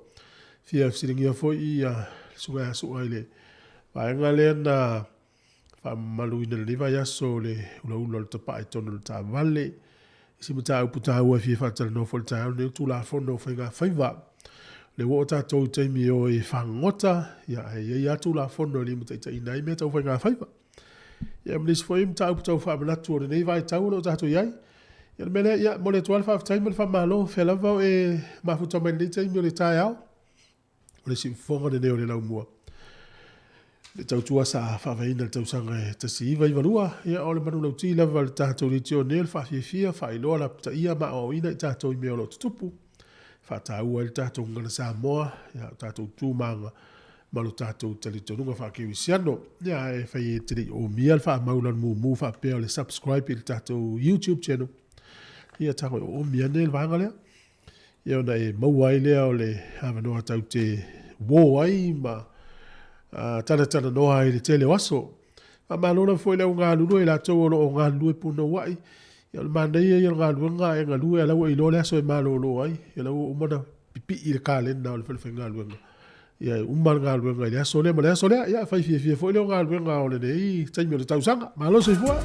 Fia fesiligia foi ia le Susuga ia Su'a i le vaega lea na faamamaluina i lenei vaiaso o le ulaula o le tapaa i totonu o le taavale. Isi mataupu taua e fia faatalanoa foi i le taeao lenei o Tulafono o Faiga Faiva. O lea ua oo tatou i taimi e o ai e fagogota, ia ae i ai lava Tulafono e limataitaiina ai mea tau faiga faiva. Ia ma nisi foi mataupu tau faamanatu o lenei vaitau o lo o tatou i ai. Ia o le mea lea, ia, momoli atu lava le faafetai ma le faamalo, fea lava o e mafuta mai i lenei taimi o le taeao. O le siufofoga lenei o le laumua. Le tautua sa faavaeina i le tausaga e 1992, ia o le manulauti lava o le tatou leitio nei o le faafiafia, faailoa, lapataia ma aoaoina i tatou i mea o lo o tutupu. Faataua ai le tatou gagana Samoa, ia o tatou tu ma aga ma lo tatou talitonuga faakerisiano. Ia ae fai e te le i omia le faamau lanu mumu faapea o le subscribe i le tatou YouTube channel. Ia tago e oomi ane le vaega lea. Ia ona e maua ai lea o le avanoa tau te uō ai ma talatalanoa ai i le tele o aso. Faamalo lava foi i le au galulue i latou o lo o galulue punouai. Ia o le manaia ia o le galuega a e galue a la ua e iloa le aso e malolo ai. Ia la ua uma ona pipii le kalena o le falefaigaluega. Ia e uma le galuega i le aso lea ma le aso lea. Ia fai fiafia foi lea o galuega o lenei taimi o le tausaga. Malo soifua.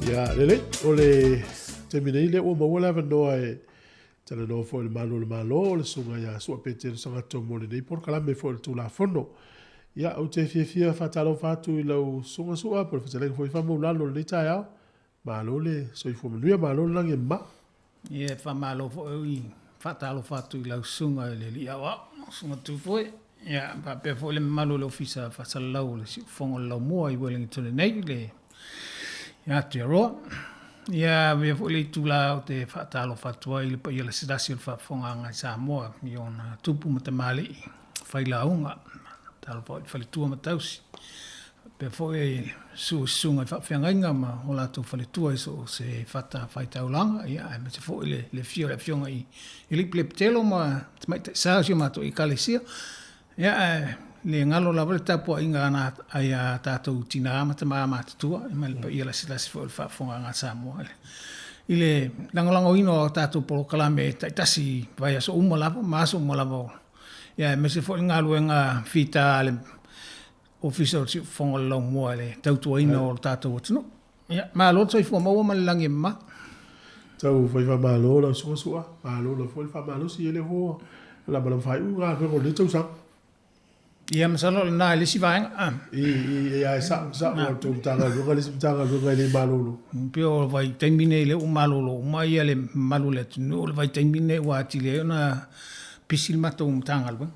Ia, lelei, o le taimi nei lea ua maua le avanoa e talanoa foi i le malu o le Malo, o le Susuga ia Sua Petelo Sagato mo lenei polokalame foi o le Tulafono. Ia, ou te fiafia faatalofa atu i lau Susuga Sua po o le fetalaiga foi Faamaulalo i lenei taeao. Malo le soifua manuia, malo le lagi e mama. Ia, e faamalo foi i faatalofa atu i lau Susuga i le Alii Aoao, Susuga Tufoe, ia, faapea foi le mamalu o le Ofisa Faasalalau o le Siufofoga o le Laumua i Wellington nei, le ia Aotearoa. Ia, avea foi le itulā ou te faatalofa atu ai i le paia lasilasi o le faafofogaaga i Samoa i ona tupu ma tamalii failauga. Talofa foi i le faletua ma tausi. Faapea foi i le susu o susuga i faafeagaiga ma o latou faletua i so o se fatafaitaulaga, ia aemaise foi le le afio o le Afioga i Alii Pelepetelo ma Tamaitai Sa o si o matou Ekalesia. Ia ae le galo lava le tapuaiga a a tatou tina ma tama matutua ma le paia lasilasi foi o le faafofogaaga a Samoa i le lagolagoina o a tatou polokalame taitasi i vaiaso uma lava ma aso uma lava, ia aemaise foi le galuega fita a le Ofisa o le Siufofoga o le Laumua i le tautuaina o le tatou atunuu. Ia, malo le soifua maua ma le lagi e mama. Tau fai faamalo lau Susuga Su'a, malo lava foi le faamalosi, e le fua lamalama faaiu galuega o lenei tausaga. Ia, masalo o lena i le isi vaega. I, ia, e sa'o, sa'o o le tou Matagaluega le isi Matagaluega e le malolo. Pei o le vaitaimi lenei lea ua malolo uma ia le mamalu o le atunuu, o le vaitaimi lenei ua atili ai ona pisi le matou Matagaluega.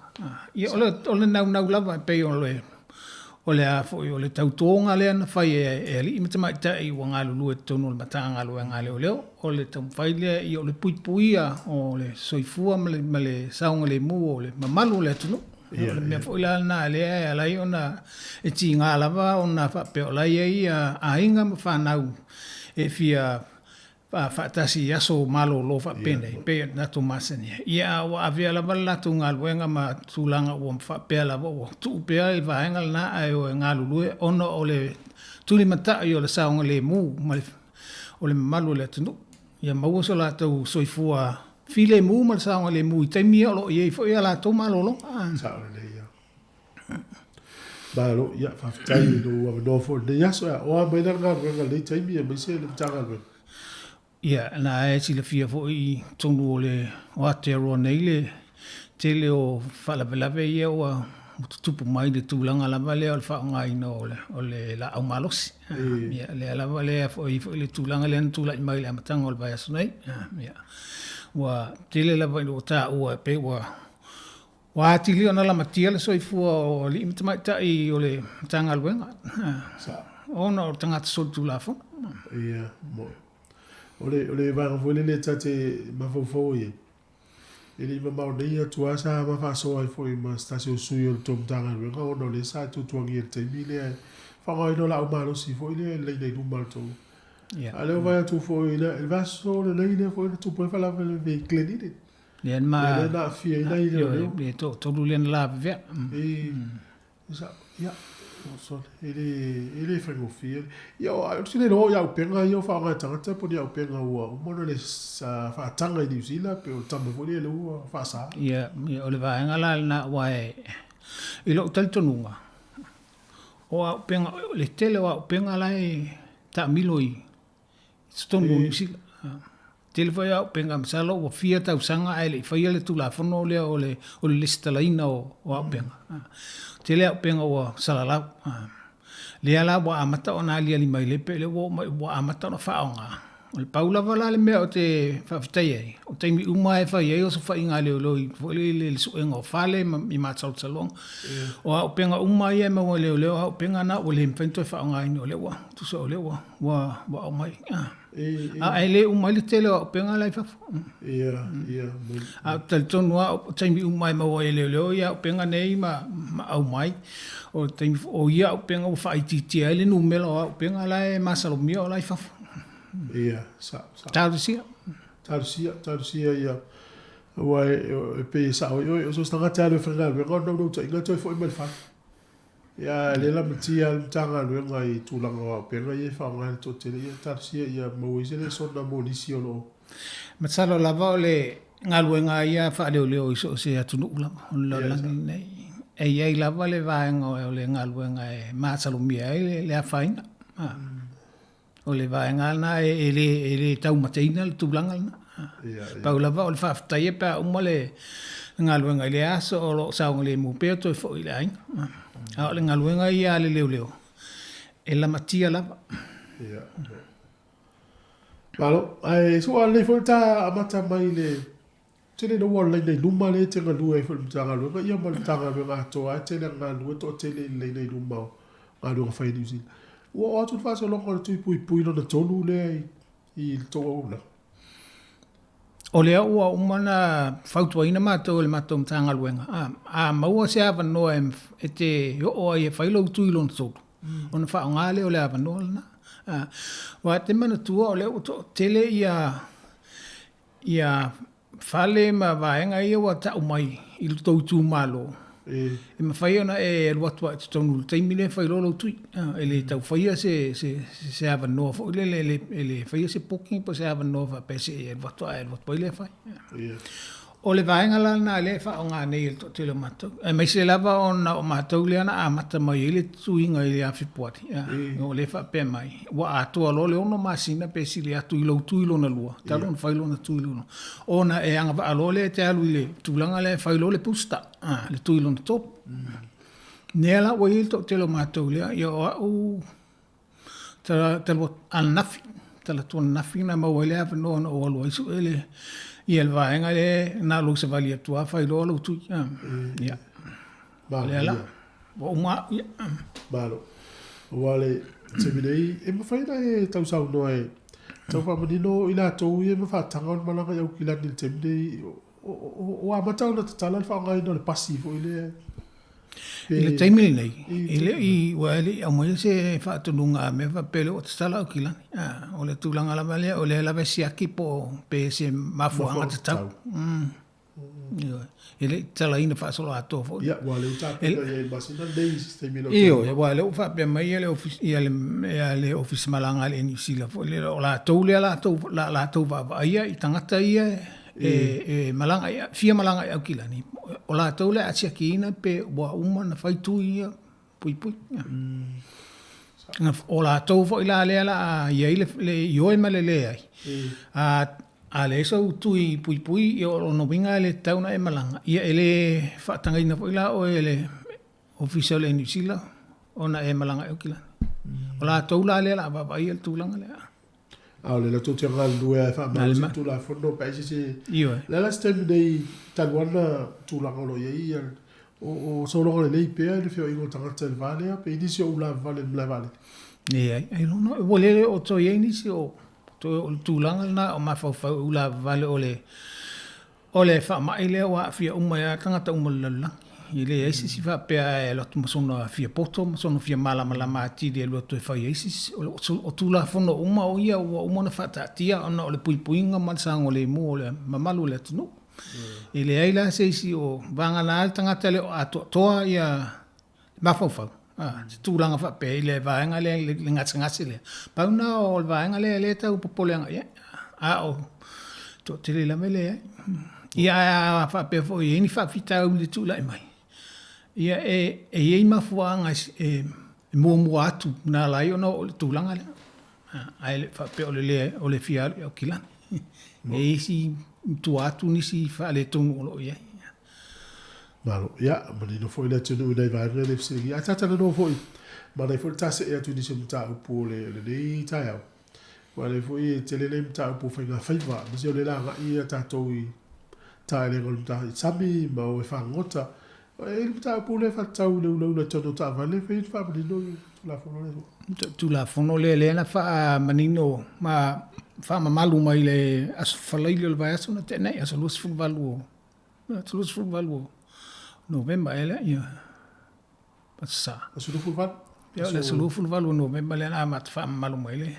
Ia, o le naunau lava e pei o le O le a foi, o le tautoga lea na fai e alii ma tamaitai ua galulue i totonu o le Matagaluega a Leoleo, o le taumafai lea ia o le puipuia o le soifua ma le saogalemu o le mamalu o le atunuu. O le mea foi la lena lea e ala ai ona e tiga lava ona faapea o la e i ai aiga ma fanau e fia faatasi i aso malolo faapenei, pei ona tatou masani ai. Ia, a ua avea lava le latou galuega ma tulaga ua faapea lava ua tuu pea i vaega lena ae o e galulue ona o le tulimatai o le saogalemu ma le, o le mamalu o le atunuu. Ia maua so latou soifua filemu ma le saogalemu i taimi ia o lo o i ai foi a latou malologa. Sao lelei ia. Malo, ia, faafetai i lou avanoa foi i lenei aso. Ia, o a mai la le galuega i lenei taimi aemaise le Matagaluega? Ia, na e silafia foi i totonu o le o Aotearoa nei le tele o faalavelave ia ua tutupu mai i le tulaga lava lea o le faaaogaina o le, o le laau malosi. Ia, lea lava lea foi, foi le tulaga lea na tulai mai i le amataga o le vaiaso nei. Ia, ua tele lava ina ua taua e pei ua Ua atili ona lamatia le soifua o alii ma tamaitai o le Matagaluega ona o tagata solitulafono. Ia, moe. O le, o le vaega foi lele ta te mafaufau ai, e le i mamao nei atu lava sa ma faasoa ai foi ma se tasi o sui o le tou Matagaluega ona o lea sa e tuatuagia i le taimi lea e faaaogaina o laau malosi foi lea e laina i luma o le tou. A o lea ua vaai atu foi i le vaiaso lenei lea foi na tupu ai faalavelave i Glen Eden. Lea na lea na aafia ai nai leoleo. Le toatolu lea na lavevea. E, sa, ia, sorry, e le, e le faigofie. Ia, o se le loa i auupega ia o faaaoga e tagata po o ni auupega ua uma ona le faataga i Niu Sila pe o le tama foi lea lea ua faasa. Ia, o le vaega la lena aua e, i lou talitonuga, o auupega, o le tele o auupega la e taamilo i totonu o Niu Sila. Tele foi auupega, masalo ua fia tausaga ae le i faia le Tulafono lea o le o le lesitalaina o auupega. Tele auupega ua salalau. Lea la ua amata ona aliali mai le pe lea ua oo mai ua amata ona faaaoga. O le pau lava la le mea ou te faafetai ai, o taimi uma lava e fai ai osofaiga a leoleo i foi lele i le suega o fale ma i masalosaloga. O auupega uma ia e maua e leoleo, o auupega na ua le mafai ona toe faaaogaina, o lea ua, tusa o lea ua ua ua aumai. A e le uma ai le tele o auupega la i fafo. Ia, ia. A ou te talitonu lava o taimi uma e maua ai e leoleo ia auupega nei ma ma aumai, o le taimi foi, o ia auupega ua faaitiitia ai le numera o auupega la e masalomia o la i fafo. Ia, sao, sao. Talosia. Talosia, talosia ia. Aua e pei e sao ai oe, o so o se tagata e alu e faigaluega, o le naunautaiga e toe foi mai i le fale. Ia, lea lamatia lava le Matagaluega i tulaga o auupega ia e faaaoga e le toatele. Ia talosia ia maua ai se lesona mo nisi o lo o. Masalo lava o le galuega ia faaleoleo i so o se atunuu lava o le lalolagi lenei. E i ai lava le vaega o le galuega e masalomia ai le afaina. O le vaega lena e le, e le taumateina le tulaga lena. Pau lava o le faafetai pe a uma le galuega i lea aso o lo o saogalemu pea toe foi i le aiga. A o le galuega ia a le leoleo, e lamatia lava. Ia. Malo, ae sua lelei foi le ta amata mai i le tele ina ua laina i luma lea e te galue ai foi i le Matagaluega, ia ma le Matagaluega atoa lava e tele ina galulue toatele i le laina i luma o galuega fai a Niu Sila. Ua oo atu le faasologa o le tui puipui lona tolu lea i. i le tou auaunaga? O lea ua uma ona fautuaina matou e le matou Matagaluega, a maua se avanoa e te oo ai e fai lou tui lona tolu, ona faaaoga lea o le avanoa lena. Aua e te manatua o lea ua toatele ia fale ma vaega ia ua tau mai i lo tou itumalo, e mafai ona e alu atu lava i totonu i le taimi lea e fai loa lou tui. E le tau faia se avanoa foi lele, e le faia se booking po o se avanoa faapea se i e alu atu ae alu atu ai lea fai. O le vaega la lena lea e faaaoga nei e le toatele o matou, aemaise lava ona o matou lea na amata mai ai le tuiga ia Fepuari, o lea e faapea mai, ua atoa loa le 6 masina pe sili atu i lou tui lona lua, talu ona fai lona tui lona, ona e agavaa loa lea e te alu i le tulaga lea e fai loa le booster, le tui lona tolu. Lea la ua i ai le toatele o matou lea, ia o au talu ananafi, talaatu ananafi na maua ai le avanoa na ou alu ai sue le, ia le vaega lea na o lou savali atu lava fai loa lou tui. Ia. Lea la, ua uma au, ia. Malo. Aua le taimi nei, e mafai ona e tausaunoa e tau faamanino i latou ia ma faataga ona malaga i Aukilani i le taimi nei, ua amata ona tatala le faaaogaina o le pasi foi lea. I le taimi lenei, e le i, ua le i aumaia se faatonuga a mea faapea lea ua tatala Aukilani. O le tulaga lava lea, o lea lava e siaki po o pe se mafuaaga tatau. Ioe. E le i tatalaina faasoloatoa foi. Ia, ua lea ua tapena i ai i le masina lenei i se taimi e le o toe. Ioe, aua o lea ua faapea mai le Ofisa, ia le, ia le Ofisa Malaga a le Niu Sila foi lea, o latou lea latou, la latou vaavaaia i tagata ia e, e malaga i, fia malaga i Aukilani, o latou lea a siakiina pe ua uma ona fai tui ia puipui. O latou foi la lea la a i ai le ioe ma le leai, a leai sou tui puipui, ia o lona uiga e le tatau ona e malaga, ia e le faatagaina foi la oe e le Ofisa o le Niu Sila ona e malaga i Aukilani. O latou la lea la a vaavaaia le tulaga lea. A o lea la tou te galulue lava e faamalosi le Tulafono pe a i se isi. Ioe. O le a la se taimi nei talu lava lena tulaga o lo o i ai ia, o sologa lelei pea le feoaiga o tagata i le va lea pe i ai nisi o ulavavale i le malae vaalele? Leai, ailoga. Ua le o toe i ai nisi o, toe o le tulaga lena o mafaufau i ulavavale o le O le faamai lea ua aafia uma ai lava tagata uma o le lalolagi. E leai se isi faapea e alu atu ma sona fia poto ma sona fia malamalama atili e alu atu e fai ai se isi. O Tulafono uma o ia ua uma ona faataatia ona o le puipuiga ma le saogalemu o le mamalu o le atunuu. E leai la se isi o vagana le tagata e le o atoatoa ia mafaufau, se tulaga faapea i le vaega lea, le gasegase lea. Pau lena o le vaega lea lea e tau popole agai i ai, a o toatele lava e leai. Ia ae a faapea foi e i ai ni faafitauli e tulai mai, ia e i ai mafuaaga e muamua atu na ala ai ona oo i le tulaga lea. Ae le faapea o le le o le fia alu i Aukilani. E i ai isi i tua atu nisi faaletonu o lo o i ai. Malo, ia, manino foi le atunuu i nai vaega e le fesiligia. Ae ta talanoa foi, manaia foi le ta see atu i nisi o mataupu o le, lenei taeao. Aua o lea foi e tele le mataupu o faigafaiva, aemaise o lea la agai ia tatou i taelega o le mata i sami ma o e fagogota. E i ai le mataupu lea e faatatau i le ulaula i totonu o taavale, e fai le faamanino le Tulafono lea. Tulafono lea lea na faamanino ma faamamalu mai i le Aso Faraile o le vaiaso na tea nei, aso 28 o 28 o Novema ea lea, ia, aso Sa. Aso 28? Ia, o le aso 28 o Novema lea na amata faamamalu mai le,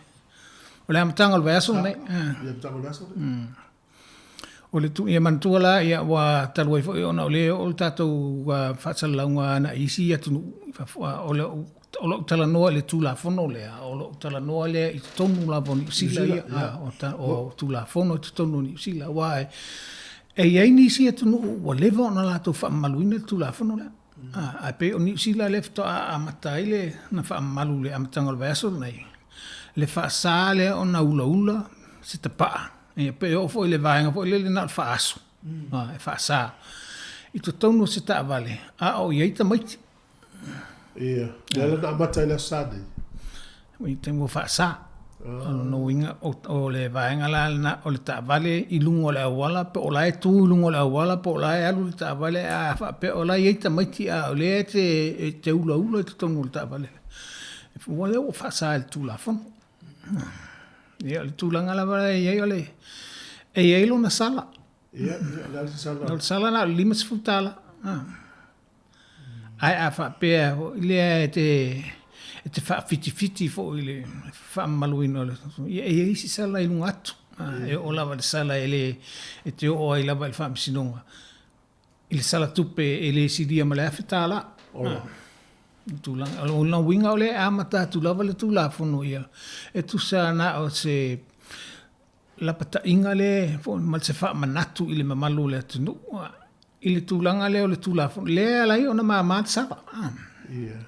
o le amataga o le vaiaso lenei. Ia, amataga o le vaiaso lenei. O le tu, ia manatua la, ia, ua talu ai foi ona o lea e oo le tatou faasalalauga agai i isi atunuu i fafo, o le O lou talanoa i le Tulafono lea, o lou talanoa lea i totonu lava o Niu Sila ia, o Tulafono i totonu o Niu Sila, aua e i ai nisi atunuu ua leva ona latou faamamaluina le Tulafono lea. Ae pei o Niu Sila lea faatoa amata ai le na faamamalu i le amataga o le vaiaso lenei, le faasa lea ona ulaula se tapaa, ia pe oo foi i le vaega foi lele na o le faaasu, e faasa i totonu o se taavale a o i ai tamaiti. Ia, lea la na amata i le Aso Sa nei. I taimi ua faasa. O lona uiga, o le vaega la lena, o le taavale i luga o le auala, po o la e tu i luga o le auala, po o la e alu le taavale, a faapea o la e i ai tamaiti a o lea e te ulaula i totonu o le taavale, ua lea ua faasa e le Tulafono. Ia, o le tulaga lava e i ai o le, e i ai lona sala. Ia, ia, o le a se sala? O le sala na o le $50. Ae a faapea foi lea e te, e te faafitifitii foi i le faamamaluina o le, ia e i ai isi sala i luga atu. E oo lava i le sala e le, e te oo ai lava i le faamasinoga i le sala tupe e le silia ma le $1,000. Ola. Tulaga, o lona uiga o lea e amata atu lava le Tulafono ia, e tusa na o se lapataiga lea ma se faamanatu i le mamalu o le atunuu i le tulaga lea o le Tulafono, lea e ala ai ona mama le sala.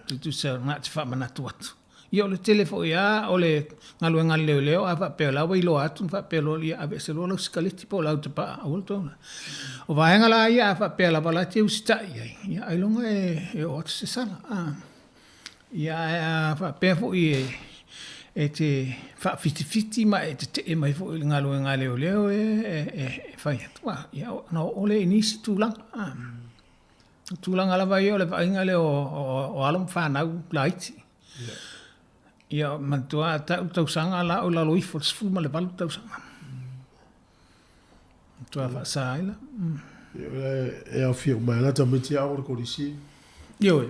Tutusa na o se faamanatu atu. Ia o le tele foi lava o le galuega a le leoleo, a faapea o la ua iloa atu ona faapea loa lea, ia aveese loa lau sikaleti po o lau tapaa, aua le toe. O vaega la ia a faapea lava o la e te usitai i ai, ia ailoga e oo atu se sala. Ia ae a faapea foi e te faafitifiti ma e tetee mai foi i le galuega a leoleo e fai atu, ia ona oo lea i nisi tulaga. O tulaga lava ia o le vaaiga lea o alo ma fanau laiti. Ia manatua a tau tausaga la o lalo ifo o le 18 tausaga. Matua faasa ai la. E aofia uma ai la tamaiti aoga o le kolisi. Ioe.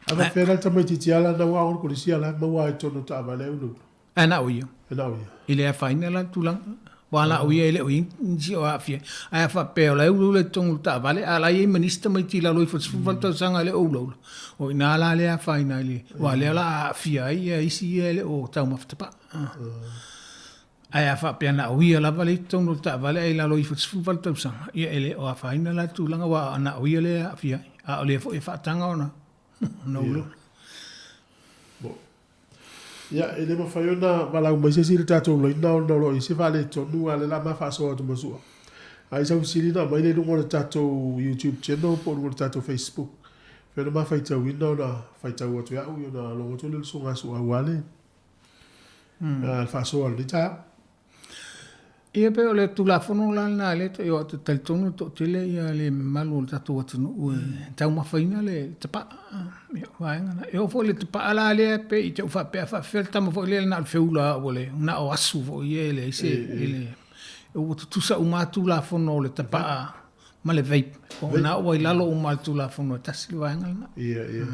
A faapefea la le tamaitiiti lava la ua aoga i le kolisi a o la e maua lava i totonu o taavale ai ulaula? Ae na o ia. E na o ia. E le afaina la le tulaga. Aua na o ia e le o i ai nisi o aafia ai. Ae a faapea o la e ulaula i totonu o le taavale, a o la e i ai ma nisi tamaiti i lalo ifo o le 18 tausaga e le o ulaula, o i ina la lea e afaina ai le, aua o lea o le a aafia ai ia isi ia e le o taumafa tapaa. Ae a faapea na o ia lava lea i totonu o le taavale ae i lalo ifo o le 18 tausaga, ia e le o afaina la le tulaga aua na o ia lea e aafia ai, a o lea foi e faataga ona ulaula. Ia, e le mafai ona valaau mai se isi i le tatou laina ona o lo o i ai se faaletonu, a o lea o le a ma faasoa atu ma Su'a. A i sau fesili ona aumai lea i luga o le tatou YouTube channel po o luga o le tatou Facebook. E mafai ona ma faitauina ona faitau atu e au ona logo atu lea o le susuga a Su'a aua le faasoa o lenei taeao. Ia pei o le Tulafono la lena lea e ou te talitonu e toatele ia le mamalu o le tatou atunuu e taumafaina le tapaa. Ia o vaega na. E oo foi i le tapaa la lea pei te i faapea a faapefea le tama foi lea na o le feula lava ua le na o asu foi ia e leai se e le ua tutusa uma lava Tulafono o le tapaa ma le vape. O na ua i lalo uma o le Tulafono e tasi le vaega lena. Ia, ia.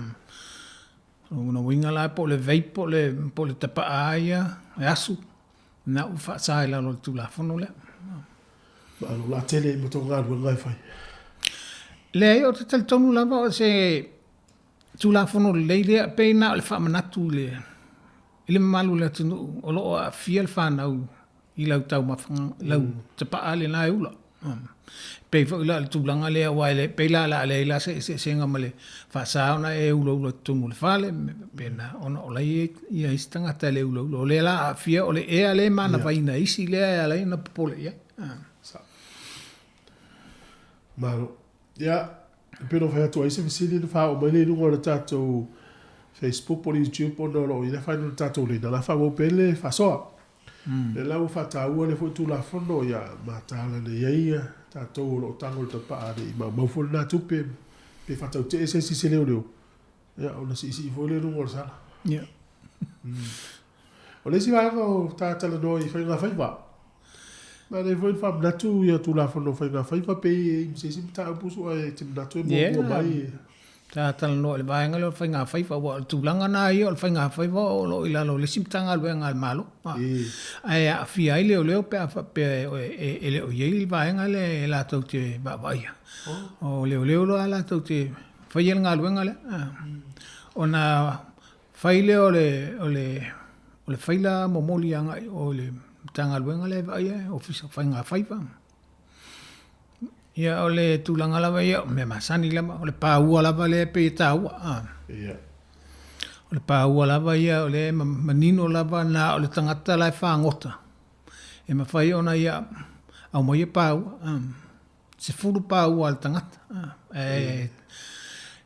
O lona uiga la po o le vape po o le po o le tapaa lava ia e asu, na ua faasa i lalo o le Tulafono lea. Malo, o le a tele ai ma tou galuega e fai. Leai, ou te talitonu lava o se Tulafono lelei lea, pei na o le faamanatu i le i le mamalu o le atunuu o lo o aafia le fanau i lau taumafaga, lau tapaa lena e ula. Pei foi la o le tulaga lea aua e pei la o le a leai la se eseesega ma le faasa ona e ulaula i totonu o le fale ma mea faapena ona o la e i ai isi tagata e le ulaula. O lea la a aafia o le ea lea e manavaina e isi lea e ala ai ona popole i ai. Malo. Ia, e pei ona fai atu ai se fesili na faaoo mai lea i luga o le tatou Facebook po o le YouTube ona o lo o i ai le afaina o le tatou laina, o le a faaauau pea le faasoa. Lea la ua faataua lea foi Tulafono, ia mataala nei ai ia tatou o lo o tago i le tapaa ne i maumau foi lena tupe pe faatautee se isi se leoleo, ia ona siisii foi lea i luga o le sala. Ia. O le isi vaega o ta talanoa i faigafaiva, manaia foi le faamanatu ia Tulafono o Faigafaiva pe i ai ma se isi mataupu sua e te manatu e muamua mai. Sa talanoa i le vaega lea o le faigafaiva, aua o le tulaga lena ia o le faigafaiva o lo o i lalo o le isi Matagaluega a le Malo, ae aafia ai leoleo pe a faapea e le o i ai le vaega lea e latou te vaavaaia. O leoleo la latou te faia le galuega lea, ona fai lea o le faila momoli agai i o i le Matagaluega lea e vaaia le Ofisa o Faigafaiva. Ia o le tulaga lava ia, o mea masani lava, o le paua lava lea e pei e taua. Ia. O le paua lava ia o lea e manino lava na o le tagata la e fagota e mafai ona ia aumaia paua. 10 paua a le tagata. Ae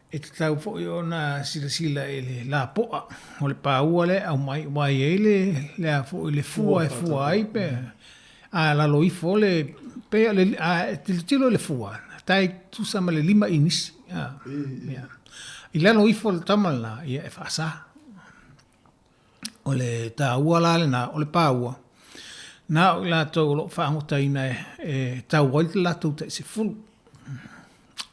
e tatau foi ona silasila i le lapoa o le paua lea e aumai, aua e i ai le, le a foi, le fua e fua ai pe a lalo ifo o le, pei o le, a e tilotilo i le fua, e tai tusa ma le 5 inisi. I lalo ifo o le tama lena, ia e faasa. O le taua la lena o le paua, na o i latou o lo o faagotaina e tau ai le latou tai 10.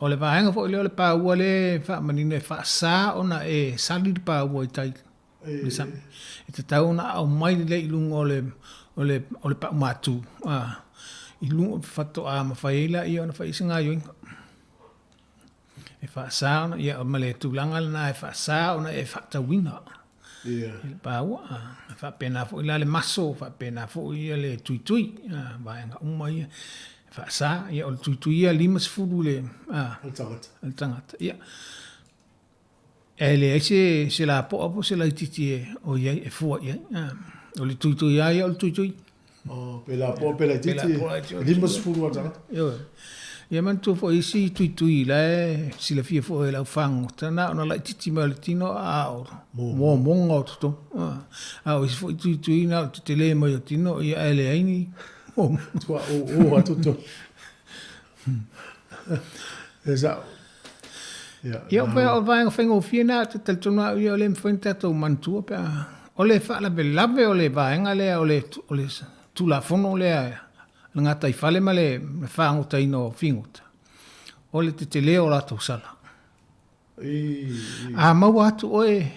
O le vaega foi lea o le paua lea e faamanino e faasa ona e sali le paua i tai i le sami. E tatau ona aumai lelei i luga o le, o le, o le paumatu, i luga faatoa mafai ai laia ona fai se gaoioiga. E faasa ona, ia, ma le tulaga lena e faasa ona e faatauina. Ia. I le paua. E faapena foi la le maso, faapena foi ia le tuitui, vaega uma ia. E faasa, ia o le tuitui ia 50 le, a. Le tagata. Le tagata, ia. E leai se, se lapoa po o se laitiiti e, o i ai, e fua i ai. O le tuitui lava ia o le tuitui. Oh, pe lapoa pe laitiiti, pe lapoa laitiiti. 50 lava le tagata. Ioe. Ia manatua foi isi tuitui la e silafia foi e le aufagota, na ona laitiiti mai o le tino a o momoga o totonu. A o isi foi tuitui na o le tetele mai o tino, ia ae leai ni momoga. Tua o o atu totonu. E sa'o. Ia, o vaega faigofie na, ou te talitonu lava au ia o lea e mafai ona tatou manatua pe a... O le faalavelave o le vaega lea o le Tulafono lea o le gataifale ma le fagotaina o figota, o le tetele o latou sala. A maua atu oe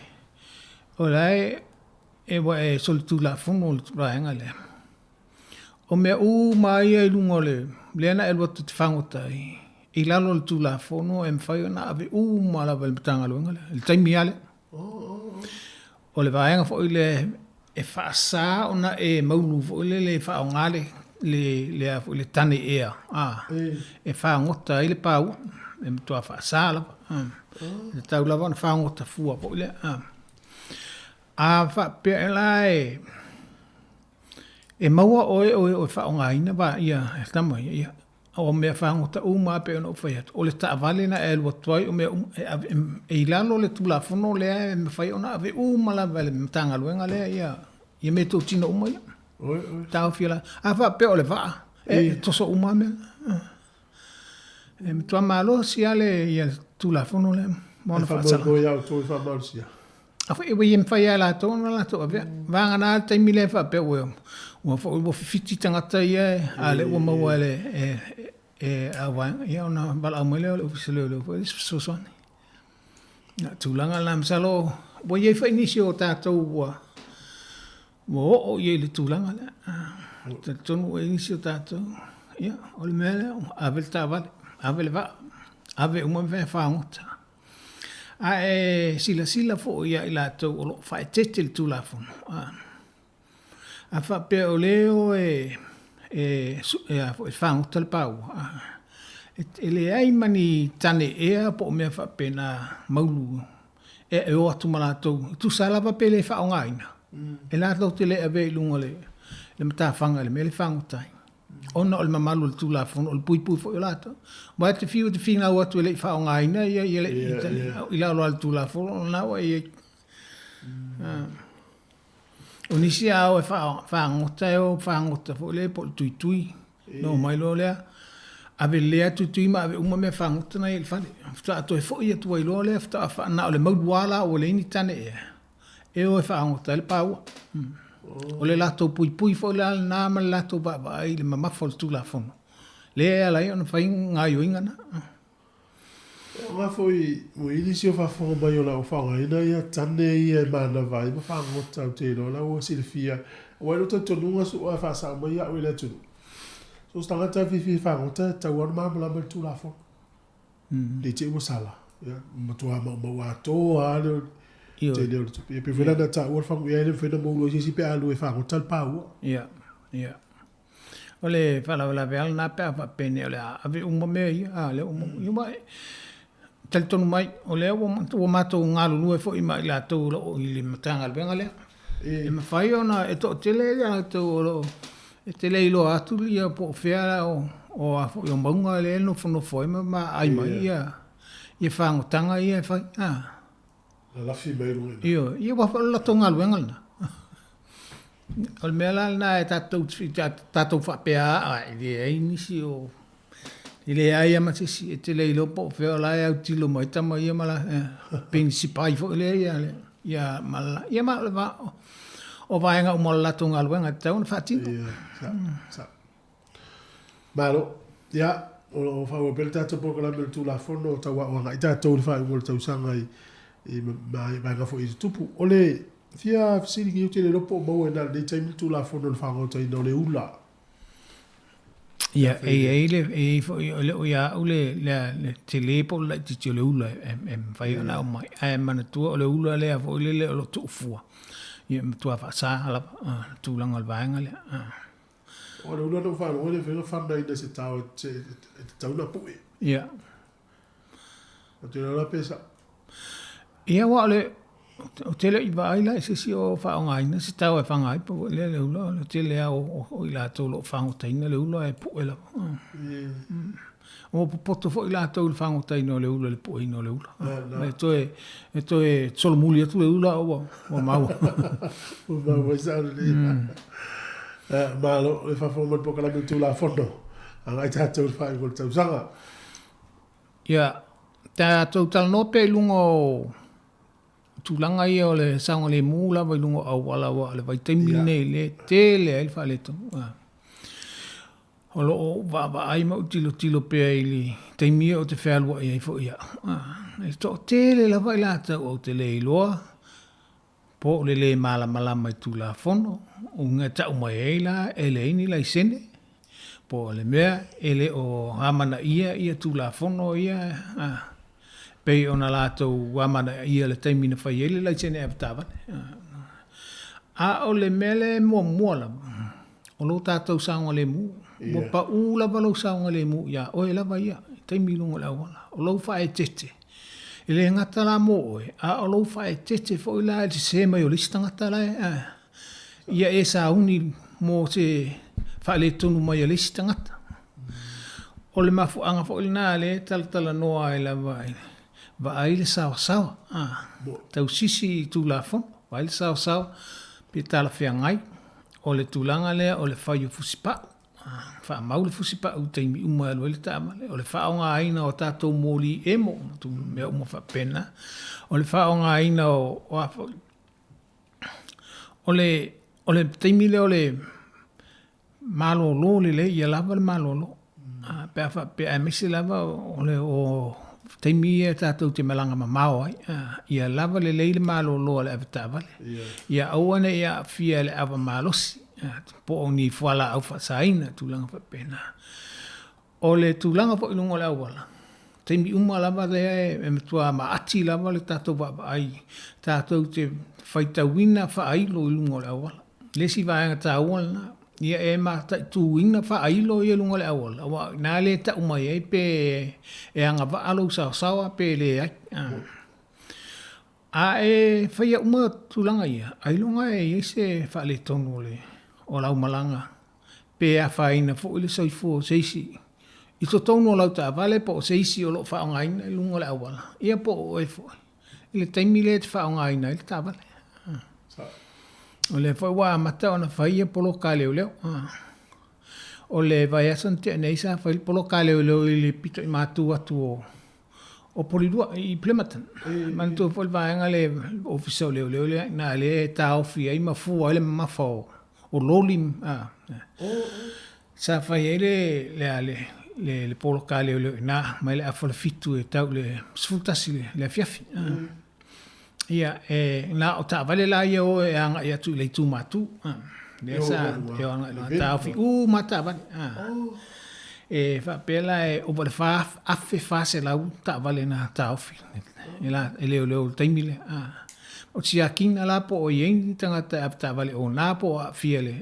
o la e ua e solitulafono i le vaega lea, O mea uma lava ia i luga o le lea na e alu atu e te fagota ai, i lalo o le Tulafono e mafai ona ave uma lava e le Matagaluega lea, i le taimi lava lea. O le vaega foi lea e faasa ona e maulu foi lele e faaaoga le, le, le, a foi, le tane ea, a, e fagota ai le paua, e matua faasa lava. E tatau lava ona fagota fua foi lea. A faapea la e E maua oe o e faaaogaina va ia tama ia, ia, o mea fagota uma lava pei ona ou fai atu, o le taavale na e alu atu ai, o mea uma, e ave, e i lalo o le Tulafono lea e mafai ona ave uma lava e le Matagaluega lea ia, ia meatotino uma ia. Taofia la. A faapea o le vaa, e toso uma lava mea. E matua malosi lava le, ia le Tulafono lea ma ona faasalaga. E faamoemoe ia outou e faamalosia. A foi ua ia mafai lava e latou ona latou avea. Vagana le taimi lea e faapea ua ua foi ua fifiti tagata ia a o lea ua maua e le e e au vaega ia ona valaau mai lea o le Ofisa o Leoleo foi lea e fesoasoani. Ia tulaga la masalo ua i ai foi nisi o tatou ua ua oo i ai i le tulaga lea. Talitonu ua i ai nisi o tatou ia o le mea lea ave le taavale, ave le vaa, ave uma mea e fagota. A e silasila foi ia i latou o lo o faaeteete i le Tulafono, a faapea o lea e o e, e, e, a foi, e fagota le paua, e leai ma ni tane ea po o mea faapena maulu e o atu ma latou, e tusa lava pe le faaaogaina, e latou te le avea i luga o le matafaga i le mea lea e fagota ai. ona o le mamalu o le Tulafono, o le puipui foi o latou. Aua e te fiu e te finau atu e le i faaaogaina ia, ia le i lalo lava o le Tulafono, o lena ua e i ai. O nisi a o e fagota, e o fagota foi lea po o le tuitui, ona omai loa lea, ave lea tuitui ma ave uma mea fagota na i ai i le fale. Faatoa toe foi atu ai loa lea, faatoa na o le maulu lava la ua leai ni tane ea. E o e faaagota ai le paua. O le latou puipui foi la lena ma le latou vaavaai i le mamafa o le Tulafono, lea e ala ai ona fai gaoioiga na. E aoga foi ua i ai nisi o faafofoga mai o la ua faaaogaina ia tane ia e manava ai ma fagota ou te iloa la ua silafia aua i lou talitonuga soo a faasao mai au e le atunuu so o se tagata e fiafia e fagota e tatau lava ona malamalama i le Tulafono. Ne i te i ua sala, ia, matua maumau atoa lava le tele o le tupe. Ia pei foi la na taua le fagu, ia e le mafai ona moulu ai se isi pe a alu e fagota le paua. Ia, ia. O le faalavelave lava lena pe a faapea nei o le a ave uma mea ia, a lea ua maua. Ia aua e talitonu mai, o lea ua matou galulue foi ma i latou o lo o i le Matagaluega lea. E mafai ona e toatele i latou o lo o e te le iloa atu ia po o fea o o a foi o mauga lea e nofonofo ai ma ma ai mai ia ia fagotaga ia e fai a. Lalafi mai luga i ina. Ioe, ia aua foi o le latou galuega lena. O le mea la lena e tatou tatou faapea a e leai nisi o e leai lava ma se isi e te le iloa po o fea o la e autilo mai tama ia ma la pei ni sipai foi lea ia ia ma la ia ma o le va. o vaega uma o le latou galuega e tatau ona faatino. Ia, sa, sa. Malo, ia, o lo o faaauau pea le tatou polokalame o le Tulafono o tauaoga agai tatou i le faaiuga o le tausaga i, i vaega foi i tutupu. O le fia fesili ou te le iloa po o maua i na lenei taimi le Tulafono o le faagotaina o le ula. Ia, e i ai le, e i ai foi, e le o ia au le, le, le tele po o le laitiiti o le ula e, e mafai ona aumai. Ae manatua o le ula lea foi lele o lo o tuufua. Ia, e matua faasa lava le tulaga o le vaega lea. O le ula na ou faalogo ai le faiga fana ina se tao e tatau ona pue. Ia. Ou te iloa la pe sao. Ia aua o le ou te le i vaai la i se isi o faaaogaina se tao e faga ai po o lea le ula o le tele lava o i latou o lo o fagotaina le ula e pue lava. Ua popoto foi latou i le fagotaina o le ula i le pueina o le ula. E toe e toe solomuli atu le ula ua ua maua. Ua maua i sao lelei. Malo le faafofoga mai i le polokalame o le Tulafono. Agai tatou i le faaiuga o le tausaga. Ia, tatou talanoa pea i luga o tulaga ia o le saogalemu lava i luga o auala aua o le vaitaimi lenei lea e tele ai le faaletonu. O lo o ou vaavaai ma ou tilotilo pea i le taimi ia ou te fealuai ai foi au. E toatele lava i latou ou te le iloa po o le lē malamalama i Tulafono, uiga e tau mai ai la e leai ni laisene, po o le mea e le o amanaia ia Tulafono ia e pei ona latou amanaia i le taimi na fai ai le laisene avetaavale. A o le mea lea e muamua lava, o lo tatou saogalemu. Ua pau lava lou saogalemu iā oe lava ia i taimi i luga o le auala. O lou faaeteete, e le gata la mo oe, a o lou faaeteete foi la i le sese mai o le isi tagata la e, ia e sauni mo se faaletonu mai a le isi tagata. O le mafuaaga foi lena lea e talatalanoa ai lava i vaai le saoasaoa, tausisi i Tulafono, vaai le saoasaoa pe talafeagai. O le tulaga lea o le fai o fusipau, faamau le fusipau i taimi uma e alu ai le taavale. O le faaaogaina o tatou moli emo ma mea uma faapena. O le faaaogaina o a foi, o le, o le taimi lea o le malolo lelei, ia lava le malolo. Pe a faapea, aemaise lava o le o taimi ia tatou te malaga mamao ai, ia lava lelei le malolo a le avetaavale. Ia aua ne i aafia e le ava malosi po o ni fualaau faasaina, tulaga faapena. O le tulaga foi i luga o le auala, taimi uma lava lea e matua maati lava le tatou vaavaai tatou te faitauina faailo i luga o le auala. Le isi vaega taua lena, ia e mataituina faailo ia i luga o le auala, aua o i ina lea e tau mai ai pe e agavaa lou saosaoa pe leai. A e faia uma tulaga ia, ailoga e i ai se faaletonu o le o lau malaga pe afaina foi le soifua o se isi i totonu o lau taavale po o se isi o lo o faaaogaina i luga o le auala, ia po o oe foi i le taimi lea e te faaaogaina ai le taavale. O lea foi ua amata ona fai ia poloka a leoleo. O le vaiaso na tea nei sa fai le poloka a leoleo i le pito i matu atu o o Polilua i Plimmerton. Manatua foi le vaega lea le Ofisa o Leoleo lea i ina lea e taofi ai ma fua ai le mamafa o loli. Sa fai ai le le le le poloka a leoleo i ina mai le afa o le 7 e tau i le 11 le afiafi. Ia, e na o taavale la ia o e agai atu i le itu matu. Lea sa e o agai i taofi uma taavale. E faapea la e ova i le 4,400 taavale na taofi e la e leoleo i le taimi lea. O le siakiina la po o i ai ni tagata e avetaavale ona po o aafia i le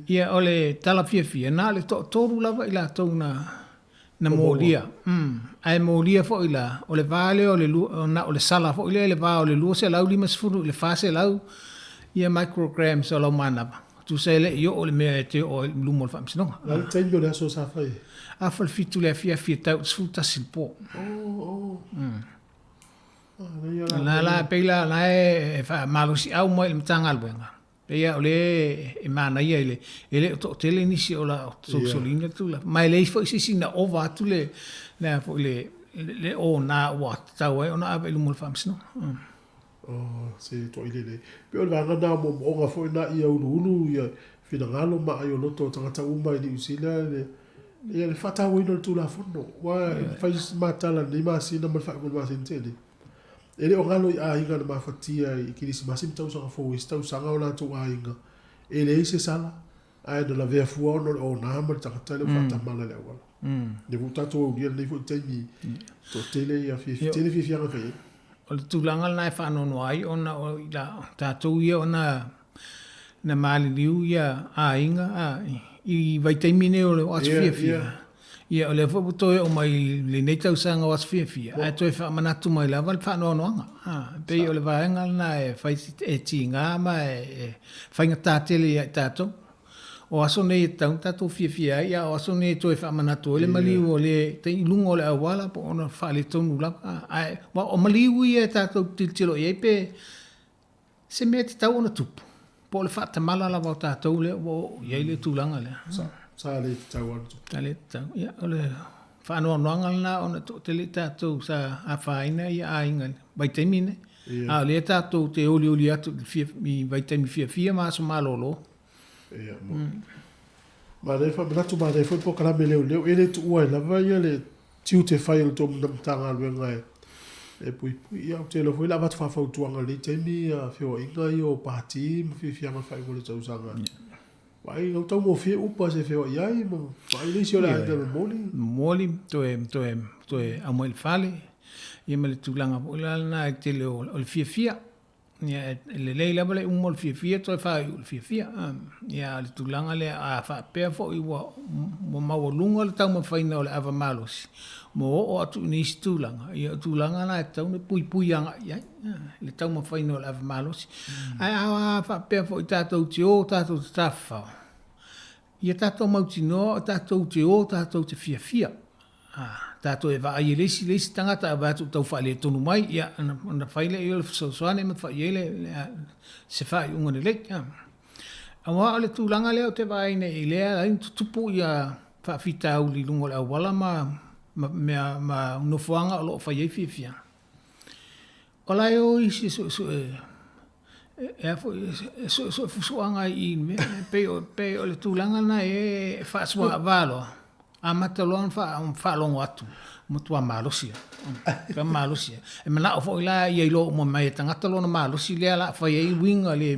Ia, o le tala fiafia, na o le toatolu lava i latou na, na molia. Mm. Ae molia foi la, o le va lea o le, na o le sala foi lea i le va o le 250 i le 400 ia micrograms o lau manava. Tusa e le i oo i le mea e te oo ai i luma o le faamasinoga. O le a le taimi o le aso sa fai ai? Afa le 7 i le afiafi e tau i le 11 i le po. Oh, oh. La la, pei la, la e faamalosiau mai i le Matagaluega, Pei lava o lea e manaia i le, e le o toatele nisi o la solisoliina le tulaga. Ma e leai foi se isi na ova atu le, le a foi le, le ona ua tatau ai ona ave i luma o le faamasinoga. Oh, se toʻai lelei. Pei o le vaega lena o moomooga foi na ia uluulu ia finagalo ma aai o loto o tagata uma i Niu Sila le ia le faatauaina o le Tulafono. Aua e mafai matala i lenei masina ma le faaiuga o le masina tea nei. E le o galo i aiga na mafatia i Kerisimasi ma tausaga fou i isi tausaga o latou aiga e leai se sala ae na lavea fua ona o le ona ma le tagata lea ua faatamala i le auala. Lea foi ua tatou aulia lenei foi taimi toatele ia tele fiafiaga e fai ai. O le tulaga lena e faanoanoa ai ona o tatou ia ona na maliliu ia aiga i vaitaimi nei o aso fiafia. Ia o lea foi ua toe oo mai i lenei tausaga o aso fiafia, ae toe faamanatu mai lava le faanoanoaga. E pei o le vaega lena e fai e tiga ma e faigata tele ia i tatou. O aso nei e tatau ona tatou fiafia ai, a o aso nei e toe faamanatu ai le maliu o le i luga o le auala po o ona faaletonu lava. Ae o maliu ia e tatou te tilotilo i ai pe se mea e tatau ona tupu, po o le faatamala lava o tatou lea ua oo i ai le tulaga lea. Sa le tatau lava ona tupu. Sa le tatau. Ia, o le faanoanoaga lena ona e toatele i tatou sa afaina ia aiga i le vaitaimi lenei. A o lea tatou te olioli atu i vaitaimi fiafia ma aso malolo. Ia, manaia faamanatu, manaia foi polokalame leoleo, e le tuua ai lava ia le tiute fai o le tou Matagaluega e puipui. Ia, ou te iloa foi o le a avatu faafautuaga i lenei taimi ia feoaiga ia o pati ma fiafiaga i le faaiuga o le tausaga. Vaai, ua taugofie upa se feoai ai ma vaai le isi o le aiga e momoli. Momoli, toe, toe, toe aumai i le fale, ia ma le tulaga foi la lena i le tele o le fiafia. Ia, e lelei lava le uma o le fiafia toe faaiu i le fiafia. Ia, a o le tulaga lea, a faapea foi ua, ua maualuga le taumafaiga o le ava malosi, ma oo atu i nisi tulaga, ia o tulaga la e tatau ona puipui agai i ai, le taumafaiga o le ava malosi. Ae a faapea foi tatou te o tatou te tafafao, ia tatou mautinoa o tatou te o tatou te fiafia. A tatou e vaai e le isi le isi tagata ae vaai atu ua tau faaletonu mai, ia, ona fai lea o le fesoasoani ma fai i ai se faaiuga lelei. Aua o le tulaga lea ou te vaai nei i lea ala ai ona tutupu ia faafitauli i luga o le auala ma mea ma nofoaga o lo o fai ai fiafiaga. O la e o isi e suesue e a foi e suesue fusuaga i i le mea e pei o pei o le tulaga lena e faasuaava loa amata loa ona faalogo atu matua malosi lava malosi lava. E manao foi la ia iloa uma mai e tagata lona malosi lea o le a fai ai uiga le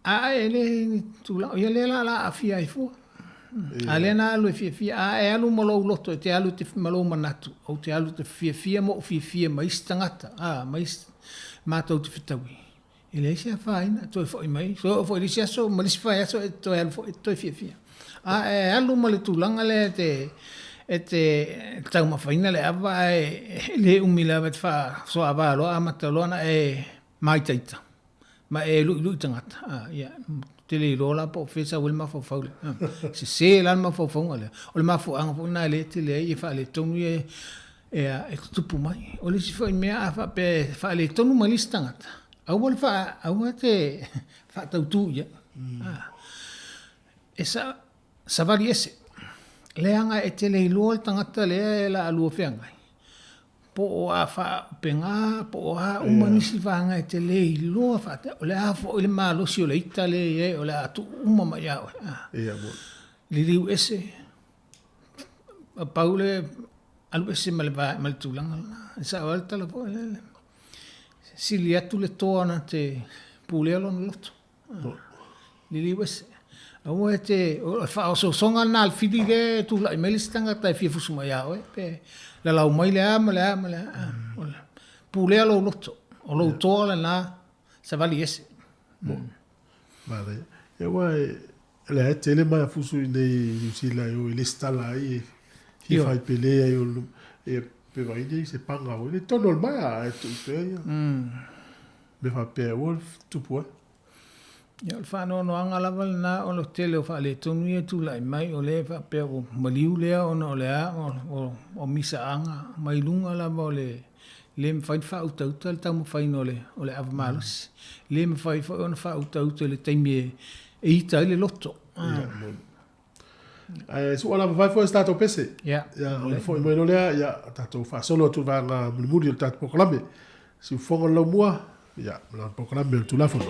A e le ni tulaga, ia lea la o le a aafia ai fua. A lea na alu e fiafia, a e alu ma lou loto e te alu te, ma lou manatu, ou te alu te fiafia ma ou fiafia ma isi tagata, a, ma isi, matou te fetaui. E leai se afaina, toe foi mai, toe oo foi i le isi aso ma le isi vaiaso e toe alu foi e te toe fiafia. A e alu ma le tulaga lea e te, e te taumafaina le ava ae le umi lava e te faasoaava loa amata loa ona e māitaita. Ma e luilui tagata, a, ia, ou te le iloa la po o fea e sau ai le mafaufau lea. A, sese la le mafaufauga lea. O le mafuaaga foi lena lea e tele ai faaletonu ia e, e tutupu mai. O le isi foi mea a faapea e faaletonu mai le isi tagata, aua le faa, aua te faatautu i ai. A, e sa, savali ese. Leaga e te le iloa le tagata lea e laalua feagai. Po o a faaupega, po o a uma nisi vaega e te le iloa faate, o le a foi le malosi o le ita lea e i ai, o le a tuu uma mai ia oe. Ia moni. Liliu ese, pau le alu ese ma le ma le tulaga lena. E sao ai le tala foi lele, sili atu le toa na te pulea lona loto. Liliu ese. Aua e te, o le faaosoosoga lena a le fili lea e tulai mai le isi tagata e fia fusu mai ia oe, pe lalau mai le a ma le a ma le a. O le pulea lou loto, o lou toa lena, savali ese. Manaia. Ia aua e, lea e tele maea fusu i inei i Niu Sila e o e lesitala ai e fia fai pele ai o ia pe vai nei se panga o le tonu o le maea ae tuu pea ia. Mea faapea ua tupu ai. Ia, o le faanoanoaga lava lena o le tele o faaletonu ia e tulai mai, o lea e faapea ua maliu lea ona o le a, o misaaga mai luga lava o le le mafai ona faautauta le taumafaiga o le, o le ava malosi. Le mafai foi ona faautauta i le taimi e, e ita ai le loto. Ia, moni. Ae sua lava vai foi se tatou pese. Ia. Ia, ona foi mai loa lea, ia, tatou faasolo atu i le vaega mulimuli o le tatou polokalame. Siufoga o le Laumua, ia, ma lana polokalame o le Tulafono.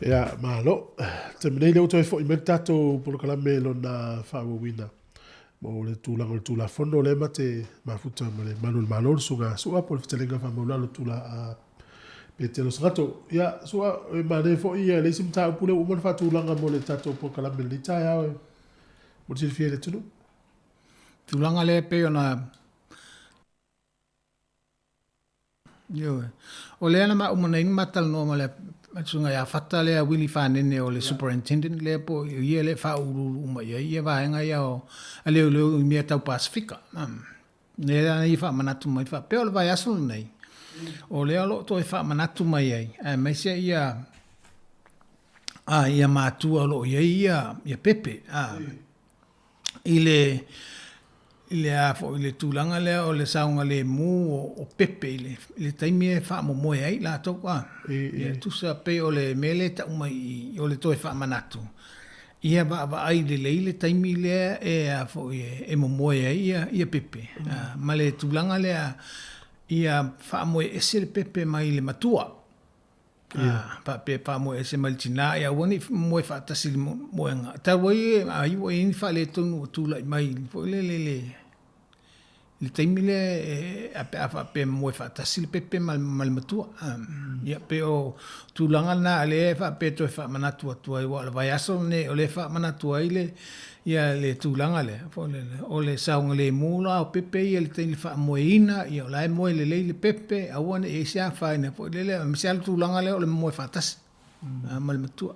Ia, malo. Taimi nei lea ua toe foi mai le tatou polokalame lona faaauauina mo le tulaga o le Tulafono lea ma te mafuta ma le Malu o le Malo, le Susuga Su'a po o le Fetalaiga Faamaulalo Tula a Petelo Sagato. Ia, Su'a, e manaia foi ia le isi mataupu lea ua uma ona faatulaga mo le tatou polokalame i lenei taeao e mo le silafia e le atunuu. Tulaga lea e pei ona Ioe. O lea na mauma nei na ma talanoa ma le susuga ia Fata lea Willie Fanene o le Superintendent lea po o ia lea e faauluulu uma i ai ia vaega ia o a leoleo i mea tau Pasefika. Lea na ia faamanatu mai faapea o le vaiaso lenei, o lea o lo o toe faamanatu mai ai, aemaise ia a ia matua o lo o i ai ia, ia pepe, a, i le, i le a foi le tulaga lea o le saogalemu o, o pepe i le, i le taimi e faamomoe ai latou, a. Ia tusa pei o le mea lea e tau mai i i, o le toe faamanatu, ia vaavaai lelei le taimi lea e a foi e momoe ai ia, ia pepe, a, ma le tulaga lea ia faamoe ese le pepe mai le matua. A, faapea faamoe ese mai le tinā, ia aua ne i moe faatasi i le moega. Talu ai ai ua i ai ni faaletonu ua tulai mai foi lele i le, i le taimi lea e, pe a faapea e moe faatasi le pepe ma le matua. Ia, pei o tulaga na lea e faapea e toe faamanatu atu ai, aua o le vaiaso lenei o lea e faamanatu ai le, ia le tulaga lea, foi lele, o le saogalemu la o pepe ia i le taimi faamoeina, ia o la e moe lelei le pepe, aua ne i i ai se afaina foi lele, aemaise lava le tulaga lea o le moe faatasi ma le matua.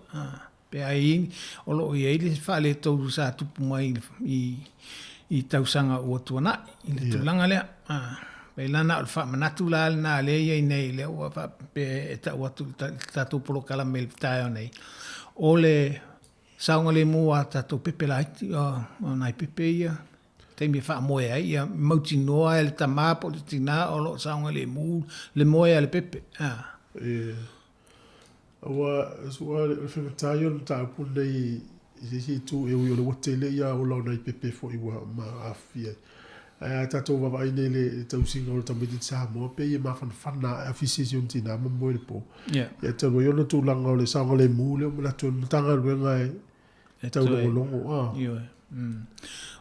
Pe a i ai, o lo o i ai le faaletonu sa tupu mai i, i tausaga ua tuanai i le tulaga lea. Pei la na o le faamanatu la lena lea e i ai nei, lea ua faapea e tau atu i le tatou polokalame i le taeao nei, o le saogalemu a tatou pepe laiti, o nai pepe ia, taimi e faamoe ai, ia mautinoa e le tama po o le tinā o lo o saogalemu le moe a le pepe. Ia. Aua, aua o le faigata ia o le mataupu lenei i se isi itu e ui o lea ua tele ia ola o nai pepe foi ua aafia ai. Ae a tatou vaavaai nei i le tausiga o le tamaitiiti Samoa, pei e mafanafana lava e afisi e si ona tinā ma moe i le po. Ia talu ai ona tulaga o le saogalemu lea ua manatu ai le Matagaluega e taulogologo. Ioe.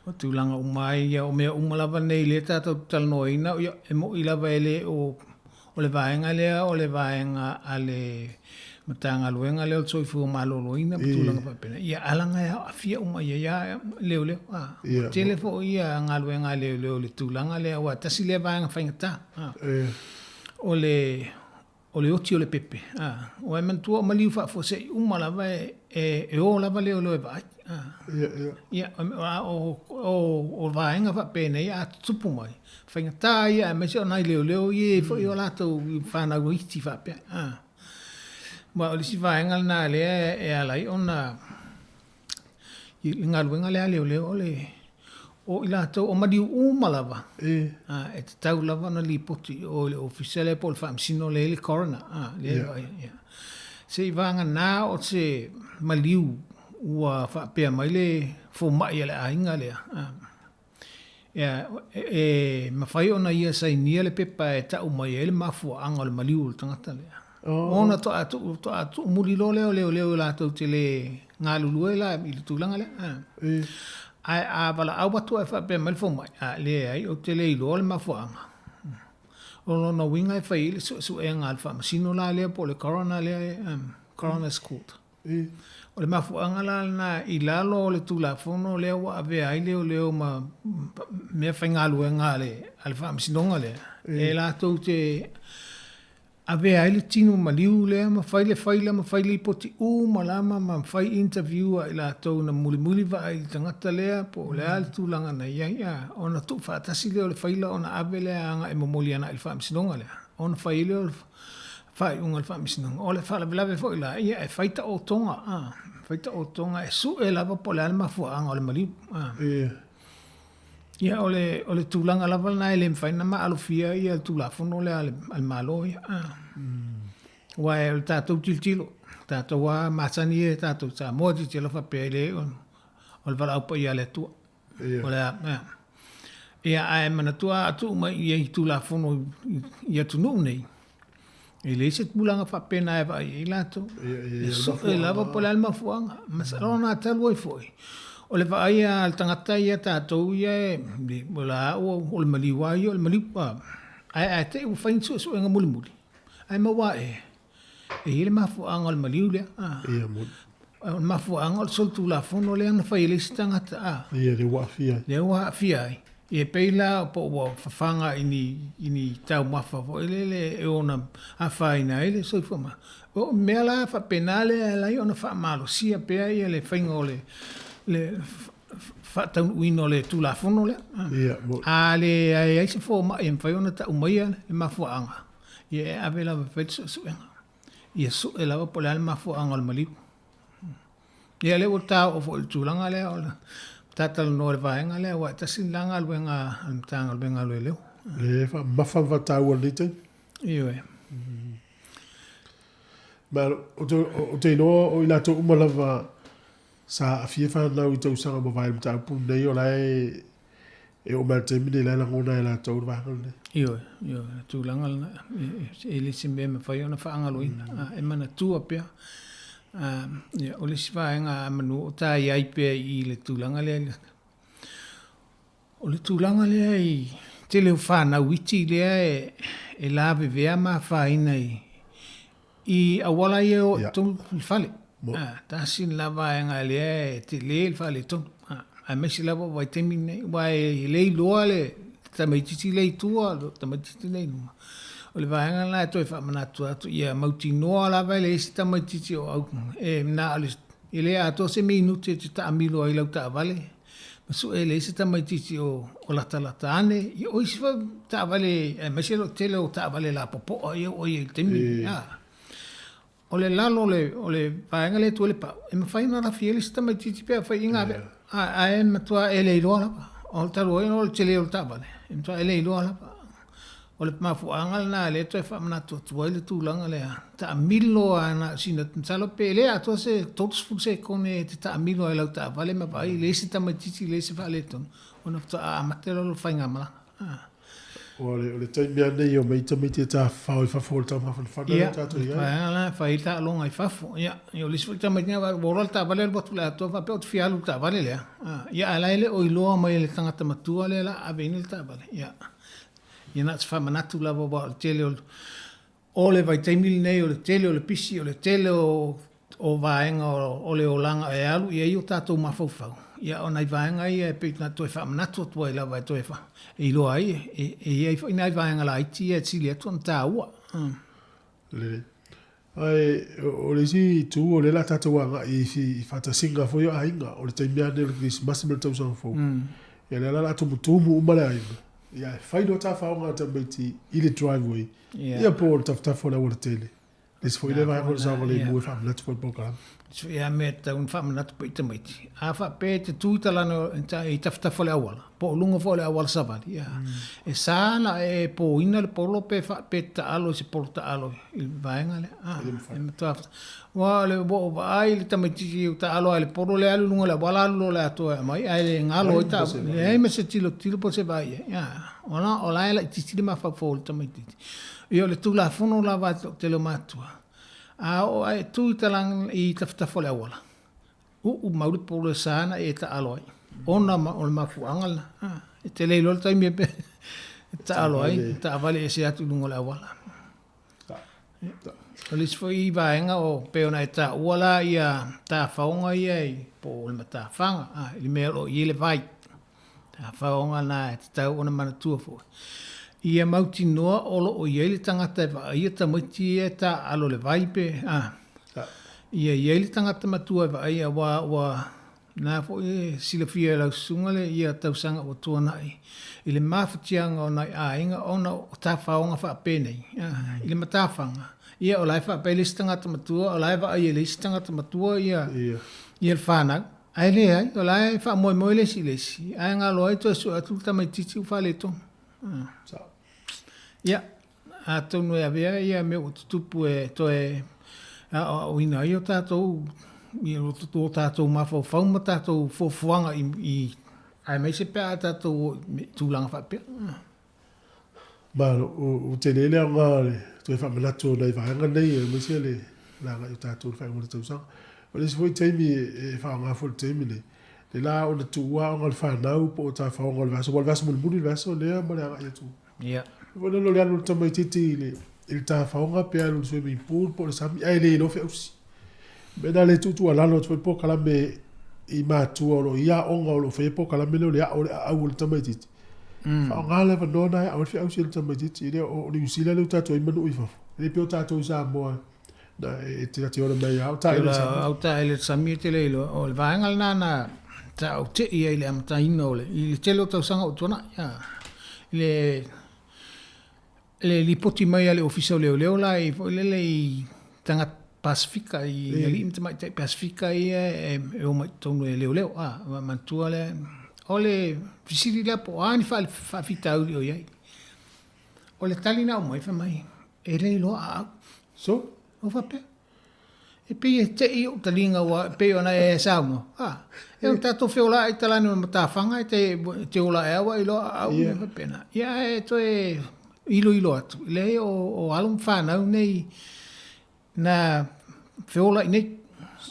O tulaga uma ai ia, o mea uma lava nei lea tatou te talanoaina, ia, e moni lava e le o O le vaega lea o le vaega a le Matagaluega lea o le Soifua Maloloina ma tulaga faapena, ia alaga e aafia uma i ai lava leoleo. Ua tele foi ia galuega a leoleo i le tulaga lea aua tasi lea vaega faigata. O le o le oti o le pepe. Ua e manatua o maliu faafuasei uma lava e o lava leoleo e vaai. Ia, o vaega faapenei a tutupu mai, faigata ia aemaise o nai leoleo ia e i ai foi o latou fanau iti faapea. Aua o le isi vaega lena lea e ala ai ona i le galuega lea a leoleo o le o i latou o maliu uma lava e tatau lava ona lipoti i o i le ofisa lea po o le faamasino lea e i ai le coroner lea e vaaia. Ia. Seiavagana o se maliu ua faapea mai le fomai a le aiga lea, Ia, e mafai ona ia sainia le pepa e tau mai ai le mafuaaga o le maliu o le tagata lea. Ona toa tuu, toa tuumuli loa lea o leoleo latou te le galulue la i le tulaga lea. Ae a valaau atu ae faapea mai le fomai, a leai ou te le iloa le mafuaaga. O lona uiga e fai ai le suesuega a le faamasino la lea po o le coroner lea, coroner's court. O le mafuaaga la lena i lalo o le Tulafono lea ua avea ai leoleo ma mea faigaluega a le Faamasinoga lea, e latou te avea ai le tino maliu lea ma fai le faila ma fai lipoti uma lava ma fai interview a i latou na mulimuli vaai i le tagata lea po o le a le tulaga na i ai, ona tuufaatasi lea o le faila ona ave lea agai momoli agai i le Faamasinoga lea, ona fai ai lea o le faaiuga a le Faamasinoga. O le faalavelave foi la, ia e fai taotoga, a, fai taotoga e sue lava po o le a le mafuaaga o le maliu. A. Ia o le, o le tulaga lava lena e le mafai ona maalofia ia le Tulafono lea a le, a le Malo ia. A. Aua o le tatou tilotilo, tatou lava masani ia tatou Samoa tilotilo faapea e le o, o le valaau paia a le Atua. O le a, ia, ae manatua a tuu mai i ai Tulafono i atunuu nei, e leai se tulaga faapena e vaai ai latou. E sue lava po o le a le mafuaaga. Masalo ona talu ai foi, o le vaai a le tagata ia tatou ia e, o la ua, o le maliu lava ia o le maliu. Ae a te i ua fai ni suesuega mulimuli, ae maua ae, E i ai le mafuaaga o le maliu lea. Ia, moni. O le mafuaaga o le solitulafono lea na fai e le isi tagata. A. Ia, lea ua aafia ai. Lea ua aafia ai. Ia, pei la po ua fafaga i ni, i ni taumafa foi lele e ona afaina ai le soifua ma. O mea la faapena lea e ala ai ona faamalosia pea ia le faiga o le, le. faataunuuina o le Tulafono lea. Ia, mo. A leai ai se fomai e mafai ona tau maia le mafuaaga, ia e ave lava e fai le suesuega. Ia sue lava po o le a le mafuaaga o le maliu. Ia lea ua ta oo foi i le tulaga lea o le talatalanoa i le vaega lea aua e tasi lena galuega a le Matagaluega a Leoleo. Lea e faamamafa ma faataua i lenei taimi. Ioe. Ma ou te iloa o i latou uma lava sa aafia fanau i tausaga ua mavae i le mataupu lenei, o la e e oo mai i le taimi lenei o la e lagona e latou le vaega lenei. Ioe, ioe, o le tulaga lena, e le o se mea e mafai ona faagaloina, e manatua pea. Ia, o le isi vaega manu o ta i ai pea i le tulaga lea, o le tulaga lea i tele o fanau iti lea e lavevea ma afaina i auala ia e o i totonu i le fale. Tasi lena vaega lea e tele le faaletonu, aemaise lava o vaitaimi nei, aua e le iloa le tamaitiiti lea i tua, le tamaitiiti lea i luma. O le vaega lena e toe faamanatu atu, ia mautinoa lava e leai se tamaitiiti o au, e na o le, e le atoa se minute e te taamilo ai i lau taavale, ma sue e leai se tamaitiiti o latalata ane, ia o isi foi taavale, aemaise le tele o taavale lapopoa ia ua i ai i le taimi lenei. O le lalo o le vaega lea e tu ai le pau, e mafai ona lafi ai le isi tamaitiiti pe afai i gave'a, ae matua e le iloa lava. O le talu ai o le tele o le taavale, e matua e le iloa lava. O le mafuaaga lena lea e toe faamanatu atu ai le tulaga lea, taamilo lava na o sina, masalo pe le atoa se 30 sekone e te taamilo ai i lau taavale ma vaai, leai se tamaitiiti, leai se faaletonu, ona faatoa amata lea o le faigamalaga. O le taimi lava lenei e omai tamaiti e tafafao i fafo o le taumafanafana lea tatou i ai. Ia, vaega la e fai ai taaloga i fafo. Ia, o le isi foi tamaiti ua ola le taavale alu atu i le atoa faapea ou te fia alu i le taavale lea. Ia, ae la e le o iloa mai e le tagata matua lea o le a aveina le taavale. Ia, ia na o se faamanatu lava aua o le tele o O le vaitaimi lenei o le tele o le pisi, o le tele o o vaega o le olaga e alu i ai o tatou mafaufau, ia o nai vaega ia e pei ona toe faamanatu atu ai lava e toe e iloa ai e i ai foi nai vaega laiti ia e sili atu ona taua. Lelei. Ae o le isi itu o lea o le a tatou agai i faatasiga foi o aiga, o le taimi lava lenei o le Kerisimasi ma le tausaga fou. Ia lea la o le a tumutumu uma le aiga, ia e fai loa tafaoga a tamaiti i le driveway, Ia po o le tafatafa o le aualatele. Le isi foi lea vaega o le saogalemu e faamanatu foi i le polokalame. Le isi foi mea e tatau ona faamanatu pea i tamaiti, a faapea e te tu i talana i tafatafa o le auala, po o luga foi o le auala savali, ia, e sa ona e poina le polo pe pe taalo i se polo taalo i le vaega lea. A, e matua aua o le ua ou vaai i le tamaitiiti ua taalo lava i le polo lea alu i luga o le auala alu loa i le atoa e aumai ae le galo ai taavale, leai ma se tilotilo po o se vaai i ai. A, o la, o la e laitiiti le mafaufau o le tamaitiiti. Ia o le Tulafono lava a le toatele o matua, a oo ae tu i talaga i tafatafa o le auala, uu mau le polo e sa ona e taalo ai, ona o le mafuaaga lena. E te le iloa le taimi e taalo ai, taavale ese atu i luga o le auala. O le isi foi vaega o pei ona e taua la ia tafaoga ia i po o le matafaga i le mea o lo o i ai le vai. Tafaoga na e tatau ona manatua foi. Ia mautinoa o lo o i ai le tagata e vaaia tamaiti ia e taaalo i le vai pe a. Ia i ai le tagata matua e vaaia aua ua Na foi e silafia e lau susuga le ia tausaga ua tuanai i le mafatiaga o nai aiga ona o tafaoga faapenei i le matafaga. Ia o la e faapea le isi tagata matua, o la e vaaia e le isi tagata matua ia ia le fanau. Ae leai, o la e faamoemoe le isi i le isi, ae galo ai toe sue atu le tamaitiiti ua faaletonu. Ia, Atonu e avea ia mea ua tutupu e toe aoaoina ai o tatou o tatou mafaufau ma tatou fuafuaga i aemaise pe a tatou o i tulaga faapea. Malo, ua tele le aoga o le toe faamanatu o nai vaega nei aemaise le agai o tatou i le faaiuga o le tausaga. O le isi foi taimi e faaaoga foi i le taimi nei, le la ona tuua aoga o le fanau po o tafaoga o le vaiaso, aua o le vaiaso mulimuli le vaiaso lea ma le agai atu. Ia. Foi lele o le alu o le tamaitiiti i le, i le tafaoga pe alu i le swimming pool po o le sami ae le iloa feausi. Mea na le tuutuualalo atu foi polokalame i matua o lo o i aoga o lo o faia polokalame lea o le ao o le aau o le tamaitiiti. Faaaoga le avanoa na e ao ai le feausi e le tamaitiiti. E le o Niu Sila lea ua tatou i ai ma nuu i fafo. E le pei o tatou i Samoa na e te ola mai lava o taele i le sami. Au taele i le sami e te le iloa. O le vaega lena na. Sa ou te'i ai i le amataina o le, i le tele o tausaga ua tuanai, a, i le, le lipoti mai a le Ofisa o Leoleo la i foi lele i tagata Pasefika, i alii ma tamaitai Pasefika ia e omai i totonu e leoleo, a, manatua lea. O le fesili lea po o a ni faafitauli o i ai. O le tali na aumai, fai mai, e le iloa aau. So? Ua faapea. E pei e te'i ou taliga ua pei ona e saunoa. A, e o tatou feola i talani o matafaga e te ola ea ua iloa aau mea faapena. Ia ae toe iloilo atu, leai o alo ma fanau nei na feola i nei.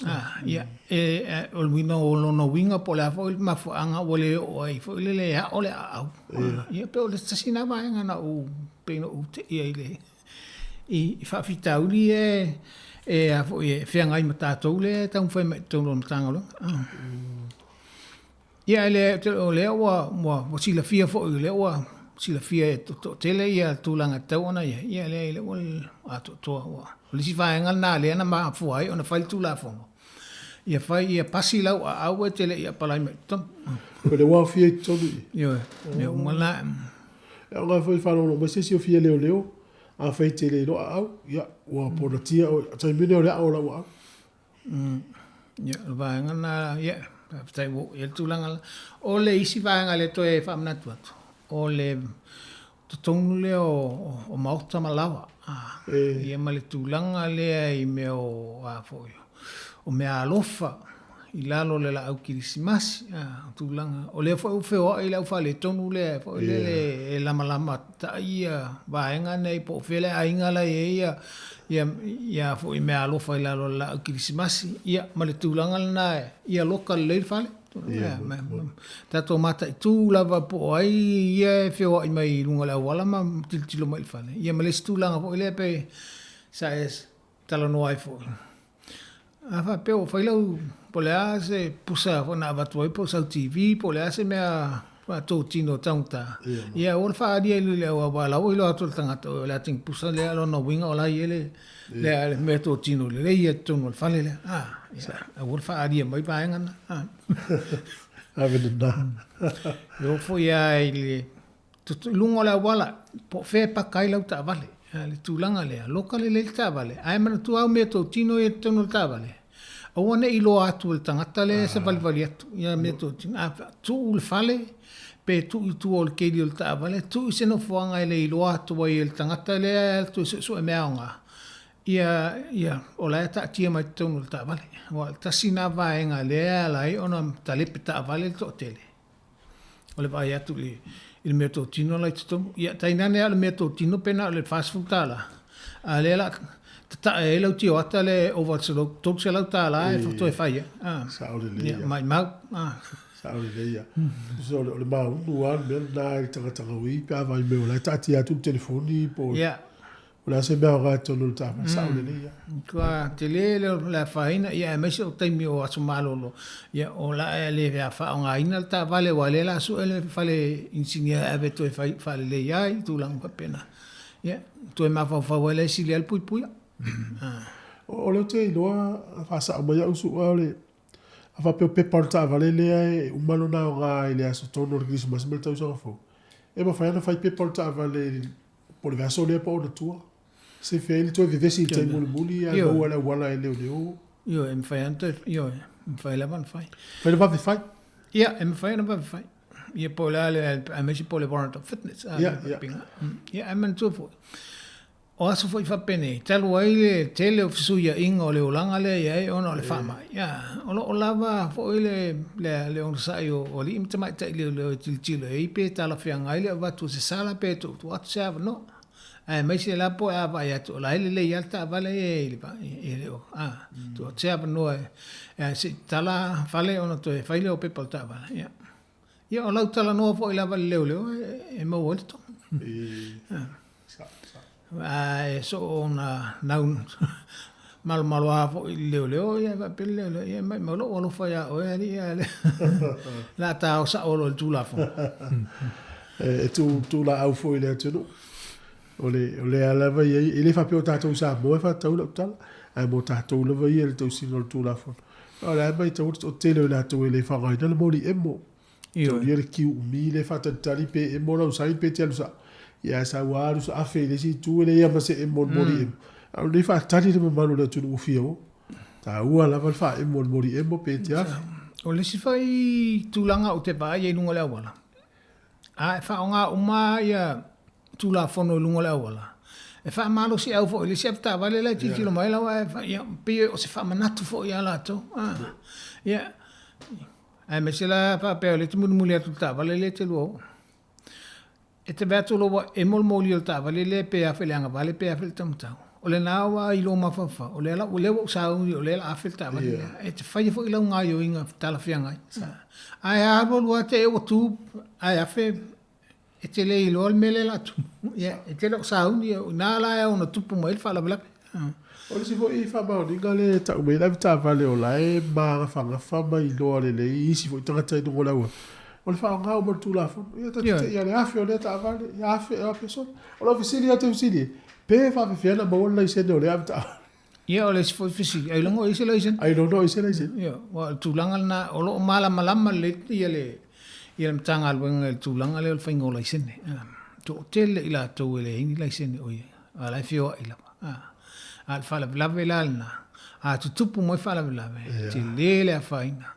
A, ia, e, o le uiga o lona uiga po o le a foi le mafuaaga ua le oo ai foi lele e ao le aau. Ia pei o le tasi lena vaega na ou, pei na ou te'i ai i le i faafitauli ia e a foi e feagai ma tatou lea e taumafai mai i totonu o le Matagaluega. Ia ae o lea ua silafia foi, o lea ua silafia e toatele ia tulaga e tatau ona i ai, ia leai o lea ua atoatoa. O le isi vaega lena lea na mafua ai ona fai le Tulafono, ia fai ia pasi lau aau e te le i apalai mai i totonu. O lea ua aofia i totonu i i? Ioe, mea uma na. E aoga foi i le faalogologo mai se isi o fia leoleo, afai e te le iloa aau, ia, ua ponatia oe. O taimi lenei o le ao o lau aau. Ia, o le vaega lena, ia, faafetai ua oo i ai le tulaga lena. O le isi vaega lea e toe faamanatu atu, o le totonu lea o maota ma laoa, ia ma le tulaga lea i mea o, a foi, o meaalofa i lalo o le laau kerisimasi, a, o tulaga, o lea foi ua feoai le au faaletonu lea foi lele e lamalama tai ia vaega nei po o fea le aiga la e i ai ia foi meaalofa i lalo o le laau kerisimasi, ia ma le tulaga lena ia loka lelei le fale. Tatou mataitu lava po o ai ia e feoai mai i luga o le auala ma tilotilo mai i le fale, ia ma le isi tulaga foi lea pe sa e talanoa ai foi. A faapea ua fai lau, po o le a se pusa foi na avatu ai po o sau TV po o le a se mea faatotino taugata, ia aua le faaalia i le aua o la ua iloa atu e le tagata o le atigi pusa lea, o lona uiga o la e i ai le meatotino lelei i totonu o le fale lea. Aua le faaalia mai vaega na. Ave lena. E oo foi lava i le luga o le auala, po o fea e paka ai lau taavale, le tulaga lea, loka lelei le taavale, ae manatua au meatotino ia i totonu o le taavale, aua ne i iloa atu e le tagata lea e savalivali atu ia meatotino. A tuu i le fale, pe tuu i tua o le keli o le taavale, tuu i se nofoaga e le iloa atu ai e le tagata lea e alu atu e suesue mea aoga, ia, o la e taatia mai totonu o le taavale. Aua o le tasi lena vaega lea e ala ai ona talepe taavale le toatele, o le vaai atu i le meatotino la i totonu. Ia, tainane lava o le meatotino pe na o le $40, a o lea o le a tatae ai lau tioata lea e ova i le $300 e toe fai ai. Sao lelei. Ia, maumau. Sao lelei ia. Tusa o le maunu lava le mea lena i le tagata gaui pe a vaai mai o la e taatia atu le telefoni po o O le a se mea aoga i totonu o le taavale, sao lelei lava. Matua tele le o le afaina, ia aemaise o taimi o aso malolo, ia o le a le faaaogaina le taavale aua o lea o le a sue le fale inisinia e ave e toe fai faalelei ai, tulaga faapena. Ia, toe mafaufau ai la e sili ai le puipuia. O lea ou te iloa, faasao mai au Su'a, o le, a faapea o pepa o le taavale lea e uma lona aoga i le aso 3 o le Kerisimasi ma le tausaga fou, e mafai ona fai pepa o le taavale Po o le vaiaso lea po o ona tua. Se fea i le toe vevesi i le taimi mulimuli ae maua le auala e leoleo. Ioe, e mafai lava ona toe, ioe, e mafai lava ona fai. Mafai ona vave fai. Ia, e mafai ona vave fai. Ia po o le a le, aemaise po o le warrant of fitness. Ia, ia. Ia, ae manatua foi, o aso foi faapenei, talu ai le tele o fesuiaiga o le olaga lea e i ai ona o le faamai, ia, o lo o lava foi le, le, le onosai o alii ma tamaitai leoleo e tilotilo i ai pe talafeagai le avatu o se sala pe tuutuu atu se avanoa. Aemaise la po a vaai atu o la e lelei lava le taavale ia i le, e le o, a, tuu atu se avanoa e, se i tatala fale ona toe fai lea o pepa o le taavale, ia. Ia, o lau talanoa foi lava i le leoleo e maua ai le toga. Ae soo ona nau malomaloa foi i le leoleo, ia faapea le leoleo, ia maumau lou alofa ia oe alii a o lea o le a ta o sao loa i le Tulafono. E tuulaau foi i le atunuu. O lea lava e i ai, e le faapea o tatou i Samoa e faatatau lau tala, ae mo tatou lava ia i le tausiga o le Tulafono. A o le a e matau le toatele o i latou e le faaaogaina le moli emo. Taulia le kiu umi lea e faatalitali pe emo lau sign pe te alu sao. Ia ae sau lava alu saafe i le isi itu e leai lava ma se emo o le moli emo. A o lenei faatali le mamalu o le atunuu ua fia o. Taua lava le faaemo o le moli emo pe te afe. O le isi foi tulaga ou te vaai ai i luga o le auala, a e faaaoga uma ia Tulafono i luga o le auala, e faamalosiau foi i le isi avetaavale la e tilotilo mai lau ae ia pei o se faamanatu foi ia latou. Ia, aemaise la faapea o lea e te mulimuli atu i le taavale lea e te lua o. E te vaai atu loa ua emo le moli o le taavale lea pe afe i le agavale pe afe i le taumatau. O lena ua i lou mafaufau, o lea la, o lea ua ou sauni o lea o le a afe le taavale lea. E te faia foi lau gaoioiga talafeagai. Ae a alualu lava te i ua tu ae afe E te le iloa le mea lea o le a tupu. Ia, e te le o sauni, o i ina la e ao ona tupu mai ai le faalavelave. O le isi foi faamaoniga lea e tau mai ai le avetaavale o la e magafagafa ma iloa lelei isi foi tagata i luga o le auala, o le faaaoga uma o le Tulafono. Ia ta te te i a le afe o lea taavale, ia afe, afe solo. O lau fesili lava ou te fesili ai, pe faapefea ona maua le laisene o lea avetaavale? Ia, o le isi foi fesili, ailoga o i ai se laisene? Ailoga o i ai se laisene. Ia, aua o le tulaga lena, o lo o malamalama lelei ia le ia le Matagaluega i le tulaga lea o le faiga o laisene. Toatele i latou e leai ni laisene o i ai, a o la e feoai lava. A o le faalavelave la lena, a tutupu mai faalavelave, tele le afaina.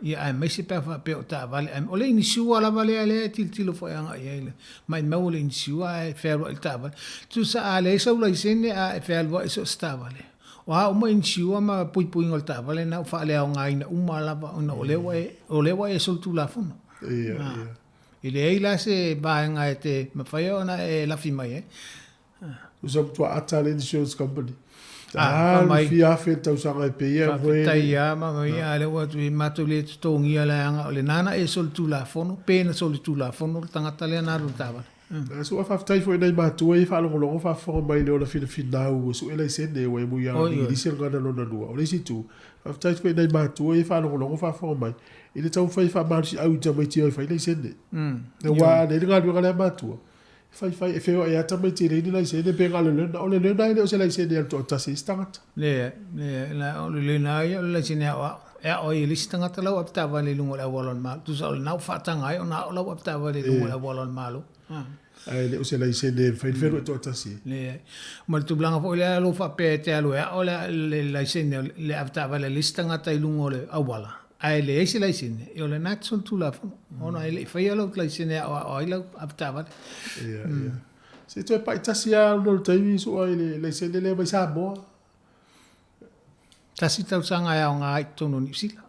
Ia aemaise pe a faapea o taavale, o le inisiua lava lea lea e tilotilo foi agai i ai le Maimau o le inisiua ae fealuai i le taavale. Tusa a leai sau laisene a e fealuai i so o se taavale. O a uma inisiua ma puipuiga o le taavale lena ua faaleaogaina uma lava ona o lea ua e, o lea ua e solitulafono. Ia, ia. E leai la se vaega e te mafai ona e lafi mai ai. Tusa matua ata le insurance company. Ah, mai fia afe le tausaga e peia e koe. Faafetai lava ma mai a lea ua matou le totogia leaga o lena na e solitulafono pe na solitulafono le tagata lea na alu i le taavale. Mm. Su'a faafetai foi nai matua ia faalogologo faafofoga mai le ola finafinau e su'e laisene ua e mui a Igilisi le gagana lona lua. O le isi itu, faafetai foi nai matua ia faalogologo faafofoga mai i le taumafai e faamalosiau i tamaiti e o e fai laisene. Aua a leai le galuega lea a matua, Faifai e feoai lava tamaiti e leai ni laisene pe na o le learner. O le learner e le o se laisene e alu toatasi ai se tagata. Leai, leai, la, o le learner ia o le laisene aoao. E ao ai e le isi tagata lau avetaavale i luga o le auala o le Malo. Tusa o lena ua faataga ai ona ao lau avetaavale i luga o le auala o le Malo. Ae le o se laisene e mafai ona fealuai toatasi ai. Leai. Ma le tulaga foi lea o lo o faapea e te alu e ao le, le laisene o le avetaavale a le isi tagata i luga o le auala, Ae leai se laisene, o lena e te solitulafono, ona e le i faia lau laisene e aoao ai lau avetaavale. Ia, ia. Se i toe pai tasi lava ona o le taimi sua i le laisene lea mai Samoa. Tasi tausaga e aoga ai i totonu o Niu Sila.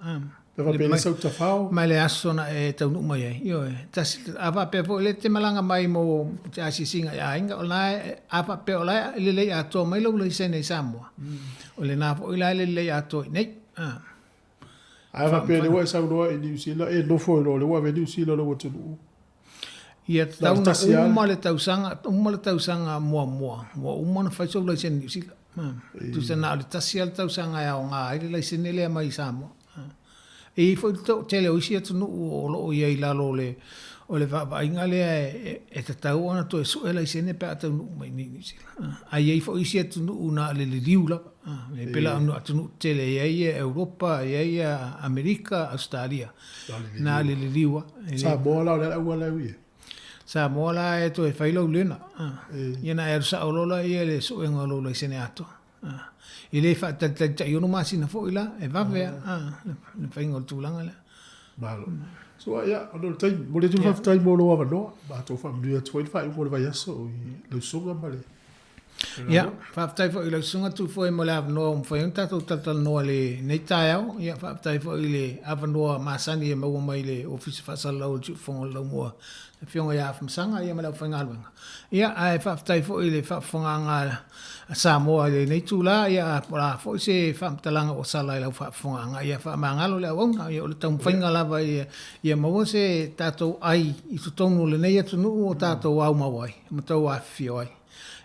Pe faapea le sau tafao. Mai le aso na e taunuu mai ai. Ioe, tasi, a faapea foi o lea e te malaga mai mo te asiasiga i aiga, o lena e, a faapea o la e lelei atoa mai lau laisene i Samoa, o lena foi la e lelei atoa i inei. Ae faapea lea ua e saunoa i Niu Sila, e nofo ai loa, lea ua ave Niu Sila lou atunuu. Ia tatau ona uma le tausaga, uma le tausaga muamua, ua uma ona fai sou laisene Niu Sila. Tusa na o le tasi lava le tausaga e aoga ai le laisene lea mai Samoa. E i ai foi le toatele o isi atunuu o lo o i ai i lalo o le o le vaavaaiga lea e tatau ona toe sue laisene pe a taunuu mai i Niu Sila. Ae i ai foi isi atunuu na o le liliu lava. E pei la o atunuu tetele e i ai Europa, e i ai Amerika, Ausetalia, na o le liliu lava. Samoa la o le a le auala e ui ai? Samoa la e toe fai lau lena. Ia ona e alu sao loa lea i le suega o lou laisene atoa. E le faatalitali tai ono masina foi la, e vave lava le faiga o le tulaga lea. Malo. So, ia, ona o le taimi, momoli atu le faafetai mo lou avanoa, matou faamanuia atu foi le faaiuga o le vaiaso i lau susuga ma le Ia, faafetai foi i lau susuga Tufoe mo le avanoa ua mafai ai ona tatou talatalanoa i lenei taeao. Ia, faafetai foi i le avanoa masani e maua mai i le Ofisa Faasalalau o le Siufofoga o le Laumua, le Afioga ia Afamasaga ia ma le aufaigaluega. Ia, ae faafetai foi i le faafofogaaga a Samoa i lenei itula, ia, po o le a foi se faamatalaga ua sala i lau faafofogaaga, ia faamagalo le auauna. Ia, o le taumafaiga lava ia maua se tatou ai i totonu o lenei atunuu o tatou aumau ai ma tau afifio ai.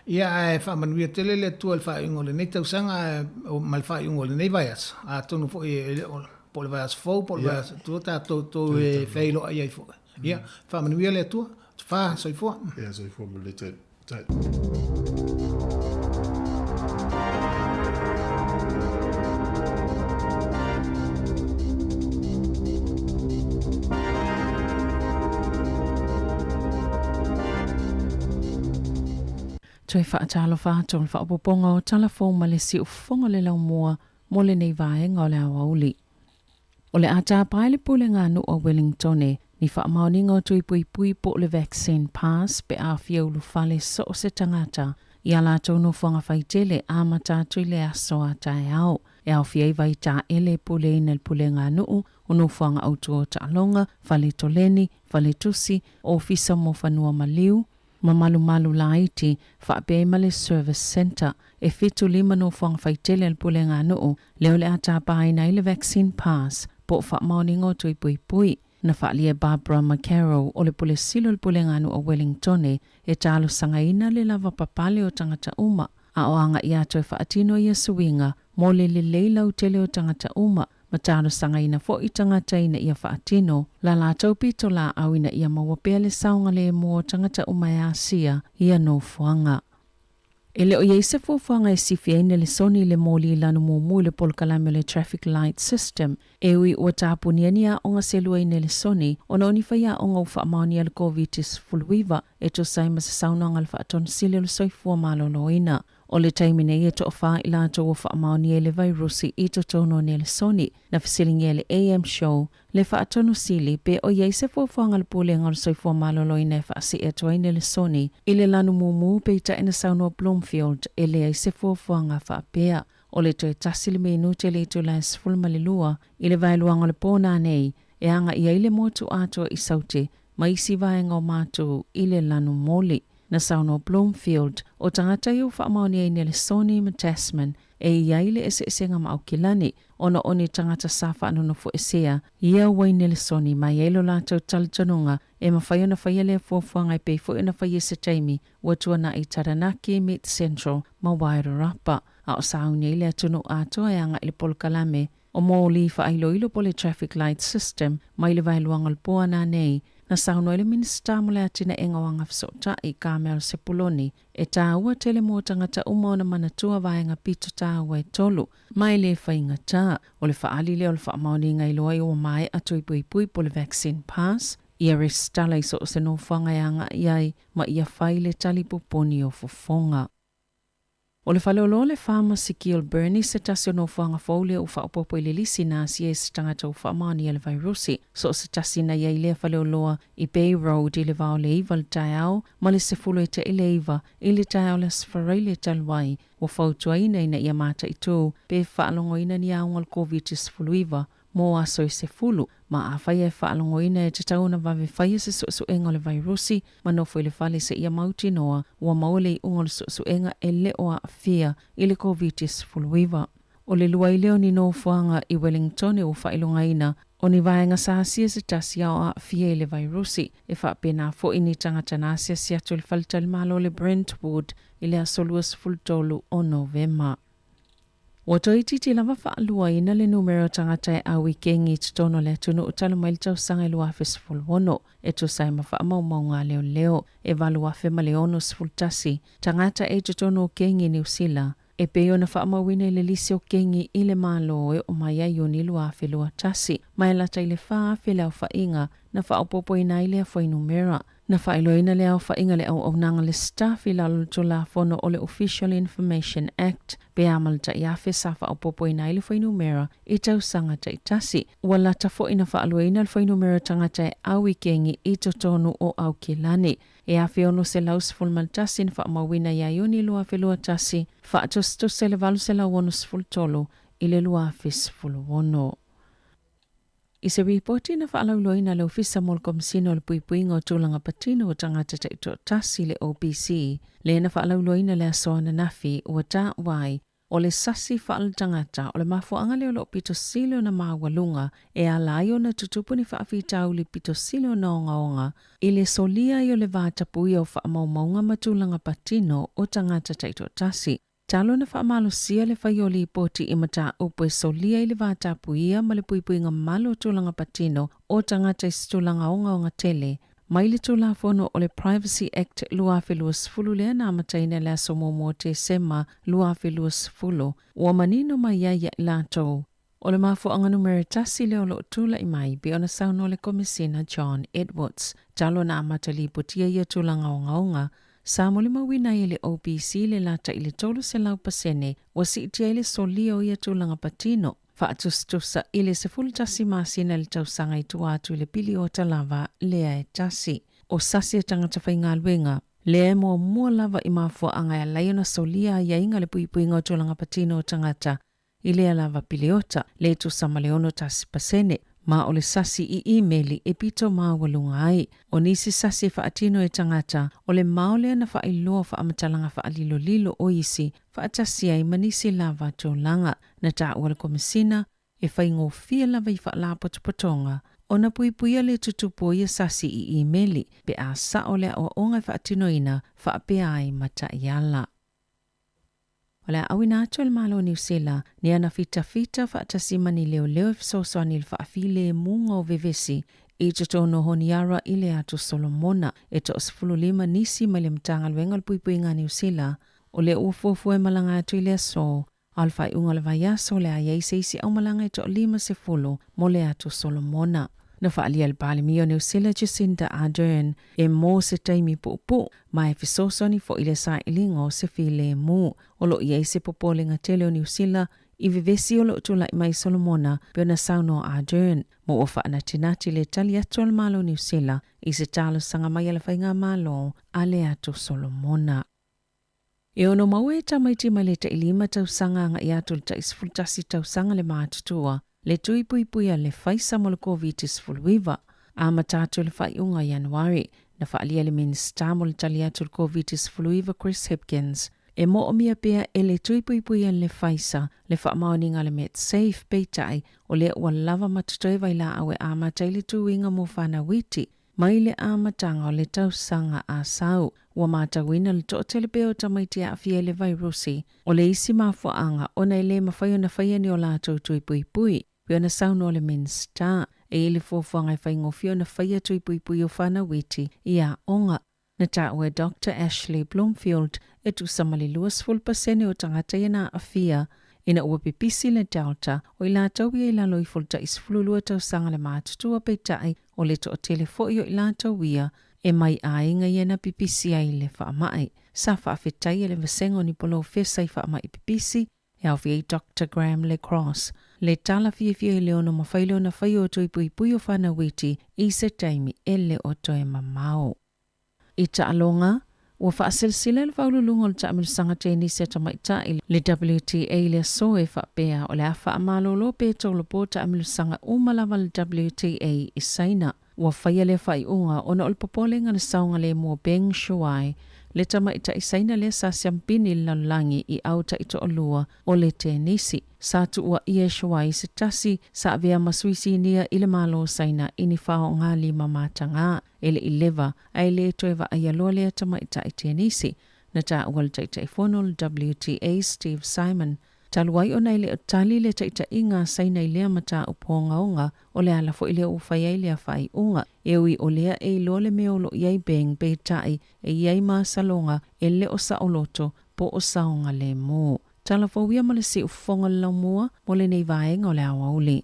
Ia, ae faamanuia tele le Atua i le faaiuga o lenei tausaga ma le faaiuga o lenei vaiaso. Atonu foi e le o, po o le vaiaso fou po o le vaiaso tua tatou tou e feiloai ai foi. Ia, faamanuia le Atua. Fa, soifua. Ia, soifua ma le taimi. Toe faatalofa atu i le faaopoopoga o Tala Fou ma le Siufofoga o le Laumua mo lenei vaega o le aoauli. O le a tapa ai le Pulega a Nuu a Wellingtone ni faamaoniga o tui puipui po o le vaccine pass pe a fia ulufale so o se tagata i a latou nofoaga faitele amata atu i le aso a taeao e aofia ai vaitaele e puleina e le Pulega a Nuu o nofoaga autu o taaloga, fale toleni, fale tusi, ofisa mo fanua maliu, ma malumalu laiti, faapea ai ma le Service Centre. E 75 nofoaga faitele a le Pulega a Nuu lea o le a tapaina ai le Vaccine Pass po o faamaoniga o tui puipui. Na faaalia e Barbara McCarroll o le Pule Sili o le Pulega a Nuu a Wellingtone e talosagaina le lava papale o tagata uma a o agaia atu e faatino ia suiga mo le lelei lautele o tagata uma ma talosagaina foi tagata ina ia faatino la latou pitolaau ina ia maua pea le saogalemu o tagata uma e asia ia nofoaga. E le o i ai se fuafuaga e sifi ai Nelesoni i le moli i lanu mumu i le polokalame o le Traffic Light System, e ui ua tapunia ni aoga se lua i Nelesoni ona o ni faiaoga ua faamaonia i le Koviti-19 e tusa ai ma se saunoaga a le Faatonu Sili o le Soifua Maloloina. O le taimi nei e toafa i latou ua faamaonia i le vairusi i totonu o Nelesoni. Na fesiligia e le AM Show le Faatonu Sili pe o i ai se fuafuaga a le Pulega o le Soifua Maloloina e faasee atu ai Nelesoni i le lanu mumu peitai na saunoa Bloomfield e leai se fuafuaga faapea. O le toe tasi le minute i le itula e 12 i le vaeluaga o le po nanei e agai ai le motu atoa i Saute ma isi vaega o matou i le lanu moli. Na saunoa Bloomfield, o tagata ia ua faamaonia i Nelesoni ma Tasman e i ai le eseesega ma Aukilani, ona o ni tagata sa faanonofoesea ia ua i Nelesoni ma e i ai lo latou talitonuga e mafai ona faia lea fuafuaga e pei foi ona faia i se taimi ua tuanai i Taranaki, Mid Central ma Wairarapa. A o sauni ai le atunuu atoa e agai i le polokalame o moli faailoilo po o le traffic light system mai le vaeluaga o le po ananei, na saunoa ai le Minisita mo le Atinaega o Agafesootai, Carmel Sepuloni, e tāua tele mō tagata uma ona manatua vaega pito tāua e tolu, ma e le faigata. O le faaali lea o le faamaoniga iloa i ua maea tuipuipui po o le vaccine pass, ia resitala i so o se nofoaga e agai ai ma ia fai le tali pupuni o fofoga. O le faleoloa o le Pharmacy Kilbirnie se tasi o nofoaga fou lea ua faaopoopo i le lisi na asia i se tagata ua faamaonia le vairusi. So o se tasi na i ai lea faleoloa i Bay Road i le va o le 9 le taeao ma le 10 e te'i le 9 i le taeao o le Aso Faraile talu ai, ua fautuaina ina ia mataitu pe faalogoina ni auga o le Koviti-19 mo aso e 10, ma afai e faalogoina e tatau ona vave faia se suesuega o le vairusi ma nofo i le fale seia mautinoa ua maua le iuga o le suesuega e le o aafia i le Koviti-19. O le lua ai lea o ni nofoaga i Wellingtone ua faailogaina o ni vaega sa asia se tasi a o aafia i le vairusi, e faapena foi ni tagata na asiasi atu i le faletalimalo o le Brentwood i le aso 23 o Novema. Ua toeitiiti lava faaluaina le numera o tagata e au i kengi i totonu o le atunuu talu mai le tausaga e 2016, e tusa ai ma faamaumauga a leoleo e 8,061 tagata e i totonu o kengi i Niu Sila, e pei ona faamauina i le lisi o kengi i le Malo e oo mai ia Iuni 2021, ma e lata i le 4,000 le aofaiga na faaopoopoina ai lea fuainumera. Na faailoaina le aofaiga le auaunaga le staff i lalo o le Tulafono o le Official Information Act pe a ma le ta'iafe sa faaopoopoina ai le fuainumera i tausaga taitasi. Ua lata foi na faaluaina le fuainumera tagata e au i kengi i totonu o Aukilani. E 1611 na faamauina ia Iuni 2021, faatusatusa i le 863 i le 2016. I se ripoti na faalauiloaina a le Ofisa mo le Komesina o le Puipuiga o Tulaga Patino o Tagata Taitoatasi, le OPC, lea na faalauiloaina le aso ananafi, ua taua ai, o le sasi faaletagata o le mafuaaga lea o loo pito sili ona maualuga e ala ai ona tutupu ni faafitauli pito sili ona ogaoga i le solia ai o le va tapuia o faamaumauga ma tulaga patino o tagata taitoatasi. Talu ona faamalosia le fai o lipoti i mataupu e solia i le va tapuia ma le puipuiga malu o tulaga patino o tagata i se tulaga ogaoga tele, mai le Tulafono o le Privacy Act 2020 lea na amataina i le aso 1 o Tesema 2020, ua manino mai ai ia i latou, o le mafuaaga numera tasi lea o lo o tulai mai pei ona saunoa le Komesina John Edwards, talu ona amata lipotia ia tulaga ogaoga. Sa molimauina ai e le OPC le lata i le 300% ua siitia ai le solia o ia tulaga patino, faatusatusa i le 11 masina i le tausaga i tua atu i le piliota lava lea e tasi. O sasi a tagata faigaluega, lea e muamua lava i mafuaaga e ala ai ona solia aiaiga le puipuiga o tulaga patino o tagata i lea lava piliota, le tusa ma le 61%, ma o le sasi i imeli e pito maualuga ai. O nisi sasi e faatino e tagata, o le mao lea na faailoa o faamatalaga faalilolilo o isi faatasi ai ma nisi lava tulaga. Na taua le Komesina, e faigofie lava i faalapotopotoga ona puipuia le tutupu o ia sasi i imeli pe a sao le aoaoga e faatinoina faapea ai ma taiala. O le a auina atu e le Malo o Niu Sila ni ana fitafita faatasi ma ni leoleo e fesoasoani i le faafilemuga o vevesi i totonu o Honiara i le Atu Solomona. E toa-15 nisi mai le Matagaluega o le Puipuiga a Niu Sila o lea ua fuafua e malaga atu i le aso, a o le faaiuga o le vaiaso o le a i ai se isi aumalaga e toa-50 mo le Atu Solomona. Na faaalia e le Palemia o Niu Sila Jacinda Ardern e mo se taimi puupuu ma e fesoasoani foi i le sailiga o se filemu. O lo o i ai se popolega tele o Niu Sila i vevesi o lo o tulai mai i Solomona pei ona saunoa Ardern, ma ua faanatinati le tali atu a le Malo o Niu Sila i se talosaga mai a le Faigamalo a le Atu Solomona. E ono maua e tamaiti mai le tai-5 tausaga agai atu i le tai-11 tausaga le matutua, le tui puipui a le Pfizer mo le Koviti-19. Amata atu i le faaiuga o Ianuari, na faaalia le Minisita mo le tali atu i le Koviti-19 Chris Hipkins, e moomia pea e le tui puipui a le Pfizer le faamaoniga a le Medsafe, peitai, o lea ua lava ma totoe vailaau e amata ai le tuiga mo fanau iti. Mai le amataga o le tausaga a sau, ua matauina le toatele pea o tamaiti e aafia i le vairusi. O le isi mafuaaga ona e le mafai ona faia ni o latou tui puipui, pei ona saunoa le Minisita, e i ai le fuafuaga e faigofie ona faia tui puipui o fanau iti i aoga. Na taua e Doctor Ashley Bloomfield e tusa ma le 20% o tagata ia na aafia ina ua pipisi le Delta, o i latou ia i lalo ifo o le tai 12 tausaga le matutua peitai o le toatele foi o i latou ia e mai aiga ia na pipisi ai le faamai. Sa faafetai e le vasega o ni polofesa i faamai pipisi e aofia ai Doctor Graham Le Cross, le tala fiafia i le ono mafai lea ona faia o toe puipui o fanau iti i se taimi e le o toe mamao. I taaloga, ua faaselesila le Faauluuluga o le Taamilosaga Tenisi a Tamaitai, le WTA i le aso e faapea o le a faamalolo pe tolopo taamilosaga uma lava a le WTA i Saina. Ua faia lea faaiuga ona o le popolega na saogalemu o Peng Shuai, le tamaitai Saina lea sa siampini i le lalolagi i au taitoalua o le tenisi. Sa tuuaia e Shuai se tasi sa avea ma sui sinia i le Malo o Saina i ni faogalima matagā e le i leva ae le toe vaaia loa lea tamaitai tenisi. Na taua le Taitaifono o le WTA Steve Simon Talu ai ona e le o tali le taitaiga a Saina i lea mataupu ogaoga, o le ala foi lea ua fai ai lea faaiuga. E ui o lea e iloa le mea o lo o i ai Beng, peitai, e i ai masaloga e le o saoloto po o saogalemu. Tala fou ia ma le siufofoga o le laumua mo lenei vaega o le aoauli.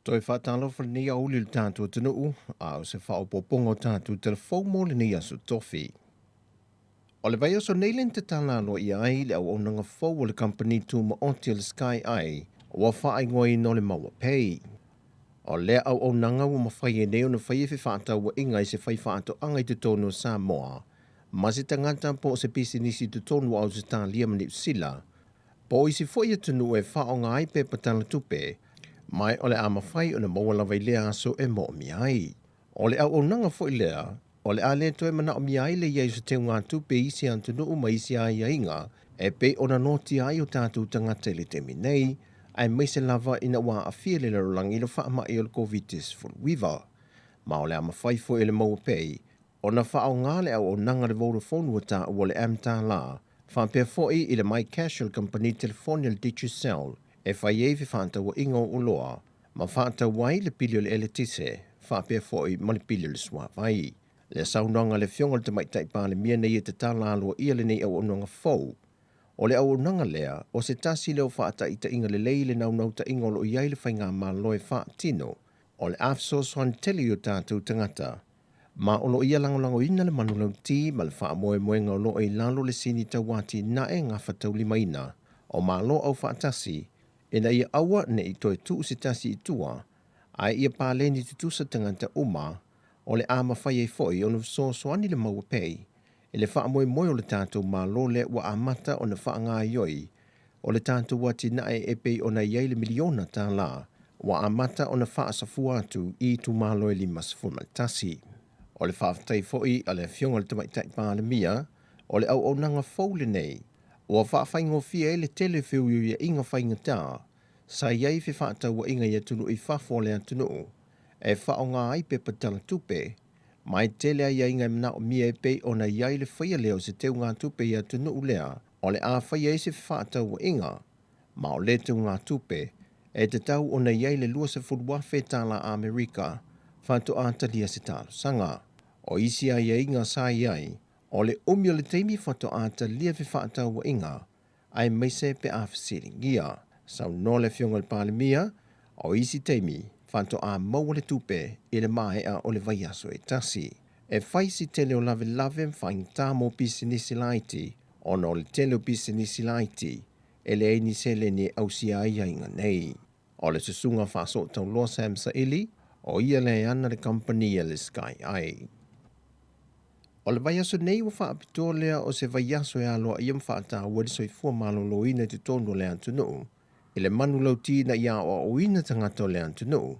Toe faatalofa lenei aoauli i le tatou atunuu, a o se faaopoopoga o tatou telefou mo lenei aso tofi. O le vaiaso nei lea na tatala aloaia ai le auaunaga fou a le kamupani tumaoti a le Sky Eye ua faaigoaina o le Maua Pay. O lea auaunaga ua mafai ai nei ona faia fefaatauaiga i se faifaatoaga i totonu o Samoa ma se tagata po o se pisinisi i totonu o Ausetalia ma Niu Sila po o isi foi atunuu e faaaoga ai pepa tala tupe, ma o le a mafai ona maua lava i lea aso e moomia ai. O le auaunaga foi lea, o le a le toe manaomia ai le i ai o se teugatupe i isi atunuu ma isi aiaiga e pei ona noatia ai o tatou tagata i le taimi nei, aemaise lava ina ua aafia le lalolagi i le faamai o le Koviti-19. Ma o le a mafai foi e le Maua Pay ona faaaoga le auaunaga a le Vodafone ua taua o le M-Tala, faapea foi i le MyCash a le kamupani telefoni a le Digicel e fai ai fefaatauaiga o oloa. ma fa'atau ai le pili o le eletise fa'apea fo'i ma le pili o le suavai. Le saunoaga a le Afioga i le Tamaitai Palemia nei e tatala aloa'ia lenei auaunaga fou. O le auaunaga lea, o se tasi lea o fa'ataʻitaʻiga lelei i le naunautaʻiga o lo'o i ai le faigamalo e fa'atino, o le a fesoasoani tele i o tatou tagata, ma o lo'o ia lagolagoina le manulauti ma le fa'amoemoega o lo'o i lalo le sini tauatinae gafataulimaina o Malo Aufaatasi, ina ia aua ne i toe tuu se tasi i tua, ae ia paleni tutusa tagata uma, o le a mafai ai foi ona fesoasoani le Maua Pay i le faamoemoe o le tatou Malo lea ua amata ona faagaoioi o le tatou atinae e pei ona i ai le miliona tālā ua amata ona faasafua atu i itumalo e 51. O le faafetai foi a le Afioga i le Tamaitai Palemia, o le auaunaga fou lenei ua faafaigofie ai le tele o feuiuiaiga faigata sa i ai fefaatauaiga i atunuu i fafo o le atunuu e faaaoga ai pepa tala tupe, ma e tele aiaiga e manaomia e pei ona i ai le faia lea o se teugatupe i atunuu lea o le a faia ai se fefaatauaiga, ma o lea teugatupe e tatau ona i ai le $20,000 tālā Amerika faatoa talia se talosaga. O isi aiaiga sa i ai, o le umi o le taimi faatoa talia fefaatauaiga, aemaise pe a fesiligia. Saunoa le Afioga i le Palemia, o isi taimi faatoa maua le tupe i le maea o le vaiaso e tasi. E fai si tele o lavelave ma faigata mo pisinisi laiti, ona o le tele o pisinisi laiti e leai ni seleni e ausia ai aiga nei. O le susuga faasootauloa Sam Saili, o ia lea e ana le kamupani a le Sky Eye. O le vaiaso nei ua faapitoa lea o se vaiaso e aloaia ma faataua ai le soifua maloloina i totonu o le atunuu, i le manulauti ina ia aoaoina tagata o le atunuu,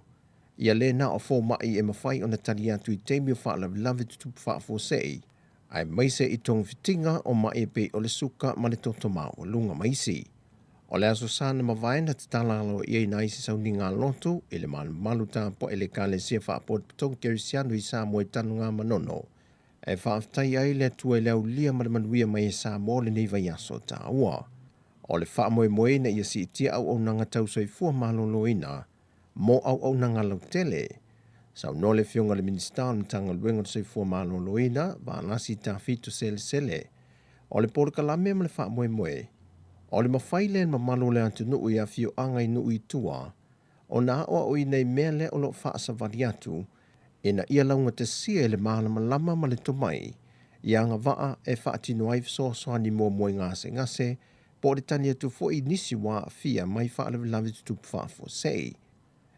ia le na o fomaʻi e mafai ona tali atu i taimi o faalavelave tutupu faafuasei, aemaise i togafitiga o maʻi e pei o le suka ma le toto maualuga ma isi. O le Aso Sa na mavae na tatala aloa'iaina ai se sauniga lotu i le malumalu tapua'i le Ekalesia Faapotopotoga Kerisiano i Samoa i Tanuga Manono, e faafetai ai le Atua i le aulia ma le manuia mai e Samoa lenei vaiaso taua. O le faamoemoe ina ia siitia auaunaga tau soifua maloloina mo auaunaga lautele. Saunoa le Afioga i le Minisita o le Matagaluega o le Soifua Maloloina, Valasi Tafito Selesele, o le polokalame ma le faamoemoe, o le mafai lea e le mamalu o le atunuu i afioaga i nuu i tua ona aoaoina i mea lea o lo o faasavali atu ina ia laugatasia i le malamalama ma le tomai i agavaa e faatino ai fesoasoani muamua i gasegase po o le tali atu foi i nisi ua aafia mai faalavelave tutupu faafuasei.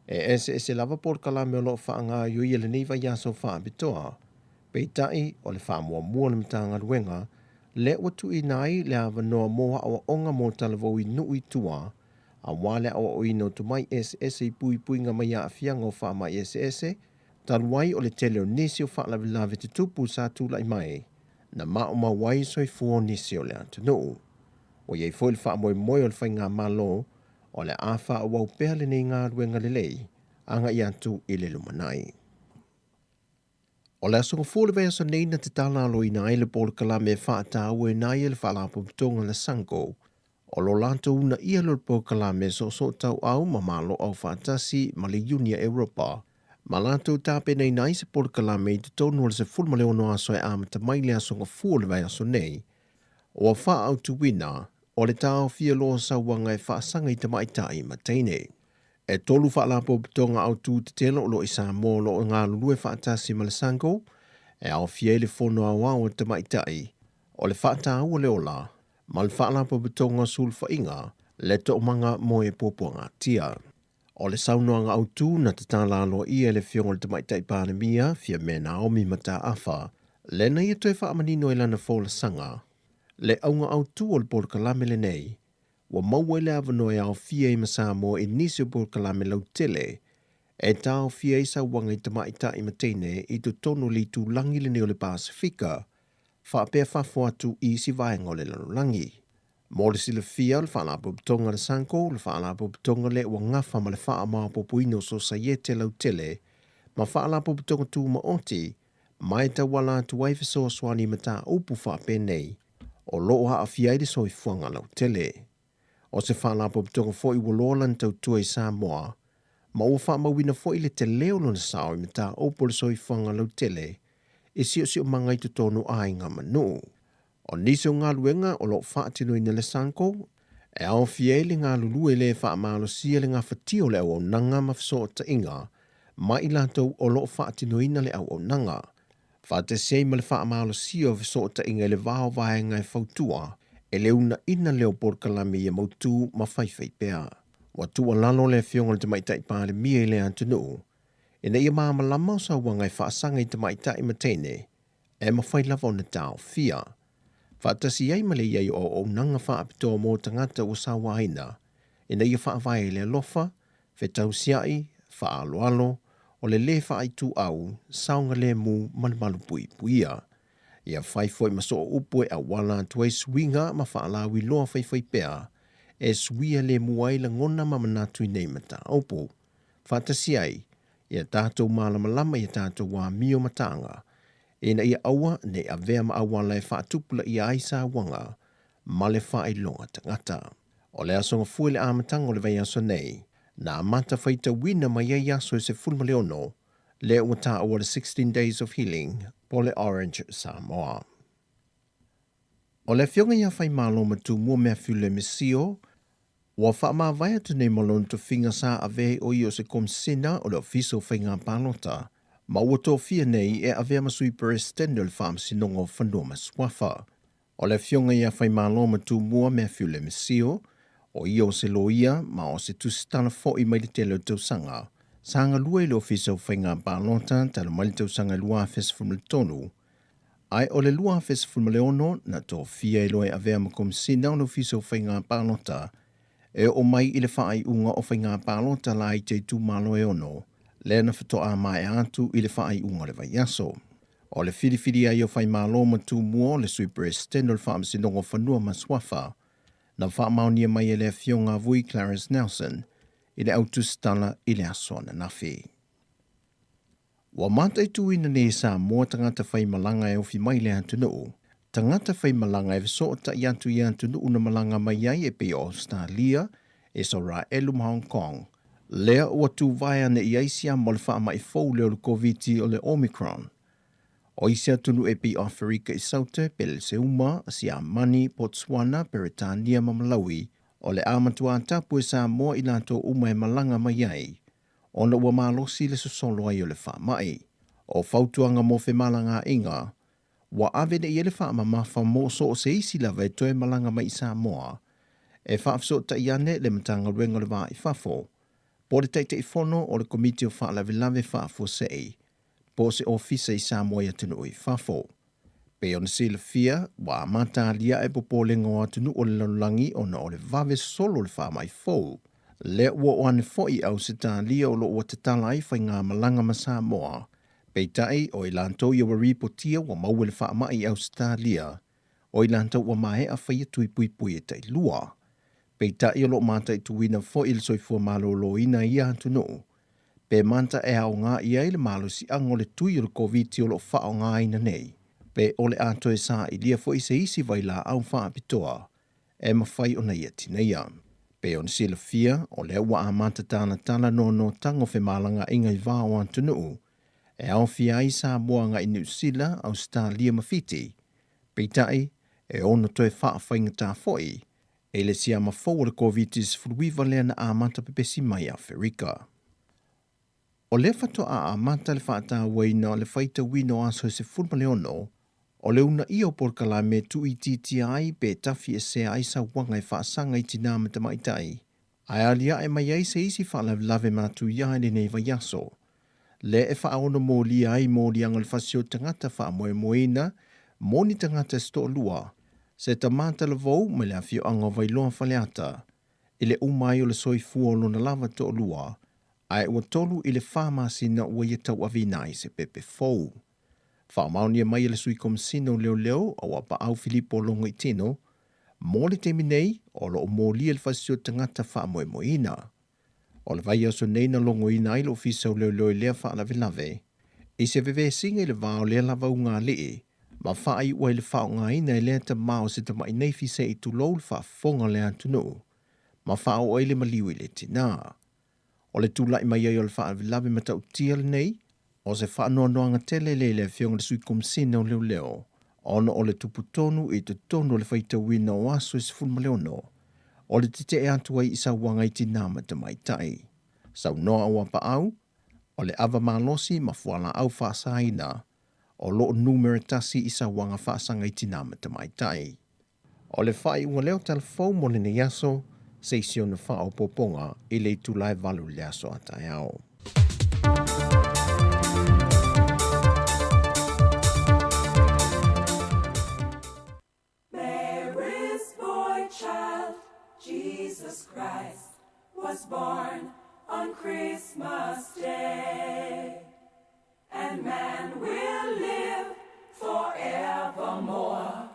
E eseese lava polokalame o lo o faagaoioia lenei vaiaso faapitoa, peitai o le faamuamua o le Matagaluega lea ua tuuina ai le avanoa mo aoaoga mo talavou i nuu i tua aua le aoaoina o tomai eseese i puipuiga mai aafiaga o faamai eseese, talu ai o le tele o nisi o faalavelave tutupu sa tulai mai na maumau ai soifua o nisi o le atunuu. Ua i ai foi le faamoemoe o le faigamalo o le a faaauau pea lenei galuega lelei agai atu i le lumanai. O le Aso Gafua o le vaiaso nei na tatala aloina ai le polokalame e faatauaina ai e le Faalapotopotoga a le SANGO o lo latou uunaia lea o le polokalame soosoo tauau ma Malo Aufaatasi ma le Iuni a Europa ma latou tapenaina ai se polokalame i totonu o le 16 aso e amata mai le Aso Gafua o le vaiaso nei. Ua faaautuina o le taofia loa o sauaga e faasaga i tamaitai ma teine. E tolu faalapotopotoga autū tetele o lo o i Samoa o lo o galulue faatasi ma le SANGO, e aofia ai le Fono Aoao a Tamaitai, o le Faataua le Ola, ma le Faalapotopotoga o Sulufaiga, le Toomaga mo e Puapuagatia. O le saunoaga autū na tatala aloaia e le Afioga i le Tamaitai Palemia, Fiame Naomi Mataafa, lena ia toe faamanino ai lana folasaga, le auga autū o le polokalame lenei, ua maua ai le avanoa e aofia ai ma Samoa i nisi o polokalame lautele e taofia ai sauaga i tamaitai ma teine i totonu o le itulagi lenei o le Pasefika, faapea fafo atu i isi vaega o le lalolagi. Mo le silafia, o le Faalapotopotoga a le SANGO, le faalapotopotoga lea ua gafa ma le faamaopoopoina o sosaiete lautele ma faalapotopotoga tumaoti, ma e tauala atu ai fesoasoani i mataupu faapenei o lo o aafia ai le soifuaga lautele. O se faalapotopotoga foi ua loa lana tautua i Samoa, ma ua faamauina foi le telē o lona sao i mataupu o le soifuaga lautele i siosiomaga i totonu o aiga ma nuu. O nisi o galuega o loo faatinoina e le SANCO e aofia ai le galulue lē faamalosia le gafatia o le auaunaga ma fesootaiga ma i latou o loo faatinoina le auaunaga, faatasi ai ma le faamalosia o fesootaiga i le va o vaega e fautua e le uunaina lea o polokalame ia mautū ma faifaipea. Ua tuualalo le Afioga i le Tamaitai Palemia i le atunuu ina ia malamalama o sauaga e faasaga i tamaitai ma teine e mafai lava ona taofia, faatasi ai ma le i ai o auaunaga faapitoa mo tagata ua sauaina ina ia faavae i le alofa, fetausiai, faaaloalo, o le lē faaituau, saogalemu ma le malupuipuia. Ia fai foi ma sooupu e auala atu ai suiga ma faalauiloa faifaipea e suia lemu ai lagona ma manatu i nei mataupu. Faatasi ai, ia tatou malamalama i a tatou amio ma taga, ina ia aua ne i avea ma auala e faatupulaia ai sauaga ma le faailoga tagata. O le Aso Gafua i le amataga o le vaiaso nei, na amata faitauina mai ai aso e 16, lea ua taua le 16 Days of Healing po o le Orange Samoa. O le Afioga ia Faimalo ma Tumua Matthew Lemisio, ua faamavae atu nei ma lona tofiga sa avea ai o ia o se Komisina o le Ofisa o Faiga Palota, ma ua tofia nei e avea ma Sui Peresetene o le Faamasinoga o Fanua ma Suafa. O le Afioga ia Faimalo ma Tumua Matthew Lemisio, o ia o se loia ma o se tusitala foi mai le tele o tausaga, sa galue i le Ofisa o Faiga Palota talu mai le tausaga 2013, ae o le 2016 na tofia ai loa e avea ma Komisina o le Ofisa o Faiga Palota e oo mai i le faaiuga o faiga palota laiti a itumalo e ono, lea na faatoa maea atu i le faaiuga o le vaiaso. O le filifili ai o Faimalo ma Tumua o le Sui Peresetene o le Faamasinoga o Fanua ma Suafa, na faamaonia mai e le Afioga a Vui Clarence Nelson i le au tusitala i le aso ananafi. Ua mataituina nei e Samoa tagata faimalaga e ofi mai le atunuu, tagata faimalaga e fesootai atu i atunuu na malaga mai ai e pei o Ausetalia, Isaraelu ma Hong Kong, lea ua tuvae ane i ai siama o le faamai fou lea o le Koviti o le Omicron. O isi atunuu e pei o Aferika i Saute, Peleseuma, Siamani, Botswana, Peretania ma Malawi, o le a matuā tapu e Samoa i latou uma e malaga mai ai, ona ua malosi le sosolo ai o le faamai. O fautuaga mo femalagaaiga, ua ave nei i ai le faamamafa mo so o se isi lava e toe malaga mai i Samoa, e faafesootai ane le Matagaluega o le Va i Fafo, po o le Taitaifono o le Komiti o Faalavelave Faafuasei, po o se ofisa i Samoa i atunuu i fafo. Pei ona silafia, ua amata aliae popolega o atunuu o le lalolagi ona o le vave solo o le faamai fou. Lea ua oo ane foi i Ausetalia o lo o ua tatala ai faigamalaga ma Samoa. Peitai, o i latou ia ua ripotia ua maua le faamai i Ausetalia, o i latou ua maea faia tui puipui e tailua. Peitai o lo o mataituina foi le soifua maloloina i ia atunuu, pe mata e aoga i ai le malosiaga o le tui o le Koviti o lo o faaaogaina nei, pe o le a toe sailia foi se isi vailaau faapitoa e mafai ona ia tineia. Pei ona silafia, o lea ua amata talatala noanoataga o femalagaaiga i va o atunuu, e aofia ai Samoa agai Niu Sila, Ausetalia ma Fiti. Peitai, e ono toe faafaigata foi e le siama fou o le Koviti-19 lea na amata pepesi mai i Aferika. O lea faatoa amata le faatauaina o le faitauina o aso e 16 o le uunaia o polokalame e tuuitiitia ai pe tafiesea ai sauaga e faasaga i tinā ma tamaitai, ae aliae mai ai se isi faalavelave matuia i lenei vaiaso, lea e faaono molia ai moliaga o le fasi o tagata faamoemoeina mo ni tagata se toalua, se tama talavou mai le afioaga o Vailoa Faleata, i le uma ai o le soifua o lona lava toalua, ae ua 3 i le 4 masina ua ia tauaveina ai se pepe fou. Faamaonia mai e le Sui Komesina o Leoleo o Auapaau Filipo Logoitino, mo le taimi nei o lo o molia le fasi o tagata faamoemoeina. O le vaiaso nei na logoina ai le Ofisa o Leoleo i lea faalavelave, i se vevesiga i le va o lea lava ugāli'i, ma faaiu ai le faaaogaina e lea tama o se tamai neifi se i tulou le faafofoga o le atunuu, ma faaoo ai le maliu i le tinā. O le tula'i mai ai o le faalavelave matautia lenei, o se faanoanoaga tele lea i le Afioga i le Sui Komisena o Leoleo, ona o le tupu tonu i totonu o le faitauina o aso e 16 o le tetee atu ai i sauaga i tinā ma tamaitai. Saunoa Auapaau, o le ava malosi ma fualaau faasaina o loo numera tasi i sauaga faasaga i tinā ma tamaitai. O le faaiuga lea o Tala Fou mo lenei aso, se i si ona faaopoopoga i le itula e 8 i le aso a taeao. Mary's boy child, Jesus Christ, was born on Christmas Day. And man will live forevermore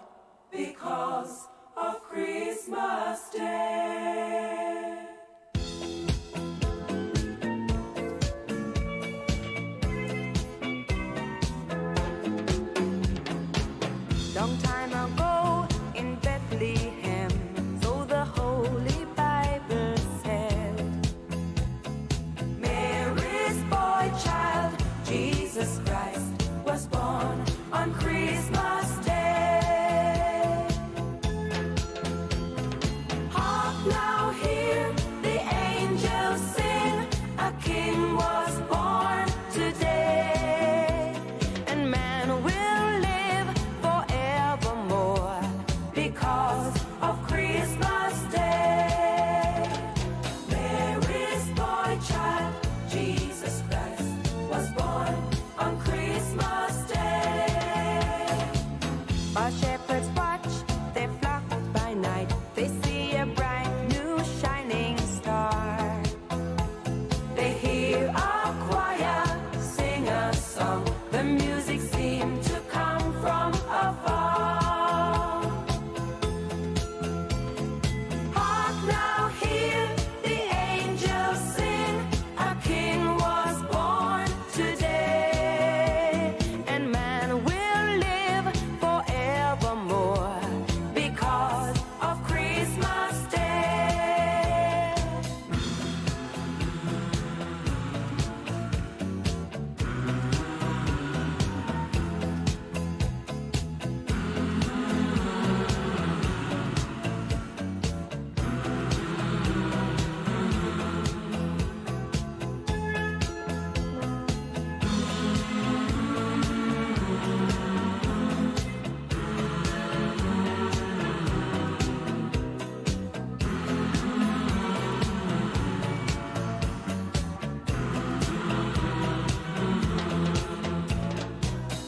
because of Christmas Day. Long time ago in Bethlehem, so the Holy Bible said, Mary's boy child, Jesus Christ, was born on Christmas Day. Hark now, hear the angels sing, a king was born today. And man will live forevermore because of Christmas Day. Mary's boy child, Jesus Christ, was born on Christmas Day. While shepherds watch their flock by night, they see a bright new shining star. They hear a choir sing a song. The music seemed to come from afar. Hark now, hear the angels sing. A king was born today, and man will live forevermore because of Christmas Day.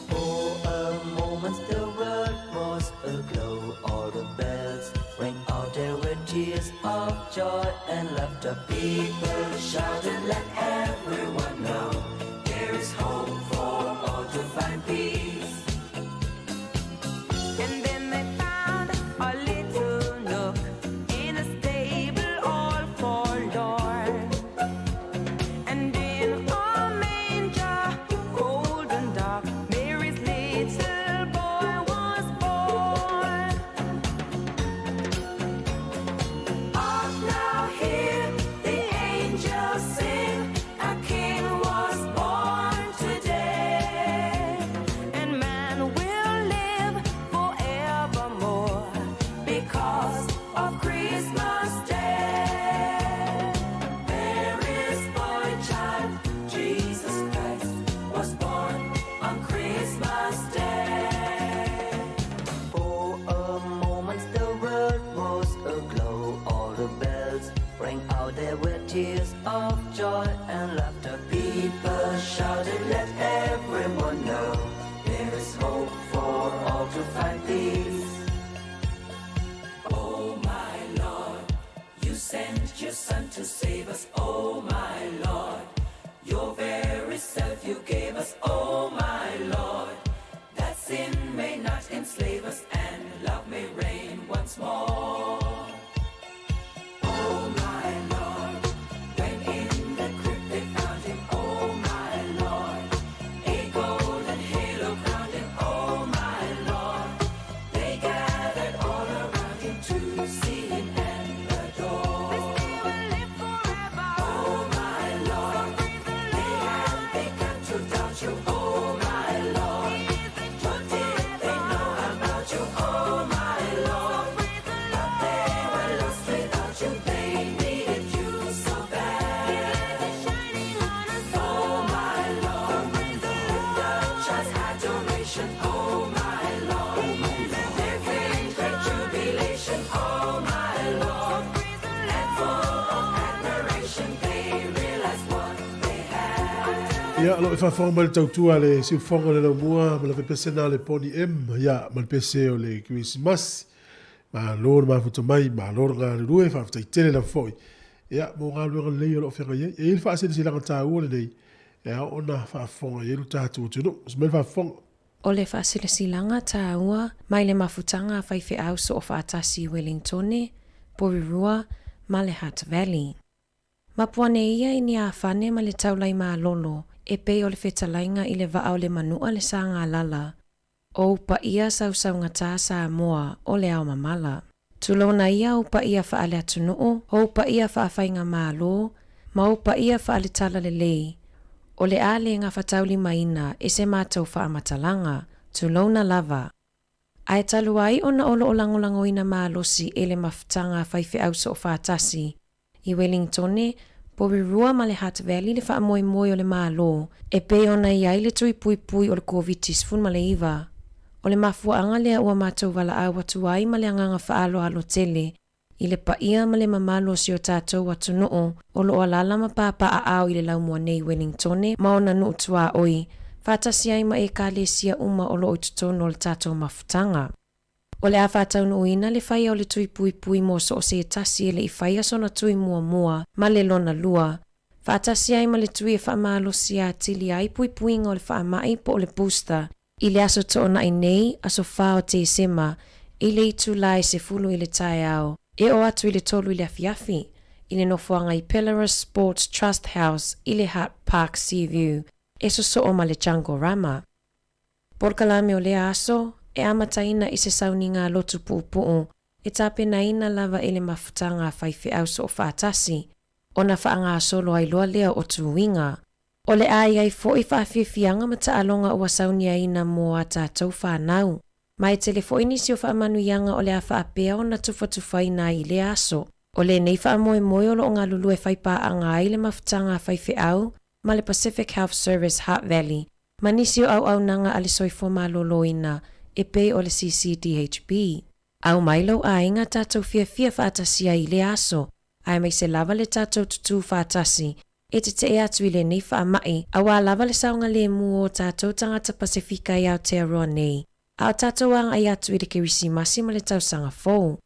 For a moment the world was aglow, all the bells rang out, there were tears of joy and laughter. People shouted, let everyone know there is hope for all to find peace. And then they found a little nook in a stable all forlorn. And in a manger, cold and dark, Mary's little boy was born. Hark now, hear the angels. Ia, o lo o faafofoga mai le tautua a le siufofoga o le laumua ma le pese na le Poni M, ia, ma le pese o le Kerisimasi. Malo le mafuta mai, malo le galulue, faafetai tele lava foi. Ia, mo galuega lelei o lo o feagai ai. E i ai le faasilasilaga taua lenei, e ao ona faafofoga i ai lo tatou atunuu. Oso mai le faafofoga. O le faasilasilaga taua mai le mafutaga a faifeau soofaatasi i Wellingtone, Porirua ma le Hutt Valley. Mapuane ia i ni afane ma le taulai malolo e pei o le fetalaiga i le vaa o le manua le sagalala o ou paia sausaugata Samoa o le ao mamala. Tulouna ia ou paia faaleatunuu, o ou paia faafaigamalo, ma ou paia faaletalalelei, o le a le gafataulimaina e se matou faamatalaga, tulouna lava. Ae talu ai ona o lo o lagolagoina malosi e le mafutaga a faifeau soofaatasi i Wellingtone, Porirua ma le Hutt Valley le faamoemoe o le Malo e pei ona i ai le tui puipui o le Koviti-19. O le mafuaaga lea ua matou valaau atu ai ma le agaga faaaloalo tele i le paia ma le mamalu o si o tatou atunuu o lo o alaala ma papaaao i le laumua nei i Wellingtone ma ona nuu tuaoi, faatasi ai ma Ekalesia uma o lo o i totonu o le tatou mafutaga. O le a faataunuuina le faia o le tui puipui mo so o se tasi e le i faia sona tui muamua ma le lona lua, faatasi ai ma le tui e faamalosia atili ai puipuiga o le faamai po o le booster i le aso Toonai nei, aso 4 o Tesema, i le itula e 10 i le taeao, e oo atu i le 3 i le afiafi, i le nofoaga i Pelorus Sports Trust House i le Hutt Park Seaview, e sosoo ma le Jungle Rama. Polokalame o lea aso, e amataina i se sauniga lotu puupuu e tapenaina lava e le mafutaga a faifeau soofaatasi, ona faagasolo ai loa lea o tuiga. O le a i ai foi faafiafiaga ma taaloga ua sauniaina mo a tatou fanau. Ma e tele foi nisi o faamanuiaga o le a faapea ona tufatufaina ai i lea aso. O lenei faamoemoe o lo o galulue faipaaga ai le mafutaga a faifeau ma le Pacific Health Service Hutt Valley ma nisi o auaunaga a le soifua maloloina e pei o le CCDHB. Au mai lou aiga tatou fiafia faatasi ai i lea aso, aemaise lava le tatou tutū faatasi e tetee atu i lenei faamai auā lava le saogalēmū o o tatou tagata Pasefika i Aotearoa nei, a o tatou agai atu i le Kerisimasi ma le Tausaga Fou.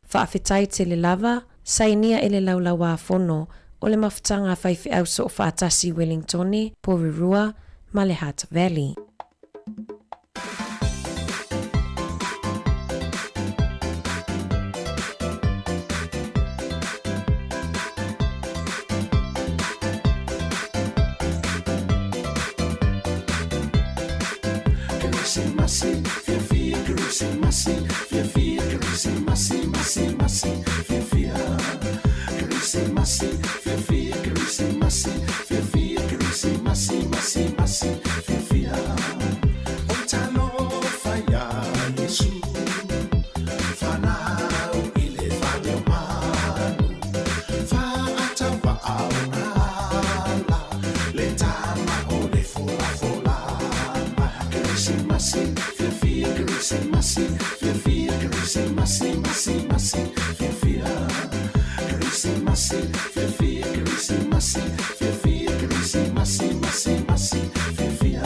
Faafetai tele lava, sainia e le Laulauāfono o le Mafutaga a Faifeau Soofaatasi i Wellingtone, Porirua ma le Hutt Valley. Kerisimasi, fiafia, Kerisimasi, fiafia, Kerisimasi, masi, masi, fiafia. Kerisimasi, fiafia, Kerisimasi, fiafia, Kerisimasi, masi, masi, fiafia. O talofa iā Iesu, fanau i le fale o manu, faatauvaao ala, le tama o le folafola mai. Kerisimasi, fiafia, Kerisimasi, fiafia, Kerisimasi, masi, masi, fiafia. Kerisimasi, fiafia, Kerisimasi, fiafia, Kerisimasi, masi, masi, fiafia.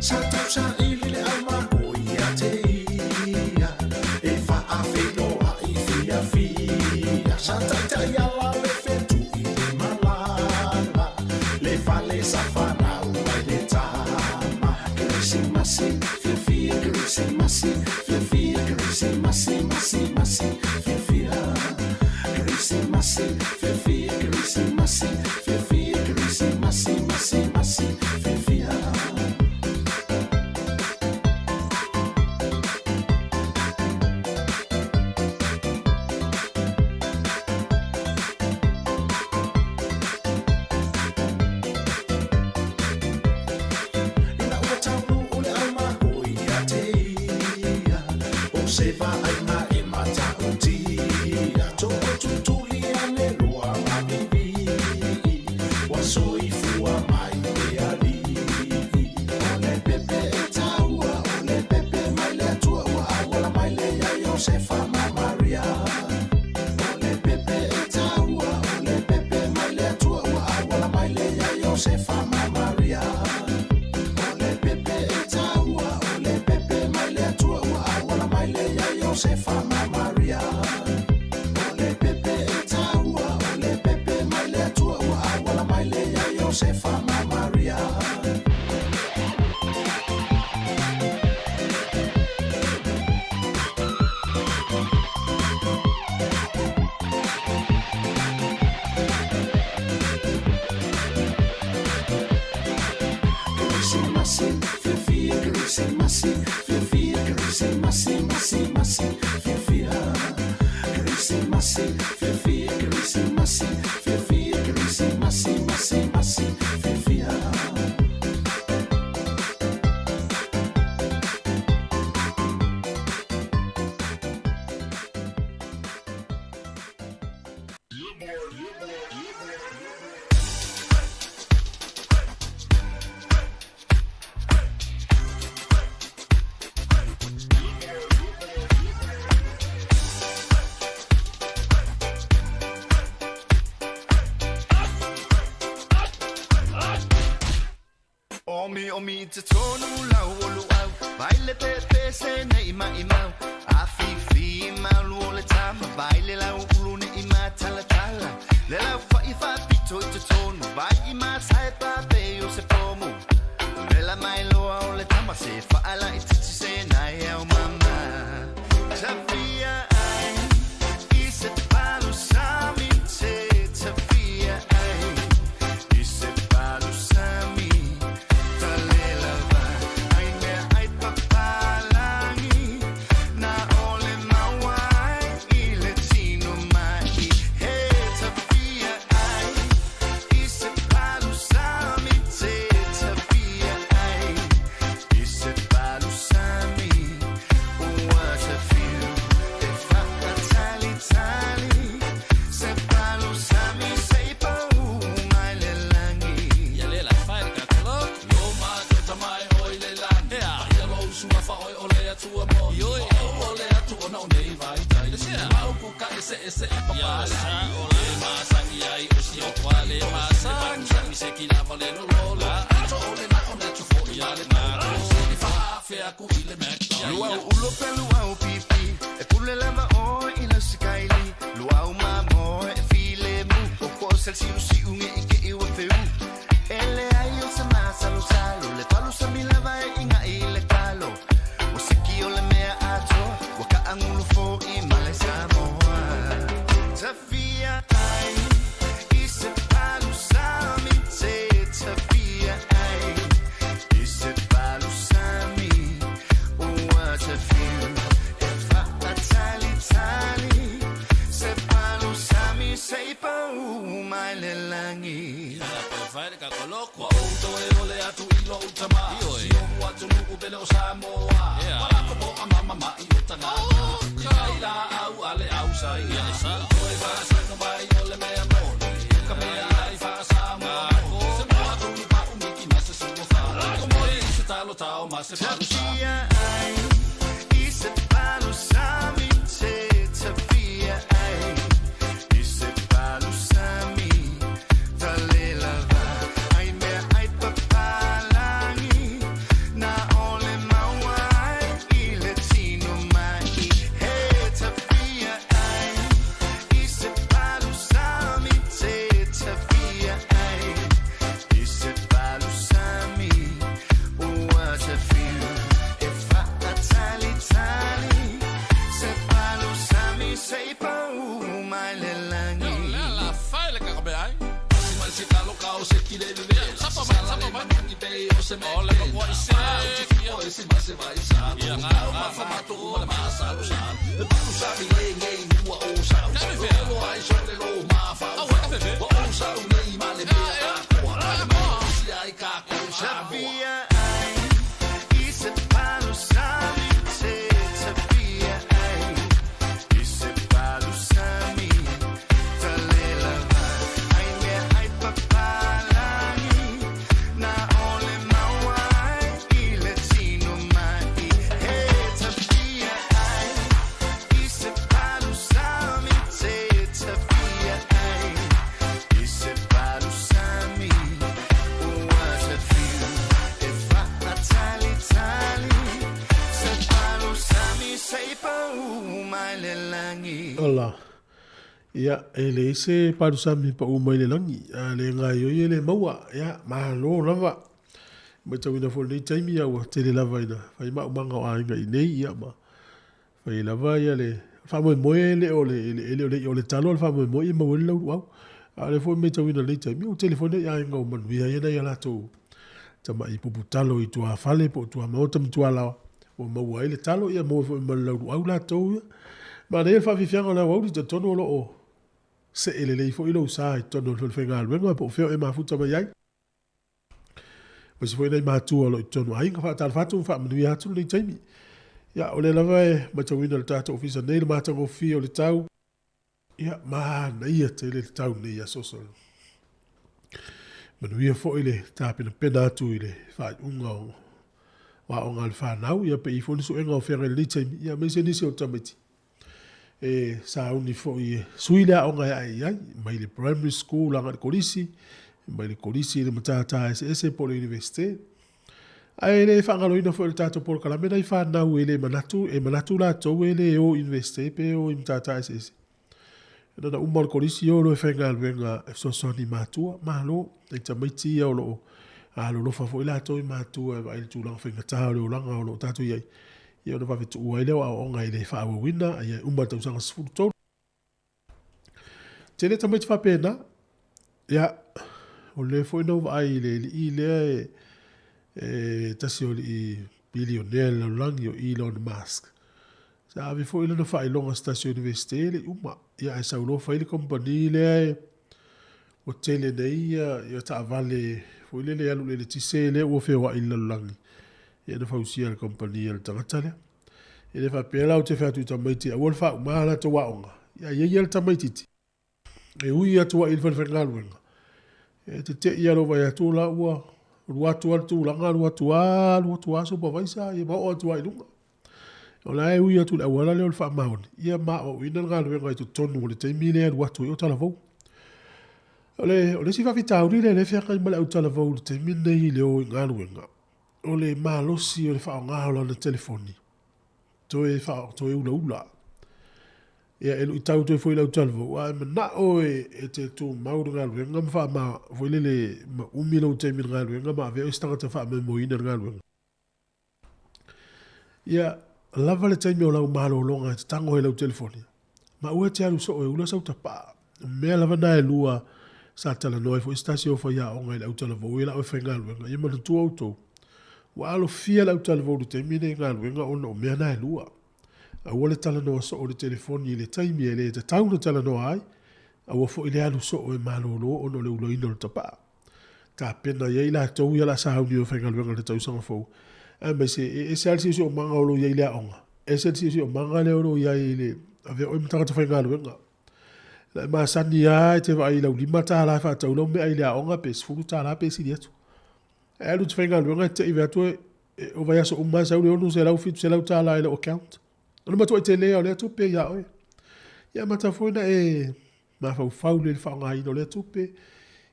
Sa tausaili le aumako ia te ia, e faafeiloai fiafia. Sa taitai ala le fetu i le malala, le fale sa fanau ai le tama. Kerisimasi, fiafia, Kerisimasi, fiafia, Kerisimasi, masi, masi, fiafia. Kerisimasi, fiafia, Kerisimasi, fiafia, Kerisimasi, masi, masi, fiafia. Ina ua taunuu le aumako ia te ia, o se vaaiga e matautia, tootutuli ane loa ma vivii, ua soifua mai le Alii. Iosefa ma Maria. O le pepe e taua, o le pepe mai le Atua ua auala mai le ia Iosefa ma Maria. O le pepe e taua, o le pepe mai le Atua ua auala mai le ia Iosefa ma Maria. O le pepe e taua, o le pepe mai le Atua ua auala mai le ia Iosefa ma Maria. Kerisimasi, fiafia, kerisimasi, fiafia, kerisimasi, masi, masi, fiafia. Kerisimasi, fiafia, kerisimasi, fiafia, kerisimasi, masi, masi, fiafia. Omi omi te tonu lau o luau Vai le pepe se nei mai mau A fi fi malu o le tama Vai le lau ulu ne i ma tala tala Le lau fa i fa pito i te tonu Vai i ma sai pa pe o se pomu Vela mai loa o le tama Se fa ala i titi se nai au mama Tafia ai I se palu sami te Tafia ai I se palu sami Talelava ai mea ai papalangi Na ole mauai i le tino mai He tafia ai i se palu sami te tafia ai i se palu sami Ua tafiu e whaatali tali Se palu sami se i pau mai le langi Ia le la fai ka kolo. Lo ma to tamai oi le lani. Ia lo usunga fa oi o le atua mo. O o le atu ona o nei vai tai. Mau ku ka ese ese e papa la. O le ma sangi ai o si o kwa le ma sangi. Sangi se ki lava le lo lo la. To o le na o na tu fo ia le na. Se fa fe aku i le mek. Luau ulo pe luau pipi E pule lava o i la sikaili Luau mamo e file mu O ko sel siu siu nge i ke iwa feu Ele ai o se masa lo salo Le palu sa mila vai inga i le kalo O siki o le mea atoa Wa ka angulu fo i male Samoa Tafia ai I se palu sami te Tafia ai I se palu sami Ua tafiu e whaatali tali Se palu sami se i pau mai le langi Fai ka kolo. Wa o to e ole atu i lo utama. Si o atu nuku pele o Samoa. Wala ko po a mama ma i o tanga. Kai la au ale au sa ia. Toe fa sa no mai o le mea moni. Ka mea ai fa Samoa. Se mo atu ni pa umiki ma se suo fa. Ko moi se talo tao ma se palu sa. Tafia ai i se palu sami te Tafia ai i se palu sami Talelava ai mea ai papalangi Na ole mauai i le tino mai He tafia ai i se palu sami te Tafia ai i se palu sami Ua tafiu e whaatali tali Se palu sami se i pau mai le langi Le la fai le ka be ai. Si mai se kalo ka o se ki le le. Sapa mai sapa mai ki pe o se me. O le ko i se. O se ma se vai sa. Ia nga ma fa ma tu ma ma sa lo sa. Le palu sa mi le nge ua o sa. Lo ai so le lo ma fa. O o sa u nei ma le mea a koa. Le mo si ai ka ko sa. Tafia ai i se palu sami te Tafia ai i se palu sami Talelava ai mea ai papalangi Na ole mauai i le tino mai He tafia ai i lagi. Ola. Ia, e leai se palusami e pau mai le lagi, a le gaoioi e le maua. Ia, malo lava. Matauina foi i lenei taimi, ia ua tele lava ina fai maumaga o aiga i inei, ia ma fai lava ia le faamoemoe e le o le eleele o le i'a o le talo a o le faamoemoe ia maua ai le lauluau. A o lea foi e matauina i lenei taimi, ua tele foi nai aiga ua manuia ai nai a latou tamai pupu talo i tuafale po o tuamaota ma tualaoa ua maua ai le talo, ia maua foi ma le lauluau latou ia. Manaia le faafiafiaga o le aoauli, talitonu o lo o see lelei foi lou sa i totonu o le falefaigaluega po o fea o e mafuta mai ai. Aemaise foi nai matua o lo o i totonu o aiga. Faatalofa atu ma faamanuia atu lenei taimi. Ia, o lea lava e matauina i le tatou ofisa nei le matagofie o le tau. Ia, manaia tele le tau nei aso so. Manuia foi le tapenapena atu i le faaiuga o aoga a le fanau, ia pe i foi ni suega o feagai i lenei taimi, ia aemaise nisi o tamaiti e sauni foi e sui le aoga e ae i ai, mai le primary school agai i le kolisi, mai le kolisi i le matata eseese po o le Universite. Ae le faagaloina foi le tatou polokalame nai fanau e le manatu, e manatu latou e le o i Universite pe o i matata eseese. Na ona uma o le kolisi o loa e faigaluega e fesoasoani i matua, malo, nai tamaiti ia o lo o alolofa foi latou i matua e vaai i le tulaga faigata o le olaga o lo o tatou i ai, ia ona vave tuua ai lea o aoaoga e le faaauauina, ia e uma i le tausaga 13. Tele tamaiti faapena, ia, o lea foi na ou vaai i le alii lea e, e tasi o alii bilionea i le lalolagi o Elon Musk. Sa ave foi lana faailoga se tasi o Universite e le i uma. Ia ae sau loa fai le kamupani lea e ua tele nei ia, ia taavale foi lele e alu i le eletise lea ua feoai i le lalolagi. Ia na fausia e le kamupani a le tagata lea. E le faapea la ou te fai atu i tamaiti aua le faauma a latou aoga. Ia e i ai lava le tamaititi e ui atu ai i le falefaigaluega, e tete'i lava lou vaai atu la ua alu atu lava le tulaga, alu atu lava, alu atu lava supervisor ia ma oo atu lava i luga. O la e ui atu i le auala lea o le faamaoni, ia ma aoaoina le galuega i totonu o le taimi lea e alu atu ai o talavou. O le, o le isi faafitauli lea e feagai ma le au talavou i le taimi lenei i le o i galuega, o le malosi o le faaaoga o lana telefoni, toe, faa, toe ulaula. Ia, e luitau toe foi i lau talavou, a e manao e, e te tumau i le galuega ma faama, foi lele, ma umi lou taimi i le galuega ma avea oe se tagata faamoemoeina i le galuega. Ia, lava le taimi o lau malologa e te tago ai i lau telefoni, ma aua e te alu soo e ula sau tapaa. O mea lava na e lua sa talanoa ai foi se tasi o faiaoga i le autalavou ia la oe faigaluega. Ia manatua outou, ua alofia le autalavou i le taimi lenei i galuega ona o mea na e lua. Aua le talanoa soo i le telefoni i le taimi e le tatau ona talanoa ai, aua foi le alu soo e malolo ona o le ulaina o le tapaa. Tapena i ai latou ia la sauni o faigaluega i le tausaga fou, aemaise e ese lava le siosiomaga o lo o i ai i le aoga, ese le siosiomaga lea o lo o i ai i le avea oe ma tagata faigaluega. Na e masani lava e te vaai i lau $5 e faatau lau meaai i le aoga pe $10 pe sili atu. Ae alu i te faigaluega e te i vaai atu e, o vaiaso uma e sau le $600, $700 i lau account. O le matuai tele lava o lea tupe ia oe. Ia amata foi ona e mafaufau lelei i le faaaogaina o lea tupe,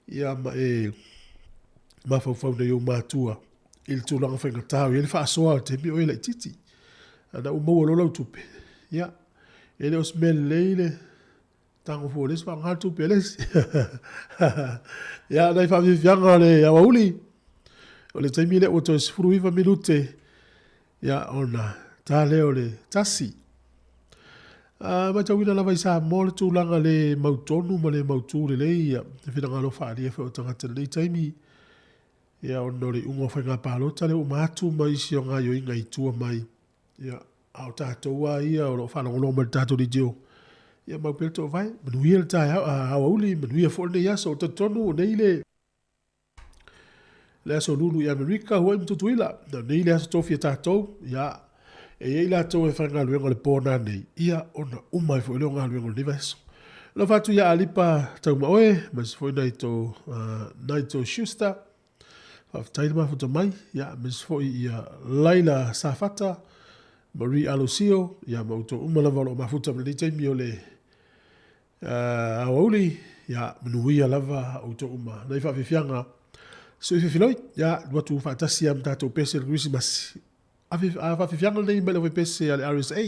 ia ma e mafaufau nei ou matua i le tulaga faigata o i ai le faasoa o le taimi o e laitiiti. A na ua maua loa lau tupe, ia, e le o se mea lelei le tago fua o le isi faaaoga le tupe a le isi. Ia, nai faafiafiaga o le aoauli, o le taimi lea ua toe 19 minute, ia, ona ta lea o le tasi. A matauina lava i Samoa le tulaga le mautonu ma le mautu lelei ia finagalo faaalia foi o tagata i lenei taimi, ia ona o le iuga o faiga palota lea ua uma atu ma isi o gaoioiga i tua mai, ia a o tatou lava ia o lo o faalogologo mai i le tatou leitio, ia mau pea le toovae, manuia le taeao, aoauli, manuia foi lenei aso. Ou te talitonu o nei le le aso lulu i Amerika, Hawaii ma Tutuila. Na nei le aso tofi a tatou, ia, e i ai latou e faigaluega o le po nanei, ia, ona uma ai foi lea o galuega o lenei vaiaso. Alofa atu ia Alipa Taumaoe, aemaise foi Naito, Naito Schuster, faafetai le mafuta mai, ia, aemaise foi ia Laila Safata, Marie Alosio, ia, ma outou uma lava o lo o mafuta ma lenei taimi o le Aoauli, ia, manuia lava outou uma. Nai faafiafiaga, sui fefiloi, ia, alu atu faatasi lava ma tatou pese i le Kerisimasi. A faafiafiaga lenei mai le aufai pese a le RSA.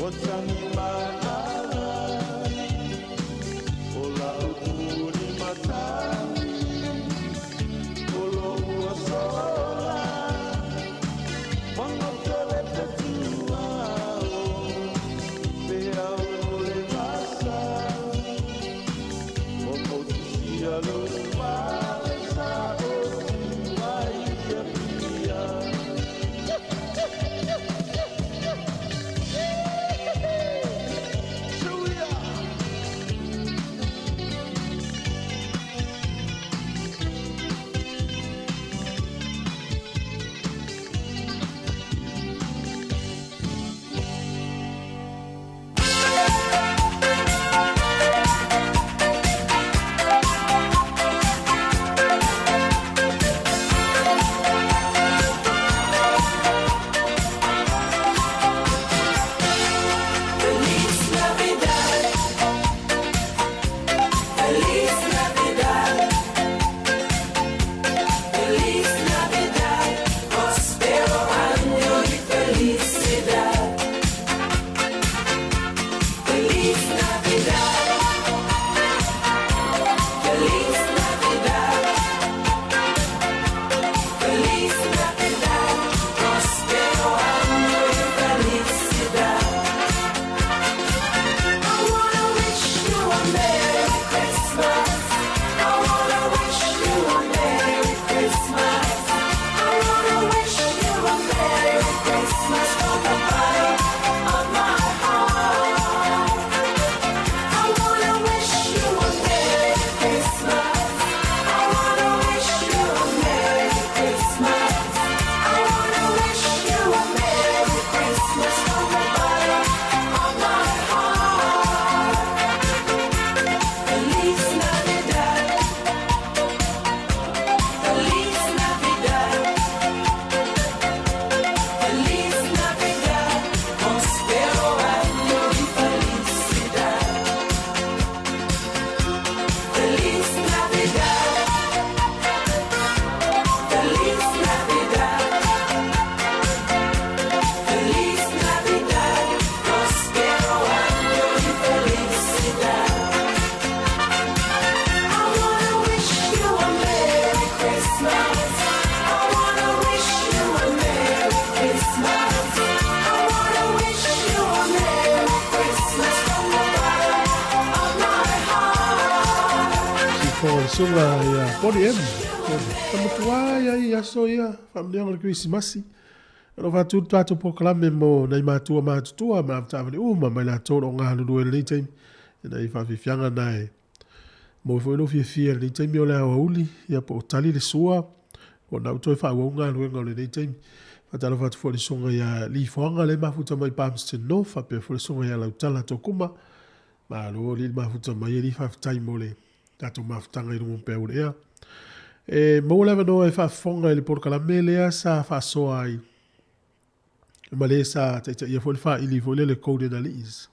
Ua tagi maala O la'u uli matagi O lo'u asola Magoto le fetuao Pe au o le vasa Ua motusia lou fale Sa o tu ai i Apia. Feliz Navidad. Feliz Navidad. Feliz Navidad. Prospero año y felicidad. Feliz Navidad. Feliz Navidad. Feliz Navidad. Prospero año y felicidad. I wanna wish you a Merry Christmas. I wanna wish you a Merry Christmas. I wanna wish you a Merry Christmas from the bottom of my heart. I wanna wish you a Merry Christmas. I wanna wish you a Merry Christmas. I wanna wish you a Merry Christmas from the bottom of my heart. Feliz Navidad. Feliz Navidad. Feliz Navidad. Prospero año y felicidad. Feliz Navidad. Feliz Navidad. Feliz Navidad. Prospero año y felicidad. I wanna wish you a Merry Christmas. I wanna wish you a Merry Christmas. I wanna wish you a Merry Christmas from the bottom of my heart. Sifoga le susuga ia Bonnie M. Tamatua ia i aso ia, faamanuiaga o le Kerisimasi. O lo o faatu le tatou polokalame mo nai matua matutua ma avetaavale uma ma i latou o lo o galulue i lenei taimi. Ina ia faafiafiaga na e maua foi lou fiafia i lenei taimi o le aoauli, ia po o tali le sua, po o na ua toe faaauau galuega o lenei taimi. Faatalofa atu foi i le susuga ia Lifoaga lea e mafuta mai i Palmerston North, faapea foi le susuga ia Lautala Tokuma. Malo alii le mafuta mai alii faafetai mo le tatou mafutaga i luga o peau o le ea. E maua le avanoa e faafofoga i le polokalame lea sa faasoa ai ma le sa taitaia foi le faili foi lea le Golden Aliis.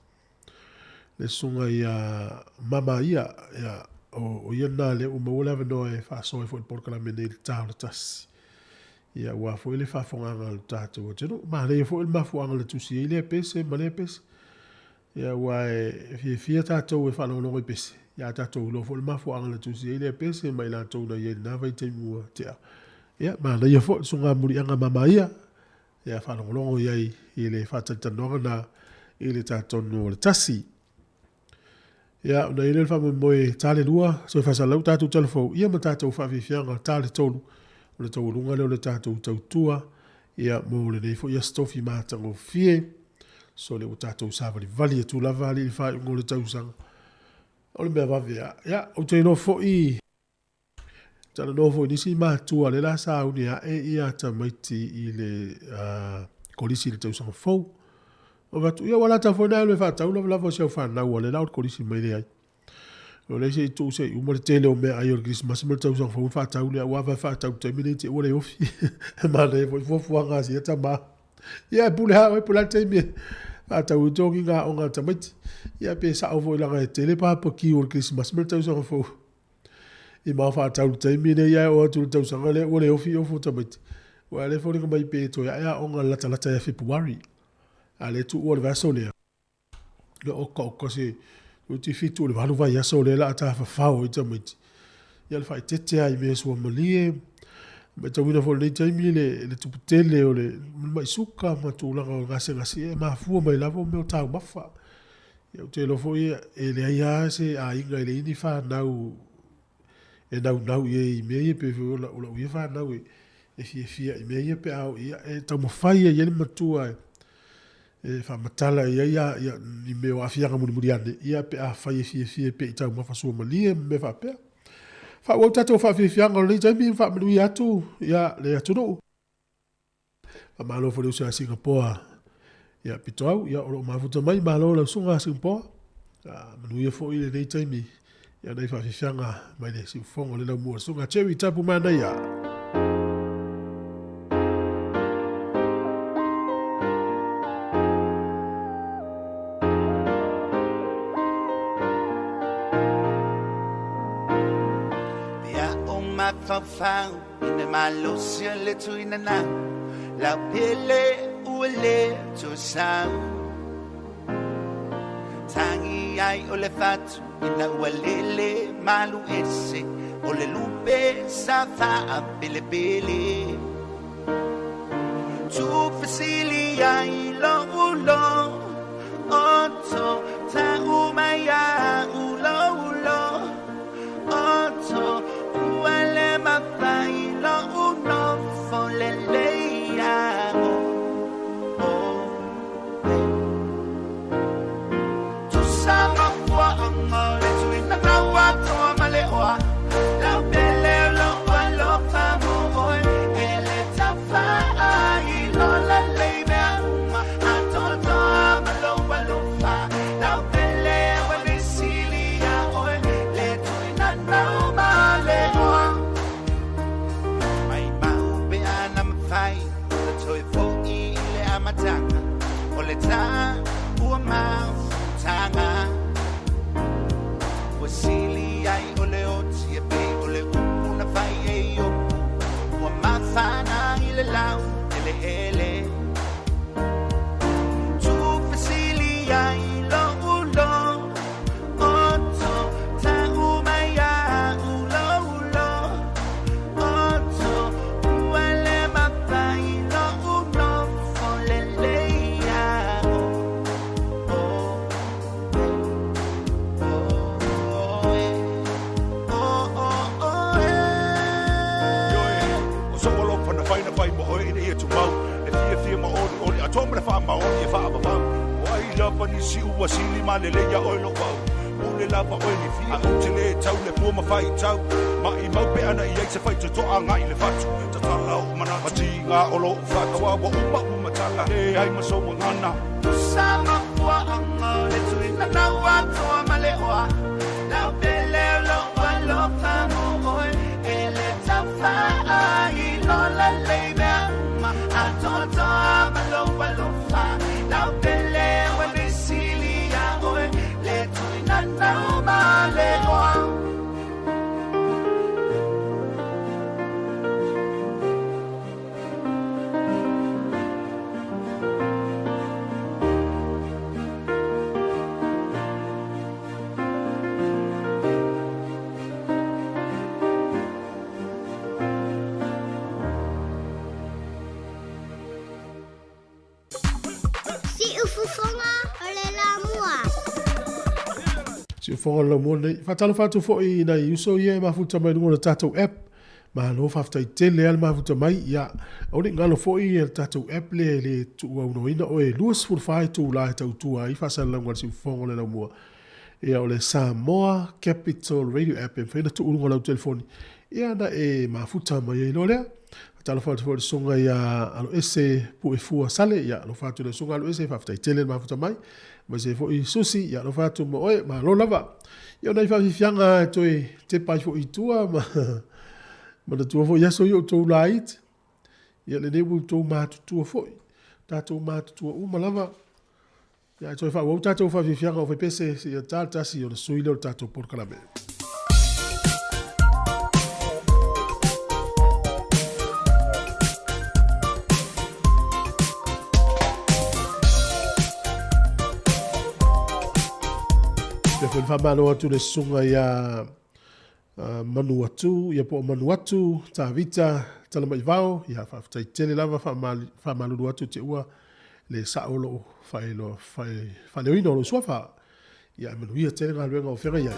Le susuga ia Mama ia, ia o, o ia lena lea ua maua le avanoa e faasoa ai foi le polokalame nei i le ta o le tasi. Ia ua foi le faafofogaaga a le tatou atunuu. Manaia foi le mafuaaga na tusi ai lea pese ma lea pese. Ia aua e fiafia tatou e faalogologo i pese, ia a tatou iloa foi le mafuaaga na tusi ai lea pese ma i latou na i ai i lena vaitaimi ua tea. Ia, manaia foi le sugamuliaga mamaia, ia faalogologo i ai i le faatalitanoaga na i le tatonu o le tasi. Ia, ona i ai lea o le faamoemoe ta le lua, toe faasalalau tatou tala fou, ia ma tatou faafiafiaga ta le tolu, o le taualuga lea o le tatou tautua, ia mo lenei foi aso tofi matagofie. So lea ua tatou savalivali atu lava alii i le faaiuga o le tausaga. O le mea vave lava. Ia, ou te iloa foi, talanoa foi i nisi matua lea la sauni ae ia tamaiti i le kolisi i le tausaga fou. O avatu, ia ua lata foi na alu e faatau lavalava o si au fanau a lea la o le kolisi mai leai. O lea se i tuu se i uma le tele o meaai o le Kerisimasi ma le tausaga fou ona faatau lea, aua a faatau i le taimi lenei te i ua le ofi. E manaia foi fuafuaga a sia tama. Ia e pule lava oe po o le a le taimi e faatau ai togiga aoga a tamaiti. Ia pe sao foi leaga e tele papakiu o le Kerisimasi ma le tausaga fou i ma faatau i le taimi lenei ae oo atu i le tausaga lea ua le ofi ofu o tamaiti. Aua o lea e foliga mai pe toe ae aoga latalata ia Fepuari, a o lea e tuua i le vaiaso lea. Le okaoka se toeitiiti 7 i le 8 vaiaso o lea o le a tafafao ai tamaiti. Ia le faaeteete lava i mea suamalie, matauina foi i lenei taimi le, le tupu tele o le mai suka ma tulaga o gasegase, ia e mafua mai lava o mea o taumafa. Ia ou te iloa foi e leai lava se aiga e leai ni fanau e naunau i ai i mea ia, pei foi o lau, o lau ia fanau e, e fiafia i mea ia pe a oo i ai, e taumafai ai i ai le matua e, e faamatala i ai ia, ia, ni mea o aafiaga mulimuli ane, ia pe afai e fiafia pea i taumafa suamalie ma mea faapea. Faaauau tatou faafiafiaga o lenei taimi ma faamanuia atu ia le atunuu. Faamalo foi le uso ia Singapoa ia Pitoau, ia o lo o mafuta mai, malo lau susuga Singapoa. Manuia foi lenei taimi ia nai faafiafiaga mai le siufofoga o le laumua susuga Jerry Tapu Manaia. Mafaufau ina malosi o le tuinanau lau pele ua le tosau Tangi ai o le fatu ina ua lele malu ese o le lupe sa faapelepele Tufesili ai lou lo oto tau mai a'u lou lo oto ua le mafai lou nofo lelei ia oe Tusa mafuaaga o le tuina nau atoa ma le oa lau pele o lou alofa mo oe e le taufaailoa lelei mea uma atoatoa ma lou alofa lau pele ua le sili ia oe le tuina nau ma le oa Maimau pe ana mafai ona toe fo'i i le amataga o le tā ua mafutaga Ua sili ai o le oti e pei o le upu na fai e Iopu ua mafana i le lau eleele Tuufesili ai lou lo oto tau mai a'u lou lo oto ua le mafai lou nofo lelei ia oe oe oe Ioe, o sou alofa na fai na fai mo oe ina ia tumau, le fiafia ma olioli, atoa ma le faamaoni e faavavau. O ai lava nisi ua sili ma lelei iā oe lou au, pule lava oe i le fia, ae ou te le tau le pua ma faitau. Maʻimau pe ana i ai se faitotoa agai i le fatu, tatala ou manatu, ma tiga o lou fatu, aua ua uma ua matala, leai ma sou gagana. Tusa mafuaaga o le tuina nau atoa ma le oa lau pele o lou alofa mo oe e le taufaailoa lelei mea uma atoatoa ma lou alofa lau pele ua le sili ia oe le tuina nau ma le oa. Siufofoga o le Lamua. Siufofoga o le Lamua lenei. Faatalofa atu foi i nai uso ia e mafuta mai luga o le tatou app. Malo faafetai tele lava le mafuta mai. Ia, aua ne i galo foi le tatou app lea e le tuuaunoaina oe e 24 itula e tautua ai faasalalauga a le Siufofoga o le Laumua. Ia, o le Samoa Capital Radio App e mafai ona tuu i luga o lau telefoni, ia ona e mafuta mai ai loa lea. Faatalofa atu foi i le susuga ia Aloese Puefua Sale, ia alofa atu i lau susuga Aloese, faafetai tele le mafuta mai. Aemaise ai foi Susi, ia alofa atu ma oe, malo lava. Ia o nai faafiafiaga e toe tepa ai foi i tua ma manatua foi aso ia o outou laiti. Ia lenei ua outou matutua foi, tatou matutua uma lava. Ia ae toe faaauau tatou faafiafiaga o faipese seia ta le tasi ona sui lea o le tatou polokalame. foi le faamalo atu i le susuga ia Manuatu, ia po o Manuatu, Tavita, Talamaivao, ia faafetai tele lava faamalulu atu te ua le sao lou faailoa faaleoina o lou suafa. Ia ae manuia tele galuega o feagai ai.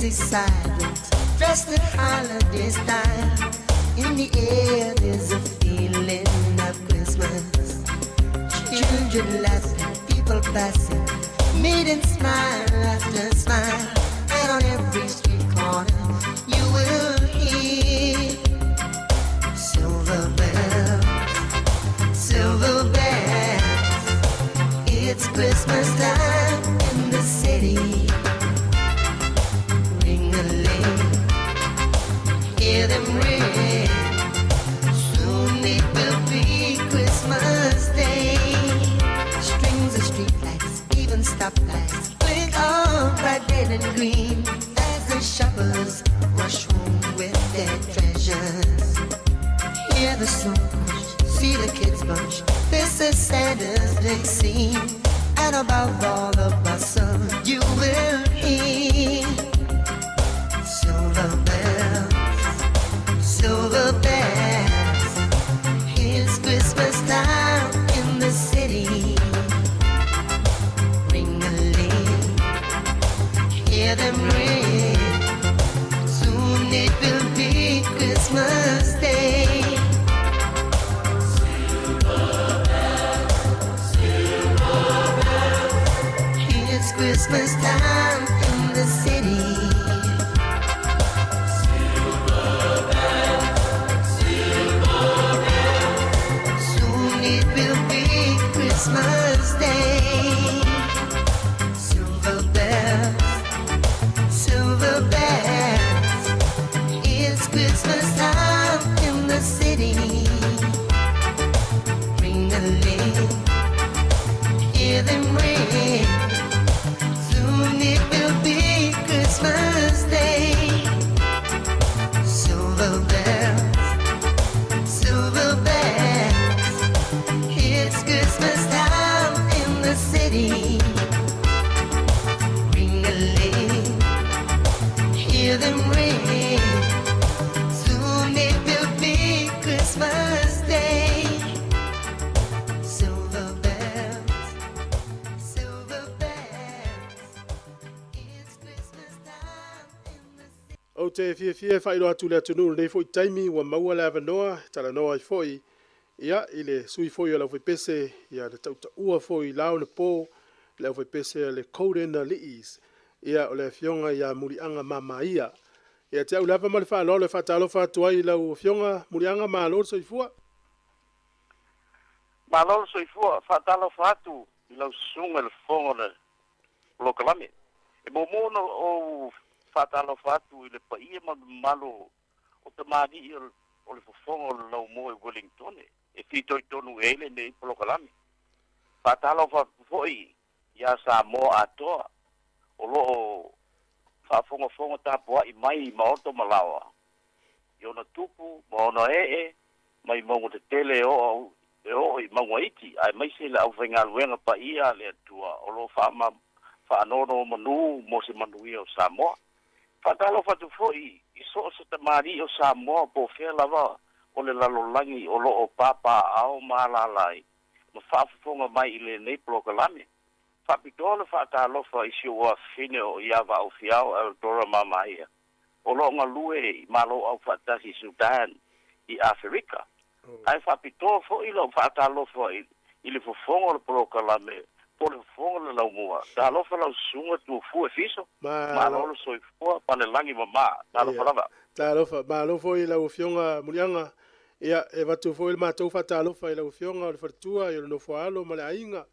Sidewalks, dressed in holiday style. In the air, there's a feeling of Christmas. Children laughing, people passing, meeting smile after smile. And on every street corner, you will hear silver bells, silver bells. It's Christmas time in the city. Ring-a-ling, hear them ring. Soon it will be Christmas Day. Strings of streetlights, even stoplights, blink all bright red and green as the shoppers rush home with their treasures. Hear the snow crush, see the kids bunch. This is Santa's big scene, and above all the bustle, you will hear silver bells, silver bells. It's Christmas time in the city. Ring-a-ling, hear Ou te fiafia e faailoa atu i le atunuu i lenei foi taimi ua maua le avanoa e talanoa ai foi ia, i le sui foi o le aufaipese ia, na tautaua foi i la ona po le aufaipese a le Golden Aliis, ia, o le afioga ia Muliaga Mamaia. Ia te au lava ma le faaaloalo e faatalofa atu ai i lau afioga Muliaga, malo le soifua. Malo le soifua, faatalofa atu i lau susuga i le fofoga o le polokalame. E muamua ona ou faatalofa atu i le paia ma le mamalu o tamalii o le fofoga o le laumua i Wellingtone e fitoitonu i ai lenei polokalame. Faatalofa atu foi iā Samoa atoa o lo o faafogafoga tapuai mai i maota ma laoa i ona tupu ma ona ee mai mauga tetele e oo e oo i mauga iti, aemaise le aufaigaluega paia a le Atua o lo o faanonomanu mo se manuia o Samoa. Faatalofa atu foi i so o se tamalii o Samoa po o fea lava o le lalolagi o lo o papaaao ma alaala ai ma faafofoga mai i lenei polokalame. Faapitoa le faatalofa i si ou afafine o ia Vaaofiao Eldora Mamaia o lo o galue i Malo Aufaatasi i Sudan i Aferika. Ae faapitoa foi lau faatalofa i le fofoga o le polokalame po o le fofoga o le laumua. Talofa lau susuga Tuafue Fiso, malo le soifua ma le lagi mama. Talofa lava. Talofa, malo foi i lau Afioga Muliaga. Ia, e avatu foi le matou faatalofa i lau Afioga o le faletua, i o le nofoaalo ma le aiga.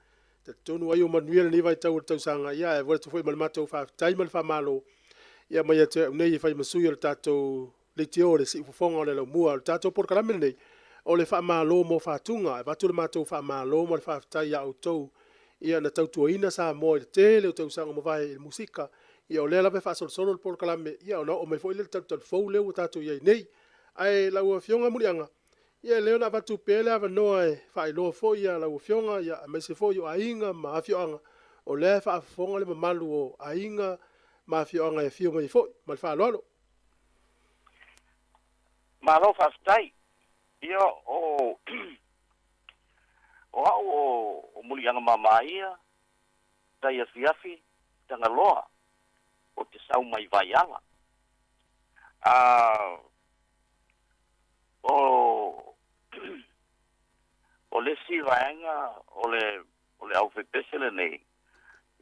Talitonu ai o manuia lenei vaitau o le tausaga, ia ae avatu foi ma le matou faafetai ma le faamalo, ia mai ia te au nei e fai ma sui o le tatou leitio o le siufofoga o le laumua. O le tatou polokalame lenei, o le faamalo mo faatuga. E avatu le matou faamalo ma le faafetai ia outou, ia na tautuaina Samoa i le tele o tausaga ua mavae i le musika. Ia o lea lava e faasolosolo le polokalame, ia ona oo mai foi lea i le talutalu fou lea ua tatou i ai nei. Ae lau Afioga Muliaga, ia e lelei ona avatu pea le avanoa e faailoa foi ia lau Afioga, ia aemaise foi o aiga ma afioaga, o lea e faafofoga le mamalu o aiga ma afioaga e afio mai ai foi. Ma le faaaloalo. Malo faafetai. Ia o o au o Muliaga Mamaia, tai afiafi Tagaloa o te sau mai Vaiala. A o o le isi vaega o le o le aufaipese lenei,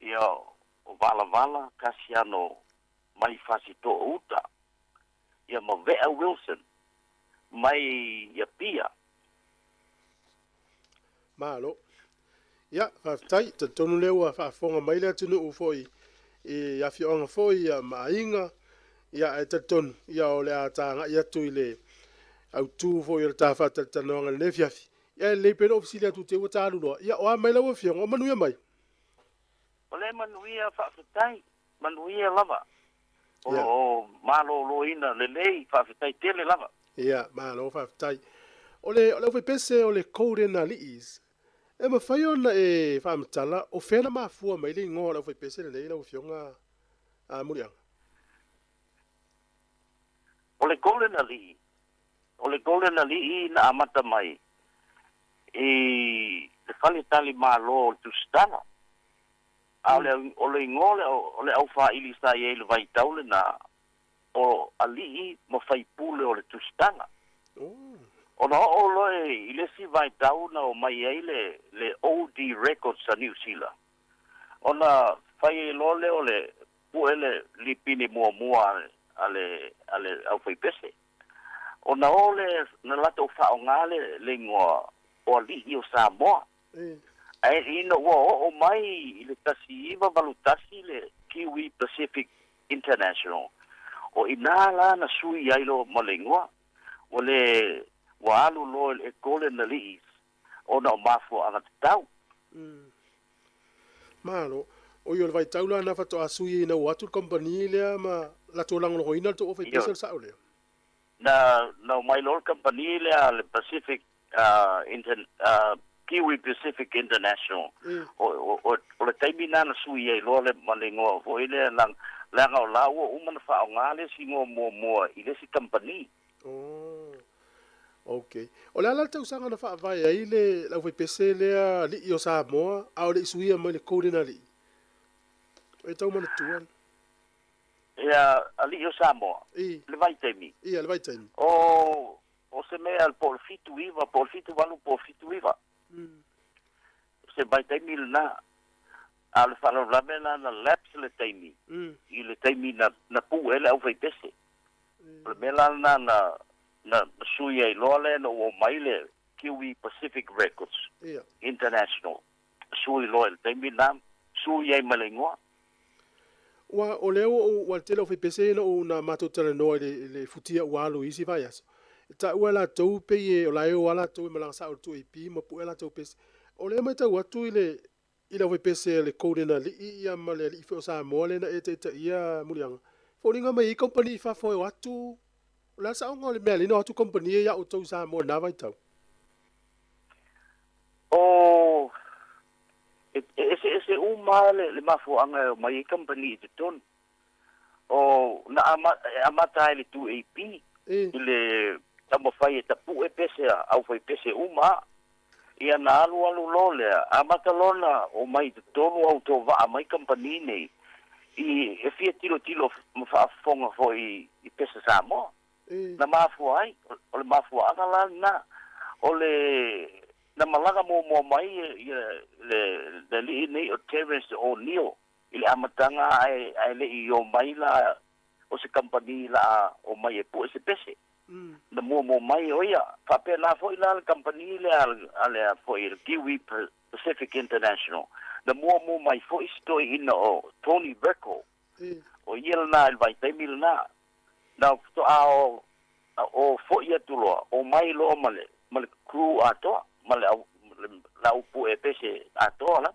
ia o Valavala Kasiano mai Fasitoo uta, ia ma Vea Wilson mai Apia. Malo. Ia, faafetai. Talitonu lea ua faafofoga mai le atunuu foi i afioaga foi ia ma aiga. Ia, ae talitonu, ia o le a tagai atu i le autu foi o le ta faatalatalanoaga i lenei afiafi. Ia, e lelei pea lou fesili atu te i ua ta alu loa. Ia, o a mai lau Afioga, o manuia mai? O lea e manuia, faafetai. Manuia lava. O lo o maloloina lelei, faafetai tele lava. Ia, malo faafetai. O le, o le aufaipese o le Golden Aliis, e mafai ona e faamatala o fea na mafua mai le igoa o le aufaipese lenei lau Afioga a Muliaga? O le Golden Alii, o le Golden Alii na amata mai i le faletalimalo o le Tusitala. A o le, o le igoa o le, o le aufaili sa i ai i le vaitau lena, o alii ma faipule o le Tusitala. Ona oo loa i le isi vaitau na omai ai le, le OD Records a Niu Sila, ona fai ai loa lea o le pue le lipini muamua a le, a le, a le aufaipese. Ona o lea na latou faaaoga le, le igoa o alii o Samoa. Ae ina ua oo mai i le 1981 le Kiwi Pacific International, o i nā la na sui ai loa ma le igoa, ua le ua alu loa i le Golden Aliis ona o mafuaaga tatau. Malo. Oi o le vaitau la na faatoa sui ai ina ua atu le kamupani lea ma latou lagolagoina le tou aufaipese o le sao lea? Na omai loa le kamupani lea a le Pacific Inter, Kiwi Pacific International, o le taimi lena na sui ai loa le ma le igoa foi lea, leaga o la ua uma ona faaaoga le isi igoa muamua i le isi kamupani. Oh. Okay. O le a la le tausaga na faavae ai le aufaipese lea Alii o Samoa a o le i suia mai le Golden Alii? O e tau manatua? Ia, alii o Samoa. Le vaitaimi. Ia, le vaitaimi. O se mea po o le 79, po o le 78, po o le 79. Se vaitaimi lenā. A o le faalavelave la na lapse le taimi. I le taimi na pue ai le aufaipese. O le mea la lenā na sui ai loa lea ina ua omai le Kiwi Pacific Records International. Sui loa i le taimi lenā, sui ai ma le igoa. Ua, o lea ua ou, ua le tele o faipese ina ou na matou talanoa i le, i le futia ua alu i isi vaiaso. E taua e latou pei e, o la e o lava latou e malaga sao i le 2AP ma pue a latou pese. O lea e matau atu i le, i le aufaipese a le Golden Alii ia ma le Alii foi o Samoa lea na e taitaia Muliaga, foliga mai ai kamupani i fafo e o atu, o le a le saoga o le mea lea na o atu kamupani ia ia outou i Samoa i lena vaitau? O, e eseese uma le mafuaaga e omai ai kamupani i totonu. O, na e amata ai le 2AP i le taumafai e tapue pese a aufaipese uma a. Ia na alualu loa lea, amata loa na omai i totonu au tovaa mai kamupani nei i e fia tilotilo ma faafofoga foi i pese Samoa. Na mafua ai, o le mafuaaga la lenā, o le na malaga muamua mai ia le alii nei o Terence O'Neill i le amataga ae le i omai la o se kamupani la a omai e pue se pese. Na muamua mai o ia, faapena foi la le kamupani lea a le foi le Kiwi Pacific International, na muamua mai foi si toeaina o Tony Vercoe, o ia lenā i le vaitaimi lenā. Na faatoa o foi atu loa, omai loa ma le crew atoa, ma le au pue pese atoa la.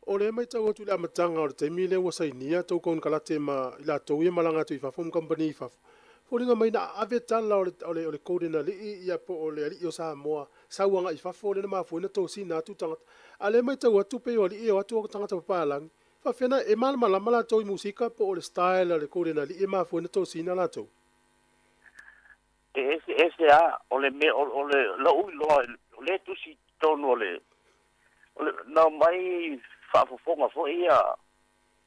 O lea e matau atu i le amataga o le taimi lea ua sainia tou konekarate ma i latou ia malaga atu i fafo ma kamupani i fafo, foliga mai na ave tala o le, o le, o le Golden Alii ia po o le Alii o Samoa sau agai i fafo lea na mafua ai ona tosina atu tagata. A o lea e matau atu pei o alii e o atu o tagata papalagi, faafefea e malamalama latou i musika po o le style a le Golden Alii e mafua ai ona tosina latou? E eseese a, o le mea, o le lou iloa, o lea e tusi i totonu o le, o le, na omai faafofoga foi ia,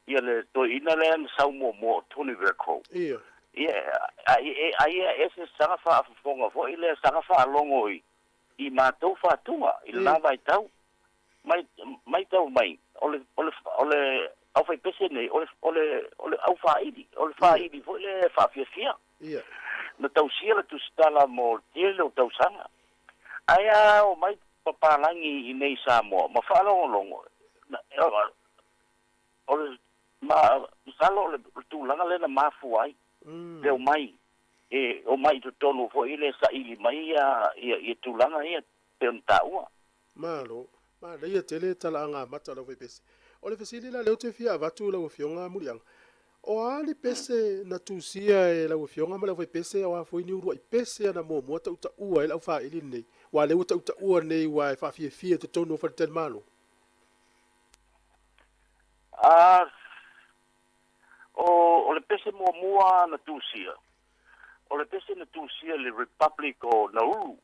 ia le toeaina lea na sau muamua o Tony Vercoe. Ia. Ia, ai ia ese saga faafofoga foi lea, saga faalogo i matou fatuga i lenā vaitau. Mai, maitau mai, o le, o le, o le aufaipese nei, o le, o le, o le aufaili, o le faili foi lea e faafiafia. Ia. Na tausia le tusitala mo le tele o tausaga. Ae a omai papalagi i nei Samoa ma faalogologo, o le, ma, masalo o le tulaga lea na mafua ai le omai, e omai i totonu foi le saili mai ia tulaga ia pei ona taua. Malo, manaia tele talaaga amata o le aufaipese. O le fesili la lea ou te fia avatu i lau Afioga Muliaga, o a ni pese na tusia e lau Afioga ma le aufaipese o a foi ni uluai pese ana muamua tautaua ai le aufaili lenei, aua lea ua tautaua nei aua e faafiafia i totonu o faletalimalo? A, o le pese muamua na tusia, o le pese na tusia i le Republic o Nauru.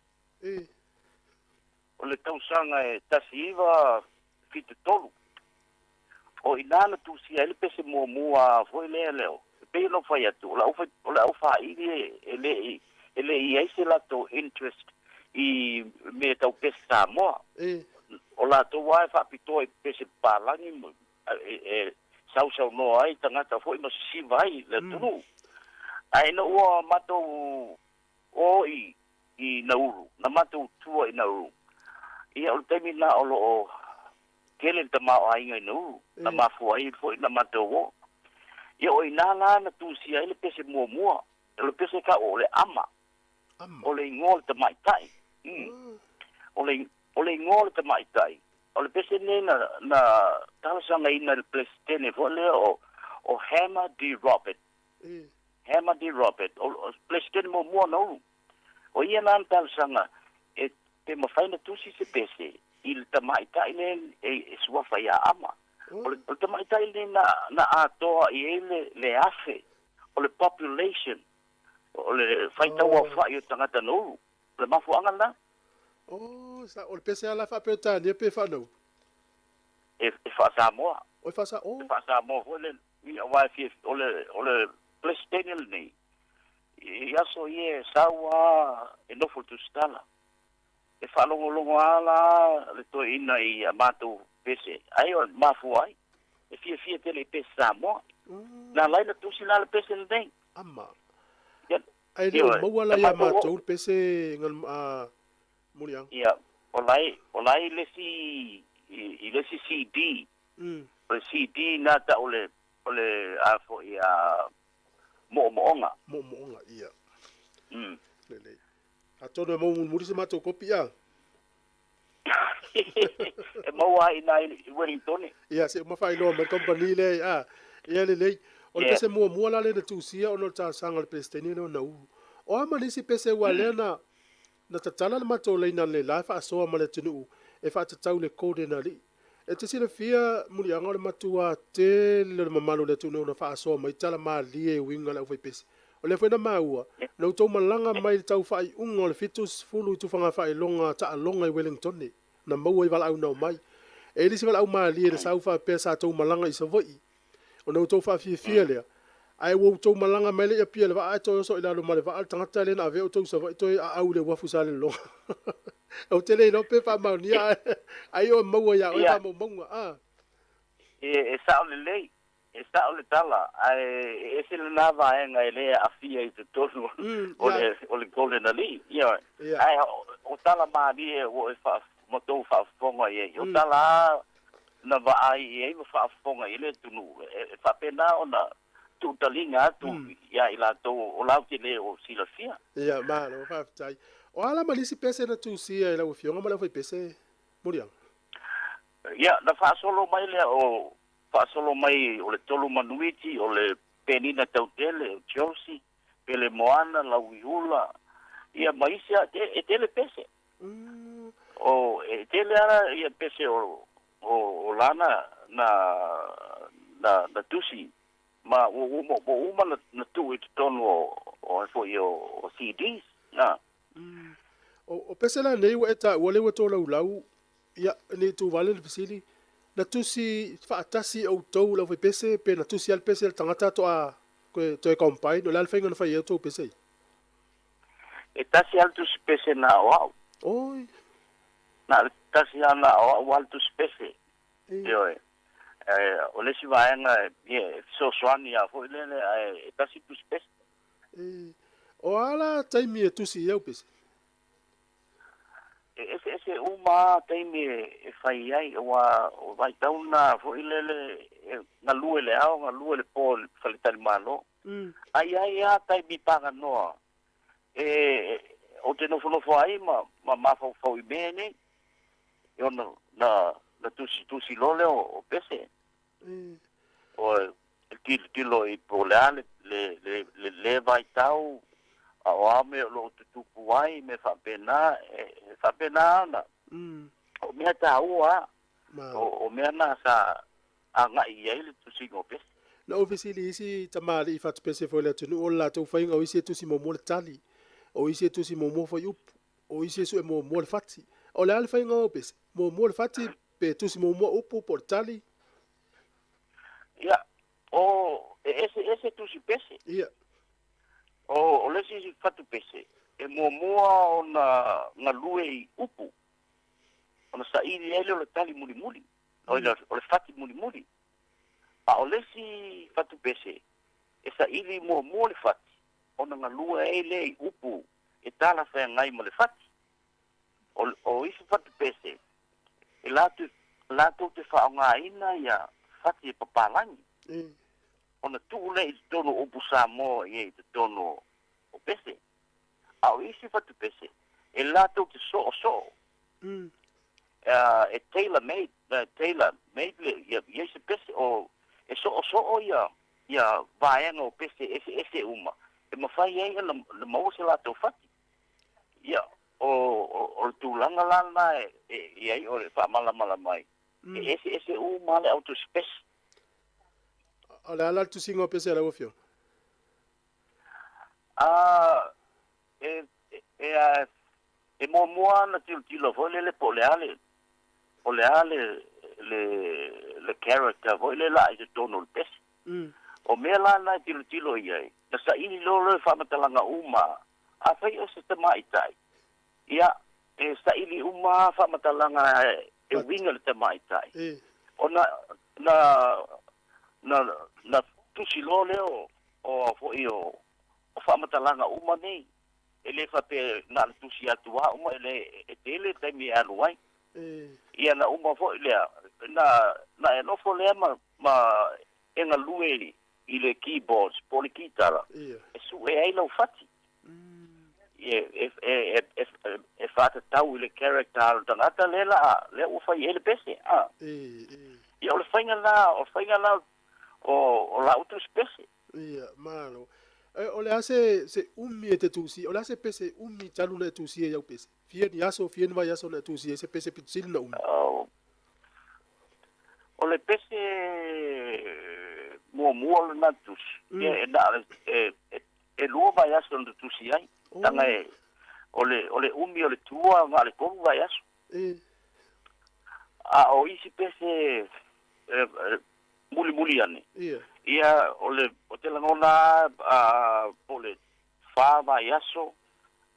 O le tausaga e 1973. O i inā na tusia ai le pese muamua foi lea leo. E pei ona ou fai atu, o le aufaili e le i i ai se latou interest i mea tau pese Samoa. O latou lava e faapitoa i pese papalagi e sausaunoa ai tagata foi ma sisiva ai le atunuu. Ae ina ua matou o i Nauru, na matou tua i Nauru, ia o le taimi lenā o lo o tele le tamaoaiga i Nauru, na mafua ai foi na matou o. Ia o i inā la na tusia ai le pese muamua, o le pese tau o le ama, o le igoa o le tamaitai. O le igoa o le tamaitai, o le pese lenei na talosagaina e le Peresetene foi lea o Hammer D. Robert. Hammer D. Robert, o le Peresetene muamua o Nauru. O ia la na talosaga e pe mafai ona tusi se pese i le tamaitai lea e suafa ia Ama. O le tamaitai lenei na atoa i ai le afe o le population, o le faitau aofai o tagata Nauru. O le mafuaaga lenā. O le pese lava la faa-Peretania pe faa-Nauru? E faa-Samoa. O e faa-Samoa. E faa-Samoa foi le. Ia aua e fia o le o le Peresetene lenei, i aso ia e sau lava e nofo i le Tusitala. E faalogologo lava la le toeaina i a matou pese, ai o le mafua ai, e fiafia tele i pese Samoa. Na ala ai ona tusi la le pese lenei. Ama. Ia, Ae le o maua la ia matou le pese ngal a Muliaga. Ia, o la e, o la e i le isi, i le isi CD. O le CD na tau o le, o le a foi a moomooga. Moomooga, ia. Lelei. Atonu e maua mulimuli se matou kopi a? E maua ai ina i Wellington. Ia, se uma faailoa mai le kamupani lea a. Ia lelei. O le pese muamua la lea na tusia ona o le talosaga a le Peresetene lea o Nauru. O a ma nisi pese aua lea na na tatala le matou laina le la e faasoa ma le atunuu e faatatau le golden alii. E te silafia muliaga o le matua tele o le mamalu o le atunuu na faasoa mai tala malie e uiga i le aufaipese. O lea foi na maua, na outou malaga mai i le tau faaiuga o le 70 i tufaga faailoga taaloga i Wellingtone, na maua i valaau na omai. E i ai le isi valaau malie na sau faapea sa tou malaga i Savaii, ona outou faafiafia lea, ae ua outou malaga mai lea i Apia i le vaa ae toe oso i lalo ma le vaa le tagata lea na avea outou i Savaii toe aau i le uafu i Salelologa. Ou te le iloa pe faamaonia ae ai o e maua ia oe faamaumauga. A. E sao lelei, e sao le tala, ae e ese lena vaega e le aafia i totonu o le o le Golden Alii. Ioe. Ae o tala malie ua e ma tou faafofoga i ai. O tala lava na vaai i ai ma faafofoga i ai le atunuu, e faapena ona tuutaliga atu ia i latou o latou te le o silafia. Ia, malo, faafetai. O a la ma nisi pese na tusia e lau Afioga ma le aufaipese, Muliaga? Ia, na faasolo mai lea o, faasolo mai o le Tolu Manuiti, o le Penina Tautele, o Josie, Pele Moana, Lauiula, ia ma isi a, e tele pese. O, e tele lava ia pese o, o, o lana na, na, na tusi, ma ua uma, ua uma na, na tuu i totonu o, o, foi o, o CDs, na. O, o pese la nei ua e taua lea ua tolaulau, ia, ne i tuvale le fesili, na tusi faatasi e outou le aufaipese pe na tusi lava le pese a le tagata toa toe, toe combine, o le a le faiga na fai ai outou pese ia? E tasi lava le tusi pese na o au. Oi. Na o le tasi lava na o au lava le tusi pese. Ioe. O le isi vaega e fesoasoani lava foi lele ae e tasi le tusi pese. O a la taimi e tusi i au pese? E eseese uma lava taimi e fai ai, aua o vaitau lena foi lele e galue le ao, galue le po i le faletalimalo. Ae i ai lava taimi paganoa e ou te nofonofo ai ma ma mafaufau i mea nei, e ono na na tusitusi loa lea o pese. O e tilotilo i po o le a le le le le le vaitau, a o a mea o lo o tutupu ai, mea faapena, e faapena ona. O mea taua lava, o mea na sa agai i ai le tusiga o pese. Na ou fesili i isi tamalii fatupese foi o le atunuu o le latou faiga o isi e tusi muamua le tali, o isi e tusi muamua fuaiupu, o isi e sue muamua le fati. O le a le faiga o au pese? Muamua le fati pe tusi muamua upu po o le tali? Ia, o, e eseese tusi pese. Ia. O, o le isi fatupese, e muamua ona galue i upu, ona saili ai lea o le tali mulimuli, o le fati mulimuli. A o le isi fatupese, e saili muamua le fati, ona galue ai lea i upu e talafeagai ma le fati. O, o isi fatupese, e latou, latou te faaaogaina ia fati e papalagi, ona tuu lea i totonu o upu Samoa ia i totonu o pese. A o isi fatupese, e latou te soosoo. E tailor made, tailor made le ia ia isi pese o e soosoo ia ia vaega o pese eseese uma e mafai ai ona maua se latou fati. Ia o o le tulaga la lena e i ai o le faamalamalama ai. E eseese uma le au tusi pese. O le a la le tusiga o pese a lau Afioga? A e e a e muamua ona tilotilo foi lele po o le a le o le a le le le character foi lele a i totonu o le pese. O mea la na e tilotilo i ai, na saili loa lea o faamatalaga uma, afai o se tamaitai, ia, e saili uma lava faamatalaga e uiga i le tamaitai, ona na na na tusi loa lea o o a foi o o faamatalaga uma nei. E le faapea na o le tusi atu lava uma, e le e tele le taimi e alu ai. Ia na uma foi lea, na na e nofo lea ma ma e galue i le keyboards po o le kitara e sue ai lau fati. E e e e e faatatau i le character a le tagata lea la lea ua fai ai le pese a. Ia o le faiga la o le faiga la o o lau tusi pese. Ia, malo. E, o le a se, se umi e te tusi, o le a se pese umi talu na e tusi ai au pese? Fia ni aso, fia ni vaiaso na e tusi ai se pese pito sili na umi? Oh, o le pese muamua lena tusi, ia e na o le e, e, e lua vaiaso na tusi ai. Taga e, o le, o le umi o le tua na o le tolu vaiaso. A o isi pese e, e, mulimuli ane. Ia, o le, o te lagona a, po o le fa vaiaso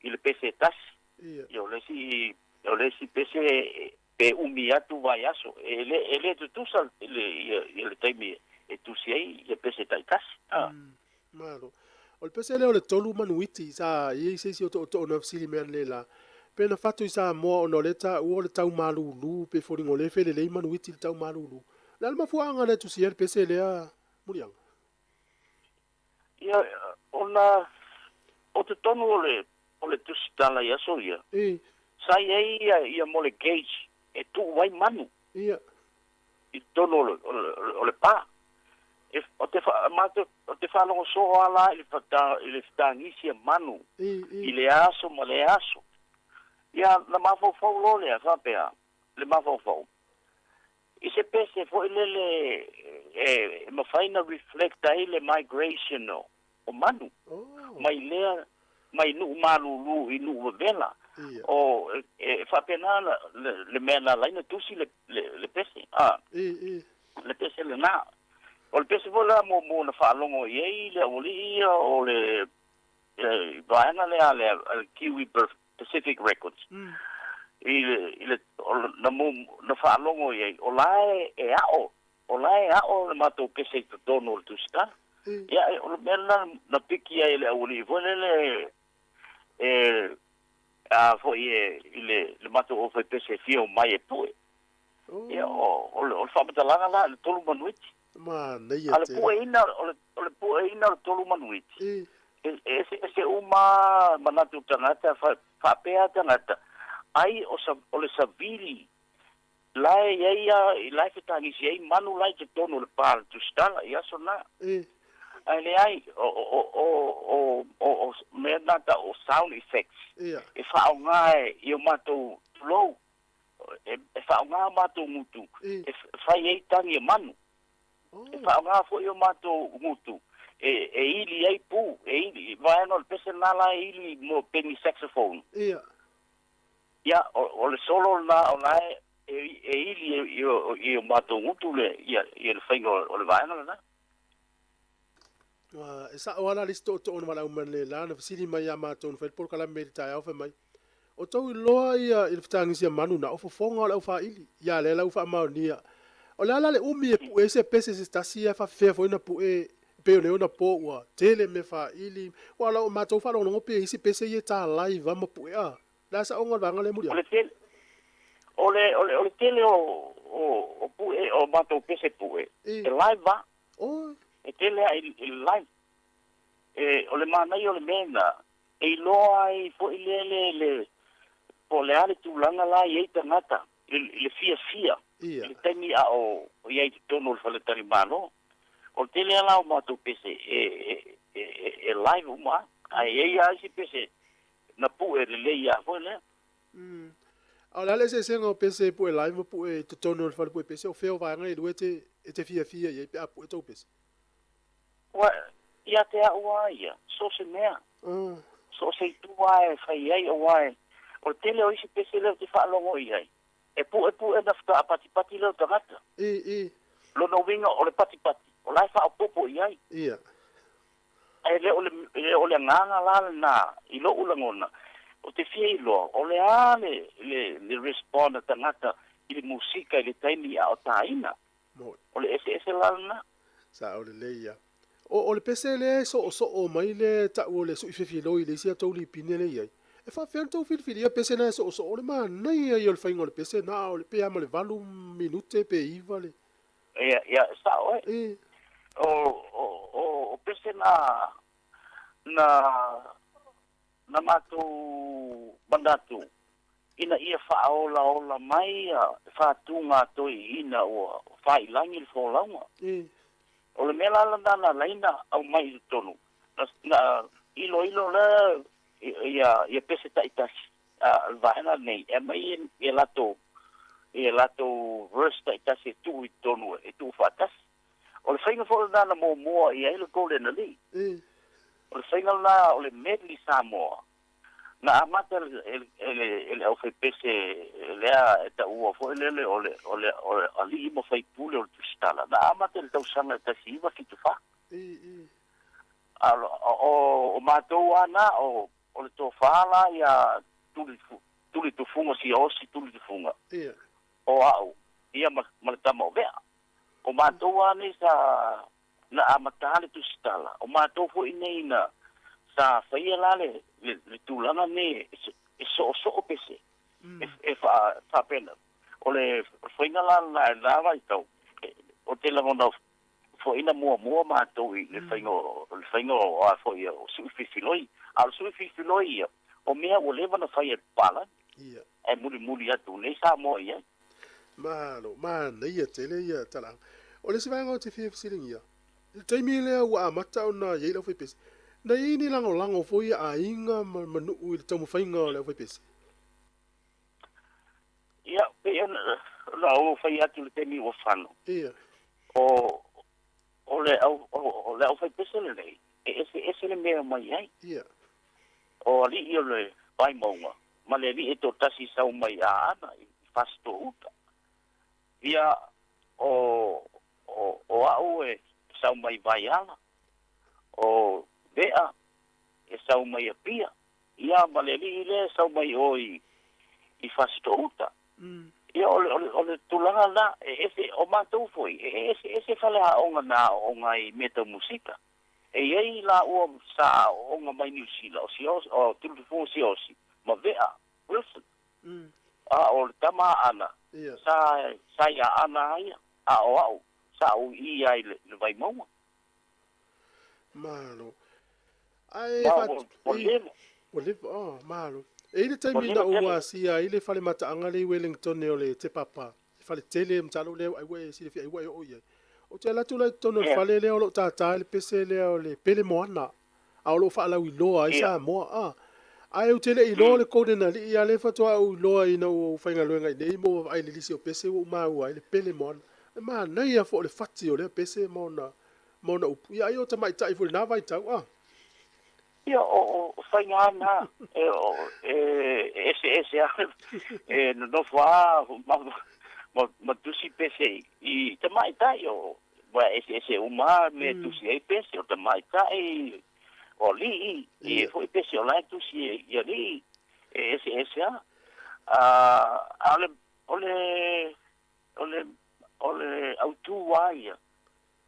i le pese e tasi. Ia, o le isi, o le isi pese pe umi atu vaiaso. E le, e le tutusa le, ia, ia le taimi e tusi ai ia pese taitasi. A. Malo. O le pese lea o le tolu manuiti sa i ai se isi o tootoo na fesili mai analeila, pe na fatu i Samoa ona o lea taua o le tau malulu pe foliga o lea e felelei manuiti i le tau malulu. O le a le mafuaaga lea e tusia ai le pese lea Muliaga? Ia, ona o totonu o le, o le tusitala i aso ia, sa i ai ia, ia mo le gauge e tuu ai manu. I totonu o le, o le, o le pa. E, o te wha, mātou, o te whalogo soo ala i le whata, i le whatangisi a manu, i le aso ma le aso. Ia, na mafaufau loa lea, faapea, le mafaufau. I se pese foi lele e, e mafai na reflect ai le migration o, o manu. Mai lea, mai nuu malulu i nuu vavela. O, e, e faapena la, le, le mea na ala ai na tusi le, le, le pese. A. Le pese lena. O le pese foi la muamua na faalogo i ai le aualii ia o le, e, vaega lea a le, a le Kiwi Pacific Records. I le, i le, o le, na mo, na faalogo i ai, o la e, e ao, o la e ao le matou pese i totonu o le tusitala. Ia, o le mea lena na piki ai e le aualii foi lele, e, a foi e, i le, le matou aufaipese e fia omai e pue. Ia, o, o le, o le faamatalaga la, le tolu manuiti. Manaia A le tele. pueina, o le, o le pueina o le tolu manuiti, e, e eseese uma manatu o tagata, fa, faapea tagata, ai o sa, o le savili la e i ai a, la e fetagisi ai manu la i totonu o le pa o le tusitala i aso na. Ae leai, o, o, o, o, o, o mea na tau o sound effects, e faaaoga e i o matou tulou, e, e faaaoga o matou gutu e fai ai tagi o manu. E faaaoga foi o matou gutu e, e ili ai pu, e ili, vaega o le pese lena la e ili mo penny saxophone. Ia, o, o le solo lena o la e, e, e ili i, o, i o matou gutu le, ia, ia le faiga o, o le vaega lena. Ua, e sao lava la le isi tootoo na valaau mai analeila na fesili mai ia matou na fai le polokalame i le taeao fai mai, O tou iloa ia i le fetagisi a manu na o fofoga o le aufaili, ia lea la ua faamaonia. O le a la le umi e pue ai se pese se tasi ae faafefea foi na pue pei o nei ona po ua tele mea faili, ua la o matou faalogologo pe i ai se pese ia e talai va ma pue a. Le a saoga o le vaega lea O le tele, o le, o le, o le tele o, o, o pue, o matou pese pue, e live va. E tele a i, i le live. E, o le manaia o le mea lena, e iloa ai foi lea le, le, po o le a le tulaga la e i ai tagata, i, i le fiafia, i le taimi a o, o i ai i totonu o le faletalimalo. O le tele lava la o matou pese e, e, e, e, e live uma lava. Ae i ai lava isi pese na pue lelei lava foi lea. A o le a le eseesega o pese e pue live ma pue i totonu o le fale pue pese? O fea o vaega e lua e te, e te fiafia i ai pe a pue tou pese? Ua, ia te au lava ia, so o se mea, so o se itu lava e fai ai, aua e, o le tele o isi pese lea ou te faalogo i ai, e puepue na faatoa patipati lea o tagata. Lona uiga o le patipati, O la e faaopoopo i ai. Ia. Ae le o le, e le o le agaga la lenā i lo'u lagona, ou te fia iloa, o le a le, le, le respond a tagata i le musika i le taimi a o tāina. Moni. O le eseese la lenā. Sao lelei ia. O, o le pese lea e soosoo mai le ta'u o le su'ifefiloi i le isi a tou lipine lea e i ai. E faapefea ona tou filifilia pese na e soosoo? O le manaia ia o le faiga o le pese na o le pe a ma le valu minute pe iva le. Ia, ia, e sa'o oe. E. O, o, o, o pese na, na, na matou manatu ina ia faaolaola mai ia faatuga toeaiina ua faailagi le folauga. O le mea la lena na ala ai ona aumai i totonu, na, na iloilo lea ia, ia pese taitasi a le vaega lenei e aumai ia latou, ia latou verse taitasi e tuu i totonu e tuufaatasi. O le faiga foi lena na muamua i ai le Golden Alii. O le faiga lena o le Medley Samoa, na amata e le aufaipese lea e taua foi lele o le o le o le alii ma faipule o le Tusitala, na amata i le tausaga e 1974. A o o matou lava na, o o le tofa la ia Tuli Tulitufuga Siaosi Tulitufuga, o au ia ma ma le tama o Vea. O matou lava nei sa na amata le tusitala, o matou foi nei na sa faia la le le tulaga nei e soosoo pese e faapena. O le faiga la lena i lena vaitau, o te lagona foi na muamua matou i le faiga o le faiga o a foi o su'ifilifiloi. A o le su'ifilifiloi ia, o mea ua leva ona faia e papalagi, ae mulimuli atu nei Samoa i ai. Malo, manaia tele ia talaaga. O le isi vaega ou te fia fesiligia, i le taimi lea ua amata ona i ai le aufaipese, na i ai ni lagolago foi a aiga ma ma nuu i le taumafaiga o le aufaipese? Ia, pei ona ona ou fai atu i le taimi ua fano. Ia. O, o le au, o le aufaipese lenei, e eseese le mea e omai ai. Ia. O alii o le Vaimauga ma le alii e toatasi i sau mai Aana i Fasitoo-uta. Ia, o, o, o au e sau mai Vaiala, o Vea e sau mai Apia, ia ma le alii lea e sau mai o i, i Fasitoo-uta. Ia, o le, o le, o le tulaga lena, e ese, o matou foi, e eseese faleaoga na aooga ai i mea tau musika. E i ai lāua sa aooga mai Niu Sila, o Siaosi, o Tulutufua Siaosi ma Vea Wilson. A o le tama a Ana, sa, sa iā Ana a ia, a o au, sa ou i ai i le, le Vaimauga. Malo. Ae Ma ua, ua leva. Ua leva, oh, malo. E i ai le taimi na ou asia ai le fale mataaga lea i Wellington o le Te Papa, le fale tele masalo lea ai ua e silafia ai ua e oo i ai. Ou te alu atu la i totonu o le fale lea o lo o tātā ai le pese lea o le Pele Moana, a o lo o faalauiloa ai Samoa. A, ae ou te le i iloa o le Golden Alii a lea faatoa ou iloa ina ua ou faigaluega i inei ma ua vaai i le lisi o pese ua ou maua ai le Pele Moana. E manaia foi o le fati o lea pese ma ona, ma ona upu. Ia ai o tamaitai foi i lena vaitau, a. Ia, o faiga lava na, e eseese lava, e nonofo lava ma tusi pese i tamaitai, aua e eseese uma lava mea e tusi ai pese, o tamaitai, o alii, e i ai foi pese o la e tusi i alii, e eseese lava. A o le, o le, o le autu lava ia,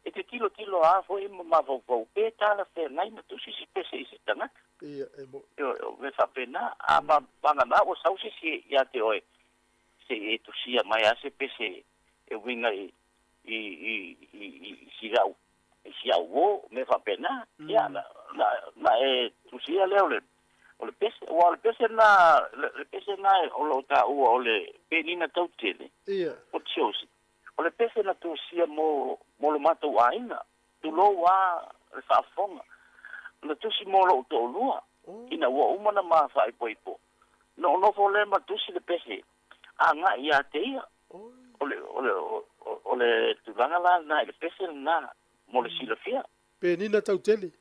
E te tilotilo lava foi ma mafaufau pe talafeagai na tusi se pese i se tagata. Ia, e mo. Ioe, o mea faapena. A ma vagana ua sau se isi ia te oe, se i e tusia mai lava se pese e uiga i, i, i, i, i si au, i si au uō, mea faapena. Ia, na, na, na e tusia lea o le, o le pese. Aua o le pese lena, le, le pese lena o lo o taua o le penina tautele, Ia. o Chelsea. O le pese na tusia mo, mo lo matou aiga, tulou a le faafofoga. Na tusi mo lou toalua, ina ua uma na ma faaipoipo. Na ou nofo lea ma tusi le pese agai ia te ia. O le, o le, o le tulaga la lena i le pese lena mo le silafia. Penina tautele.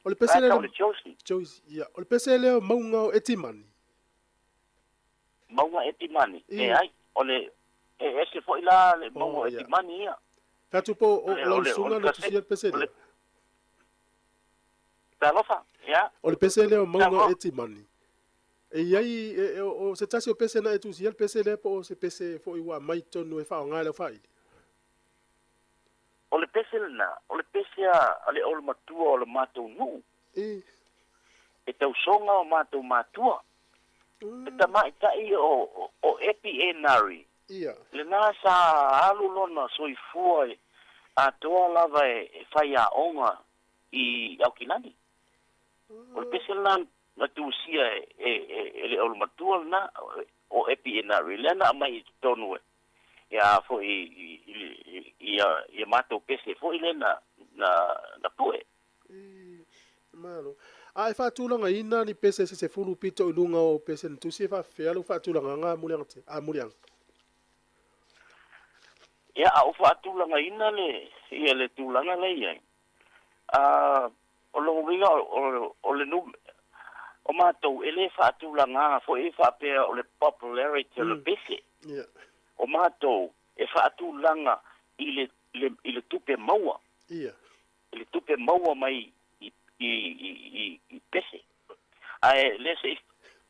O le pese La e lea tau le Josie. Josie, ia. O le pese lea o mauga o Etimani. Mauga Etimani, leai, o le, e ese foi la le mauga o Etimani ia. Fai atu po o lau usuga na tusia le pese lea. Talofa, ia. O le pese lea o Mauga o Etimani. E i ai, o se tasi o pese na e tusia le pese lea po o se pese foi ua aumai i totonu e faaaoga e le aufaaili? O le pese lena, o le pese a le olomatua o le matou nuu. E tausoga o matou matua. E tamaitai o Epi Enari. Lena sa alu lona soifua atoa lava e faiaoga i Aukilani. O le pese lena na tusia e le olomatua lena o Epi Enari, lea na aumai i totonu ia foi ia matou pese foi lea na pue. Malo. A e faatulagaina ni pese se 10 pito i luga o pese na tusi e faafefea lou faatulagaga a muliaga? Ia, a ou faatulagaina le ia le tulaga lea i ai, o lona uiga o le nu o matou e le faatulagaga foi e faapea o le popularity o le pese. O matou e faatulaga i le tupe maua. I le tupe maua mai i pese. Ae le se i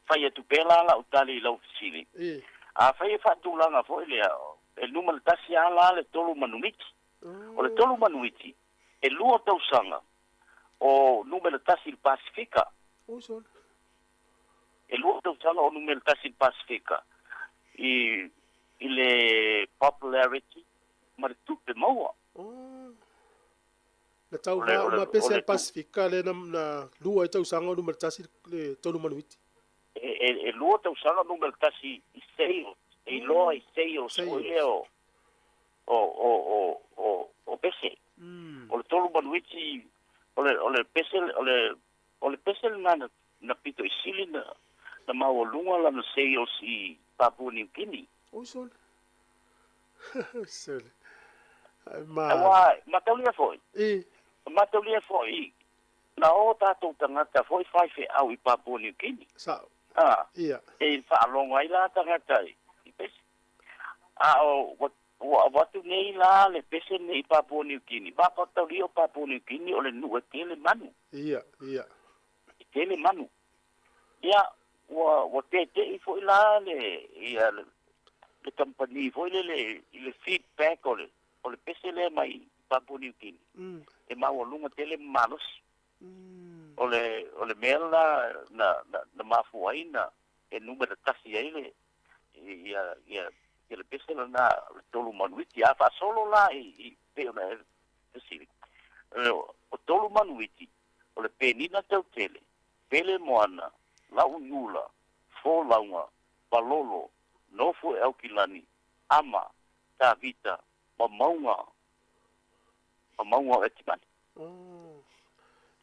fai atu pea la lau tali i lau fesili. A fai e faatulaga foi lea, e numera 1 lava la le 3 manuiti. O le 3 manuiti, e 2 tausaga o numera 1 i le Pasifika. E 2 tausaga o numera 1 i le Pasifika i le popularity ma le tupe maua. Na tauva uma pese a le Pasifika lea na 2 ai tausaga o numera 1 le 3 manuiti. E 2 tausaga numera 1 i sales, e iloa i sales foi lea o pese. O le 3 manuiti, o le pese, o le pese lena na pito i sili na maualuga lana sales i Papua New Guinea. Oi sole. Sole. Aua, mataulia foi. Mataulia foi, na o tatou tagata foi faifeau i Papua New Guinea. Sao. E faalogo ai la tagata i pese. A o ua avatu nei la le pese nei i Papua New Guinea. Mataulia o Papua New Guinea o le nuu e tele manu. Ia, ia. E tele manu. Ia, ua tete'i foi la le, ia, le company foi le i le feedback o le pese lea mai Papua New Guinea. E maualuga tele malosi. O le mea la na mafua ai na e numera 1 ai le ia le pese lena le 3 manuiti. A faasolo la i pei ona e fesili. O 3 manuiti o le penina tautele, pele moana, lauiula, folauga, palolo, nofo e Aukilani, ama, Tavita, ma mauga o Etimani.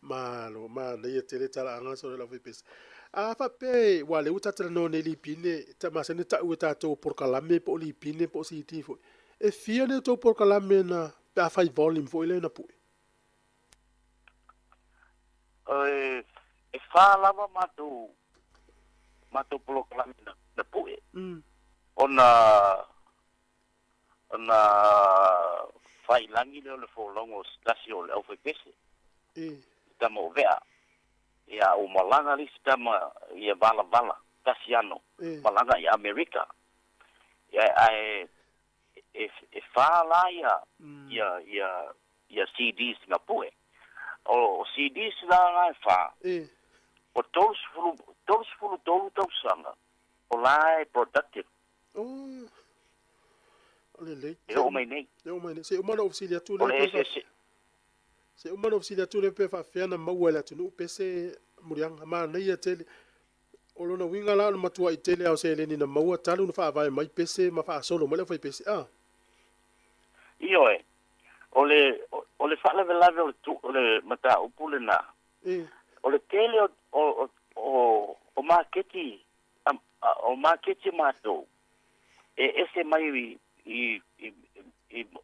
Malo, manaia tele talaaga sole lau faipese. A faapea ua lea ua tatalanoa nei lipine, masani ta'u e tatou polokalame po o lipine po o CD foi. E fia le tou polokalame na pe a fai volume foi lea na pue? E 4 lava matou polokalame na pue. Ona failagi lea o le folauga o se tasi o le aufaipese. Tama o vea. Ia o malaga le isi tama ia valavala, tasi ano, malaga i Amerika. Ia ae e 4 la ia CDs na pue. O CDs la e 4. O 33 tausaga o la e productive. O le E oo mai nei. E oo mai nei. Se uma na ofisili atu le Se uma na ofisili atu le pe faafefea na maua e le atunuu pese muliaga manaia tele. O lona uiga la o le matua'i tele ao seleni na maua talu na faavae mai pese ma faasolo mai le aufaipese. Ioe, o le faalavelave o le mataupu lena. O le tele o maketi o maketi matou e ese mai i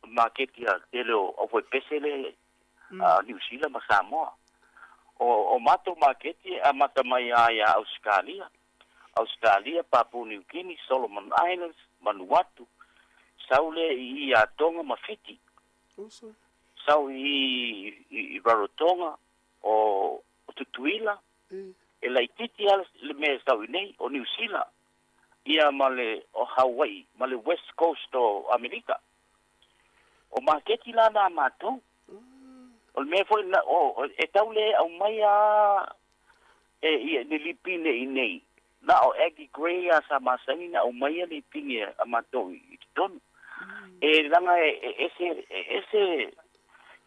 maketi a tele o aufaipese le a New Zealand ma Samoa. O matou maketi a mata mai ia Australia, Papua New Guinea, Solomon Islands, Vanuatu, Saule i ia Tonga ma Fiti. Sau i i Rarotonga, o Tutuila, e laititi a le mea e sau i nei, o Niu Sila, ia ma le o Hawaii, ma le West Coast o Amerika. O maketi la na a matou. O le mea foi na, o, e tau le aumai a e ia ni lipine i nei. Na o Aggie Grey a sa masani na aumaia lipine a matou i totonu. E laga e ese, e ese,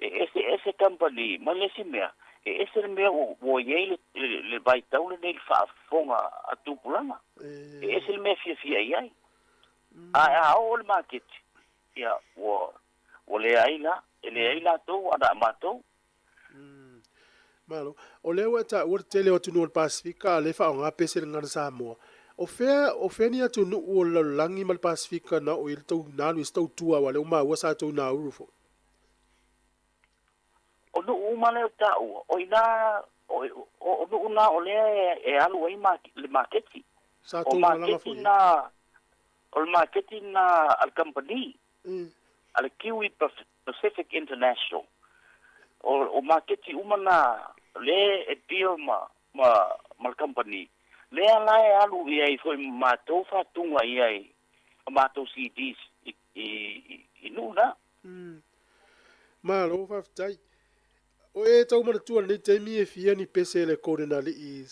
e ese ese company ma le isi mea, e ese le mea ua i ai le vaitau lenei i le faafofoga a tupulaga. E ese le mea e fiafia i ai. Ae a oo le maketi, ia ua leai la, e leai latou a na matou. Malo. O lea ua e taua le tele o atunuu o le Pasefika a o lea e faaaoga pese le gagana Samoa. O fea, o fea ni atunuu o le lalolagi ma le Pasefika na oo i ai le tou, na alu i ai se tou tua aua o lea ua maua sa tou Nauru foi? O nuu uma lea ou taua, o ina, o, o, o nuu na o lea e alu ai le maketi. Sa O tou malaga maketi foi i ai? na, o le maketi na a le kamupani, a le Kiwi Pacific International. O maketi uma na lea e deal ma ma le kamupani, lea la e alu i ai foi ma matou faatuga i ai a matou CDs i nuu na. Malo faafetai. O e tau manatua lenei taimi e fia ni pese le Golden Alii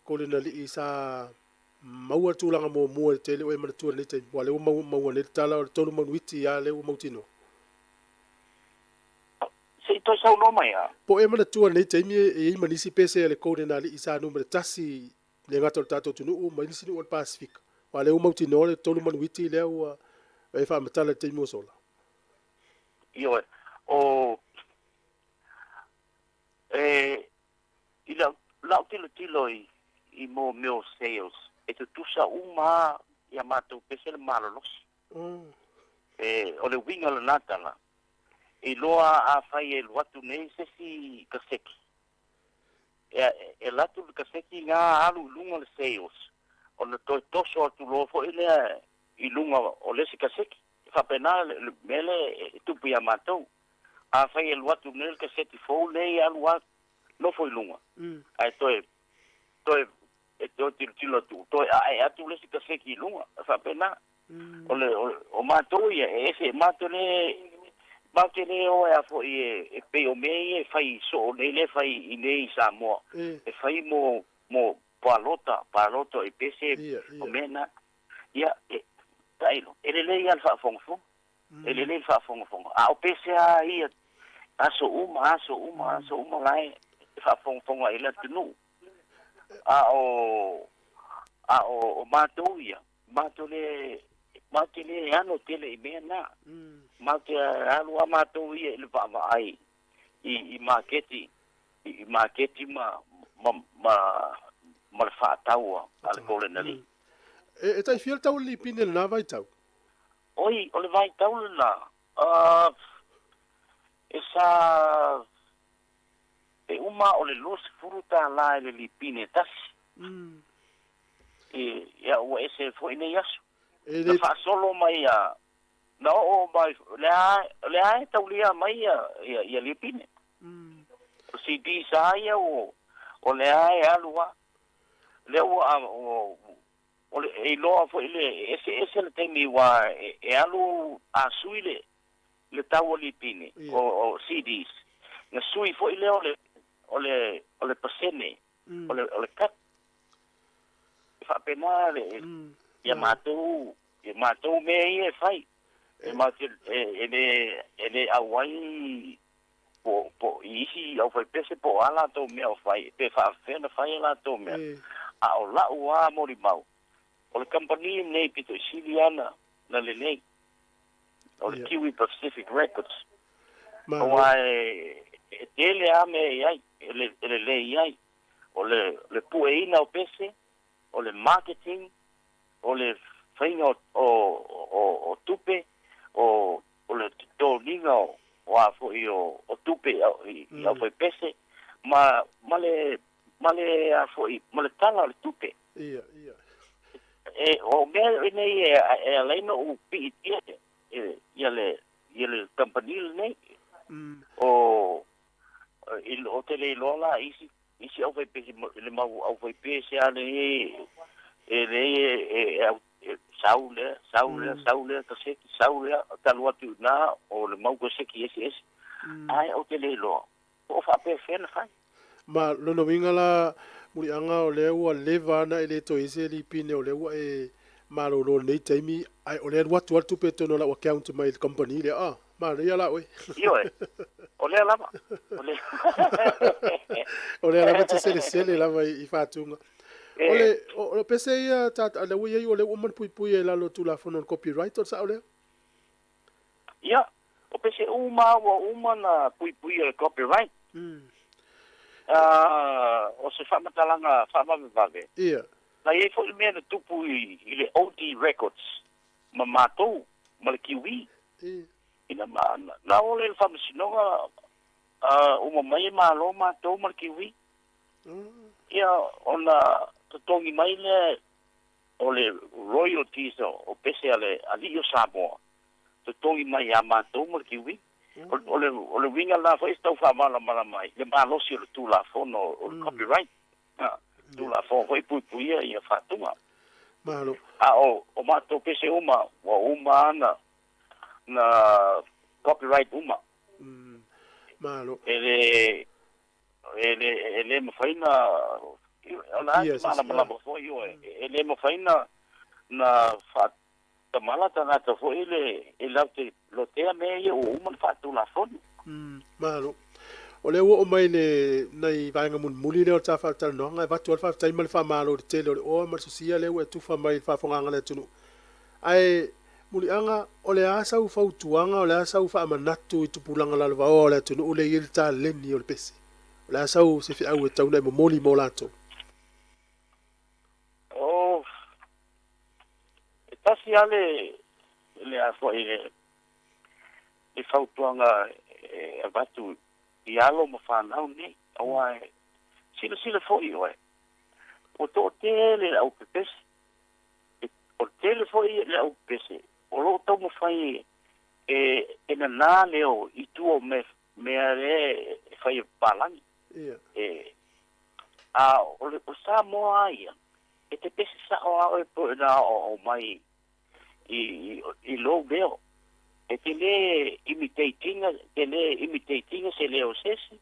Golden Alii sa maua le tulaga muamua i le tele o e manatua lenei taimi aua o lea ua maua maua nei le tala o le tolu manuiti a lea ua mautinoa. Se i toe saunoa mai a. Po o e manatua lenei taimi e i ai ma nisi pese a le Golden Alii sa numera tasi le gata o le tatou atunuu ma nisi nuu o le Pasefika aua o lea ua mautinoa le tolu manuiti lea ua e faamatala i le taimi ua sola. Ioe, o e I lau tilotilo i mo mea o sales, e tutusa uma lava i a matou pese le malolosi. E, o le uiga o lena tala, e iloa afai e alu atu nei se isi kaseki, e, e alu atu le kaseki na alu i luga le sales, ona toe toso atu loa foi lea i luga o le isi kaseki. E faapena le mea lea e tupu ia matou. Afai e alu atu nei le kaseti fou nei alu lava nofo i luga, ae toe, toe, e toe tilotilo atu, toe ae atu le isi kaseti i luga, e faapena. O le, o, o matou ia, e ese, matou le, matou te le o e a foi e, e pei o mea ia e fai soo nei lea e fai i nei i Samoa, e fai mo, mo palota, palota i pese, o mea na. Ia, e, tailo, e lelei lava le faafogafoga. E lelei le faafogafoga. A o pese lava ia, aso uma, aso uma, aso uma la e faafogafoga ai le atunuu. A o, a o, o matou ia, matou le, matou te le ano tele i mea na. Matou te alu lava matou ia i le vaavaai i, i maketi, i maketi ma, ma, ma, ma le faatau a le Golden Alii. E, e tai fia le tau o le lipine i lena vaitau? Oi, o le vaitau lena, e sa, e uma o le 20 tālā i le lipine e tasi. E, ia, ua ese foi nei aso. E Na le... faasolo mai a, na oo mai, o lea, o lea e taulia mai ia, ia, ia lipine. O CD sa ia o, o lea e alu lava. Lea ua, ua, O le, e iloa foi le eseese le taimi aua e alu a sui le, le tau o lipine, o, o CDs, na sui foi lea o le, o le, o le pasene, o le, o le cut. E faapena le, ia matou, ia matou mea ia e fai. E matou, e, e le, e le auai po, po i isi aufaipese po o a latou mea o fai, pe faafefea ona fai a latou mea. A o la'u lava molimau, o le kamupani lenei pito i sili lava na lelei, o le Kiwi Pacific Records, aua e, e tele lava mea e i ai, e lelei ai. O le, le pueina o pese, o le marketing, o le faiga o, o, o, o tupe, o, o le totogiga o a foi o, o tupe i, i aufaipese, ma, ma le, ma le a foi, ma le tala o le tupe. Ia, ia. E, o mea nei e, e ala ai ona ou piitia e, ia le, ia le kamupani lenei. O i o te le iloa la isi isi aufaipese le mau aufaipese a lenei e le e e sau lea sau lea sau lea kaseti sau lea talu atu i ina o le mau kaseti eseese ae ou te le iloa po o faapefea ona fai. Ma lona uiga la, Muliaga, o lea ua leva ana e le toe i ai se lipine o lea ua e malolo i lenei taimi, ae o lea e alu atu lava le tupe i totonu o lau account mai le company lea. Ah, manaia la oe. Ioe, o lea lava. O lea. O lea lava e te selesele lava i faatuga. O le, o pese ia ta, lea ua i ai o lea ua uma ona puipuia i lalo o Tulafono o le Copyright, o le sao lea? Ia, o pese uma ua uma na puipuia e le copyright. O se faamatalaga faavavevave. Ia. Na i ai foi le mea na tupu i le OD Records ma matou ma le Kiwi. Ia. Ina ma, na o lea i le faamasinoga, uma mai e malo matou ma le Kiwi. Ia, ona totogi mai lea o le royalties o pese a le alii o Samoa, totogi mai ia matou ma le Kiwi. O le, o le uiga lena foi e tau faamalamalama ai le malosi o le Tulafono o le copyright. Tulafono foi e puipuia ia faatuga. Malo. A o matou pese uma, ua uma lava na copyright uma. Malo. E le E le, e le mafai na, o la e malamalama foi oe, e le mafai na, na faatamala tagata foi le, e latou te lotea mea ia ua uma ona faatulafono. Malo. O lea ua oo mai le nai vaega mulimuli lea o le ta faatalanoaga, e avatu lava le faafetai ma le faamalo i le tele o le oa ma le sosia lea ua e tufa mai i le faafofogaaga a le atunuu. Ae, Muliaga, o le a sau fautuaga, o le a sau faamanatu i tupulaga lalovaoa o le atunuu lea e i ai le taleni o le pese? O le a sau se feau e tatau ona e momoli mo latou? Oh, e tasi lava le, le a foi le, le fautuaga e avatu i alo ma fanau nei, aua e silasila foi oe, ua toatele le aupepese, O le tele foi le au pese o lo o taumafai e nanā leo i tua o mea lea e fai e papalagi. A o le Samoa lava ia, e te pese sao lava oe po o na aoao mai i lou leo. E te le imitate ina, te le imitate ina se leo o se isi,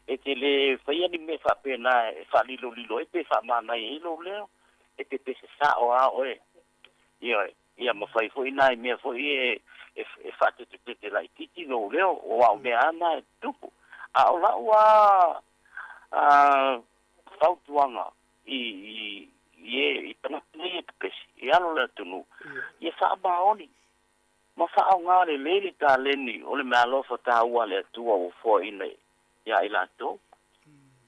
e te le faia ni mea faapena e faalilolilo ai pe faamanaia ai lou leo. E pepese sao lava oe. Ioe, ia ma fai foi nai mea foi e e faatetetete laitiiti lou leo, aua o mea lava na e tupu. A o lau lava fautuaga i i i e i tagata nei e pepese i alo o le atunuu, ia faamaoni ma faaaoga lelei le taleni o le meaalofa taua a le Atua ua foaina ia i latou.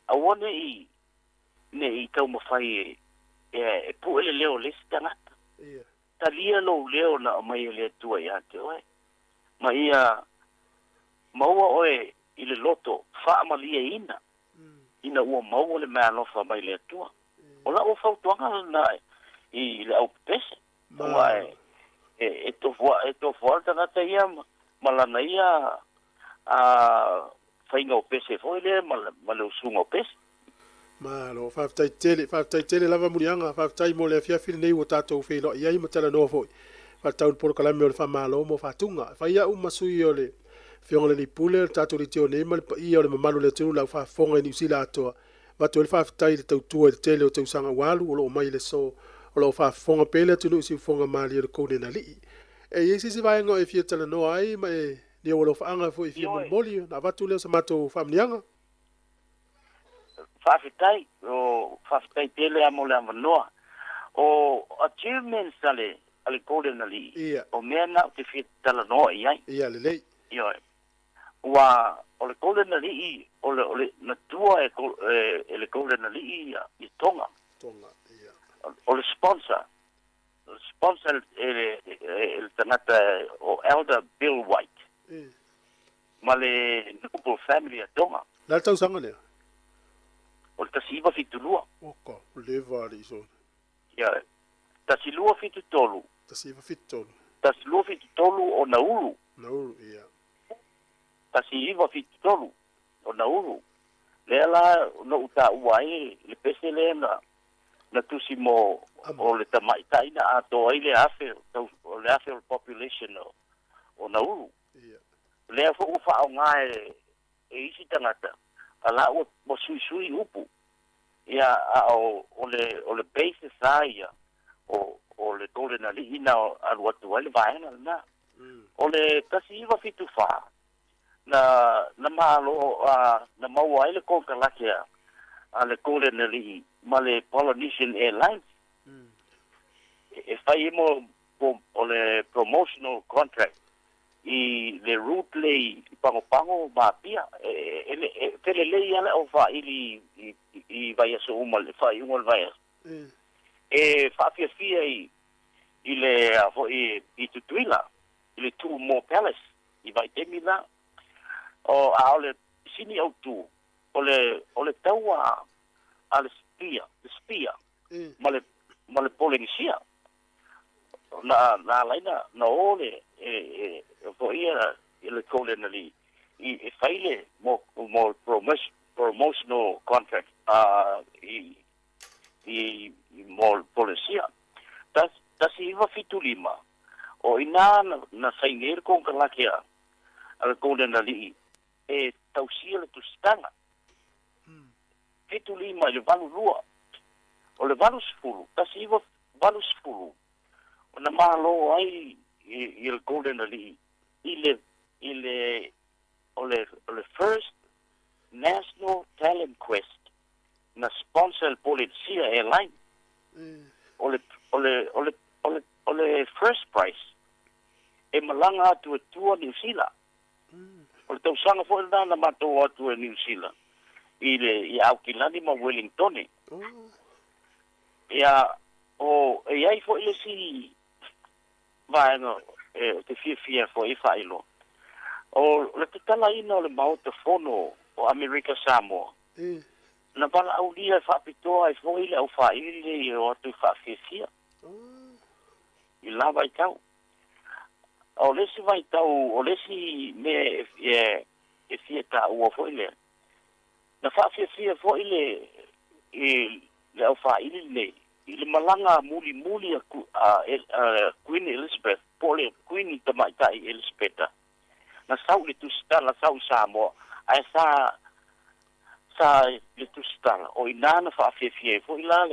Aua ne i ne i taumafai e pue le leo o le isi tagata. Talia lou leo na aumai e le Atua ia te oe, ma ia maua oe i le loto faamalieina ina ua maua le meaalofa mai le Atua. O lau fautuaga lena i le aupepese, aua e tofu lava le tagata ia ma lana ia faiga o pese foi lea ma le usuga o pese. Malo, faafetai tele, faafetai tele lava Muliaga, faafetai mo le afiafi lenei ua tatou feiloai ai ma talanoa foi faatatau i le polokalame o le Faamalo mo Faatuga. E fai au ma sui o le Afioga i le Alii Pule o le tatou leitio nei ma le paia o le mamalu o le atunuu le au faafofoga i Niu Sila atoa. Avatu ai le faafetai i le tautua i le tele o tausaga ua alu o lo o mai i le aso o lo o faafofoga pea le atunuu i siufofoga malie o le Kounen Alii. E i ai se isi vaega o e fia talanoa ai ma e ni ou alofaaga foi e fia molimoli ona avatu lea o sa matou faamanuiaga. Faafetai, o faafetai tele lava mo le avanoa. O achievements a le a le Golden Alii, Ia. o mea na ou te fia talanoa i ai. Ia, lelei. Ioe. Ua o le Golden Alii, o le o le na tua e e le Golden Alii ia i Tonga. Tonga, ia. O le sponsor, sponsor e le e le tagata o Elder Bill White. Ia. Ma le Noble Family a Tonga. Le a le tausaga lea? O le 1972. Oka, leva alii sona. Ia, 1273. 1973. 1273 o Nauru. Nauru, ia. 1973 o Nauru. Lea la na ou taua ai le pese lea na tusi mo o le tamaitai na atoa ai le afe o le afe o le population o Nauru. Lea foi ua faaaoga e isi tagata a la ua suisui upu. Ia a o le basis a ia o le Golden Alii na alu atu ai le vaega lena. O le 1974 na malo na maua ai le konekarate a le Golden Alii ma le Polynesian Airlines e fai mo o le promotional contract i le route le i Pago Pago ma Apia e felelei ala o faaili i vaiaso uma le faaiuga o le vaiaso e faafiafia i le foi i Tutuila i le Tumua Palace i vaitaimi la o a o le sini autu o le taua a le Spear, le Spear ma le Polenesia na alaina na o le e foi ia i le Golden Alii i e fai le mo promotional contract i mo Polenesia. 1975 o ina na saini ai le konekarate a le Golden Alii e tausia le tusitaga 75 i le 82 o le 80 1980 ona malo ai i le Golden Alii i le o le first National Talent Quest na sponsor le Polynesia Airline. O le first prize e malaga atu e tua Niu Sila. O le tausaga foi lena na matou atu e Niu Sila i Aukilani ma Wellingtone. Ia o e iai foi le isi vaega e te fiafia foi e faailoa. O le tatalaina o le Maota Fono o Amerika Samoa. Na valaaulia e faapitoa ai foi le aufaili e o atu i faafiafia i la vaitau. O le isi vaitau, o le isi mea e fia taua foi lea. Na faafiafia foi i le aufaili lenei i le malaga mulimuli a Queen Elizabeth po o le Queen Tamaitai Elisabeta na sau i le Tusitala, sau i Samoa, ae sa le Tusitala o ina na faafiafia ai foi la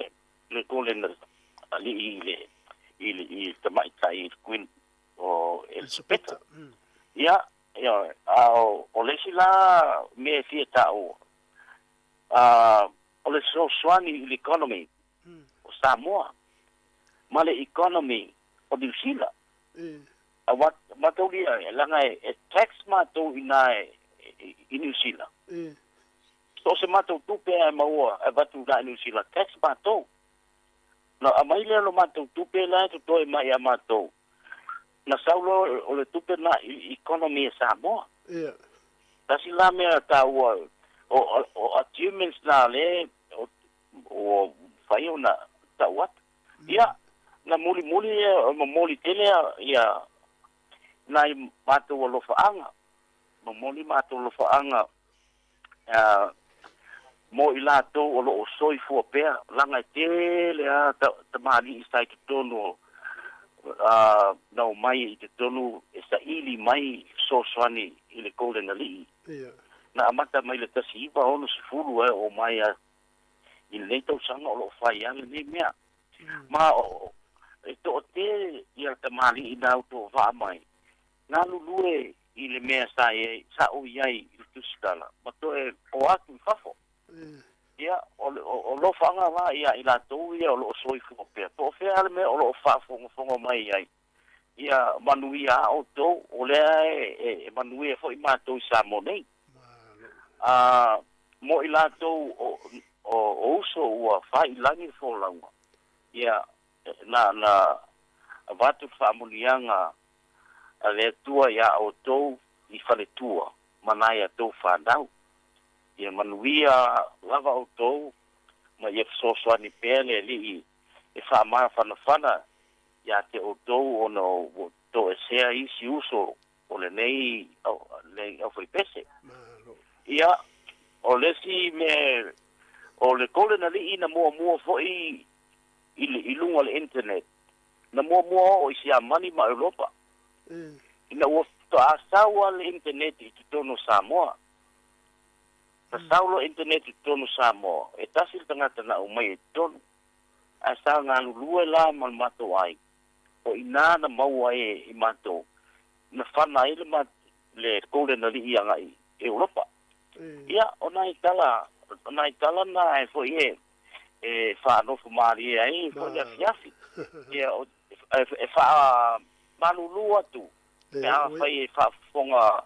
le Golden Alii i le Tamaitai Queen o Elisabeta. Ia, a o le isi la mea e fia taua, o le fesoasoani i le economy o Samoa ma le economy o Niu Sila. A mataulia laga e tax matou ina i Niu Sila. So se matou tupe e maua e avatu la i Niu Sila, tax matou. Na aumai lea lo matou tupe la e totoe mai ia matou. Na sau loa o le tupe na i economy e Samoa. Tasi la mea taua o achievements na le o fai ona tau atu. Ia, na mulimuli e momoli tele ia nai matou alofaaga. Momoli matou alofaaga mo i latou o loo soifua pea laga e tele a tamalii sa i totonu o na omai i totonu e saili mai fesoasoani i le Golden Alii. Na amata mai le 1960 e oo mai a i lenei tausaga o loo fai a lenei mea. Ma e toatele ia tamalii na autovaa mai na lulue i le mea sa i sa ou i ai i le tusitala ma toe o atu i fafo. Ia, o lofaga la ia i latou ia o loo soifua pea. Po o fea le mea o loo faafogafoga mai ai. Ia manuia a outou, o lea e manuia foi matou i Samoa nei. Mo i latou o uso ua faailagi le folauga. Ia, na avatu le faamuniaga a le Atua ia outou i faletua ma nai a tou fanau. Ia manuia lava outou ma ia fesoasoani pea le Alii e faamafanafana ia te outou ona ua toesea isi uso. o lenei le aufaipese. Ia, o le isi mea o le Golden Alii na muamua foi i luga o le internet, na muamua oo i Siamani ma Europa. Ina ua faatoa sau lava le internet i totonu o Samoa. Na sau loa internet i totonu o Samoa, e tasi le tagata na aumaia i totonu. Ae sa galulue la ma le matou aiga, o i ina na maua ai e matou, na fana ai le le Golden Alii agai i Europa. Ia, o nai tala, o nai tala na e foi e e faanofo malie ai foi le afiafi. Ia, o, e faamalulu atu pe afai e faafofoga,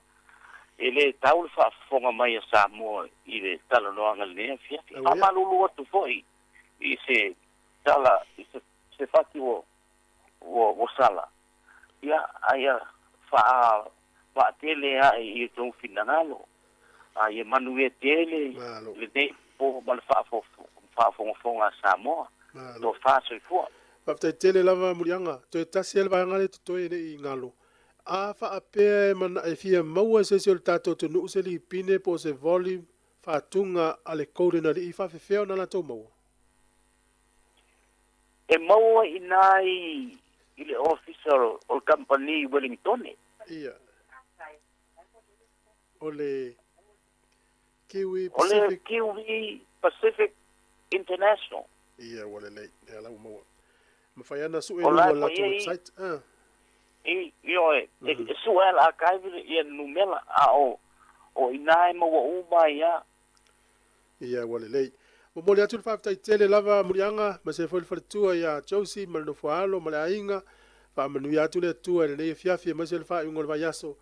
e le tau le faafofoga mai a Samoa i le talanoaga i lenei afiafi. E faamalulu atu foi i se tala, i se fati ua ua sala, ia, a ia faa vaatele ae i outou finagalo, a ia manuia tele lenei po ma le faafogafoga a Samoa. Tofa soifua. Faafetai tele lava Muliaga. Toe tasi lava le vaega lea e totoe e le i galo. A faapea e mana e fia maua e se isi o le tatou atunuu se lipine po o se volume faatuga a le Golden Alii e faafefea ona latou maua? E maua i ina i le ofisa o le kamupani i Wellingtone. Ia. O le Kiwi Pacific. O le Kiwi Pacific International. Ia, ua lelei. Lea la ua maua. Mafai lava ona sue i luga o le latou website. Ah. Ioe, e sue lava e le archive ia numera, a o i ina e maua uma ai lava. Ia, ua lelei. Momoli atu le faafetai tele lava Muliaga, aemaise foi le faletua ia Josie ma le nofoaalo ma le aiga. Faamanuia atu le Atua i lenei afiafi aemaise le faaiuga o le vaiaso.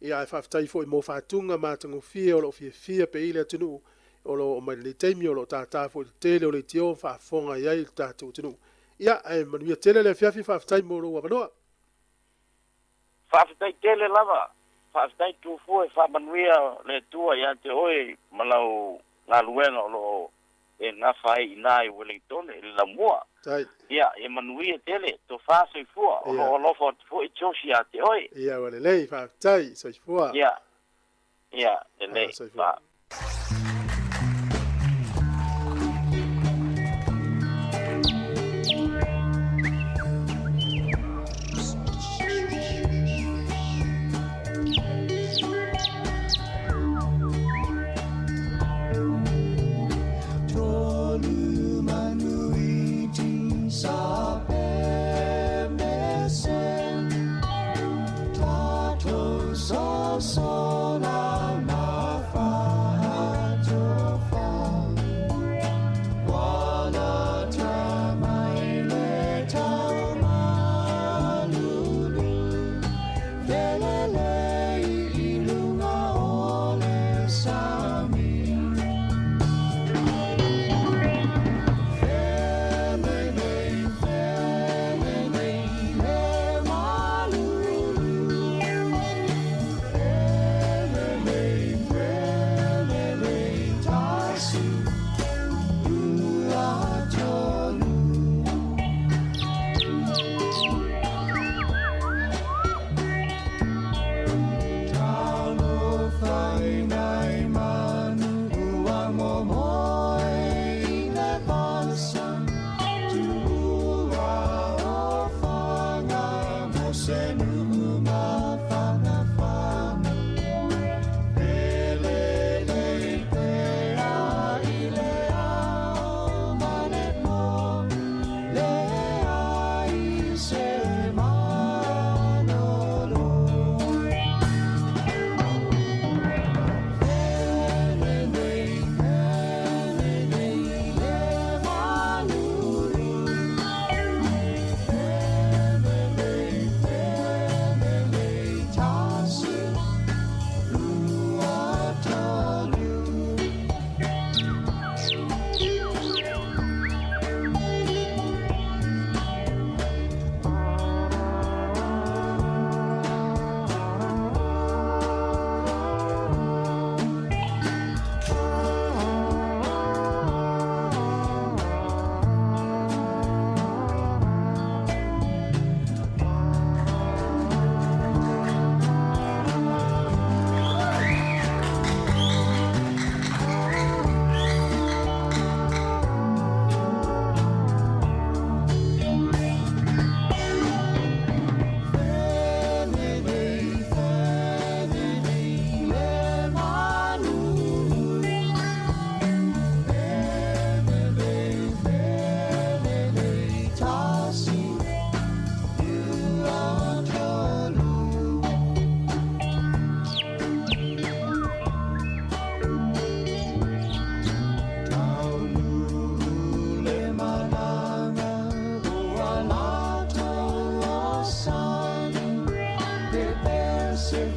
Ia, ae faafetai foi mo faatuga matagofie o lo o fiafia pei le atunuu o lo o oo mai lenei taimi, o lo o tātā foi i le tele o leitio ma faafofoga i ai le tatou atunuu. Ia, ae manuia tele le afiafi, faafetai mo lou avanoa. Faafetai tele lava. Faafetai Tufue, faamanuia le Atua ia te oe ma lau galuega o lo o e gafa ai i ina i Wellingtone i le laumua. Ia, ia manuia tele, tofa soifua, o lo o alofa atu foi Josh ia te oe. Ia, ua lelei, faafetai, soifua. Ia, ia, lelei, fa.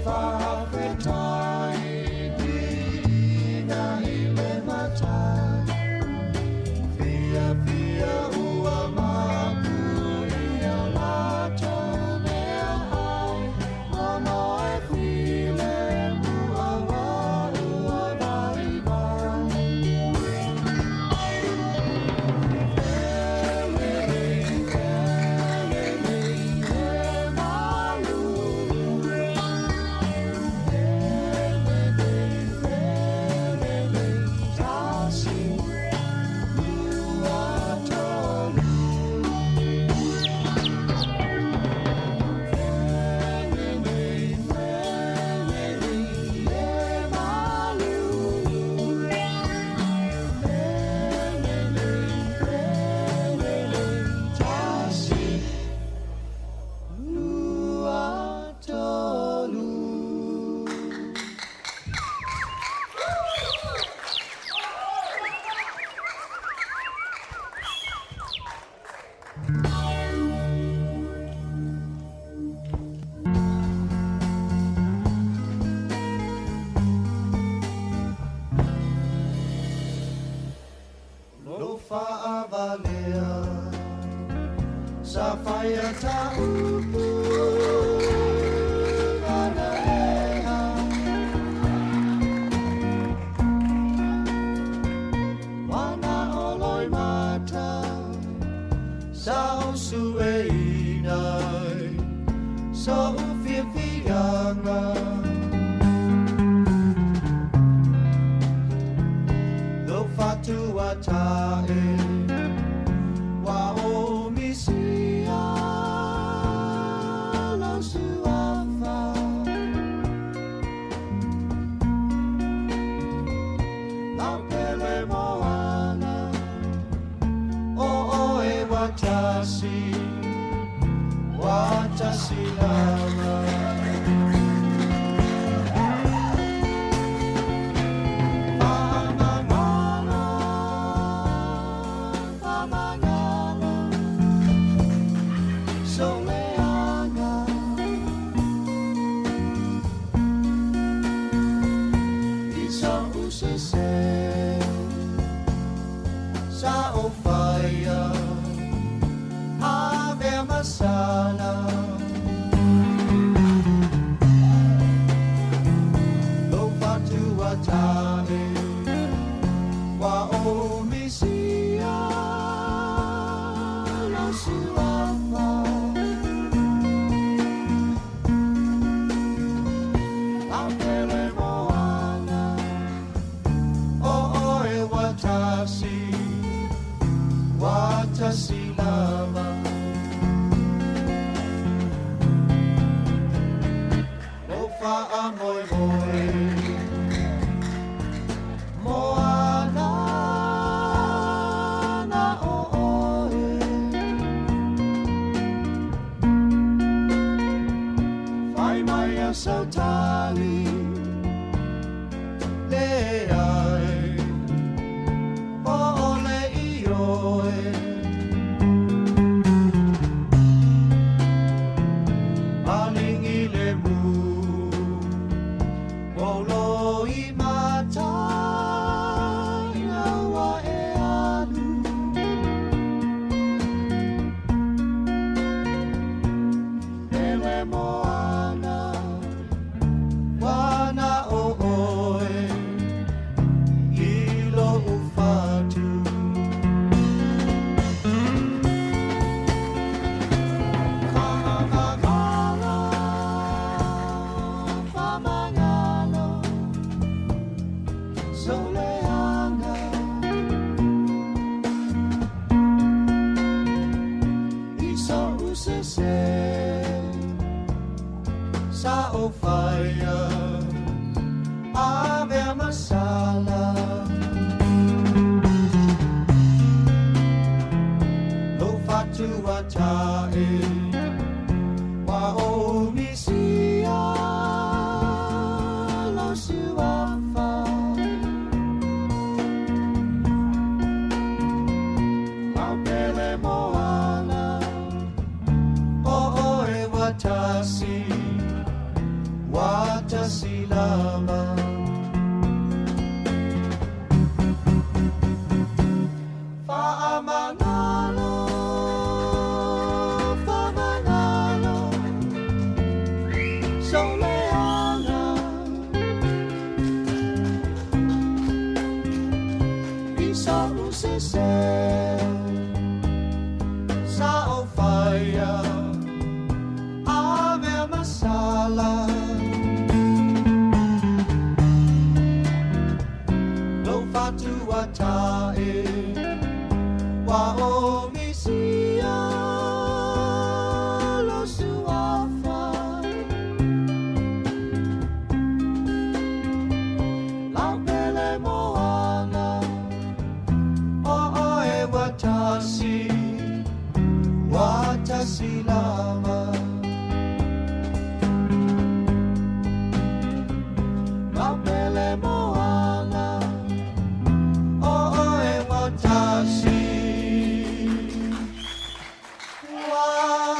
Faafetai viiga i le Matai. Fiafia ua mapu i o latou meaai, lono e filemu auā ua vaivai. Felelei, felelei, le malu. Felelei, felelei, tasi, lua, tolu. Felelei, felelei, le malu. Felelei, felelei, tasi, lua, tolu. Lo faavalea sa faia taupu vanalea. Wana oloi mata sa osu e inai so ufiafiaga. Lo fatua tae wa o misia lo suafa. Lau pele moana o oe watasi, watasi lava. Faamagalo, faamagalo, soleaga. I sa usese, sa o faia, ave masala. Lo fatua tae, wa o misia, lo suafa. Lau pele moana, o oe watasi, watasi lava. Lo faamoemoe, moana na o oe. Fai mai a sautali, le ai, o ole i oe. Malingi le mu, o lo i mata, ina ua e alu. Ele moana, wana o oe, i lo ufatu. Faamagalo, faamagalo, soleaga. I sa usese, sa o faia, ave masala. Lo fatua tae, wa o misia, lo suafa. Lau pele moana, o oe watasi, watasi. Watasi lava. Fa'amagalo, fa'amagalo, soleaga. Isa usese, sa o faia, ave masala. Lo fatua tae, wa o misia, lo suafa. La pele moana, o oe watasi, watasi lava. La pele moana, o oe watasi, watasi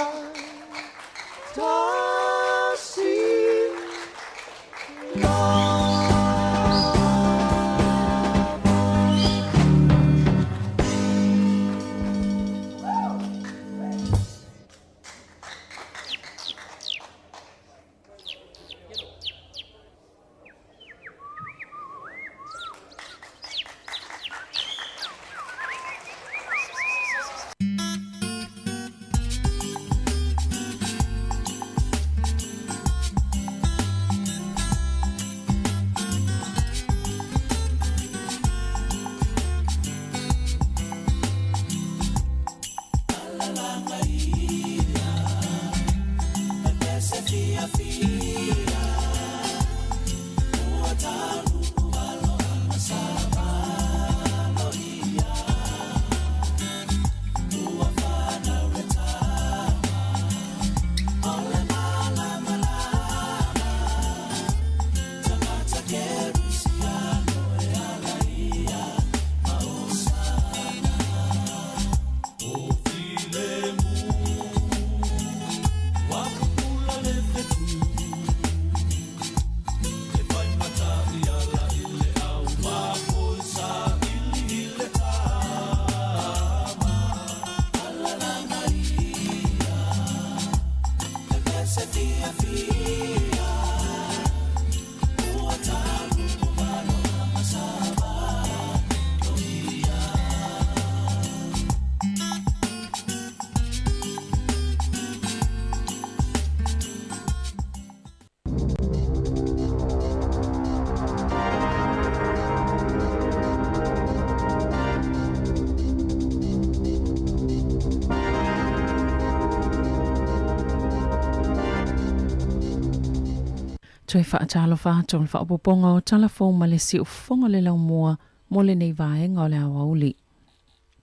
Toe faatalofa atu i le faaopoopoga o Tala Fou ma le Siufofoga o le Laumua mo lenei vaega o le aoauli.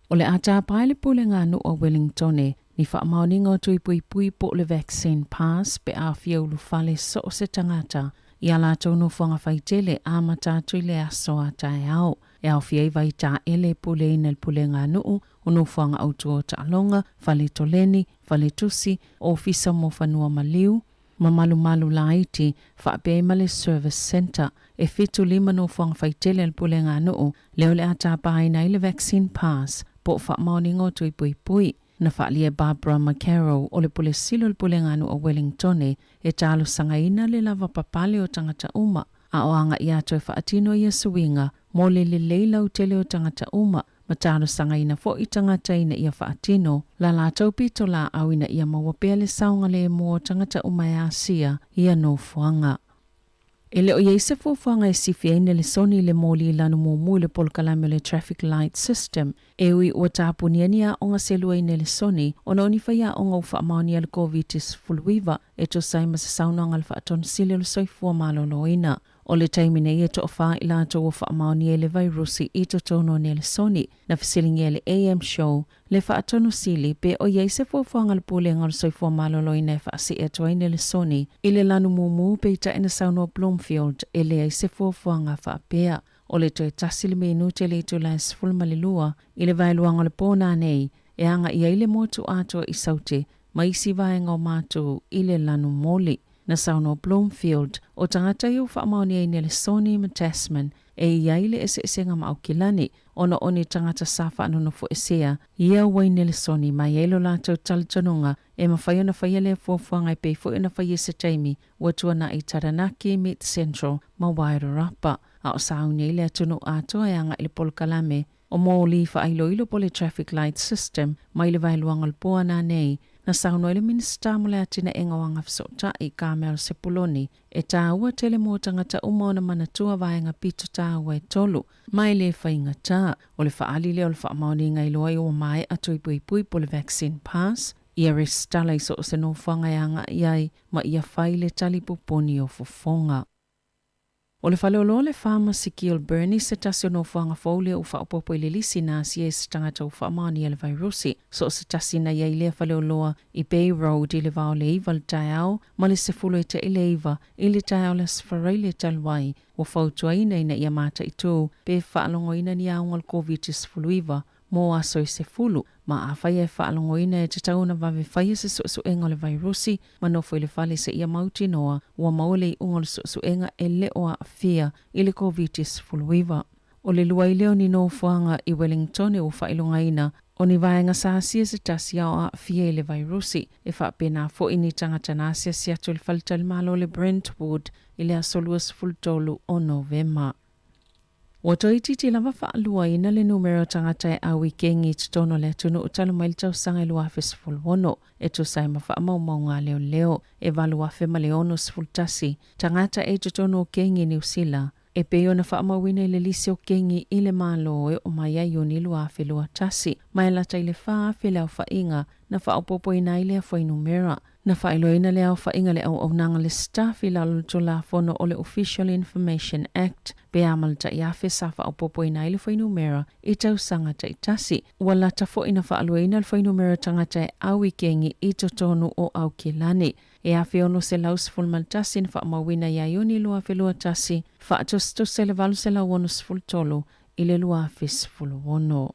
O le a tapa ai le Pulega a Nuu a Wellingtone ni faamaoniga o tui puipui po o le vaccine pass pe a fia ulufale so o se tagata i a latou nofoaga faitele amata atu i le aso a taeao. E aofia ai vaitaele e puleina e le Pulega a Nuu o nofoaga autu o taaloga, fale toleni, fale tusi, ofisa mo fanua maliu, ma malumalu laiti, faapea ai ma le Service Centre. E 75 nofoaga faitele a le Pulega a Nuu lea o le a tapaina ai le Vaccine Pass po o faamaoniga o tui puipui. Na faaalia e Barbara McCarroll o le Pule Sili o le Pulega a Nuu a Wellingtone e talosagaina le lava papale o tagata uma a o aga'i atu e faatino ia suiga mo le lelei lautele o tagata uma ma talosagaina foi tagata ina ia faatino la latou pitolaau ina ia maua pea le saogalemu o tagata uma e asia ia nofoaga. E le o i ai se fuafuaga e sifi ai Nelesoni i le moli i lanu mumu i le polokalame o le Traffic Light System e ui ua tapunia ni aoga selua i Nelesoni ona o ni faiaoga ua faamaonia le Koviti-19 e tusa ai ma se saunoaga a le Faatonu Sili o le Soifua Maloloina. O le taimi nei e toafa i latou ua faamaonia i le vairusi i totonu o Nelesoni. Na fesiligia e le AM Show le Faatonu Sili pe o i ai se fuafuaga a le Pulega o le Soifua Maloloina e faasee atu ai Nelesoni i le lanu mumu peitai na saunoa Bloomfield e leai se fuafuaga faapea. O le toe tasi le minute i le itula e 12 i le vaeluaga o le po nanei e aga'i ai le motu atoa i Saute ma isi vaega o matou i le lanu moli. Na saunoa Bloomfield, o tagata ia ua faamaonia i Nelesoni ma Tasman e i ai le eseesega ma Aukilani, ona o ni tagata sa faanonofoesea ia ua i Nelesoni ma e i ai lo latou talitonuga e mafai ona faia lea fuafuaga e pei foi ona faia i se taimi ua tuanai i Taranaki, Mid Central ma Wairarapa. A o sauni ai le atunuu atoa e agai i le polokalame o moli faailoilo po o le Traffic Light System mai le vaeluaga o le po ananei, na saunoa ai le Minisita mo le Atinaega o Agafesootai, Carmel Sepuloni, e tāua tele mō tagata uma ona manatua vaega pito tāua e tolu, ma e le faigata. O le faaali lea o le faamaoniga iloa ai ua maea tuipuipui po o le vaccine pass, ia resitala i so o se nofoaga e agai ai ma ia fai le tali pupuni o fofoga. O le faleoloa o le Pharmacy Kilbirnie se tasi o nofoaga fou lea ua faaopoopo i le lisi na asia i se tagata ua faamaonia le vairusi. So o se tasi na i ai lea faleoloa i Bay Road i le va o le 9 le taeao ma le 8:50 i le taeao o le Aso Faraile talu ai, ua fautuaina ina ia mataitu pe faalogoina ni auga o le Koviti-19 mo aso e 10, ma afai e faalogoina e tatau ona vave faia se suesuega o le vairusi ma nofo i le fale seia mautinoa ua maua le iuga o le suesuega e le o aafia i le Koviti-19. O le lua ai lea o ni nofoaga i Wellingtone ua faailogaina o ni vaega sa asia se tasi a o aafia i le vairusi, e faapena foi ni tagata na asiasi atu i le faletalimalo o le Brentwood i le aso 23 o Novema. Ua toeitiiti lava faaluaina le numera o tagata e au i kengi i totonu o le atunuu talu mai le tausaga e 2016, e tusa ai ma faamaumauga a leoleo e 8,061 tagata e i totonu o kengi i Niu Sila, e pei ona faamauina i le lisi o kengi i le Malo e oo mai ia Iuni 2021, ma e lata i le 4,000 le aofaiga na faaopoopoina ai lea fuainumera. Na faailoaina le aofaiga le auaunaga le staff i lalo o le Tulafono o le Official Information Act pe a ma le ta'iafe sa faaopoopoina ai le fuainumera i tausaga taitasi. Ua lata foi na faaluaina le fuainumera tagata e au i kengi i totonu o Aukilani. E 1611 na faamauina ia Iuni 2021, faatusatusa i le 863 i le 2016.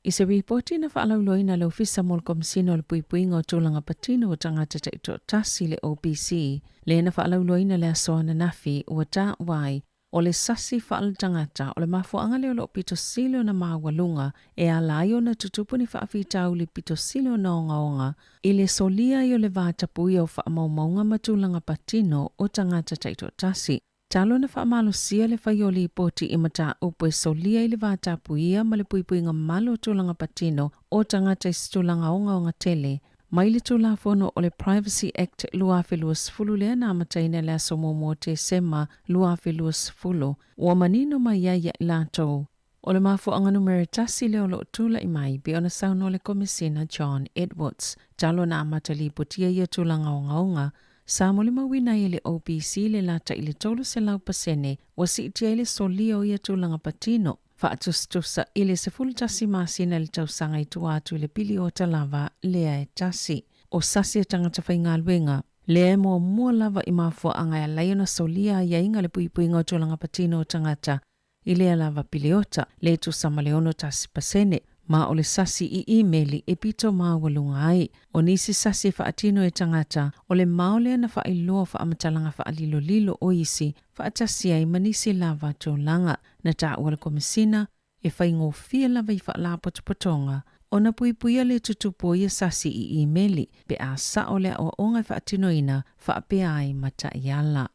I se ripoti na faalauiloaina a le Ofisa mo le Komesina o le Puipuiga o Tulaga Patino o Tagata Taitoatasi, le OPC, lea na faalauiloaina le aso ananafi, ua taua ai, o le sasi faaletagata o le mafuaaga lea o lo o pito sili ona maualuga e ala ai ona tutupu ni faafitauli pito sili ona ogaoga i le solia ai o le va tapuia o faamaumauga ma tulaga patino o tagata taitoatasi. Talu ona faamalosia le fai o lipoti i mataupu e solia i le va tapuia ma le puipuiga malu o tulaga patino o tagata i se tulaga ogaoga tele, mai le Tulafono o le Privacy Act 2020 lea na amataina i le aso 1 o Tesema 2020, ua manino mai ai ia i latou, o le mafuaaga numera tasi lea o lo o tulai mai pei ona saunoa le Komesina John Edwards. Talu ona amata lipotia ia tulaga ogaoga, sa molimauina ai e le OPC le lata i le 300 pasene ua siitia ai le solia o ia tulaga patino, faatusatusa i le 11 masina i le tausaga i tua atu i le piliota lava lea e tasi. O sasi a tagata faigaluega, lea e muamua lava i mafuaaga e ala ai ona solia aiaiga le puipuiga o tulaga patino o tagata i lea lava piliota, le tusa ma le 61%, ma o le sasi i imeli e pito maualuga ai. O nisi sasi e faatino e tagata, o le mao lea na faailoa o faamatalaga faalilolilo o isi faatasi ai ma nisi lava tulaga. Na taua le Komesina, e faigofie lava i faalapotopotoga ona puipuia le tutupu o ia sasi i imeli pe a sao le aoaoga e faatinoina faapea ai ma taiala.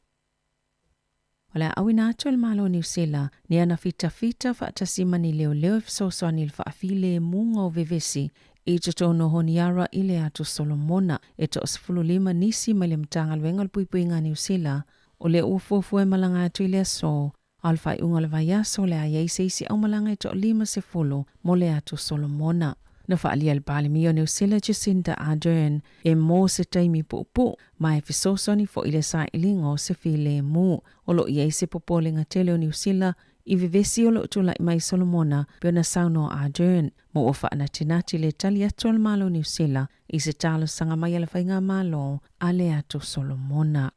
O le a auina atu e le Malo o Niu Sila ni ana fitafita faatasi ma ni leoleo e fesoasoani i le faafilemuga o vevesi i totonu o Honiara i le Atu Solomona. E toa-15 nisi mai le Matagaluega o le Puipuiga a Niu Sila o lea ua fuafua e malaga atu i le aso a o le faaiuga o le vaiaso o le a i ai se isi aumalaga e toa-50 mo le Atu Solomona. Na faaalia e le Palemia o Niu Sila Jacinda Ardern e mo se taimi puupuu ma e fesoasoani foi i le sailiga o se filemu. O lo o i ai se popolega tele o Niu Sila i vevesi o lo o tulai mai i Solomona pei ona saunoa Ardern, ma ua faanatinati le tali atu a le Malo o Niu Sila i se talosaga mai a le Faigamalo a le Atu Solomona.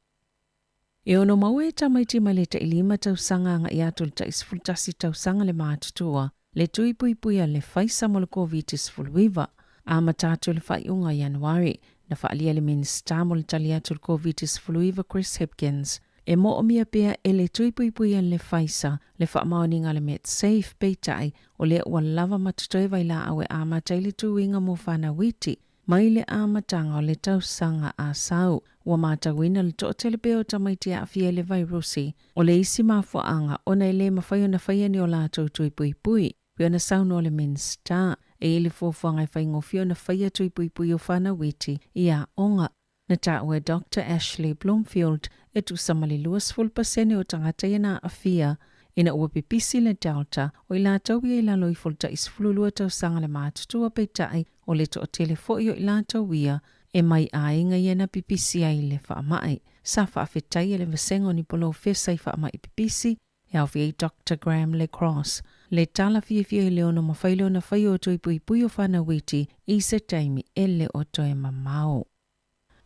E ono maua e tamaiti mai le tai-5 tausaga agai atu i le tai-11 tausaga le matutua, le tui puipui a le faisa mo le Koviti-19, amata atu i le faaiuga o Ianuari. Na faaalia e le Minisita mo le tali atu i le Koviti-19 Chris Hipkins, e moomia pea e le tui puipui a le Pfizer le faamaoniga a le Medsafe, peitai, o lea ua lava ma totoe vailaau e amata ai le tuiga mo fanau iti. Mai le amataga o le tausaga a sau, ua matauina le toatele pea o tamaiti e aafia i le vairusi. O le isi mafuaaga ona e le mafai ona faia ni o latou tui puipui. Pei ona saunoa le Minisita, e i ai le fuafuaga e faigofie ona faia tui puipui o fanau iti i aoga. Na taua e Doctor Ashley Bloomfield e tusa ma le 20% o tagata ia na aafia ina ua pipisi le Delta, o i latou ia i lalo ifo o le tai 12 tausaga le matutua peitai o le toatele foi o i latou ia e mai aiga ia na pipisi ai le faamai. Sa faafetai e le vasega o ni polofesa i faamai pipisi e aofia ai Doctor Graham Le Cross, le tala fiafia i le ono mafai lea ona faia o tui puipui o fanau iti i se taimi e le o toe mamao.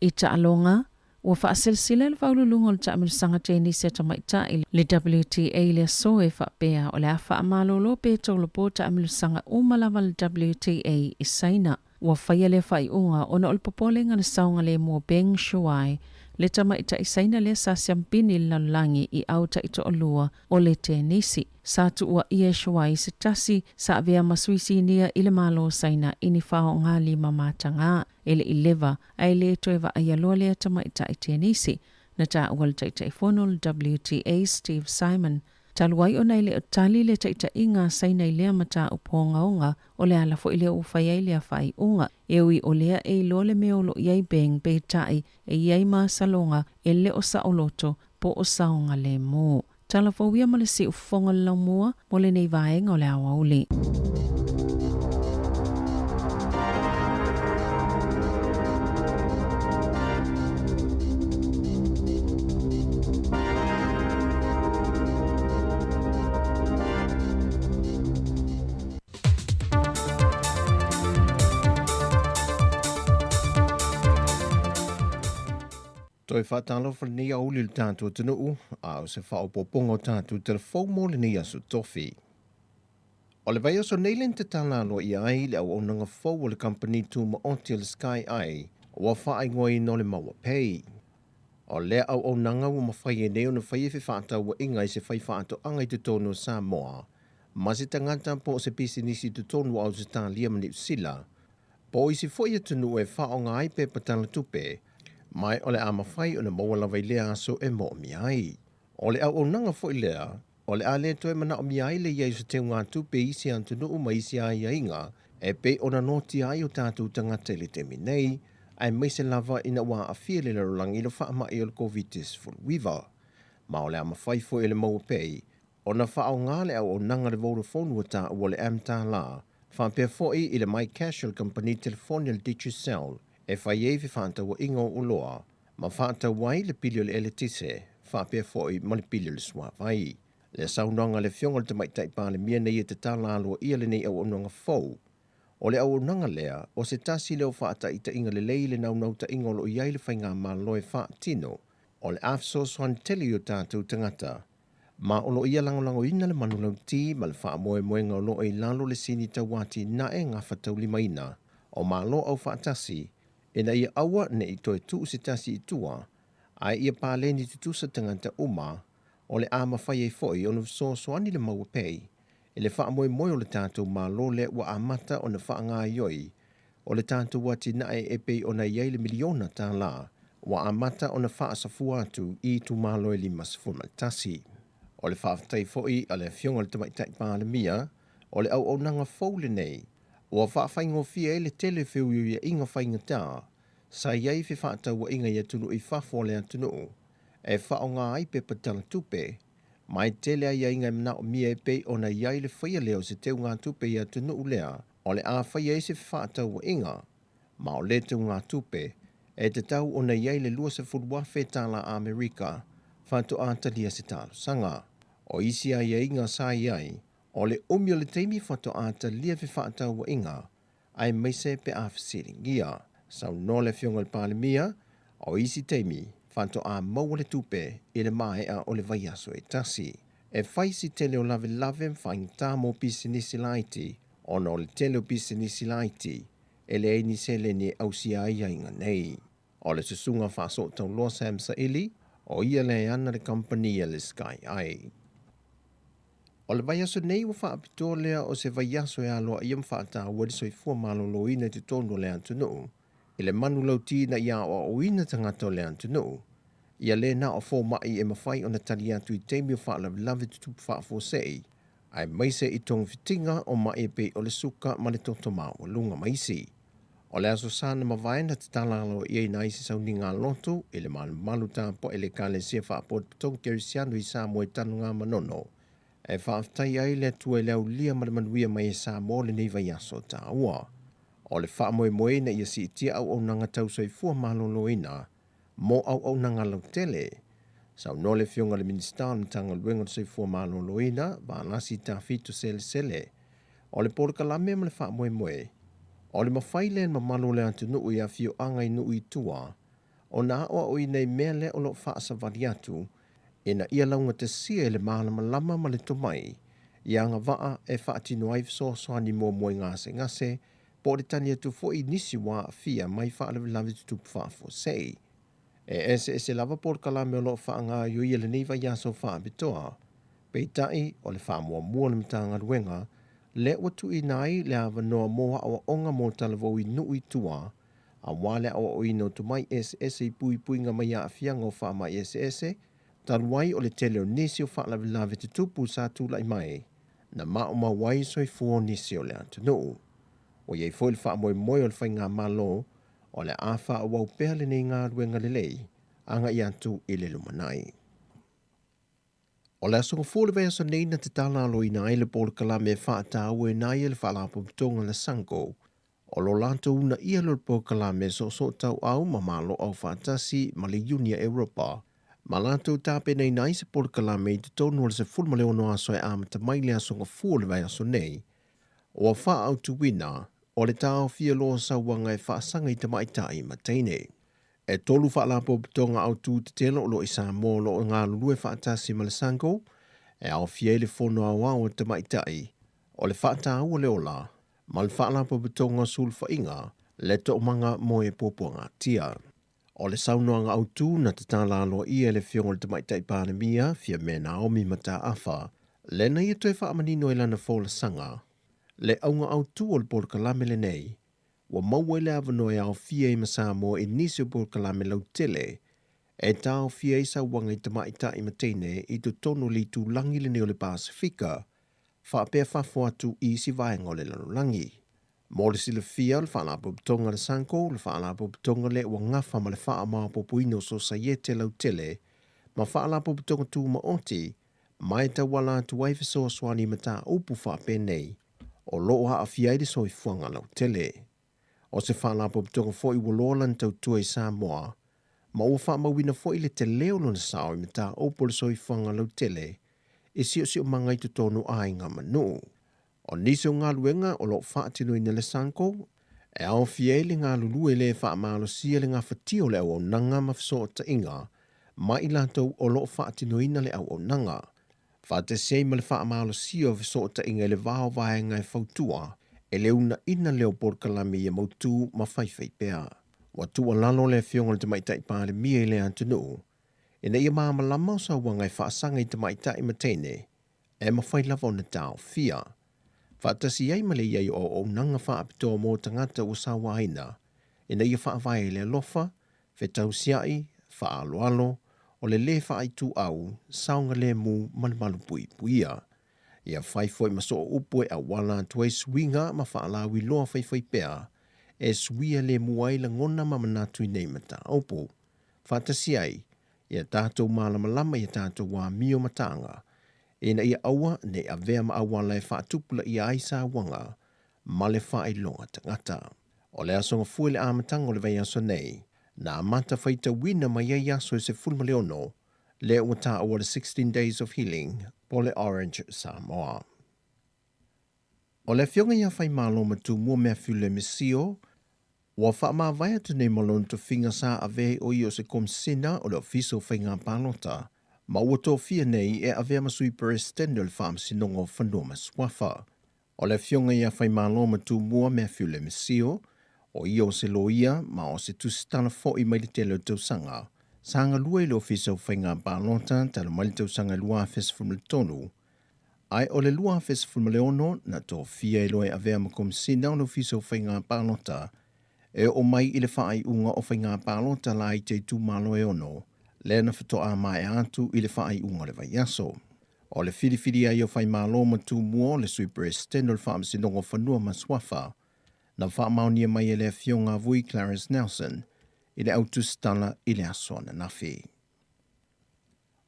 I taaloga, ua faaselasela le Faauluuluga o le Taamilosaga Tenisi a Tamaitai, le WTA i le aso e faapea o le a faamalolo pe tolopo taamilosaga uma lava a le WTA i Saina. Ua faia lea faaiuga ona o le popolega na saogalemu o Peng Shuai, le tamaitai Saina lea sa siampini i le lalolagi i au taitoalua o le tenisi. Sa tuuaia e Shuai se tasi sa avea ma sui sinia i le Malo o Saina i ni faogalima matagā e le i leva ae le toe vaaia loa lea tamaitai tenisi. Na taua le Taitaifono o le WTA Steve Simon Talu ai ona e le o tali le taitaiga a Saina i lea mataupu ogaoga, o le ala foi lea ua fai ai lea faaiuga. E ui o lea e iloa le mea o lo o i ai Beng, peitai, e i ai masaloga e le o saoloto po o saogalemu. Tala fou ia ma le siufofoga o le laumua mo lenei vaega o le aoauli. Toe faatalofa lenei aoauli i le tatou atunuu, a o se faaopoopoga o tatou telefou mo lenei aso tofi. O le vaiaso nei le na tatala aloaia ai le auaunaga fou a le kamupani tumaoti a le Sky Eye ua faaigoaina o le Maua Pay. O lea auaunaga ua mafai ai nei ona faia fefaatauaiga i se faifaatoaga i totonu o Samoa ma se tagata po o se pisinisi i totonu o Ausetalia ma Niu Sila po o isi foi atunuu e faaaoga ai pepa talatupe, ma o le a mafai ona maua lava i lea aso e moomia ai. O le auaunaga foi lea o le a le toe manaomia ai le i ai o se teugatupe i isi atunuu ma isi aiaiga e pei ona noatia ai o tatou tagata i le taimi nei, aemaise lava ina ua aafia le lalolagi i le faamai o le Koviti-19. Ma o le a mafai foi e le Maua Pay ona faaaoga le auaunaga a le Vodafone ua taua o le M-Tala, faapea foi i le MyCash a le kamupani telefoni a le Digicel e fai ai fefaatauaiga o oloa ma faatau ai le pili o le eletise faapea foi ma le pili o le suavai. Le saunoaga a le Afioga i le Tamaitai Palemia nei e tatala aloaia lenei auaunaga fou. O le auaunaga lea, o se tasi lea o faataitaiga lelei i le naunautaiga o lo o i ai le Faigamalo e faatino, o le a fesoasoani tele i o tatou tagata, ma o lo o ia lagolagoina le manulauti ma le faamoemoega o lo o i lalo o le sini tauatinae gafataulimaina o Malo Aufaatasi ina ia aua ne i toe tuu se tasi i tua, ae ia paleni tutusa tagata uma, o le a mafai ai foi ona fesoasoani le Maua Pay i le faamoemoe o le tatou Malo lea ua amata ona faagaoioi o le tatou atinae e pei ona i ai le miliona tālā ua amata ona faasafua atu i itumalo e 51. O le faafetai foi a le Afioga i le Tamaitai Palemia, o le auaunaga fou lenei ua faafaigofie ai le tele o feuiuiaiga faigata sa i ai fefaatauaiga i atunuu i fafo o le atunuu e faaaoga ai pepa talatupe, ma e tele aiaiga e manaomia e pei ona i ai le faia lea o se teugatupe i atunuu lea o le a faia ai se fefaatauaiga, ma o lea teugatupe e tatau ona i ai le $20,000 tala Amerika faatoa talia se talosaga. O isi aiaiga sa i ai, o le umi o le taimi faatoa talia fefaatauaiga, aemaise pe a fesiligia. Saunoa le Afioga i le Palemia, o isi taimi faatoa maua le tupe i le maea o le vaiaso e tasi. E fai si tele o lavelave ma faigata mo pisinisi laiti, ona o le tele o pisinisi laiti e leai ni seleni e ausia ai aiaiga nei. O le susuga faasootauloa Sam Saili, o ia le e ana le kamupani a le Sky Eye. O le vaiaso nei ua faapitoa lea o se vaiaso e aloaia ma faataua le soifua malōlōina i totonu o le atunuu i le manulauti ina ia aoaoina tagata o le atunuu ia lē na o fomaʻi e mafai ona tali atu i taimi o faalavelave tutupu faafuasei aemaise i togafitiga o maʻi e pei o le suka ma le toto maualuga ma isi. O le aso sa na mavae na tatala aloa'iaina ai se sauniga lotu i le malumalu tapua'i i le Ekalesia Faapotopotoga Kerisiano i Samoa i Tanuga Manono e faafetai ai le Atua i le aulia ma le manuia mai e Samoa lenei vaiaso taua. O le faamoemoe ina ia siitia auaunaga tau soifua malōlōina mo auaunaga lautele. Saunoa le Afioga i le Minisita o le Matagaluega o le Soifua Malōlōina, Valasi Tafito Selesele, o le polokalame ma le faamoemoe, o le mafai lea e le mamalu o le atunuu i afioaga i nuu i tua ona aoaoina i mea lea o lo o faasavali atu ina ia laugatasia i le malamalama ma le tomai i agavaa e faatino ai fesoasoani muamua i gasegase po o le tali atu foi i nisi ua aafia mai faalavelave tutupu faafuasei. E eseese lava polokalame o lo o faagaoioia i lenei vaiaso faapitoa, peitai o le faamuamua o le Matagaluega lea ua tuuina ai le avanoa mo aoaoga mo talavou i nuu i tua aua le aoaoina o tomai eseese i puipuiga mai aafiaga o faamai eseese, talu ai o le tele o nisi o faalavelave tutupu sa tulai mai na maumau ai soifua o nisi o le atunuu. Ua i ai foi le faamoemoe o le Faigamalo o le a faaauau pea lenei galuega lelei agai atu i le lumanai. O le aso Gafua o le vaiaso nei na tatala aloina ai le polokalame e faatauaina ai e le Faalapotopotoga a le SANGO o lo latou uunaia lea o le polokalame soosootauau ma Malo Aufaatasi ma le Iuni a Europa ma latou tapenaina ai se polokalame i totonu o le 16 aso e amata mai le aso Gafua o le vaiaso nei. Ua faaautuina o le taofia loa o sauaga e faasaga i tamaitai ma teine. E 3 faalapotopotoga autū tetele o lo o i Samoa o lo o galulue faatasi ma le SANGO e aofia ai le Fono Aoao a Tamaitai, o le Faataua le Ola ma le Faalapotopotoga o Sulufaiga le Toomaga mo e Puapuagatia. O le saunoaga autū na tatala aloaia e le Afioga i le Tamaitai Palemia, Fiame Naomi Mataafa, lena ia toe faamanino i lana folasaga le auga autū o le polokalame lenei, ua maua ai le avanoa e aofia ai ma Samoa i nisi o polokalame lautele e taofia ai sauaga i tamaitai ma teine i totonu o le itulagi lenei o le Pasefika, faapea fafo atu i isi vaega o le lalolagi. Mo le silafia, o le Faalapotopotoga a le SANGO, le Faalapotopotoga lea ua gafa ma le faamaopoopoina o sosaiete lautele ma Faalapotopotoga Tumaoti ma e tauala atu ai fesoasoani i mataupu faapenei o lo o aafia ai le soifuaga lautele. O se faalapotopotoga foi ua loa lana tautua i Samoa ma ua faamauina foi le telē o lona sao i mataupu o le soifuaga lautele i siosiomaga i totonu o aiga ma nuu. O nisi o galuega o lo o faatinoina e le SANGO e aofia ai le galulue lē faamalosia le gafatia o le auaunaga ma fesootaiga ma i latou o lo o faatinoina le auaunaga, faatasi ai ma le faamalosia o fesootaiga i le va o vaega e fautua e le uunaina lea o polokalame ia mautū ma faifai pea. Ua tuualalo le Afioga i le Tamaitai Palemia i le atunuu ina ia malamalama o sauaga e faasaga i tamaitai ma teine e mafai lava ona taofia, faatasi ai ma le i ai o auaunaga faapitoa mo tagata ua sauaina ina ia faavae i le alofa, fetausiaʻi, faaaloalo, o le lē faaituau, saogalemu ma le malupuipuia. Ia fai foi ma sooupu e auala atu ai suiga ma faalauiloa faifaipea e suia lemu ai lagona ma manatu i nei mataupu. Faatasi ai, ia tatou malamalama i a tatou amio ma taga, ina ia aua ne i avea ma auala e faatupulaia ai sauaga ma le faailoga tagata. O le aso Gafua i le amataga o le vaiaso nei, na amata faitauina mai ai aso e 16 lea ua taua le 16 Days of Healing po o le Orange Samoa. O le Afioga ia Faimalo ma Tumua Matthew Lemisio, ua faamavae atu nei ma lona tofiga sa avea ai o ia o se Komisina o le Ofisa o Faiga Palota, ma ua tofia nei e avea ma Sui Peresetene o le Faamasinoga o Fanua ma Suafa. O le Afioga ia Faimalo ma Tumua Matthew Lemisio, O ia o se loia ma o se tusitala fo'i mai le tele o tausaga, sa galue i le Ofisa o Faiga Palota talu mai le tausaga 2013, ae o le 2016 na tofia ai loa e avea ma Komesina o le Ofisa o Faiga Palota e oo mai i le faaiuga o faiga palota laiti a itumalo e ono, lea na faatoa maea atu i le faaiuga o le vaiaso. O le filifili ai o Faimalo ma Tumua o le Sui Peresetene o le Faamasinoga o Fanua ma Suafa, na faamaonia mai e le Afioga a Vui Clarence Nelson i le au tusitala i le aso ananafi.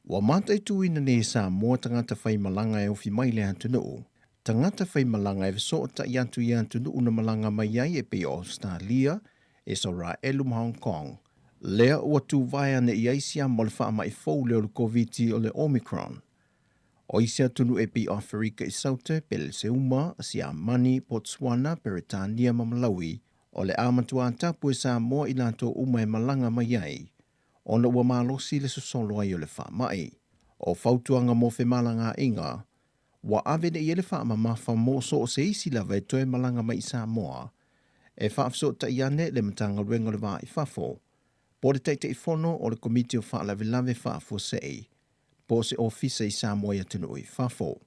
Ua mataituina nei e Samoa tagata faimalaga e ofi mai le atunuu, tagata faimalaga e fesootai atu i atunuu na malaga mai ai e pei o Ausetalia, Esaraelu ma Hong Kong, lea ua tuvae ane i ai siama o le faamai fou lea o le Koviti o le Omicron. O isi atunuu e pei o Aferika i Saute, Peleseuma, Siamani, Botswana, Peretania ma Malawi, o le a matuā tapu e Samoa i latou uma e malaga mai ai, ona ua malosi le sosolo ai o le faamai. O fautuaga mo femalagaaiga, ua ave nei i ai le faamamafa mo so o se isi lava e toe malaga mai i Samoa, e faafesootai ane le Matagaluega o le Va i Fafo, po o le Taitaifono o le Komiti o Faalavelave Faafuasei, po o se ofisa i Samoa i atunuu i fafo.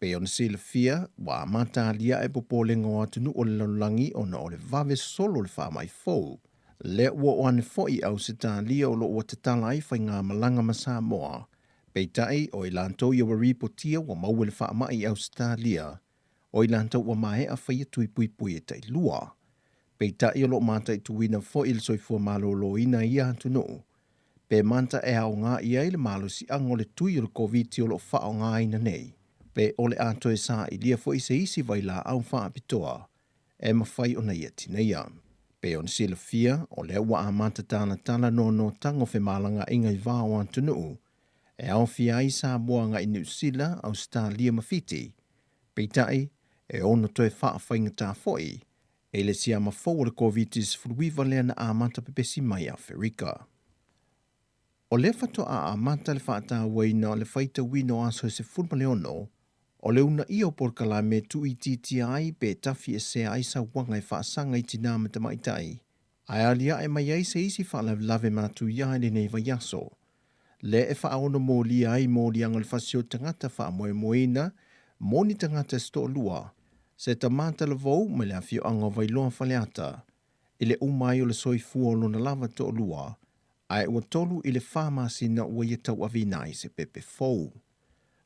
Pei ona silafia, ua amata aliae popolega o atunuu o le lalolagi ona o le vave solo o le faamai fou. Lea ua oo ane foi i Ausetalia o lo o ua tatala ai faigamalaga ma Samoa. Peitai, o i latou ia ua ripotia ua maua le faamai i Ausetalia, o i latou ua maea faia tui puipui e tailua. Peitai o lo o mataituina foi le soifua maloloina i ia atunuu, pe mata e aoga i ai le malosiaga o le tui o le Koviti o lo o faaaogaina nei, pe o le a toe sailia foi se isi vailaau faapitoa e mafai ona ia tineia. Pei ona silafia, o lea ua amata talatala noanoataga o femalagaaiga i va o atunuu, e aofia ai Samoa agai Niu Sila, Ausetalia ma Fiti. Peitai, e ono toe faafaigata foi e le siama fou o le Koviti-19 lea na amata pepesi mai i Aferika. O lea faatoa amata le faatauaina o le faitauina o aso e 16 o le uunaia o polokalame e tuuitiitia ai pe tafiesea ai sauaga e faasaga i tinā ma tamaitai, ae aliae mai ai se isi faalavelave matuia i lenei vaiaso, lea e faaono molia ai moliaga o le fasi o tagata faamoemoeina mo ni tagata se toalua, se tama talavou mai le afioaga o Vailoa Faleata, i le uma ai o le soifua o lona lava toalua, ae ua 3 i le 4 masina ua ia tauaveina ai se pepe fou.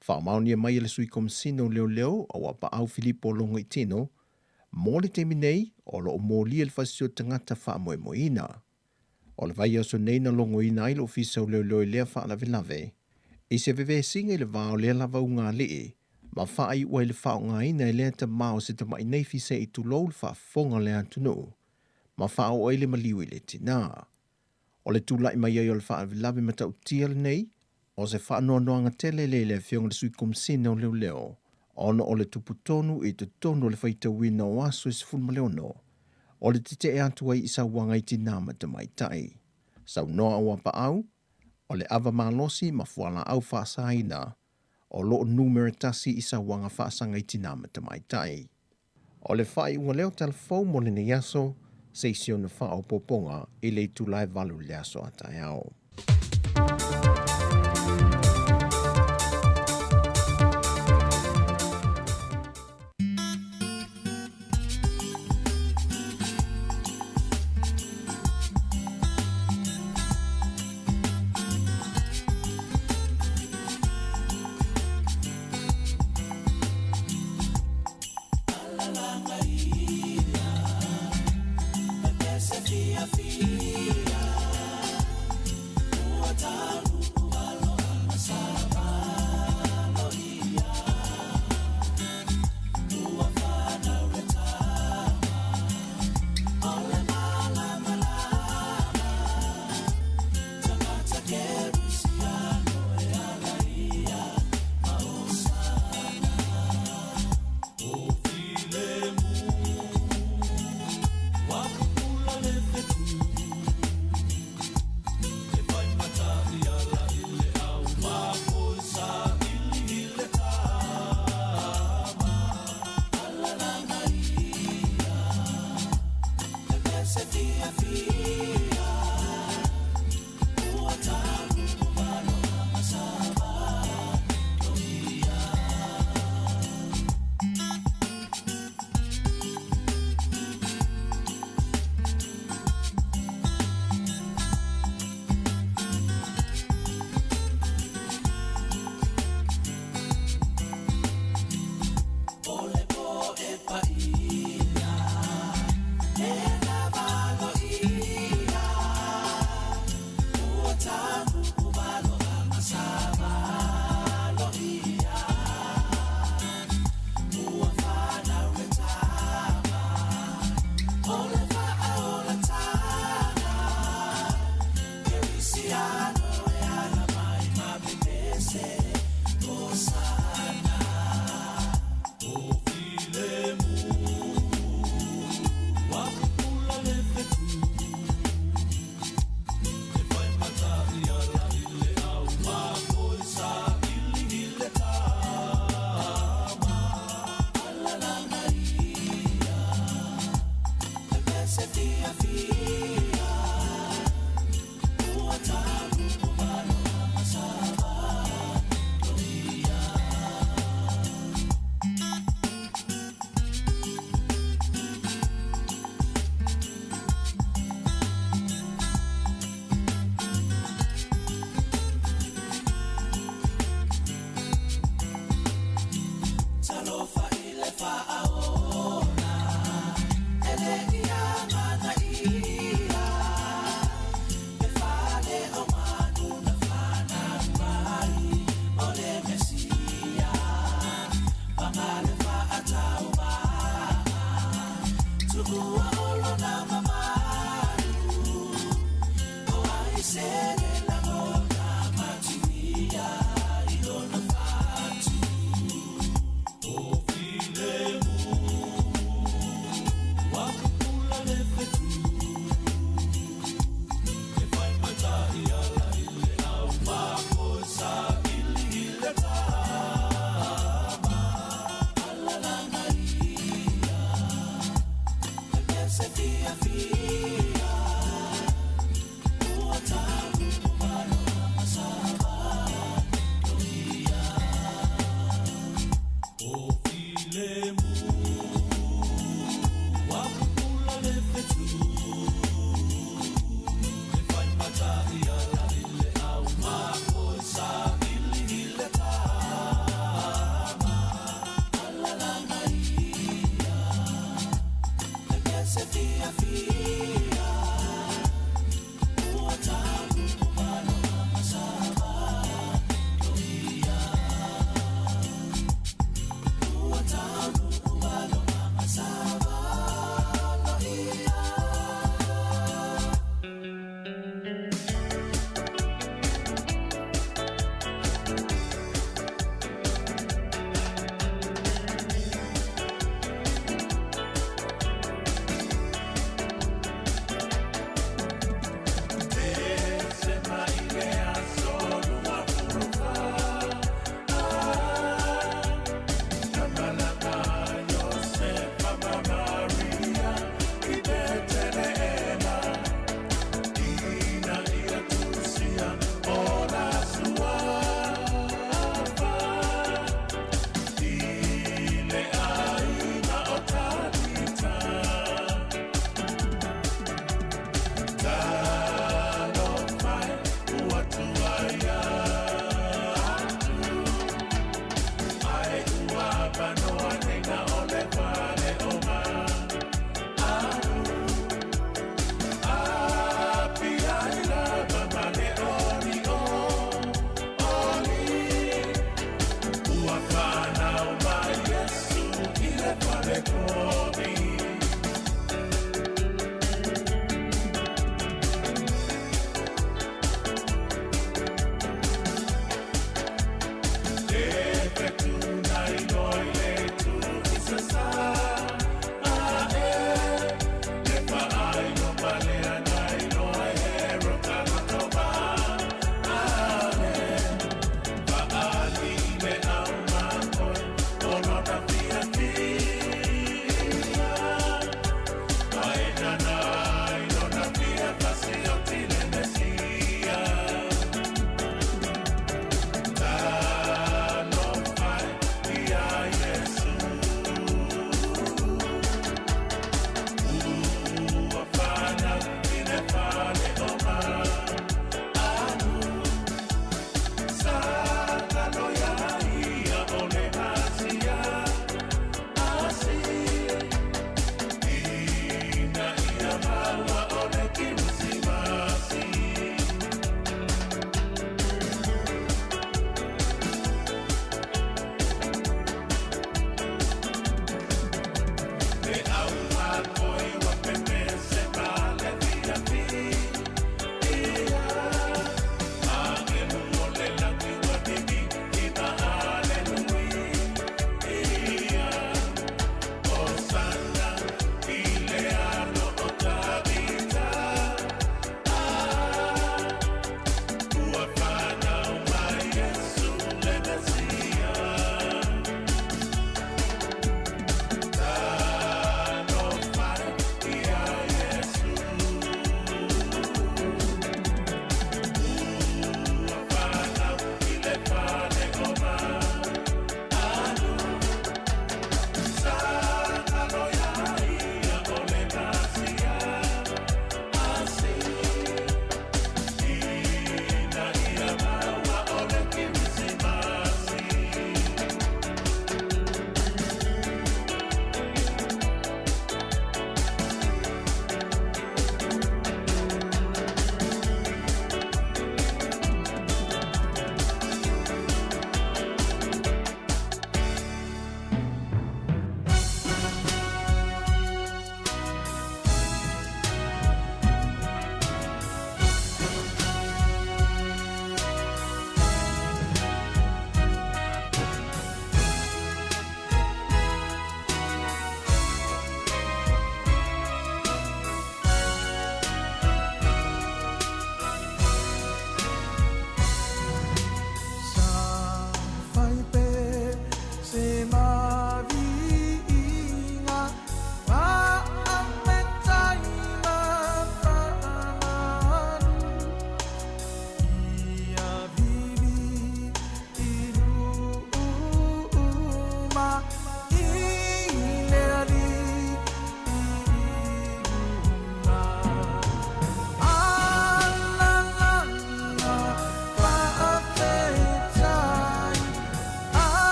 Faamaonia mai e le Sui Komesina o Leoleo o Auapaau Filipo Logoitino, mo le taimi nei o lo o molia le fasi o tagata faamoemoeina. O le vaiaso nei na logoina ai le Ofisa o Leoleo i lea faalavelave, i se vevesiga i le va o lea lava ugāli'i, ma faaiu ai le faaaogaina e lea tama o se tamai neifi se i tulou le faafofoga o le atunuu, ma faaoo ai le maliu i le tinā. O le tulai mai ai o le faalavelave matautia lenei, o se faanoanoaga tele lea i le Afioga i le Sui Komesina o Leoleo, ona o le tupu tonu i totonu o le faitauina o aso e 16, o le tetee atu ai i sauaga i tinā ma tamaitai. Saunoa Auapaau, o le ava malosi ma fualaau faasaina o lo o numera tasi i sauaga faasaga i tinā ma tamaitai. O le faaiuga lea o Tala Fou mo lenei aso, se i si ona faaopoopoga i le itula e 8 i le aso a taeao.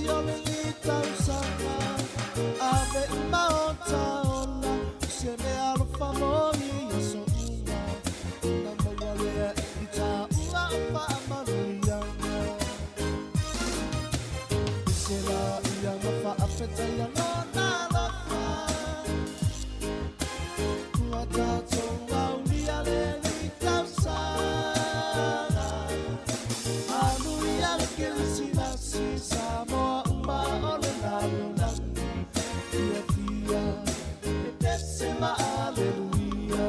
i o le li tausaga. Ave uma o taola, se me alofa mo i aso uma. Na maua lea i tā ua o whaamanuianga. Se la ia ma whaafeta ia lona alofa. Ua tātou aulia le li tausaga. Anuia le Kerisimasi, Samoa uma o le lalolagi. Fia fia, e pese ma aleluia.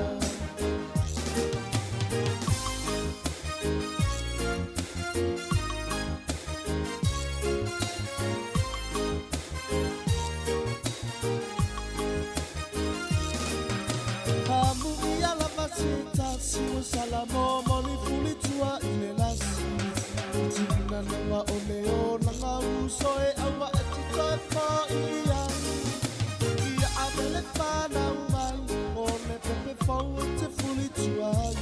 Amu ia lava se tasi o salamo moli fuli tua i le lasi. Tina nanga o le o langa uso e aua e tito e fo i ia. Ia avele whanau mai o le pepe fau e te fuli tua i.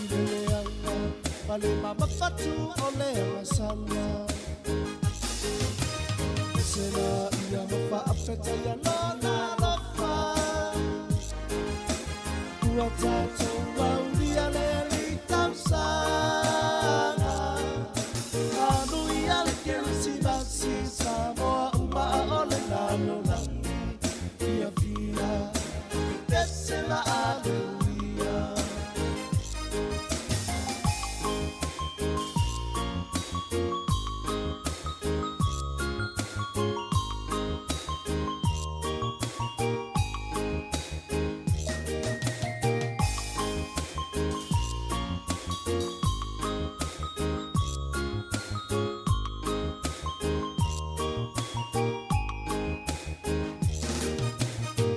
I le leanga, pale mama fatu o le masala. Se la ia mafa afeta ia lona lofa. Ua tātou aulia le li tausaga. Anuia le Kerisimasi, Samoa uma o le lalolagi. Fia fia, pese ma aleluia.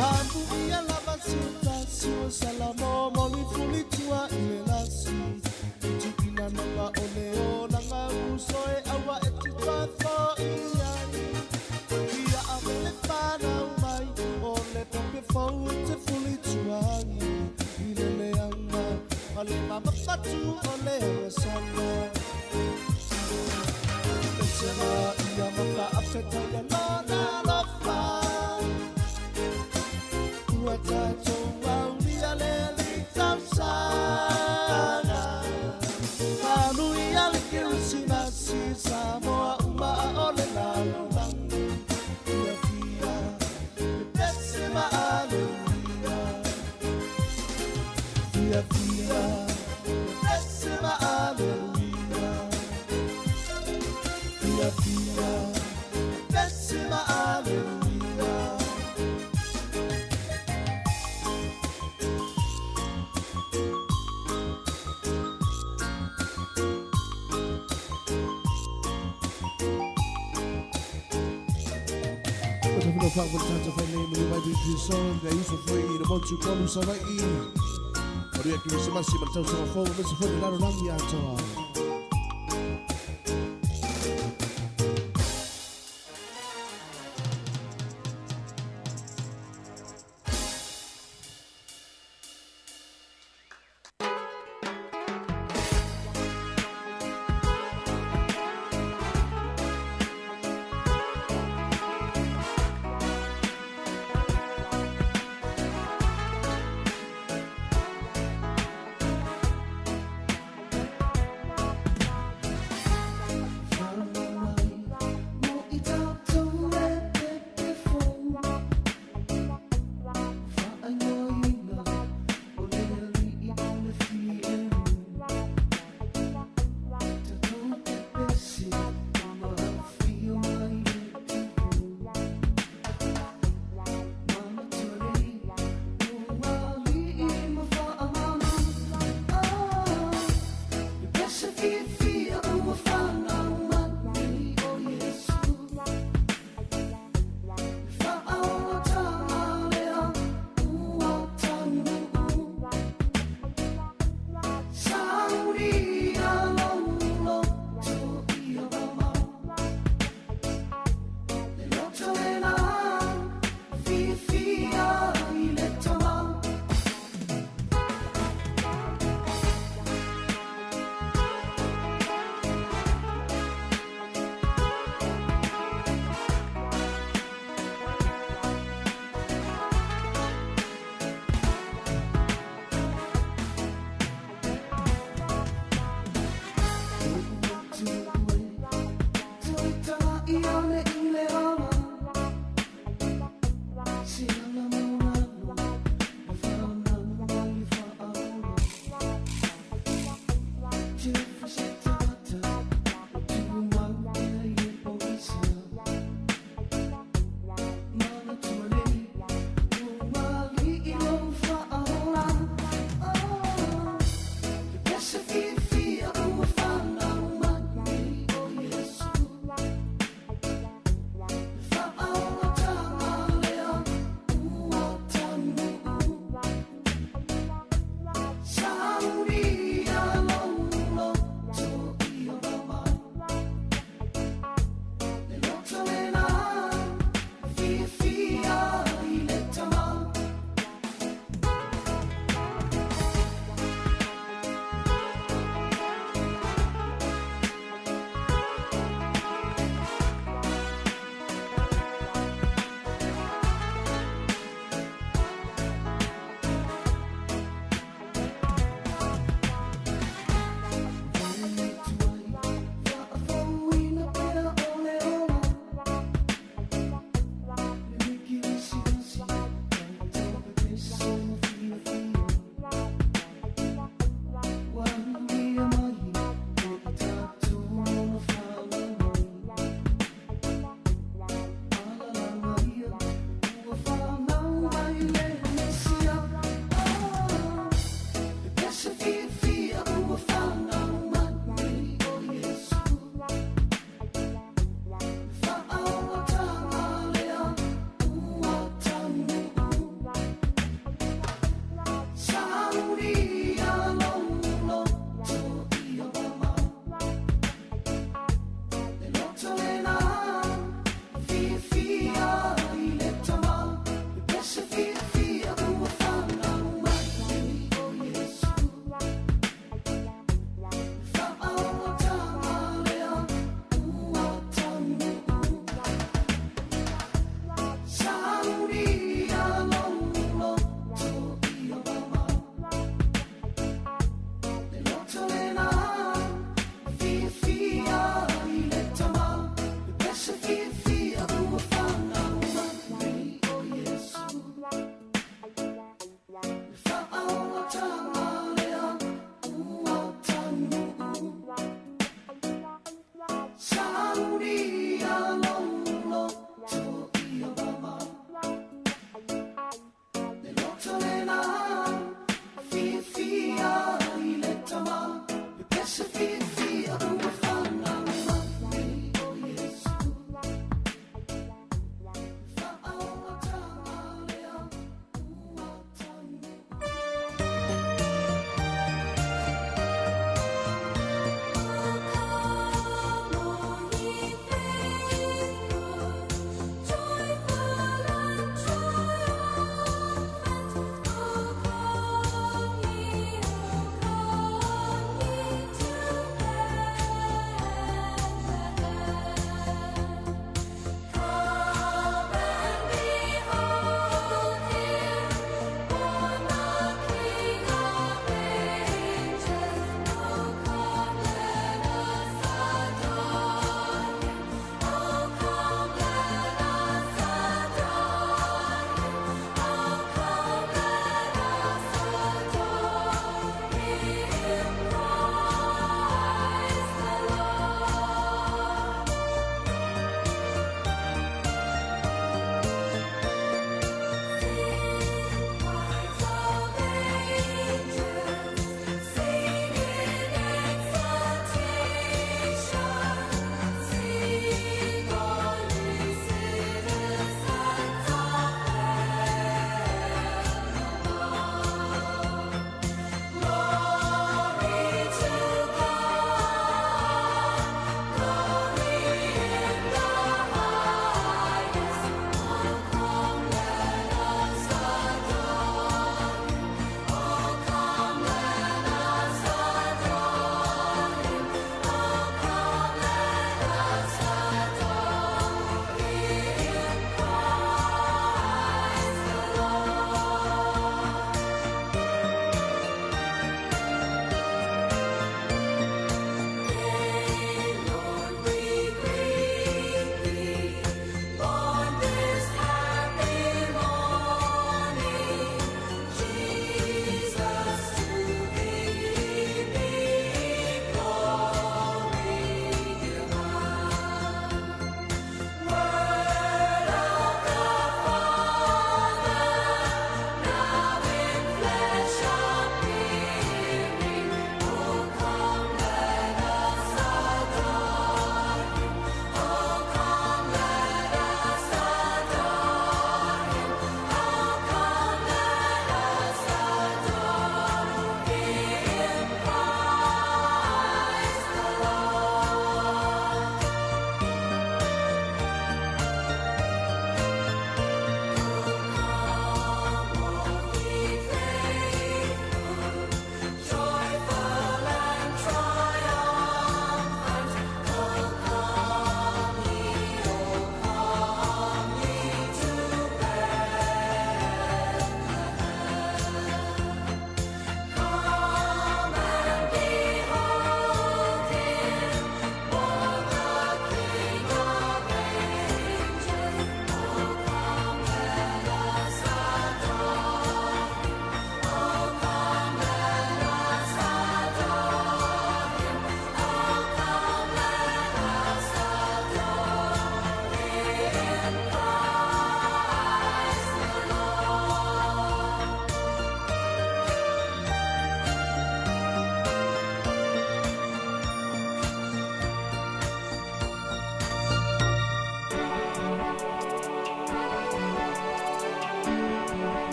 Amu ia lava se tasi o salamo moli fuli tua i le lasi. Tuina nanga o le o langa uso e aua e tito e fo i ai. Ia avele whanau mai o le pepe fau e te fuli tua i. I le leanga a le mama fatu o le wasala. Pesera ia mafa afeta ia lona lofa. Ua tātou aulia le li tausaga. Anuia le Kerisimasi, Samoa uma o le lalolagi. Fia fia, e pese ma aleluia. Fia fia, e pese ma aleluia. Fia fia, e pese ma aleluia. O te whanau wha tata whai nei mani mai tu son, te uso foi i le motu kolu sa vai i. Maria Kirisimasi ma le tausaga fou, me se foi le lalolagi atoa.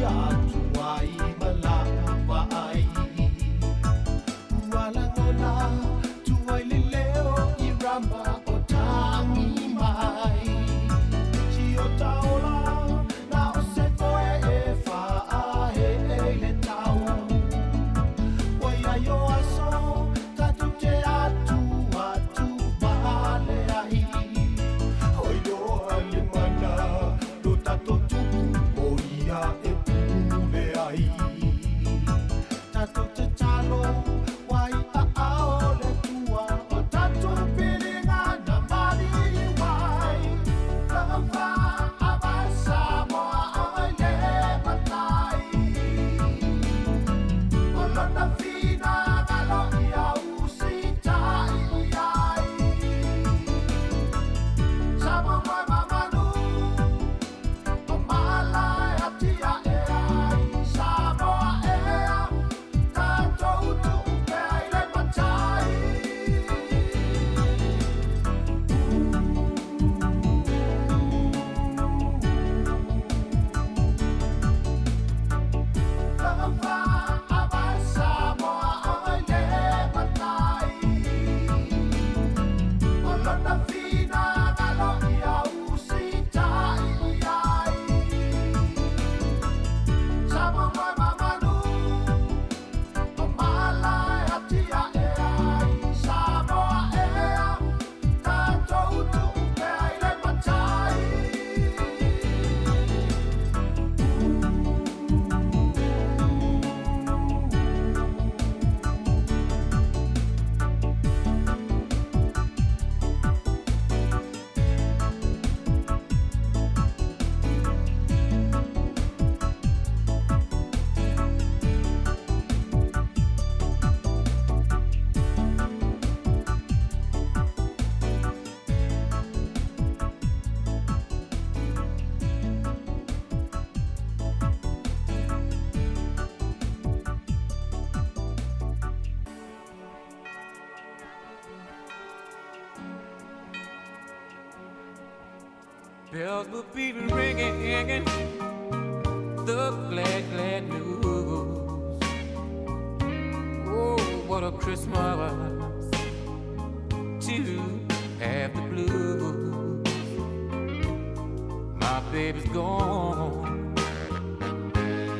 atu ai ma la'u vaai. Ua lagona tuai le leo i rama o tagi mai. Si o taola na o se foe e faaee i le tau. Ua iai o aso tatou te atu atu vale ai. Oi loa le mana lo tatou tupu o ia e pule ai. Tatou te talo wai a ao le tua o tatou piliga na mali wai. Lava a Samoa ai le matai. O lona finagalo ia usitai ai. Samoa mai mamanu, o malae atia'e ai. Samoa ea, tatou tuu pea i le matai. Lava a Samoa ai le matai. O lona finagalo ia usitai ai. Samoa mai mamanu, o malae atia'e ai. Samoa ea, tatou tuu pea i le matai. Bells will be ringing, the glad, glad news. Oh, what a Christmas to have the blues. My baby's gone,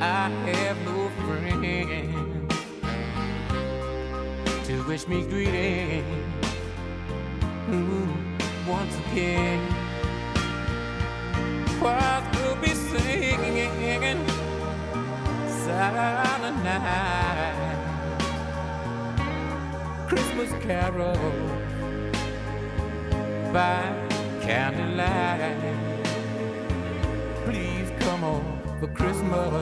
I have no friends to wish me greetings. Ooh, once again. Choirs will be singing silent night, Christmas carols by candlelight. Please come on for Christmas.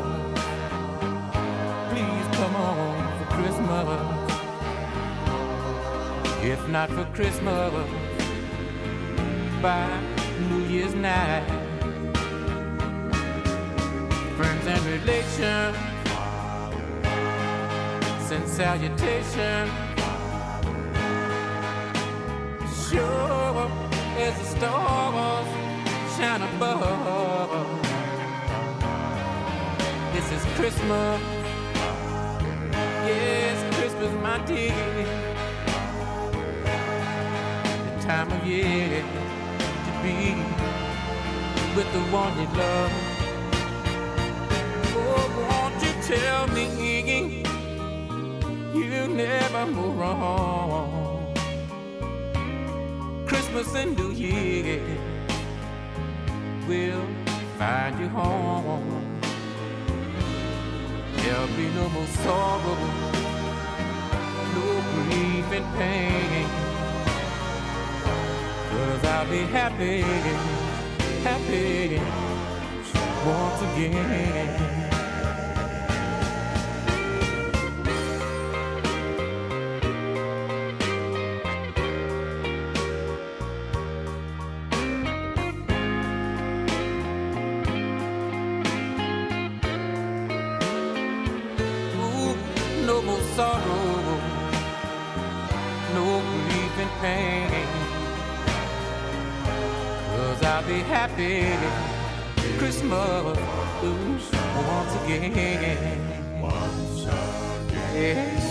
Please come on for Christmas. If not for Christmas, by New Year's night. Friends and relations send salutations. Sure as the stars shine above. This is Christmas. Yes, Christmas, my dear. The time of year to be with the one you love. Oh, won't you tell me you never move wrong? Christmas and New Year will find you home. There'll be no more sorrow, no grief and pain. 'Cause I'll be happy, happy once again. Ooh, no more sorrow, no grief and pain. 'Cause I'll be happy Christmas, ooh, Once again. Once again.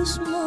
once more.